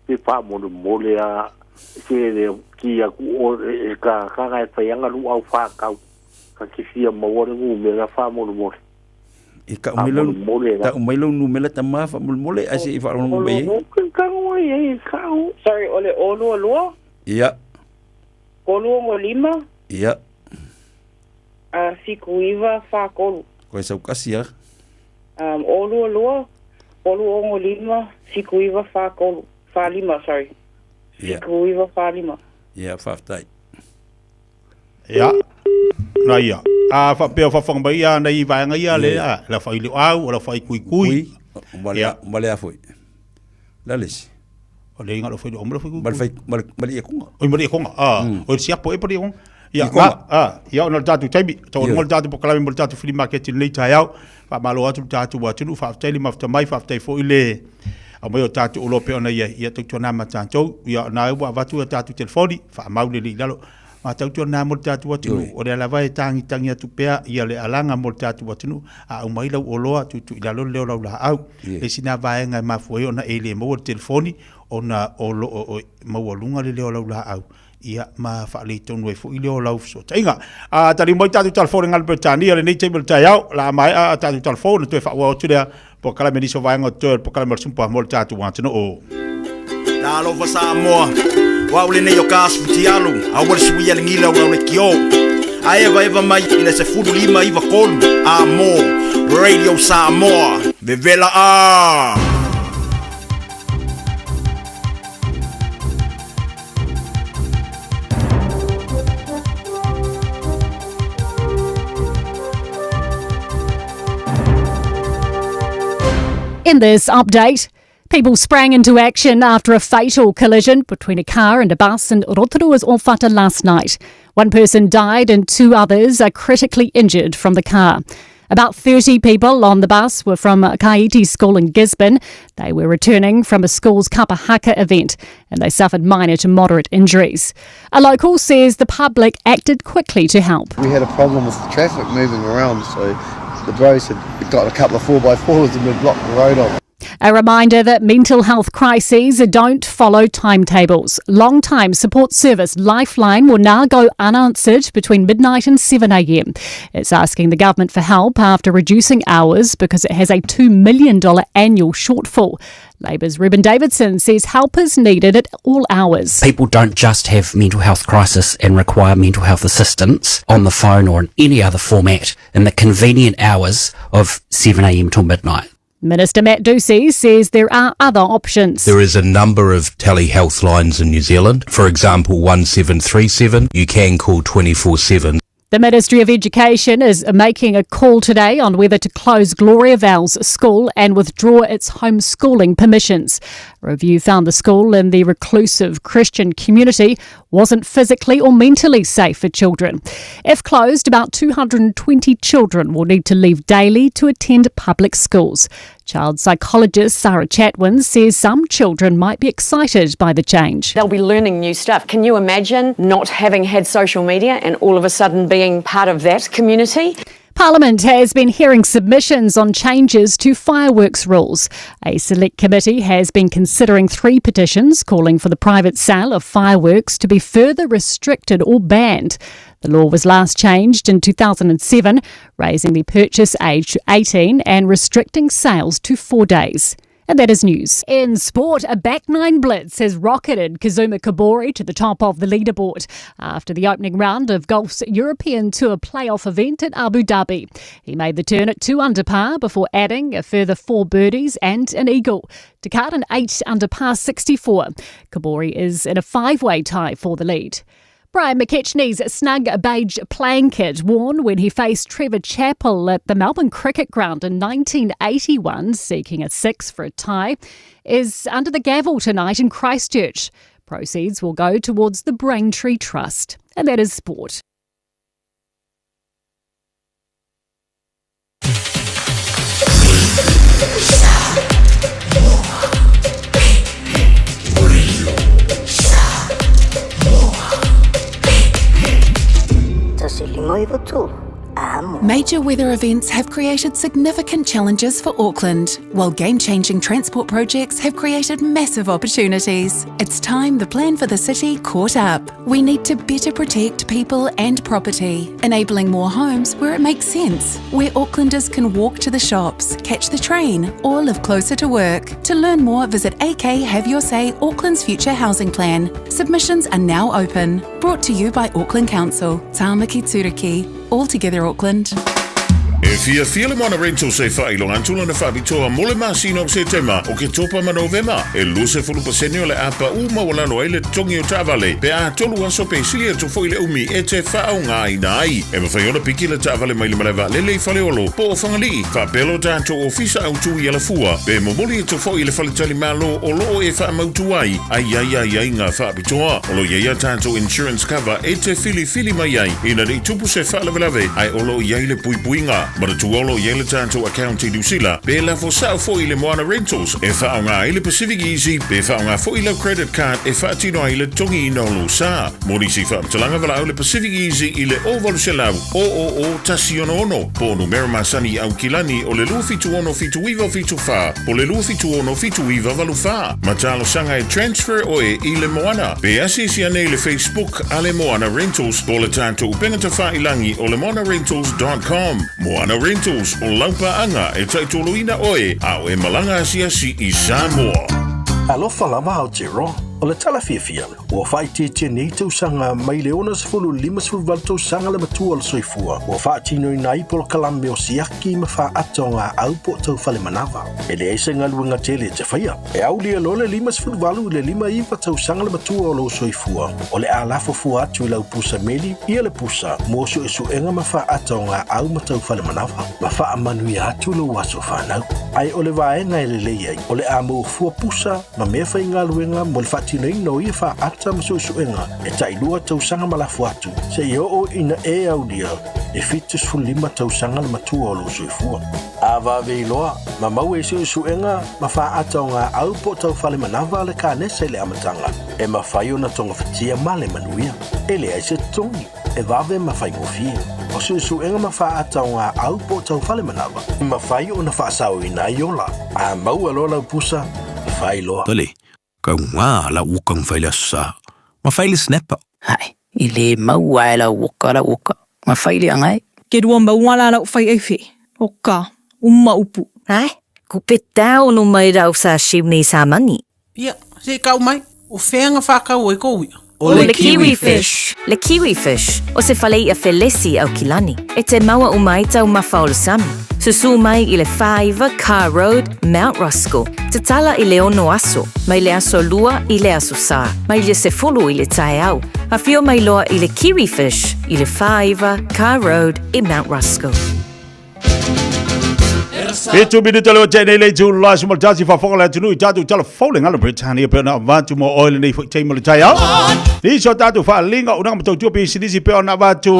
Se faamolemole a se le ki aku o e ka ka e whaianga lu au whākau. Ka ki fia maua le numera faamolemole. E tau mai lau tau mai lau numera tamā faamolemole ae se i faalogologo mai ai. Sorry, o le o lua lua, Ia, kolu ono lima, ia, fiku iva, wha kolu. koe saukasi a. O lua lua, kolu ono lima, fiku iva, wha kolu. Wha lima, sorry. Ia, Fiku iva, wha lima. ia, faafetai. Ia. Na ia. A faapea o faafofoga mai ia nei vaega ia le a la fai le au, o la fai kuikui. Ma le ma le a foi. La le isi. O le inga lo fai le o ma le fai kuikui. Ma le fai ma le ma le ia konga. Oi ma le ia konga. A, o le siapo e pa le ia konga. Ia, I konga. a, ia ona o le tatou taimi, tau le tatou polokalame mo le tatou flea market i lenei taeao. Faamalo atu le tatou atunuu, faafetai le mafuta mai, faafetai foi le aumai o tatou oloa pei ona i ai. Ia tautuana ma tatou, ia na ua avatu a tatou telefoni, faamau lelei i lalo. Ma tautuana mo le tatou atunuu, o lea lava e tagitangi atu pea ia le alaga mo le tatou atunuu, a aumai lau oloa tuutuu i lalo le leo o lau laau. Le isi lena vaega e mafua ai ona e le maua le telefoni, ona o lo o maualuga le leo o lau laau, ia ma faaletonu ai foi leo o lau fesootaiga. A taliu mai tatou talafou i le Galo Peretania i lenei taimi o le taeao, o le a maea a tatou talafou ona toe faaauau atu lea polokalame i nisi o vaega o totoe o le polokalame o le Sumpa mo le tatou atunuu. Talofa Samoa, o au lenei o ka asu futialu, aua le suia le gila o lau lekiō. A evaeva mai i le 15 93 a mo Radio Samoa. Vevela a! In this update, people sprang into action after a fatal collision between a car and a bus in Rotorua's Owhata last night. One person died and two others are critically injured from the car. About 30 people on the bus were from Kaiti School in Gisborne. They were returning from a school's kapahaka event and they suffered minor to moderate injuries. A local says the public acted quickly to help. We had a problem with the traffic moving around, so the bros had got a couple of 4x4s and we blocked the road off. A reminder that mental health crises don't follow timetables. Long-time support service Lifeline will now go unanswered between midnight and 7 a.m. It's asking the government for help after reducing hours because it has a $2 million annual shortfall. Labour's Ruben Davidson says help is needed at all hours. People don't just have mental health crisis and require mental health assistance on the phone or in any other format in the convenient hours of 7 a.m. till midnight. Minister Matt Doocey says there are other options. There is a number of telehealth lines in New Zealand. For example, 1737, you can call 24/7. The Ministry of Education is making a call today on whether to close Gloriavale's school and withdraw its homeschooling permissions. A review found the school in the reclusive Christian community wasn't physically or mentally safe for children. If closed, about 220 children will need to leave daily to attend public schools. Child psychologist Sarah Chatwin says some children might be excited by the change. They'll be learning new stuff. Can you imagine not having had social media and all of a sudden being part of that community? Parliament has been hearing submissions on changes to fireworks rules. A select committee has been considering three petitions calling for the private sale of fireworks to be further restricted or banned. The law was last changed in 2007, raising the purchase age to 18 and restricting sales to four days. And that is news. In sport, a back nine blitz has rocketed Kazuma Kobori to the top of the leaderboard after the opening round of golf's European Tour playoff event at Abu Dhabi. He made the turn at two under par before adding a further four birdies and an eagle to card an eight under par 64. Kobori is in a five way tie for the lead. Brian McKechnie's snug beige playing kit worn when he faced Trevor Chappell at the Melbourne Cricket Ground in 1981, seeking a six for a tie, is under the gavel tonight in Christchurch. Proceeds will go towards the Braintree Trust. And that is sport. Major weather events have created significant challenges for Auckland, while game changing transport projects have created massive opportunities. It's time the plan for the city caught up. We need to better protect people and property, enabling more homes where it makes sense, where Aucklanders can walk to the shops, catch the train, or live closer to work. To learn more, visit AK Have Your Say Auckland's Future Housing Plan. Submissions are now open. Brought to you by Auckland Council. Tāmaki Turuki. All together Auckland. E fiafia le Moana Rentals e faailoga atu lona faapitoa mo le masina o Setema, Oketopa ma Novema, e 20% o le a paʻu maualalo ai le totogi o taavale pe a tolu aso pe sili atu foi le umi e te faaaogaina ai. E mafai ona piki le taavale mai le malae vaalele i Faleolo po o Fagalii, faapea lo tatou ofisa autu i Alafua, pe momoli atu foi i le faletalimalo o loo e faamautu ai ai ai ai ai ngā faapitoa. O lo o i ai a tatou insurance cover e te filifili mai ai ina ne i tupu se faalavelave ae o lo o i ai le puipuiga. Manatua o lo o i ai le tatou account i Niu Sila pe lafo sao foi i le Moana Rentals e faaaoga ai le Pacific Easy pe faaaoga foi lau credit card e faatino ai le totogiina o lou sa. Mo nisi faamatalaga valaau le Pacific Easy i le 0800 000 166 po o numera masani i Aukilani o le 276 7974 po o le 276 7984. Ma talosaga e transfer oe i le Moana. Pe asiasi ane i le Facebook a le Moana Rentals po o le tatou upega tafailangi o le moanarentals.com. Moana Rentals, o lau paaga e taitoloina oe a o e malaga asiasi i Samoa. Alofa lava Aotearoa, o le tala fiafia, ua faaitiitia nei tausaga mai le 60 58 tausaga le matua o le soifua ua faatinoina ai polokalame o siaki ma faata o gaau po o taufale manava. E leai se galuega tele e te faia. E aulia loa le 58 i le 59 tausaga le matua o lou soifua, o le a lafo fua atu i lau pusa meli ia le pusa mo suesuega ma faata o gaau ma taufale manava, ma faamanuia atu lou aso fanau. Ae o le vaega e lelei ai, o le a maua fua pusa ma mea faigaluega mo le faatinoina o ia faata ma suesuega e tailua tausaga ma lafo atu, seia oo ina e aulia e 75 tausaga le matua o lou soifua. A vave iloa, ma maua i suesuega ma faata o gaau po o taufale manava le kanesa i le amataga, e mafai ona togafitia ma le manuia. E leai se totogi, e vave ma faigofie. O suesuega ma faata o gaau po o taufale manava, e mafai ona faasaoina ai ola. A maua loa lau pusa, fai loa. Tole, kau ngā la uka ngwhai le sa. Ma whai le snapper. Hai, i le maua e lau oka lau oka, ma whai le angai. Ke rua maua la lau whai ei whi, o ka, uma upu. Hai, ku pe tau no mai rau sa shimni sa mani. Ia, se i kau mai, o fea nga whakau ai ko uia? O le kiwi fish. Le kiwi fish, o se fale i'a felesi Aukilani. E te maua uma ai taumafa o le sami. Susū mai i le 49 Carr Road, Mount Roskill. Tatala i le ono aso, mai le aso lua i le aso sa, mai le sefulu i le taeao. Afio mai loa i le Kiwi Fish i le 49 Carr Road i Mount Roskill. Fitu minuta le o tēnei le tū la sumal tasi whafonga le atunuu i tātou tala fou le ngalo Britannia pe ona avatu mo oe lenei foi taimi o le taiao. Nisi o tātou whaalinga unanga ma tautua pisinisi pe ona avatu.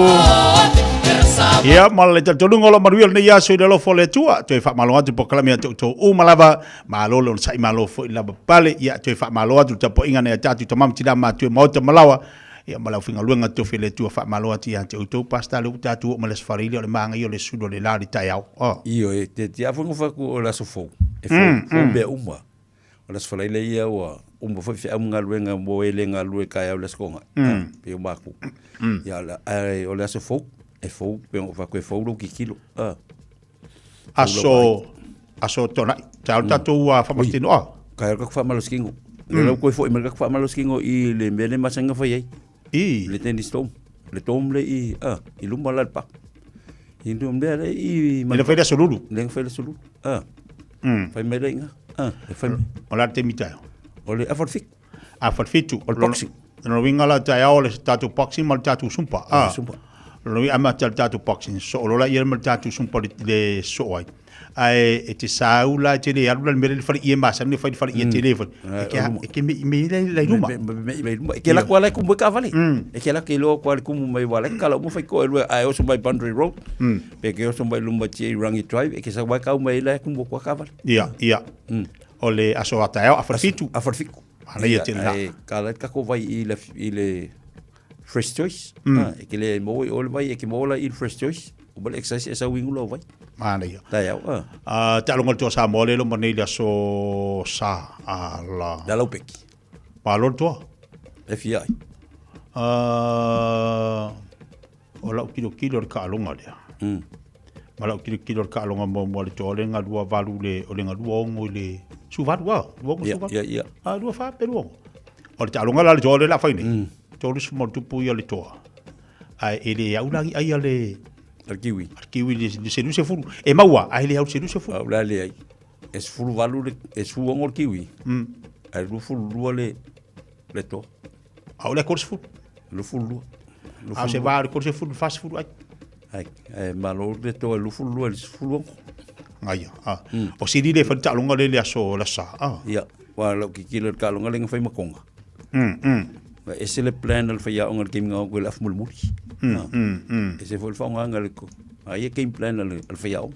Ia, ma le talitonuga o lo manuia lenei aso i le alofa o le Atua. Toe faamalo atu polokalame ia te outou uma lava. Malo le onosai, malo foi le lavapapale. Ia, toe faamalo atu le tapuaiga nai a tatou tama ma tina matutua i maota ma laoa. Ia, ma le aufaigaluega totofi a le Atua. Faamalo atu ia te outou. Pastor, lea ua tatou oo mai le Aso Faraile o le magaia o le sulu o le la o le taeao. Oh. Ioe, te te afu ngo faku o le aso fou. E fou, fou mea uma. O le Aso Faraile ia ua uma foi feau ma galuega mo e le galulue taeao i le Aso Toonai. Pei o matou. Ia, ae o le aso fou, e fou, pei ona ou fai atu, e fou lou tilotilo. Aso, Aso Toonai. Taeao le tatou faamalositino. Taeao le tatou faamalositino. Lea la ua toe foi mai le tatou faamalositino i le mea lea e masani ona fai ai. I. Le tennis dome. Le dome lea i, i luma la i le paka. I le mea lea i... Le fai le aso lulu. Le fai le aso lulu. Fai mai lea i ina. E fai mai. O le a le taimi taeao? O le afa o le fitu. Afa o le fitu. O le boxing. Lona uiga la taeao o le tatou boxing ma le tatou sumpa. Ah. Sumpa. Lona uiga amata le tatou boxing. Soo loa laia ma le tatou sumpa le soo ai. Ae e te sau la e te le alu la i le mea lea i le faleie masani e fai i le faleie tele foi. E ke e ke me me le la i luma. Me me luma. E ke la kwa la kumu e kaavale. E ke la ke iloa kwa le kumu mai wa la kala uma fai ko e lua ae oso mai Boundary Road. Pe ke oso mai luma tia i Rangi Drive e ke sau ai kau mai la kumu kwa kaavale. Ia, ia. O le aso a taeao afa le fitu. Afa le fitu. Manaia tele la. E kala ka ko vai i le i le Fresh Choice. E ke le mo i o le vai e ke mo la i le Fresh Choice. O le exercise e sau ingu lo vai. Manaia. Taeao. Te alonga le toa Samoa le loma nei le aso sa a la. La lau peki. Malo le toa. E fia ai. O lau kilokilo le kaaloga lea. Ma lau kilokilo le kaaloga muamua le toa o le galua valu le o le galua ono i le suvalu a lua ono suvalu. Ia, ia. A lua fa pe lua ono. O le taaloga la le toa le la fai nei. 30 ma tupu ia le toa. Ae e le au la ai a le Al kiwi. Al kiwi le selu se fulu. E maua, ae le au selu se fulu. Au la le ai. E sefulu valu le, e sefulu ono le kiwi. Ae 22 le, le toa. A o le 30. 22. A o se va o le 30, 40 ai. Ai, e malo le toa e 22 i le 16. Ngaia. A. O sili le fai taaloga le le aso la sa. A. Ia, wa lau kikilo le taaloga le nga fai makonga. Ma ese le plan al fai aoga le game ngao ko le afu mulimuli. Ese foi le faaaogaga le a ia game plan al al fai aoga.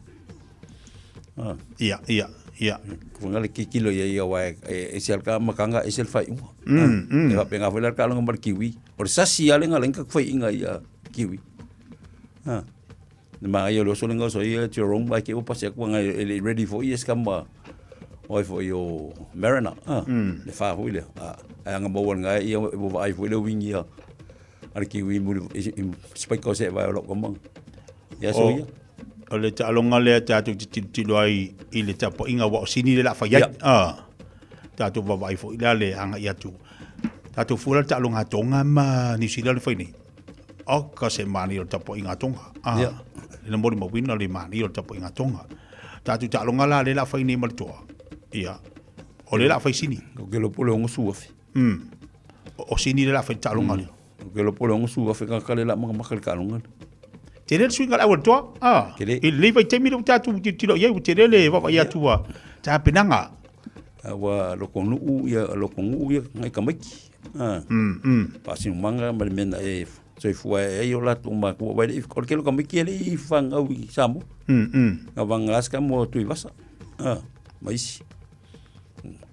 Ia, ia, ia. Ko le kikilo ia ia wa e ese al ka makanga ese le faaiuga. E faapena foi la le taaloga ma le kiwi. O le sasi lava le ga ka faiinga ia kiwi. Le magaia o le oso le gaoso ia Jerome ai ke ua pasi atu aga e le ready foi ia se kama o ai foi o Mariner. Le fa foi lea. Ae aga maua le gae ia ua vaai foi le uigi ia a le kiwi muli i spike o se vae o lau kamaga. Ia so ia. O le taaloga lea tatou te tilotilo ai i le tapuaiga ua o sini le la fai ai. Tatou vaavaai foi la le agai atu. Tatou fua la le taaloga a Tonga ma New Zealand le fai nei. Oka se manaia o le tapuaiga a Tonga. Le molimauina le manaia o le tapuaiga a Tonga. Tatou taaloga la le la fai nei ma le toa. Ia. O le la fai sini. O ke lopo le ongo suafe. O sini le la fai taaloga lea. O ke lopo le ongo suafe ka ka le la makamaka le taaloga. Tele le suiga o le au a le toa. Tele. I lenei vaitaimi lea ua tatou tilotilo i ai, ua tele le vaavaai atu a tapenaga. Ua lokonuu ia lokonuu ia ngai tamaiti. Faasinomaga ma le mea na e soifua ai o latou matua aua e le i o le tele o tamaiti e le i fanau i Samoa. Na vagana se tama o Tuivasa ma isi.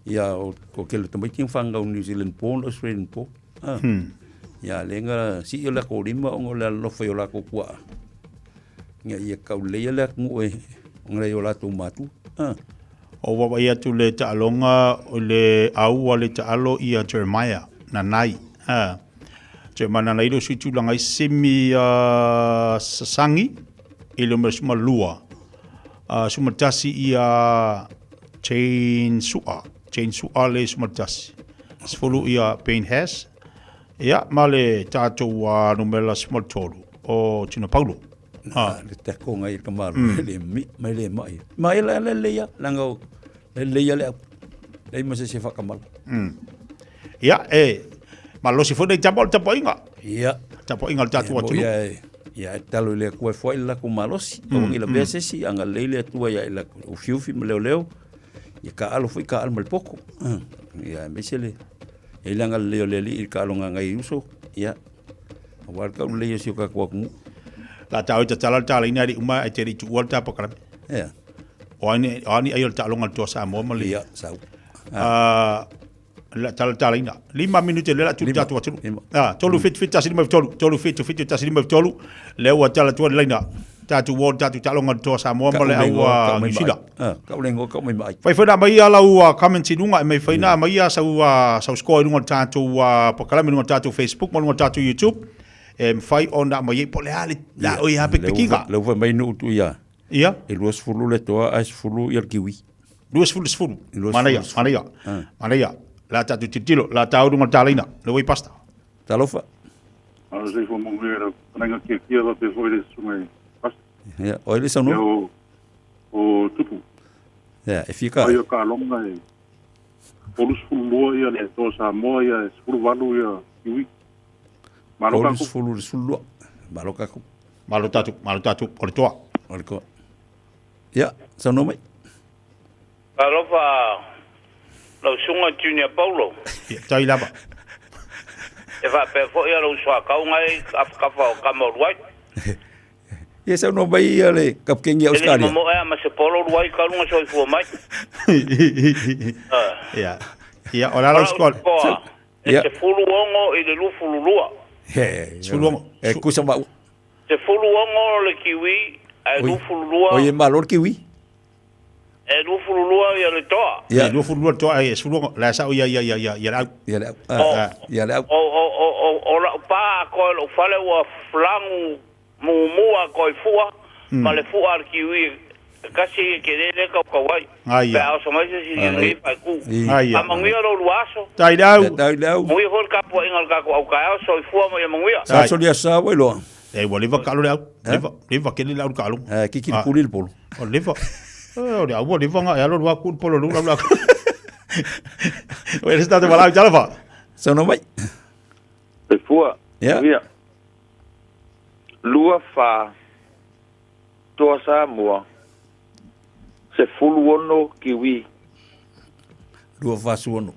Ia o le tele o tamaiti na fanau New Zealand born, Australian born. Ia lea na sii o latou lima ona o le alolofa i o latou tuaa ina ia tauleleia le atunuu e nai o latou matua. O vaavaai atu le taaloga o le au a le taalo ia Jeremiah Nanai. Jeremiah Nanai le sui tulaga i semi sasangi i le suma lua. Suma tasi ia Jane Sua. Jane Sua le suma tasi. Sefulu ia Payne Hess. Ia ma le tatou numera suma tolu o Tino Paulo. Le tako ngai ka malu le mi mai le mai. Ma ela le le ia langa o le le ia le au. Le ma se se whakamala. Ia e malosi foi nei tama o le tapuaiga. Ia. Tapuaiga o le tatou atunuu. Ia ia e talo i le Atua e foai le latou malosi. Aua ne i lavea se isi, agalelei le Atua ia i latou ufiufi ma leoleo. Ia taaalo foi taaalo ma le poto. Ia aemaise le ia i le agalelei o le Alii i le taaloga a nai uso. Ia aua le taulelei o si o tatou atunuu. La tā oi tatala le tālaina e le uma ai te le tuua le tā pakalame. Ia. O ani, o ani ai o le taaloga le toa Samoa ma le. Ia, sau. Ah, la tala tālaina. 5 minute le la tu tātu atu. Ah, 3 7 7 1 5 3, 3 7 7 1 5 3, le ua tala tua le laina. Tātu ward tātu taaloga le toa Samoa ma le au a New Zealand. Ah, ka ule ngo ka mai mai. Fai fai na mai ia lau comments i lunga, e mai fai na mai ia sau, sau score i lunga o le tātou pakalame, i lunga o le tātou Facebook ma lunga o le tātou YouTube. E mawhai ona mai ei po le a le la oi ha pekpekinga. Le ufa mai nuu tu ia. Ia. E 20 le toa ae 10 ia le kiwi. 20 10. Manaia, manaia. Manaia. La tātou tilotilo, la tā urunga le tālaina, le wei pasta. Talofa. Alo se fo mo mea la kia kia la pe foi le sunga i pasta. Ia, oi le saunoa. Ia o, o tupu. Ia, e fia ka. Ai o ka longa e 32 ia le toa Samoa ia e 18 ia kiwi. Malo ka. 30 le 12. Malo ka ku. Malo tatu, malo tatu, o le toa. O le toa. Ia, saunoa mai. Talofa lau susuga Junior Paulo. Ia, tai lava. E faapea foi ia lou suakauga e kafakafa o kama o Luai. Ia saunoa mai ia le kapikeni Australia. E le momoe a ma se polo Luai kaluga soifua mai. Ia, ia, o la lau score. E 16 i le 22. 16. E kusa mau. 16 le kiwi, ae 22. Oi e malo le kiwi. E 22 ia le toa. Ia. E 22 le toa, e 16, la sao ia ia ia ia ia le au. Ia le au. Ia le au. O o o o o lau pa atoa i lou fale ua flagu mumu atoa i fua ma le fua a le kiwi e tasi e kele lea kaukau ai. Pe a oso mai se isi i faaiku. Faamanuia lo lua aso. Tai le au. Tai le au. Manuia foi le tapuaiga o le tatou au taeao, soifua ma ia manuia. Sa soli aso sa ua iloa. E ua leva kalo le au. Leva, leva kele le au le kalo. Kiki le kuli le polo. O leva. O le au ua leva nga e alo lua ku le polo lu lau la. O e le se tātou walau talofa. Saunoa mai. Soifua. Ia. Manuia. 2 4 Toa Samoa, 16 Kiwi. 2 46.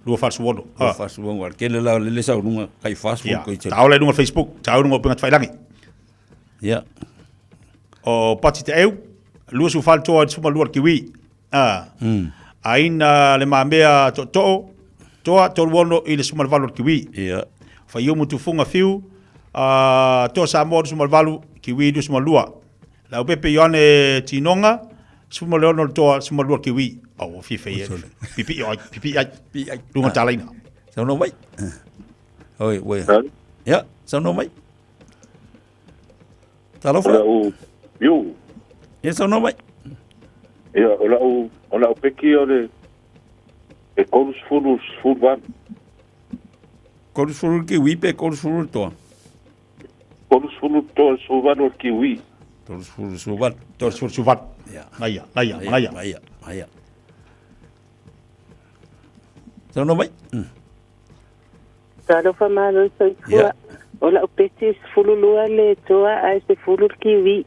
2 46. 2 46. Al kele la le sau lunga kai fast Ia. ko i te. Taola i lunga Facebook, taola i lunga o Upega Tafailangi. Ia. O Pati Te Eu, 24 toa i le 12 le Kiwi. Ah. Aina le mamea tootoo, toa 36 i le 18 le Kiwi. Ia. Faiumu Tufunga Fiu, Toa Samoa 28, Kiwi 22. Leaupepe Ioane Tinoga, 16 le toa, 12 le Kiwi. Oh, ua fiafia ia. Pipii ai, pipii ai. Pipii ai. Luga talaina. Saunoa mai. Oi, oi. Ia, saunoa mai. Talofa. O lau, iu. Ia, saunoa mai. Ia, o lau, o lau peki o le, e 30, 18. 30 le kiwi pe 30 le toa? 30 toa, 18 le kiwi. 30 18. 30 18. Ia. Naia, naia, naia. Naia, naia. Saunoa mai. Talofa malo soifua. O lau peti 12 le toa ae 10 le kiwi.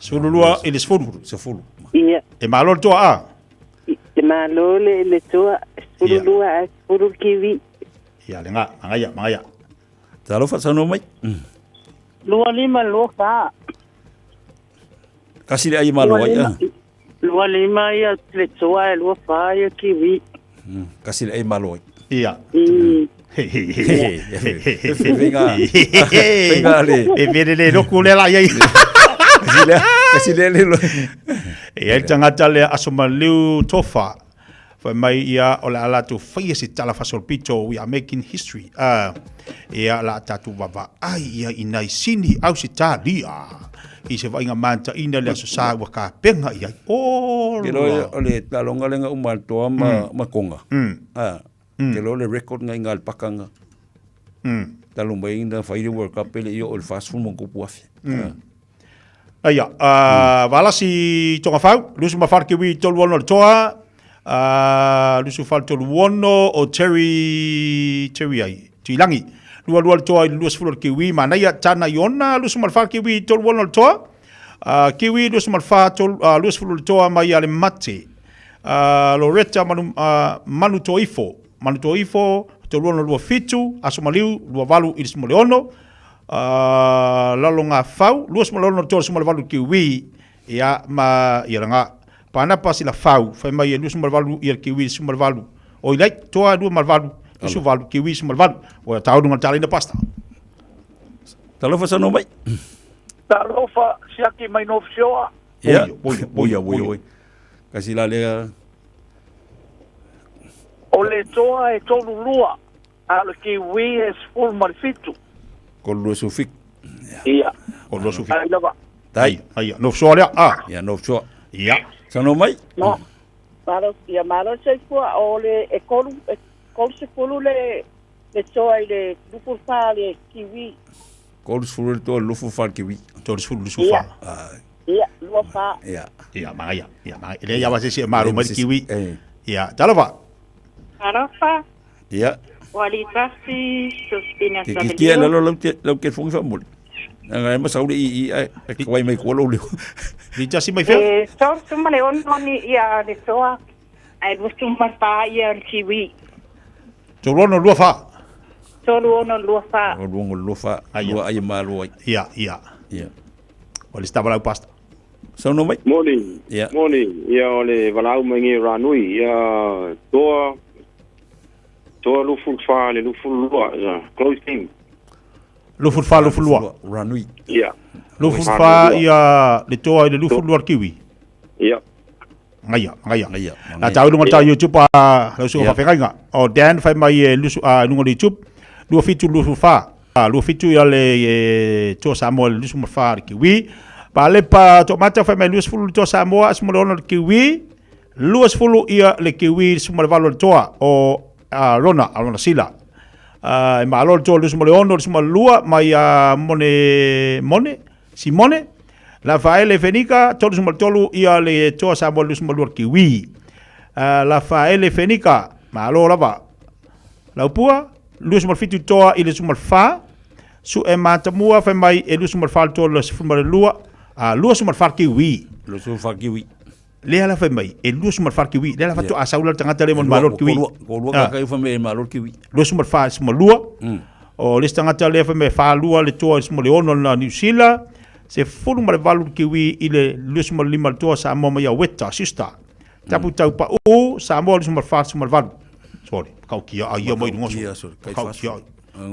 12 i le 10. 10. Ia. E malo le toa a? E malo le toa, 12 ae 10 le kiwi. Ia, le ngā, magaia, magaia. Talofa, saunoa mai. 2 5 2 4. Kasi le ai malo ai a. 2 5 ia le toa e 2 4 ia kiwi. Kasi le ai malo ai. Ia. Fenga. Fenga le. E vele le loku le la iai. Kasi le kasi le le. E ai le tagata lea aso maliu tofa. Fai mai ia o le a latou faia se tala faasolopito, we are making history. Ah, ia la tatou vaavaai ia i nai sini Ausetalia i se vaaiga mantaina le aso sa ua kapega i ai. Ke loa o le taloga lenga uma le toa ma ma konga. Ah, ke loa le record ngai ngal pakanga. Talo mai na fai le World Cup ele io o le fast full mo kupu afi. Aia, Valasi Togafau, 24 kiwi 36 le toa, 24 36 o Terry, Terry ai, Tuilangi. 22 le toa i le 20 le kiwi, manaia Tana Iona, 24 kiwi 36 le toa, kiwi 24 20 le toa mai ia le mate. Loretta Manu, Manu Toifo, Manu Toifo, 36 27, Aso Maliu, 28 i le 16. Lalo ngā fau, 26 38 kiwi, ia, ma, ia la ngā. Panapa sila fau, fai mai e 28 ia le kiwi 18. Oi lai, toa 28, 28, kiwi 18. Ua tau lunga tala ina pasta. Talofa sano mai. Talofa, siaki mai no fisoa. Ia, oia, oia, oia, oia. Kasi la lea. O le toa e tolu lua, a le kiwi e 17. Kolu lua sufiku. Ia. Kolu lua sufiku. Ai lava. Tai. Ai, no fisoa lea. Ah. Ia, no fisoa. Ia. Sano mai. No. Malo, ia malo soifua o le e kolu, e kolu sefulu le, le toa i le lufu fa le kiwi. Kolu sefulu le toa lufu fa le kiwi. Tolu sefulu lufu fa. Ia, lua fa. Ia. Ia, magaia. Ia, magaia. Le ia wa se se malo mai kiwi. Ia, talofa. Talofa. Ia. Walitasi, Sostina Ke ki kia lalo lau te lau ke fongi fa mole. Nga ma saule i i ai e wai mai ko lo leo. Litasi mai fea? E tolu ma le ono ni ia le toa. Ai lusu ma fa ia le kiwi. Tolu ono lua fa. Tolu ono lua fa. O luongo lua fa. Lua ai ma lua ai. Ia, ia. Ia. O le stava lau pasta. Saunoa mai. Moni. Ia. Moni. Ia o le valaau mai nge Ranui. Ia toa toa lufu fa le lufu lua. Ia, close team. Lufu fa lufu lua. Ranui. Ia. Lufu fa ia le toa i le lufu lua kiwi. Ia. Ngaia, ngaia. Ngaia. La tau lunga tau YouTube a lau suka whawhengainga. O Dan whai mai e lusu a lunga le YouTube. Lua fitu lufu fa. Lua fitu ia le e, toa Samoa le lusu ma fa le kiwi. Pa le pa to mata whai mai lua sefulu le toa Samoa asuma le ono le kiwi. Lua sefulu ia le kiwi suma le valo le toa o a Rona, a Rona Sila. E malo le toa le suma le ono le suma le lua mai a Mone, Mone, Simone, Lafaele Fenika, 33 ia le toa Samoa 22 le Kiwi. Lafaele Fenika, malo lava. Laupua, 27 toa i le 14. Sue Matamua, fai mai e 24 le toa le 12, a 24 Kiwi. 24 Kiwi. Lea la fai mai, e 24 Kiwi. Lea la fato a saula le tagata le mo malo le Kiwi. Ko lua ka kai fai mai e malo le Kiwi. 24 12. O le isi tagata lea fai mai e 42 le toa i le 16 na New Zealand. Se 18 le Kiwi i le 25 le toa Samoa mai a Weta, sister. Tapu tau pa u, Samoa 24 18. Sorry, kau kia ai ia mai lunga. Kau kia.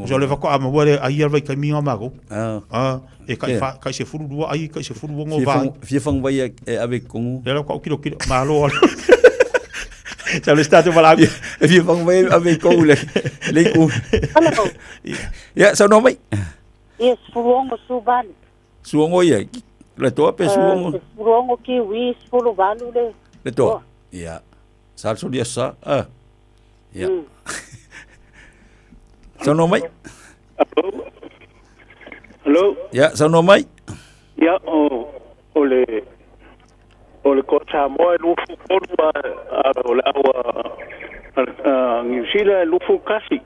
So le whako ama wale ai ia vai kai minga mako. Ah, e kai fa kai se furu lua ai kai se furu wongo vai. Fia fang vai e ave kongu. Le kau kilo kilo malo. Sa le stato wala. E fia fang vai ave kongu le le ku. Hello. Ya, sa no mai. Yes, furongo suvalu. Suongo ia. Le toa pe suongo. Furongo kiwi, furu valu le. Le toa. Ya. Sa so dia sa. Ah. Ya. Saunoa mai. Hello. Hello. Ya, saunoa mai. Ya, o o le o le ko Samoa e lufu kolu a o le aua a New Zealand e lufu kasi.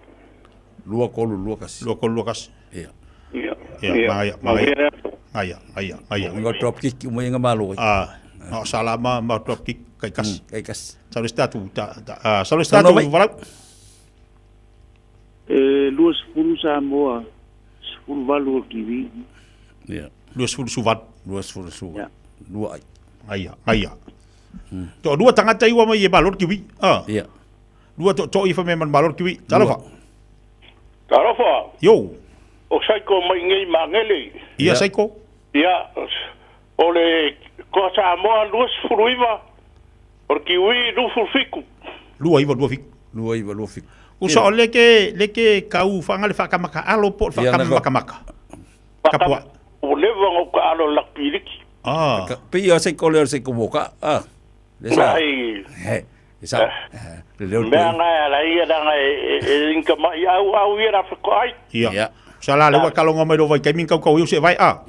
Lua kolu lua kasi. Lua kolu lua kasi. Ya. Ya. Ya, magaia, magaia. Magaia, magaia, magaia. Nga drop kick uma inga malo. Ah, no salama ma drop kick kai kasi. Kai kasi. Sa le statu ta sa le statu valau. E 20 Samoa, 18 o Kiwi. Ia. 20 suvalu. 20 suvalu. Lua ai. Aia, aia. To lua tagata iwa mai e malo le Kiwi. Ah. Ia. Lua to to i fa me man malo le Kiwi. Talofa. Talofa. Yo. O Saiko mai ngei mangele. Ia Saiko. Ia. O le ko Samoa 29 o le Kiwi 27. Lua iwa lua fiku. Lua iwa lua fiku. Usa o le ke le ke kau whanga le whakamaka alo po le whakamaka maka. Kapua. O lewa ngau ka alo lak piliki. Ah. Pe ia se kole se ko moka. Ah. Le sa. He. Le sa. Le leo. Mea ngai ala ia nanga e inka mai au au ia ra ko ai. Ia. Sa la le wa kalonga mai lo vai kai min kau kau se vai a.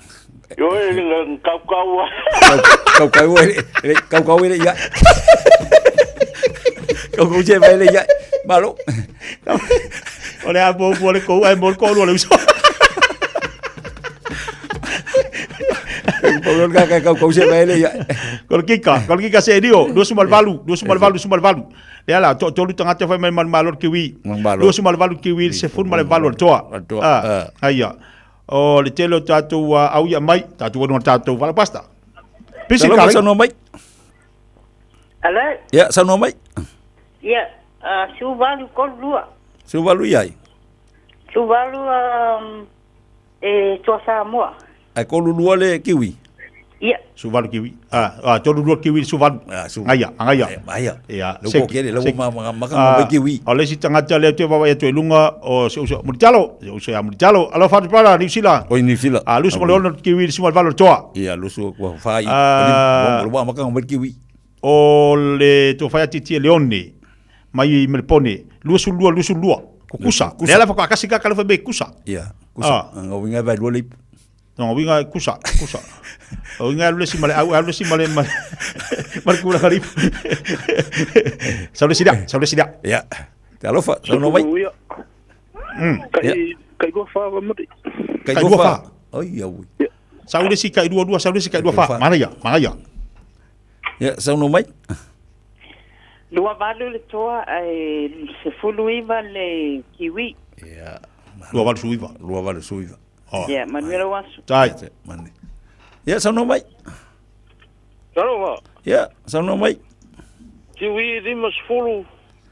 Yo e kau kau. Kau kau e kau kau e ia. Kau kau se vai le ia. Malo. O le a mo mo le kou ai mo le kou le uso. Paulo ka ka kau kau se vai le ia. Ko le kika, ko le kika se dio, dua sumal valu, dua sumal valu sumal valu. Le ala to tolu tagata fai mai man malo kiwi. Dua sumal valu kiwi se fun mal valu toa. Ah, aia. O le tele o tatou au ia mai, tatou anu tatou vala pasta. Pisi Talofa ka. saunoa mai. Hello? Ia, saunoa mai. Ia, 18 32. 18 ia ai. 18 e toa Samoa. Ae 32 le kiwi. Ia. 18 kiwi. Ah, 32 kiwi 18. Aia, aia. Aia. Ia, Lau ko kele, lau ma ma ma ka kiwi. O le isi tagata lea te vaavaai atu i luga o si uso Mulitalo, si uso ia Mulitalo. Alofa atu brother, Niu Sila. Oi Niu Sila. Ah, 26 kiwi, 28 le toa. Ia, lusu kua whai. Ah. O le maka mai kiwi. O le tofai atitia Leone mai i Melepone, 22 22. Ko kusa. Kusa. Lea lava ko akasi ka kalofa me kusa. Ia, kusa. Nga winga vai lua leipu. No, winga kusa, kusa. O winga alu le si male au alu le si male male male kula karipu. Saule sida, saule sida. Ia. Te alofa, saunoa mai. Kai kai lua fa wa mari. Kai lua fa. Oi au. Saule si kai lua lua, saule si kai lua fa. Manaia, manaia. Ia, saunoa mai. 28 le toa ae 19 le kiwi. Ia. 28 19. 28 19. Ia, manuia lau aso. Tai. Mane. Ia, saunoa mai. Talofa. Ia, saunoa mai. Kiwi 50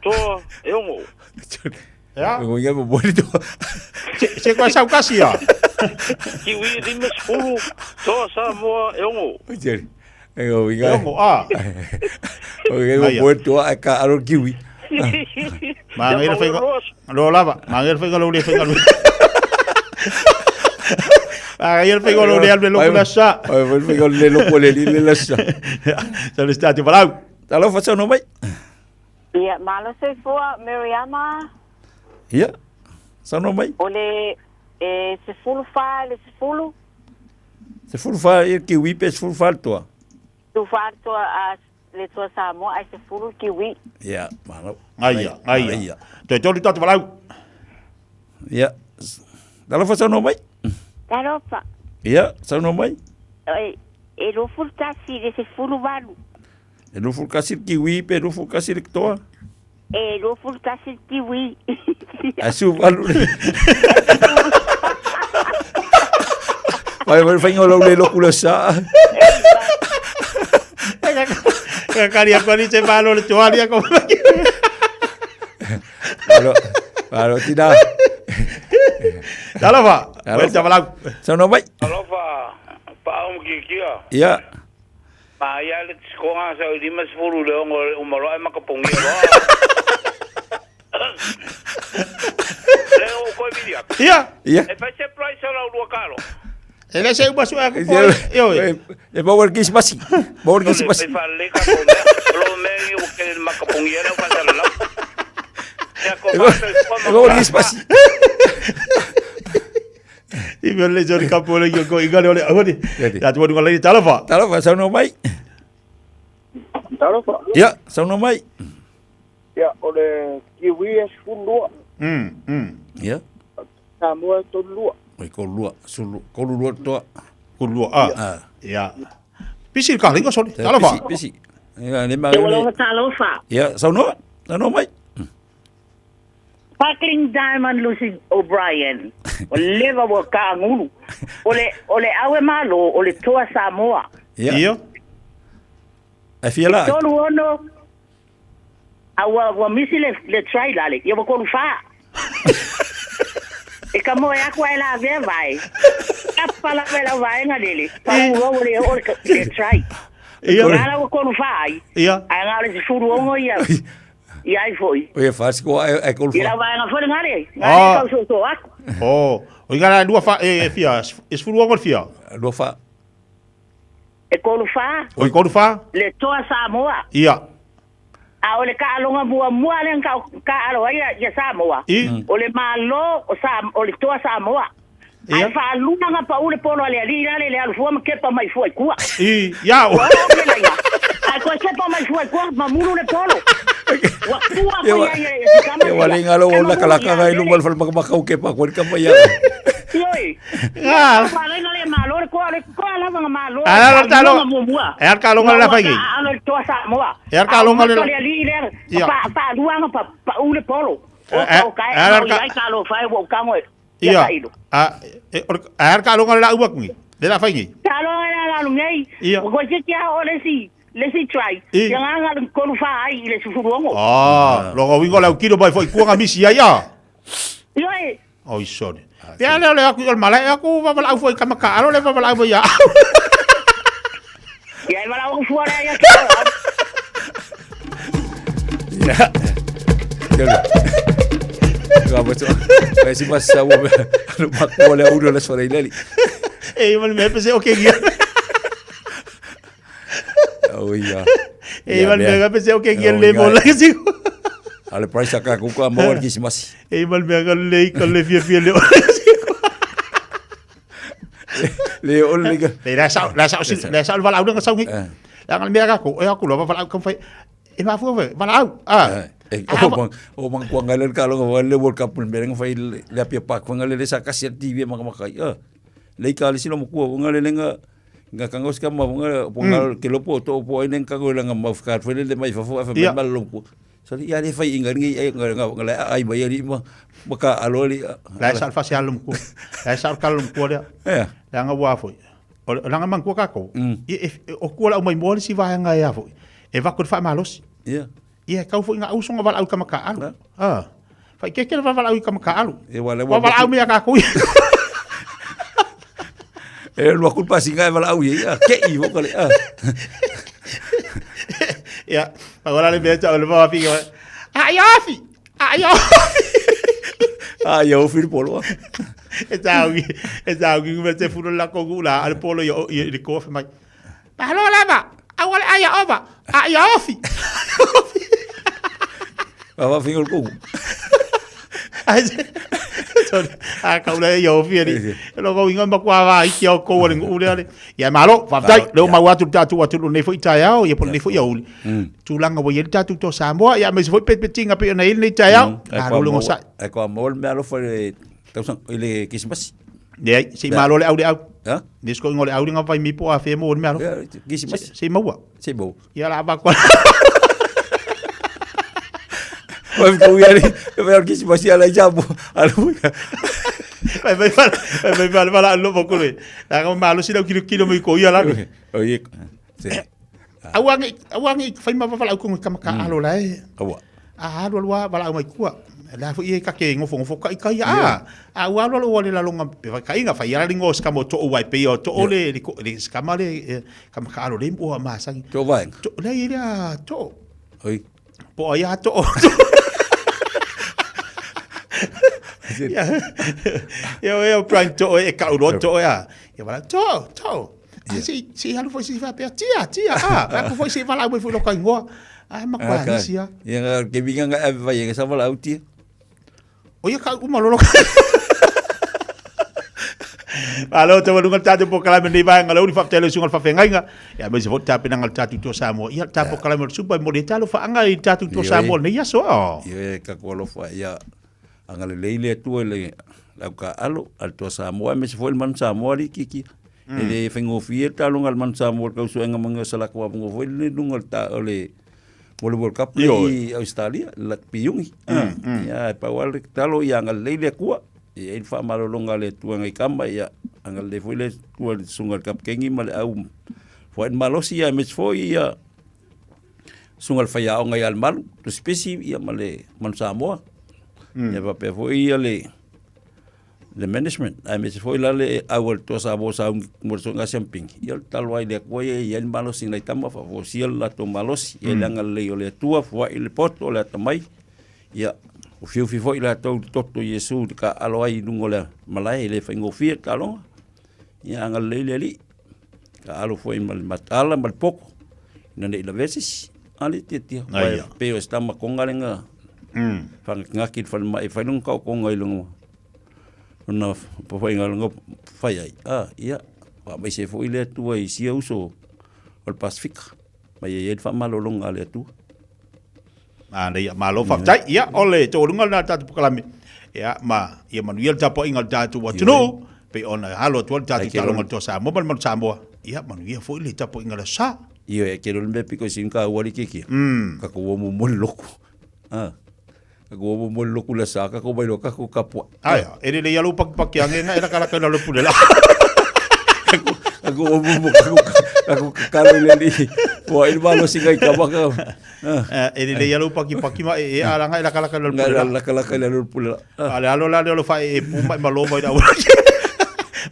toa e ongo. Ia. O ia mo boli toa. Se koe sau kasi ia. Kiwi 50 toa Samoa e ongo. Jerry. E o winga. E ongo, ah. O ia mo boli toa e ka aro kiwi. Ma ngai le whainga. Lo lava. Ma ngai le whainga lo le whainga lo. Ma ngai le whainga lo le alwe lo kula sa. Ai le whainga le lo le le le sa. Sa le stati palau. Talofa saunoa mai. Ia, malo soifua, Miriama. Ia. Saunoa mai. O le e 14 le 10. 14 ia kiwi pe 14 toa. Tu wha toa a le toa Samoa ai 10 kiwi. Ia, malo. Aia, aia. Toe tolu tatu palau. Ia. Talofa saunoa mai. Talofa. Ia, saunoa mai. E, e 21 le 18. E 21 le kiwi pe 21 le toa. E 21 le kiwi. Ai su valu le. Vai vai whainga lau le loku le sa. Ka kari ako ni te malo le toa lia ko. Alo, alo tina. Talofa. Welta palau. Saunoa mai. Alofa, pa o kikia. Ia. Ma ia le tiskonga sa o 50 le ongo o maloa e makapongia loa. Le o koe miria. Ia. Ia. E fai se price o lau lua kalo. E le se uma sua ko. Io. E maua le kisimasi. Maua le kisimasi. E fai le ka ko mea. Lo mea i o ke makapongia lau whasala lau. Ia ko E maua le kisimasi. I mea le jori kapo le ko inga le ole awani. Ya tu wanu ngalai talofa. Talofa saunoa mai. Talofa. Ia, saunoa mai. Ia, o le kiwi e 12. Ia. Samoa e 32. Oi 32, sulu, 32 toa. 32 ah. Ia. Pisi ka linga soli. Talofa. Pisi, pisi. Ia, le ma. E alofa talofa. Ia, saunoa. Saunoa mai. Sparkling Diamond Lucy O'Brien. O leva wa ka ngulu. O le awe malo, o le toa Samoa. Ia. Ia. E fia la. Tolu ono. A wa misi le try lale. Ia wa kolu fa. E ka moe aku ai la vea vai. Ka pala vela vai nga lele. Pa ua o le o le try. Ia. Ngala wa kolu fa ai. Ia. Ai ngala se furu ongo ia. Ia ai foi. Oi fa si ko ai kolu Ia fa. la vai nga foi ngale. Ngale kau so so aku. Oh, o inga lua fa e fia, e sfuru ongo fia. Lua fa. E kolu fa. O kolu fa? Le toa Samoa. Ia. A o le ka alonga mua mua le ka alo ia ia Samoa. O le malo o sa o le toa Samoa. Ai fa luna nga pa ule polo ale ali le le alu fua ma kepa mai fua i kua. I ia. Ai ko kepa mai fua i kua mamulu le polo. Wa kua ko ia ia kama. Ia wale ngalo o la kalaka ngai lu mal fal makau kepa ko kapa ia. Ioi. Ah. Fa le le malo le ko le ko ala nga malo. Ala talo. E ar ka longa la faigi. Ala le toa Samoa. E ar ka longa le le ali le pa pa lua nga pa ule polo. O ka o ka ai ka lo fa o ka mo. Ia tailo. A e o a ka longa la uak ni. Le la fai ni. Ka longa la la ngai. Ia. Ko se kia o le si le si try. Ia nga nga kolu fa ai i le 16. Ah, longa wingo la kilo bai foi kuanga misi ai a. Ia e. Oi sone. Pe ale ole aku o mala aku va vala foi kama ka alo le va vala ya. Ia e vala au fua le ia ki. Ya. Ka mo Vai se passa o no ma le uro le sore ile. E mal me pese o ke gia. Oh ia. E mal me pese o ke gia le mo la si. Ale price ka ku ka mo ki simasi. E mal me ka le ka le fia fia le. Le o le ka. Le la sa la sa la sa vala au nga sa ngi. La nga me ka ko e aku lo vala au ka fai. E ma fu vala au. Ah. O bang o bang kuanga le ka lo le World Cup le nga fai le apia pak nga le sa kasi TV ma ma kai. Le ka le silo mo ku nga le nga nga kangos ka ma nga nga ke lopo to po ai neng kango la nga ma ka fai le mai fa fa fa ma lo ku. So ia le fai inga ngi ai nga nga nga ai mai ali ma ma ka alo ali. La sa fa sia lum ku. La sa ka lum ku le. La nga wa foi. O la nga man ku ka ko. I o ku la mai mo si va nga ia foi. E va ku fa malosi. Ia. Ia kau foi nga uso nga vala au ka maka alu. Ah. Fai ke ke va vala au ka maka alu. E wala wa vala au me ka ku. E lua kulpa singa e vala au ia. Ke i wo kale. Ah. Ia, pa wala le mea o le va fi. Ai ofi. Ai ofi. Ai ofi polo. E tau e tau ki me te furo la ko la al polo yo i ko mai. Malo lava. Awale ai ova. Ai ofi. Va fi o ku. Ai sorry. A kau le yo fi ni. Lo ko inga ma kwa va i ki o ko le ngu le. Ia malo, faafetai. Leo mau atu le tatou atunuu nei foi taeao, ia po o lenei foi aoauli. Tulaga ua i ai le tatou toa Samoa, ia aemaise foi petipetiga pei ona i ai lenei taeao. Malo le onosai. Ae koa maua le meaalofa i le tausaga, i le Kerisimasi. Leai, se i malo le au le au. Ha? Le sikoiga o le au le vai po a fea mo le meaalofa. Kerisimasi. Se i maua. Se i maua. Ia la va koa. Vai ficar o iari, vai ao Kerisimasi ala i jabu. Alu. Vai vai vai vai vai vai la lo mo kule. La ga malo si lau kilo kilo mo ko ia la. O ie. Se. Aua ngi aua ngi fai ma va lau ko ka maka alo la e. Aua. A alu alu va lau mai kua. La fu ie ka ke ngofo ngofo ka ka ia. A a ua alu alu le la longa pe va ka inga fai ala lingo ska mo to wai pe o to le le le ska ma le ka maka alo le mo ma sa. To vai. To le ia to. Oi. Po ia to. Ia ia Brian to e ka uro to ia. Ia wala to to. A si si halu foi si fa pe tia tia a. Ka ko foi si wala foi lo ka ingoa. A ma kwa ni sia. Ia nga ke vinga nga e vai e sa wala au tia. O ia ka uma lolo. Malo te walunga tātou po kalame nei vaenga le uri whawhitele sunga le whawhengaiga. Ia me se fo tāpena ngā tātou to Samoa. Ia tāpo kalame o le supa i mo le talo whaanga i tātou to Samoa nei aso. Ia e ka kua lofa ia anga le leile atua le lau ka alo al toa Samoa me se fo le manu Samoa li kiki. E le whaingofie talo ngā le manu Samoa le kausuenga manga salaka wa mungo fo le lunga le ta o le mo le World Cup le i Australia la piungi. Ia e pau ale talo ia anga le leile kua. Ia i whaamalolonga le tuanga i kama ia anga le foi le tua le sunga le kapkengi ma le au fo en malosi ia mes foi ia sunga le whai aonga ia le malu tu spesi ia ma le manu Samoa. Ia papea foi ia le le management ai mes foi la le au le tua Samoa sa mo le sunga siamping ia le talo ai le kua ia ia le malosi nei tama fa fo sia la to malosi ia le anga le o le tua fo i le poto le atamai ia o fiufi foi latou i le toto o Iesu i le taaalo ai i luga o le malae e le faigofie le taaloga. Ia agalelei le Alii, taaalo foi ma le mataala ma le poto ina nei lavea se isi. A le tiatia, aua e pei o se tama koga le ga faagatigati i le falemai e fai lona taotoga i lona lona papaaiga lona fai ai. A, ia, faamaise ai foi le Atua i sia uso o le Pasefika, ma ia i ai le faamalologa a le Atua. Manaia, malo faafetai. Ia, o le taualuga lena o le tatou polokalame. Ia, ma ia manuia le tapuaiga o le tatou atunuu, pei ona alo atu ai le tatou taaloga o le Toa Samoa ma le Manu Samoa. Ia, manuia foi le tapuaiga o le aso Sa. Ioe, e kelo le mea piko i sin ka uali kiki. Ka ko uomo mo le loku. Ah. Ka mo mo loku le sa ka ko mai lo ka ko kapua. Aia, e lelei lava lou pakipaki age ga e lakalaka i lalo o le pule laa. Ka ko mo mo ka ko ka ko kakalo i le alii. Ua ai le malosi ngai ka maka. E lelei lava lou pakipaki ma ee a laga e lakalaka i lalo o le pule laa. Lakalaka i lalo o le pule laa. A o le alo la lea o le faaee pu ma e malo mai le auala.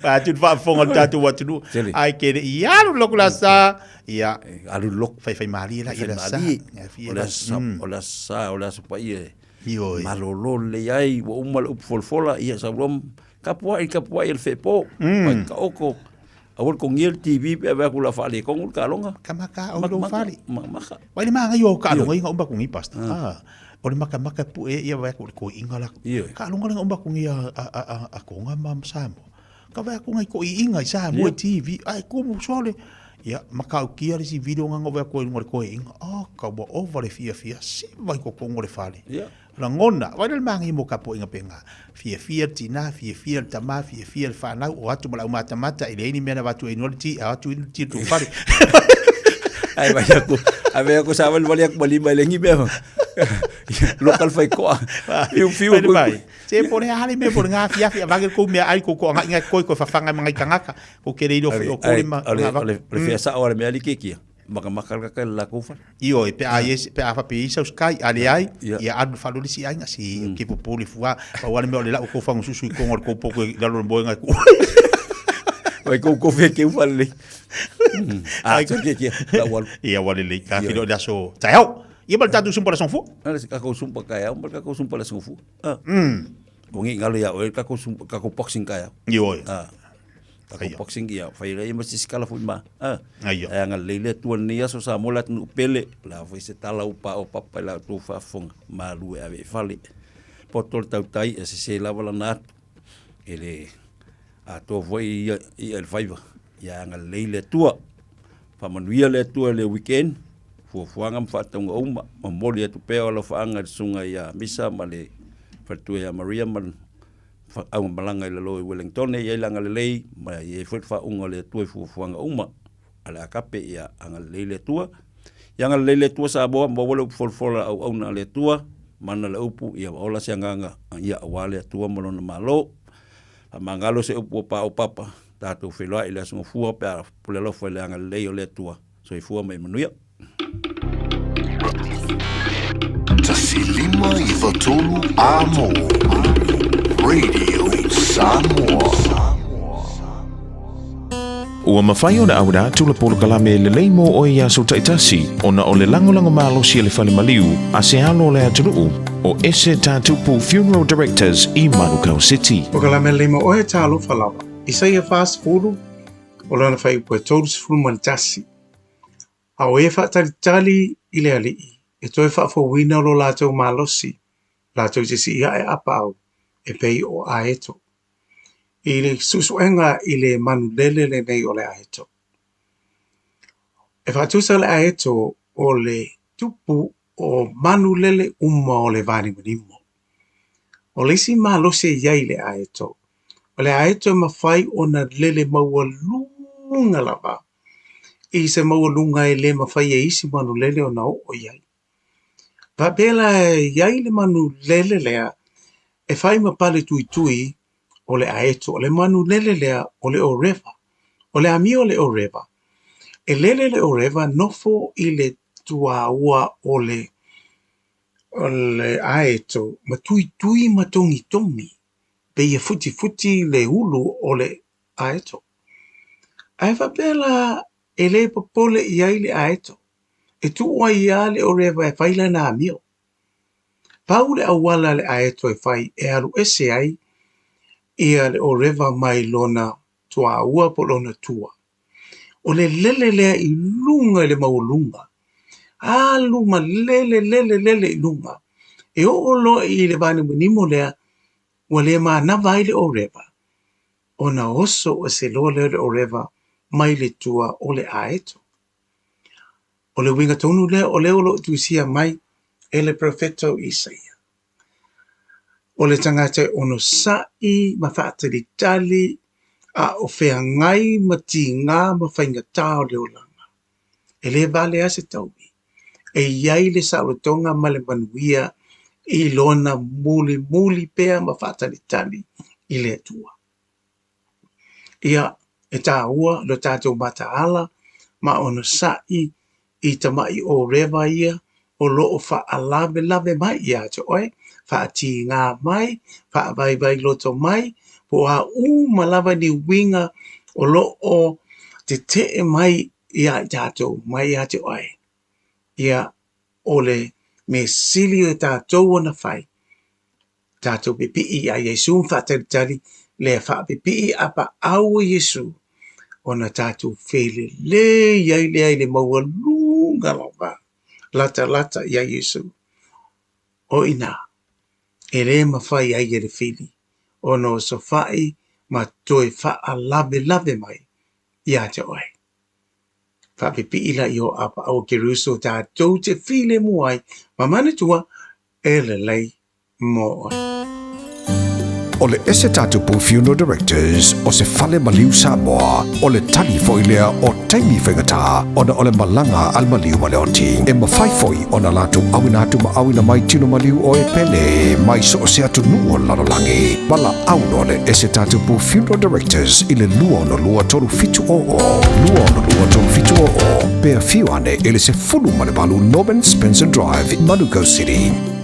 Vae atu le faafofoga a le tatou atunuu. Ae ke le i alu le loku le aso Sa, ia alu le loku. Faifai malie la ia le aso Sa. O le aso o le aso Sa, o le aso paia e malolo lelei ai, ua uma le upu folafola, ia sau loa kapuai, kapuai e le feepo, mai taoto. Aua le togia le TV pe ave atu la faaletonu le taaloga. Ka maka au lou fale. Maka. Vai le maga io taaloga inga uma kungi pasta. Ah. O le maka maka pu e ia vai ku le ko inga la. Taaloga lenga uma kungi a a a a konga ma Samoa. Ka vai ku ngai ko inga i Samoa TV ai ko mo sole. Ia maka au kia le si video nga vai ko inga le ko inga. Ah ka wa ova le fia fia si vai ko kongo le fale. Lagona, wai le maangi mo kapoinga penga. Fiafia le tina, fiafia le tama, fiafia le fanau, o atu ma le aumatamata, e leai ni mea na avatu ai noa le ti, a atu i le ti le tou fale. Ai vai aku, ai vai aku sa wale aku mali mai lengi mea. Local fai koa. Fiu fiu ku. Se po le hale me po le ngā fiafi, a vage kou mea ai kou ko anga inga koi koi whawhanga mangai tangaka, ko kere iro o kore ma. Ale ale fea sa o ale mea li kekia. Makamaka le kaka i le lakou fale. Ioe, pe a i pe a faapea i ai sau sky, a leai, ia alu i le fale o le isi aiga, se ke popo le fua, pau lava le mea o le lau kou fagususu i koga o le kou poko i lalo o le moega e kuu ai. Vai kou kofi e keu fale lelei. A, ke ke ke, lau alu. Ia ua lelei, ka filo i le aso taeao. Ia ma le tatou sumpa le aso gafua. A le kakou sumpa taeao ma le kakou sumpa le aso gafua. Ua ngi galo ia oe le kakou sumpa, kakou boxing taeao. Ioe. Takou boxing ia fai ai ma se isi kala foi ma a. Ae agalelei le Atua i lenei aso Samoa le atunuu pele, o le a foi se tala ua paoa papa i la outou faafofoga, malu e ave i fale. Poto le tautai e sese lava lana atu, e le atoa foi ia i'a i le faiva. Ia agalelei le Atua. Faamanuia le Atua i le weekend, fuafuaga ma faatauga uma, momoli atu pea o alofaaga i le susuga ia Misa ma le faletua ia Maria ma le Augamalaga i lalo i Wellingtone, i ai le agalelei ma i ai foi le faauuga o le Atua i fuafuaga uma a le Agape, ia agalelei le Atua. Ia agalelei le Atua Samoa, maua le upu folafola auauna a le Atua, mana le upu, ia ola se agaga, ia aua le Atua ma Lona Malo. Faamagalo se upu ua paopapa, tatou feiloai i le Aso Gafua pe a pule alofa i le agalelei o le Atua. Soifua ma ia manuia. 1 5 93 Amo Radio Samoa. Ua mafai ona auina atu le polokalame lelei mo oe i aso taitasi ona o le lagolago malosi a le Fale Maliu a se alo o le atunuu o Ese Tatupu Funeral Directors i Manukau City. Polokalame lelei mo oe talofa lava. Isaia 40, o lana faaiupu e 31. A o e faatalitali i le Alii, e toe faafouina lo latou malosi, latou te sii ae apaau e pei o aeto. I le suesuega i le manulele lenei o le aeto. E faatusa le aeto o le tupu o manulele uma o le vanimonimo. O le isi malosi e i ai i le aeto, o le aeto e mafai ona lele maualuga lava i se maualuga e le mafai e isi manulele ona oo i ai. Faapea la e i ai le manulele lea e fai ma pale tuitui o le aeto, o le manulele lea o le oreva. O le amio o le oreva, e lele le oreva nofo i le tuaua o le o le aeto ma tuitui ma togitogi pei e futifuti le ulu o le aeto. Ae faapea la e le popole i ai le aeto, e tuu ai lava le oreva e fai lana amio. Pau le auala a le aeto e fai e alu ese ai ia le oreva mai lona tuaua po o lona tua. O le lele lea i luga i le maualuga, alu ma lele lele lele i luga, e oo loa i le vanimonimo lea ua le manava ai le oreva, ona oso ese loa lea o le oreva mai le tua o le aeto. O le uiga tonu lea o lea o lo o tusia mai e le perofeta o Isaia. O le tagata e onosai ma faatalitali a o feagai ma tiga ma faigata o le olaga, e le vale lava se taui, e i ai le saolotoga ma le manuia i lona mulimuli pea ma faatalitali i le Atua. Ia, e tāua lo tātou mataala ma onosaʻi i tamaʻi ʻōrewa ia o lo o faalavelave mai iā te oe, faatīgā mai, faavaivaī loto mai, po o a uma lava ni uiga o lo o teteʻe mai iā i tātou, mai iā te oe. Ia, o le mea sili o tātou ona fai, tātou pipii iā Iesū ma faatalitali le faapipii apaau o Iesū ona tātou felelei ai lea i le maualuga lava latalata iā Iesū. O inā, e lē mafai ai e le fili ona osofaʻi ma toe faalavelave mai iā te oe. Faapipii laia o apaau o Keriso tātou te filemu ai ma manatua e lelei mo oe. O le Ese Tatupu Funeral Directors o se fale maliu Samoa, o le tali foi lea o taimi faigata ona o le malaga a le maliu ma le oti. E mafai foi ona latou auina atu ma auina mai tino maliu o e pele mai so o se atunuu o le lalolagi. Valaau loa le Ese Tatupu Funeral Directors i le 262 3700, 262 3700, pe afio ane i le 18 Norman Spencer Drive, Manukau City.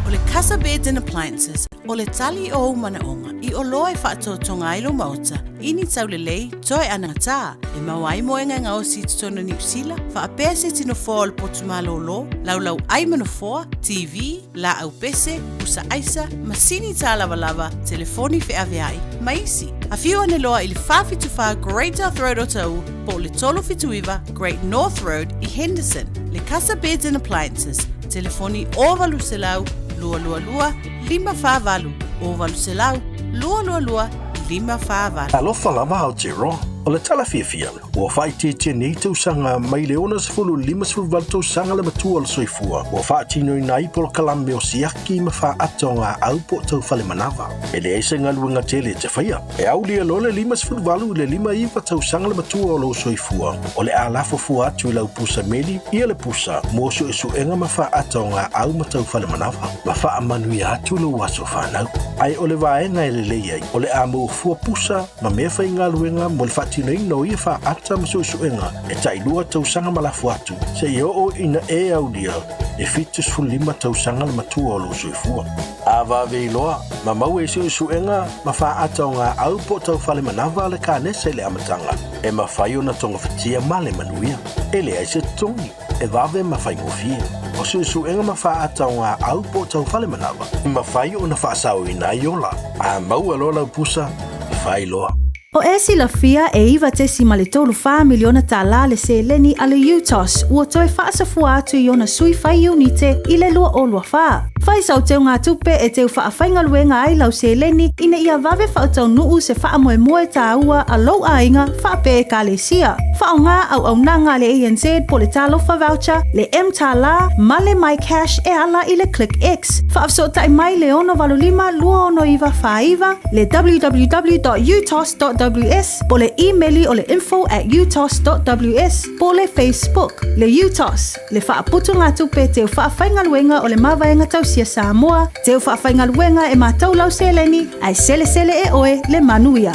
O le Casa Beds and Appliances, o le tali o ou manaoga i oloa e faatotoga ai lou maota i ni taulelei, toe anagata, e maua ai moega e gaosi i totonu o Niu Sila, faapea se tino foa o le potu malōlō, laulau ai ma nofoa, TV, laau pese, pusa aisa, masini tālavalava, telefoni feaveai, ma isi. Afio ane loa i le 474 Great South Road o Taʻu po o le 379 Great North Road i Henderson. Le Casa Beds and Appliances, telefoni 0800 222 548, 0800 222 548. Talofa lava Aotearoa. O le tala fiafia, ua faaitiitia nei tausaga mai le 60 i le 58 tausaga le matua o le soifua ua faatinoina ai polokalame o siaki ma faaata o gaau po o tau fale manava. E leai se galuega tele e te faia. E aulia loa le 58 i le 59 tausaga le matua o lou soifua, o le a lafo fua atu i lau pusa meli ia le pusa mo suesuega ma faaata o gaau ma tau fale manava, ma faamanuia atu lou aso fanau. Ae o le vaega e lelei ai, o le a maua fua pusa ma mea faigaluega mo le faatinoina o ia faaata ma suesuega e tailua tausaga ma lafo atu, seia oo ina e aulia le 75 tausaga le matua o lou soifua. A vave iloa, ma maua i suesuega ma faaata o gaau po o tau fale manava le kanesa i le amataga, e mafai ona togafitia ma le manuia. E leai se totogi, e vave ma faigofie. O suesuega ma faaata o gaau po o tau fale manava, e mafai ona faasaoina ai ola. A maua loa lau pusa, fai loa. O e silafia e $9.34 miliona tālā le seleni a le UTOS ua toe faasafua atu i ona sui fai iunite i le 2024. Fai sau teugatupe e teu faafaigaluega ai lau seleni ina ia vave faataunuu se faamoemoe tāua a lou aiga faapea ekalesia. Faaaoga auaunaga a le ANZ po o le Talofa Voucher, le mTālā ma le MyCash e ala i le ClickX. Faafesootai mai le 685 269 49, le www.utos.ws po o le imeli o le info@utos.ws po o le Facebook. Le UTOS, le faaputugatupe teu faafaigaluega o le Mavaega Tausia Samoa, teu faafaigaluega e matou lau seleni, ae selesele e oe le manuia.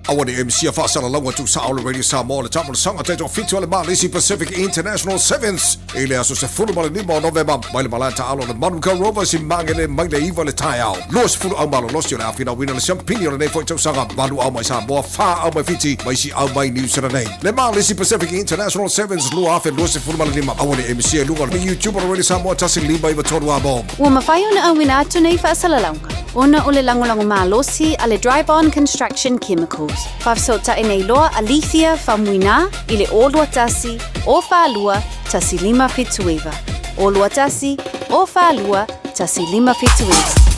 Aua ne i misia faasalalauga tuusao le Radio Samoa le Tamalosanga taitoafitu a le Malisi Pacific International Sevens i le aso 15 o Novema mai le malae taalo o le Manukau Rovers i Magele mai le 9 le taeao. 20 au malolosi o le a finauina le siampini o lenei foi tausaga, valu au mai Samoa, fa au mai Fiti ma isi au mai Niu Sila nei. Le Malisi Pacific International Sevens 2025. Aua ne i misia i luga o le YouTube o le Radio Samoa 1593 Amo. Ua mafai ona auina atu nei faasalalauga ona o le lagolago malosi a le Dryborn Construction Chemicals. Faafesootai nei loa a Lethia Faumuina i le 021 042 1579. 021 042 1579.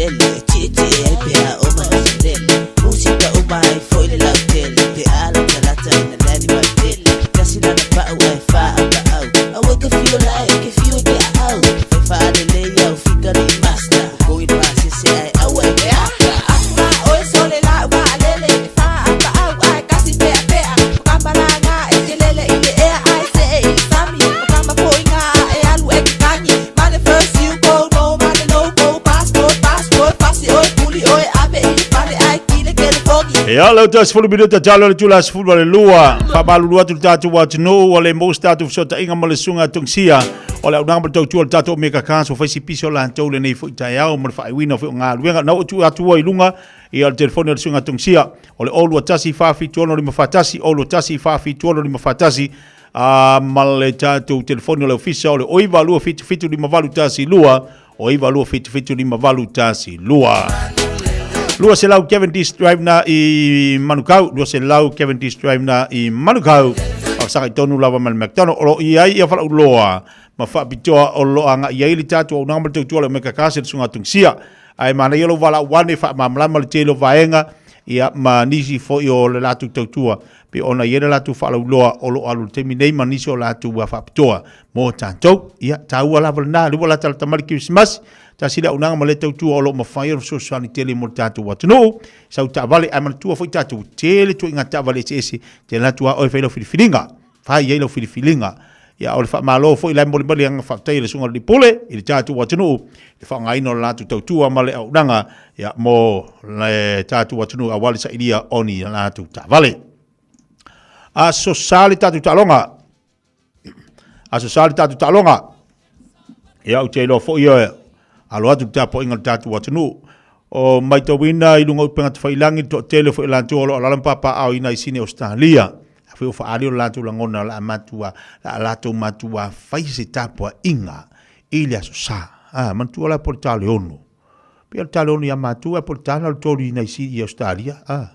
lele E tietie ai pe a o mana lele Musika uma ai foi le lautele Pe a latalata ina lani mai pele Kasi lana pa'u ai fa'a pa'au Aue ke fio lae ke fio i ke a'au Fai fa'alelei au fika li'i master Kokogi le pasese ae aua e ke aka Atu a oe sole la'u va'alele E fa'a pa'au ae kasi pe'ape'a O ka malaga e ke lele i le ea ae se'e i le sami O ka mapo'iga e alu e kekagi Ma le first you go no ma le no go Passport passport pasi oe kuli oe ave i le fale ae kile kelefogi. Ia, lau ta 10 minuta talo le tula 12. Faamalulu atu le tatou atunuu, ua le maua se tatou fesootaiga ma le susuga a Tongisia o le auaunaga ma le tautua o le tatou Omega Cars ua fai se pisi o latou lenei foi taeao ma le faaiuina foi o galuega. Na ou tuu atu ai i luga ia le telefoni o le susuga a Tongisia o le 021 476 541, 021 476 541, a ma le tatou telefoni o le ofisa o le 9277 5812, 9277 5812. 200 Cavendish Drive na i Manukau, 200 Cavendish Drive na i Manukau. Faafesagai tonu lava ma le McDonald o lo o i ai ia falauloa ma faapitoa o lo o agai i ai le tatou auaunaga ma le tautua o le Omega Cars i le Susuga Tungisia. Ae manaia lou valaau ane faamalamalama le tele o vaega ia ma nisi foi o le latou tautua pei ona i ai le latou faalauiloa o lo o alu i le taimi nei ma nisi o latou ua faapitoa mo tatou. Ia, taua lava lena, lea ua latalata mai le Kerisimasi, tasi le auaunaga ma le tautua o lo o mafai ona fesoasoani tele mo le tatou atunuu. Sau taavale, ae manatua foi tatou, tele ituaiga taavale eseese, te alu atu lava oe fai lau filifiliga, fai ai lau filifiliga. Ia, o le faamalo foi la e momoli mai le agaga faafetai a le Susuga i le Pule i le tatou atunuu i le faaaogaina o le latou tautua ma le auaunaga ia, mo le tatou atunuu aua le sailia o ni latou taavale. Aso Sa le tatou taaloga. Aso Sa le tatou taaloga. Ia, ou te iloa foi e alo atu le tapuaiga a le tatou atunuu. O matauina i luga o upega tafailagi le toatele foi o latou o lo o alaala ma papaaao i nai sini Ausetalia. Afai o faaali o le latou lagona o le a matua, le a latou matua fai se tapuaiga i le Aso Sa. A, manatua la po o le ta o le 6. Pei o le ta o le 6 ia matou ae po o le ta na o le 3 i nai sini i Ausetalia. A,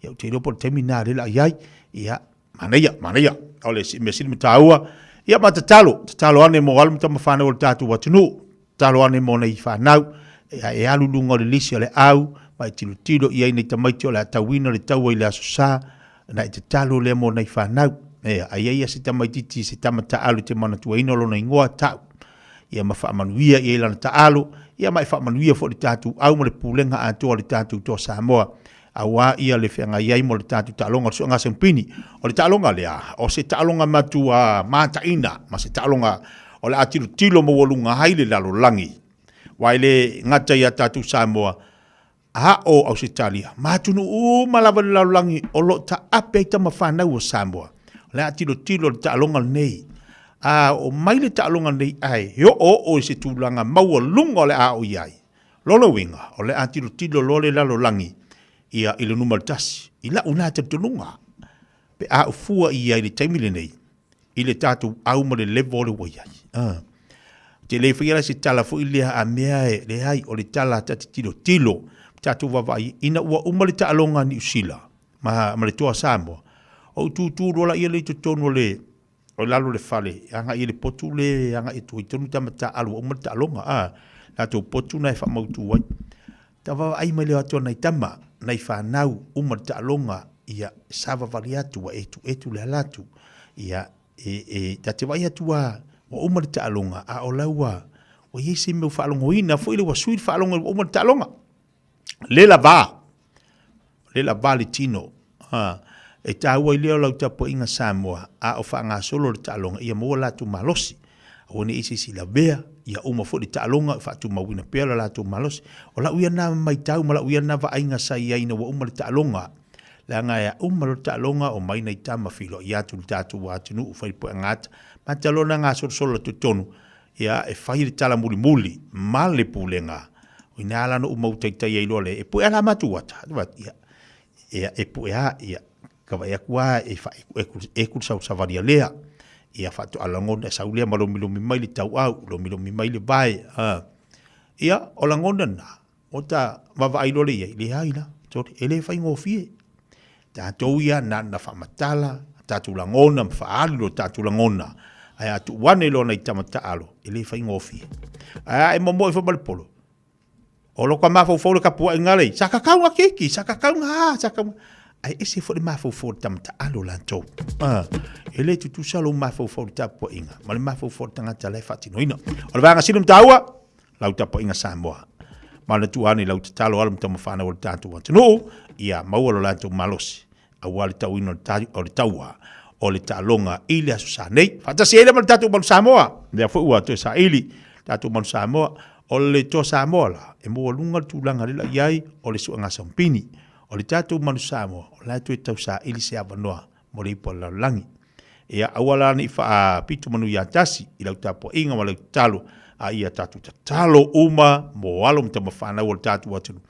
ia ou te iloa po o le taimi lena lea o le a i ai. Ia, manaia, manaia. O le mea sili ma taua. Ia ma tatalo, tatalo ane mo alo ma tama fanau o le tatou atunuu. Tatalo ane mo nei fanau. Ia e alu i luga o le lisi o le au, ma e tilotilo i ai nei tamaiti o le a tauina le taua i le Aso Sa, ona e tatalo lea mo nai fanau. Ea, a i ai ia se tamaititi, se tama taaalo e te manatuaina o lona igoa, tau. Ia ma faamanuia i ai lana taaalo, ia ma e faamanuia foi le tatou au ma le pulega atoa o le tatou Toa Samoa. Aua ia le feagai ai mo le tatou taaloga o le Suega Sempini. O le taaloga lea, o se taaloga matua mataina ma se taaloga o le a tilotilo maualuga ai le lalolagi. Aua e le gata ia tatou Samoa, a o Ausetalia, ma atunuu uma lava i le lalolagi o lo o taape ai tama fanau a Samoa. O le a tilotilo le taaloga lenei. A oo mai le taaloga lenei ae oooo i se tulaga maualuga o le a oo i ai. Lona uiga, o le a tilotilo loa le lalolagi ia i le numera tasi, i la'u na talitonuga, pe a ou fua i ai i le taimi lenei, i le tatou au ma le level lea ua i ai. Ou te le faia la se tala foi lea a mea e leai, o le tala ta te tilotilo, tatou vaavaai ina ua uma le taaloga a Niu Sila ma le Toa Samoa, ou tutu loa laia lea i totonu o le O lalo le fale, e agai i le potu le e agai atu ai tonu tama taaalo ua uma le taaloga, a, latou potu na e faamautu ai. Ta vaavaai mai lea atu a nai tama, nai fanau, uma le taaloga, ia, savavali atu, ua etuetu le ala atu, ia, e, e, ta te vaai atu a, ua uma le taaloga, a o la ua, ua i ai se mea ua faalogoina foi lea ua sui le faalogo ua uma le taaloga. Le lava, le lava le tino. Ha, e taua ai lea o lau tapuaiga Samoa, a o faagasolo le taaloga, ia maua latou malosi. Aua ne i se isi lavea, ia uma foi le taaloga, faatumauina pea lo latou malosi. O lau ia na maitau ma lau ia na vaaiga sa i ai ina ua uma le taaloga. Leaga e uma loa le taaloga, omai nai tama feiloai atu i le tatou atunuu, fai le puega ata. Mata loa na gasolosolo atu i totonu, ia e fai le tala mulimuli ma le pulega. O ina la na ou mau taitai ai loa le, e pue a la matou ata. Ia, ia e pue a, ia, ka vaai atu a e faaeku eku le sausavali a lea. Ia faatoa lagona e sau lea ma lomilomi mai le tauau, lomilomi mai le vae. A. Ia, o lagona na, o ta vaavaai loa lea i ai, leai la, sorry, e le faigofie. Tatou ia na na faamatala tatou lagona ma faaali lo tatou lagona, ae a tuu ane loa nai tama taalo, e le faigofie. Ae a e momoe foi ma le polo, O loko mafaufau le tapuaiga lei, sa kakau ga keiki, sa kakau ga a, sa kakau ae ese foi le mafaufau o le tama taalo latou. Ah, e le tutusa lou mafaufau i le tapuaiga ma le mafaufau o le tagata la e faatinoina. O le vaega sili ma taua, lau tapuaiga Samoa. Ma le tuu ane i lau tatalo alo ma tama fanau o le tatou atunuu, ia maua lo latou malosi aua le tauina o le taua o le taaloga i le Aso Sa nei. Faatasi ai lea ma le tatou Manu Samoa, lea foi ua toe saili tatou Manu Samoa, o le Toa Samoa la, e maualuga le tulaga lea i ai o le suega sampini. O le tatou Manu Samoa, o la e toe tau saili se avanoa mo le ipu a le lalolagi. Ia, aua la ne i faapito manu ia tasi i lau tapuaiga ma lau tatalo, a ia tatou tatalo uma mo alo ma tama fanau o le tatou atunuu.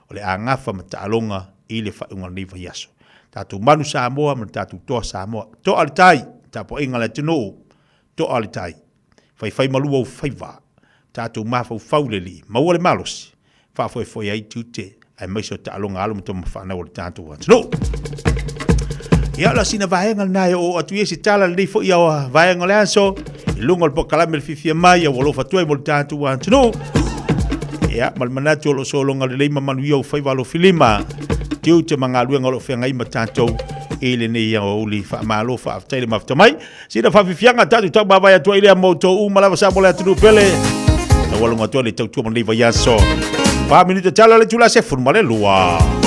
O le a gafa ma taaloga i le faaiuga o lenei vaiaso. Tatou manu Samoa ma le tatou toa Samoa. Toa le tai, tapuaiga a le atunuu, toa le tai. Faifai malu ou faiva, tatou mafaufau le Alii, maua le malosi, faafoefoe ai tiute aemaise o taaloga alo ma tama fanau o le tatou atunuu. Ia, o la sina vaega lena e oo atu i ai se tala lenei foi a vaega o le aso i luga o le polokalame le fiafia mai a ua alofa atu ai mo le tatou atunuu. Ia, ma le manatu o lo o sologa lelei ma manuia ou faiva alofilima, tiute ma galuega o lo o feagai ma tatou i lenei aoauli. Faamalo, faafetai le mafuta mai. Sina faafiafiaga tatou tau mavae atu ai lea mo outou uma lava sa mo le atunuu pele. Taualoga atu ai le tautua ma lenei vaiaso. 4 minute tala le itula 12.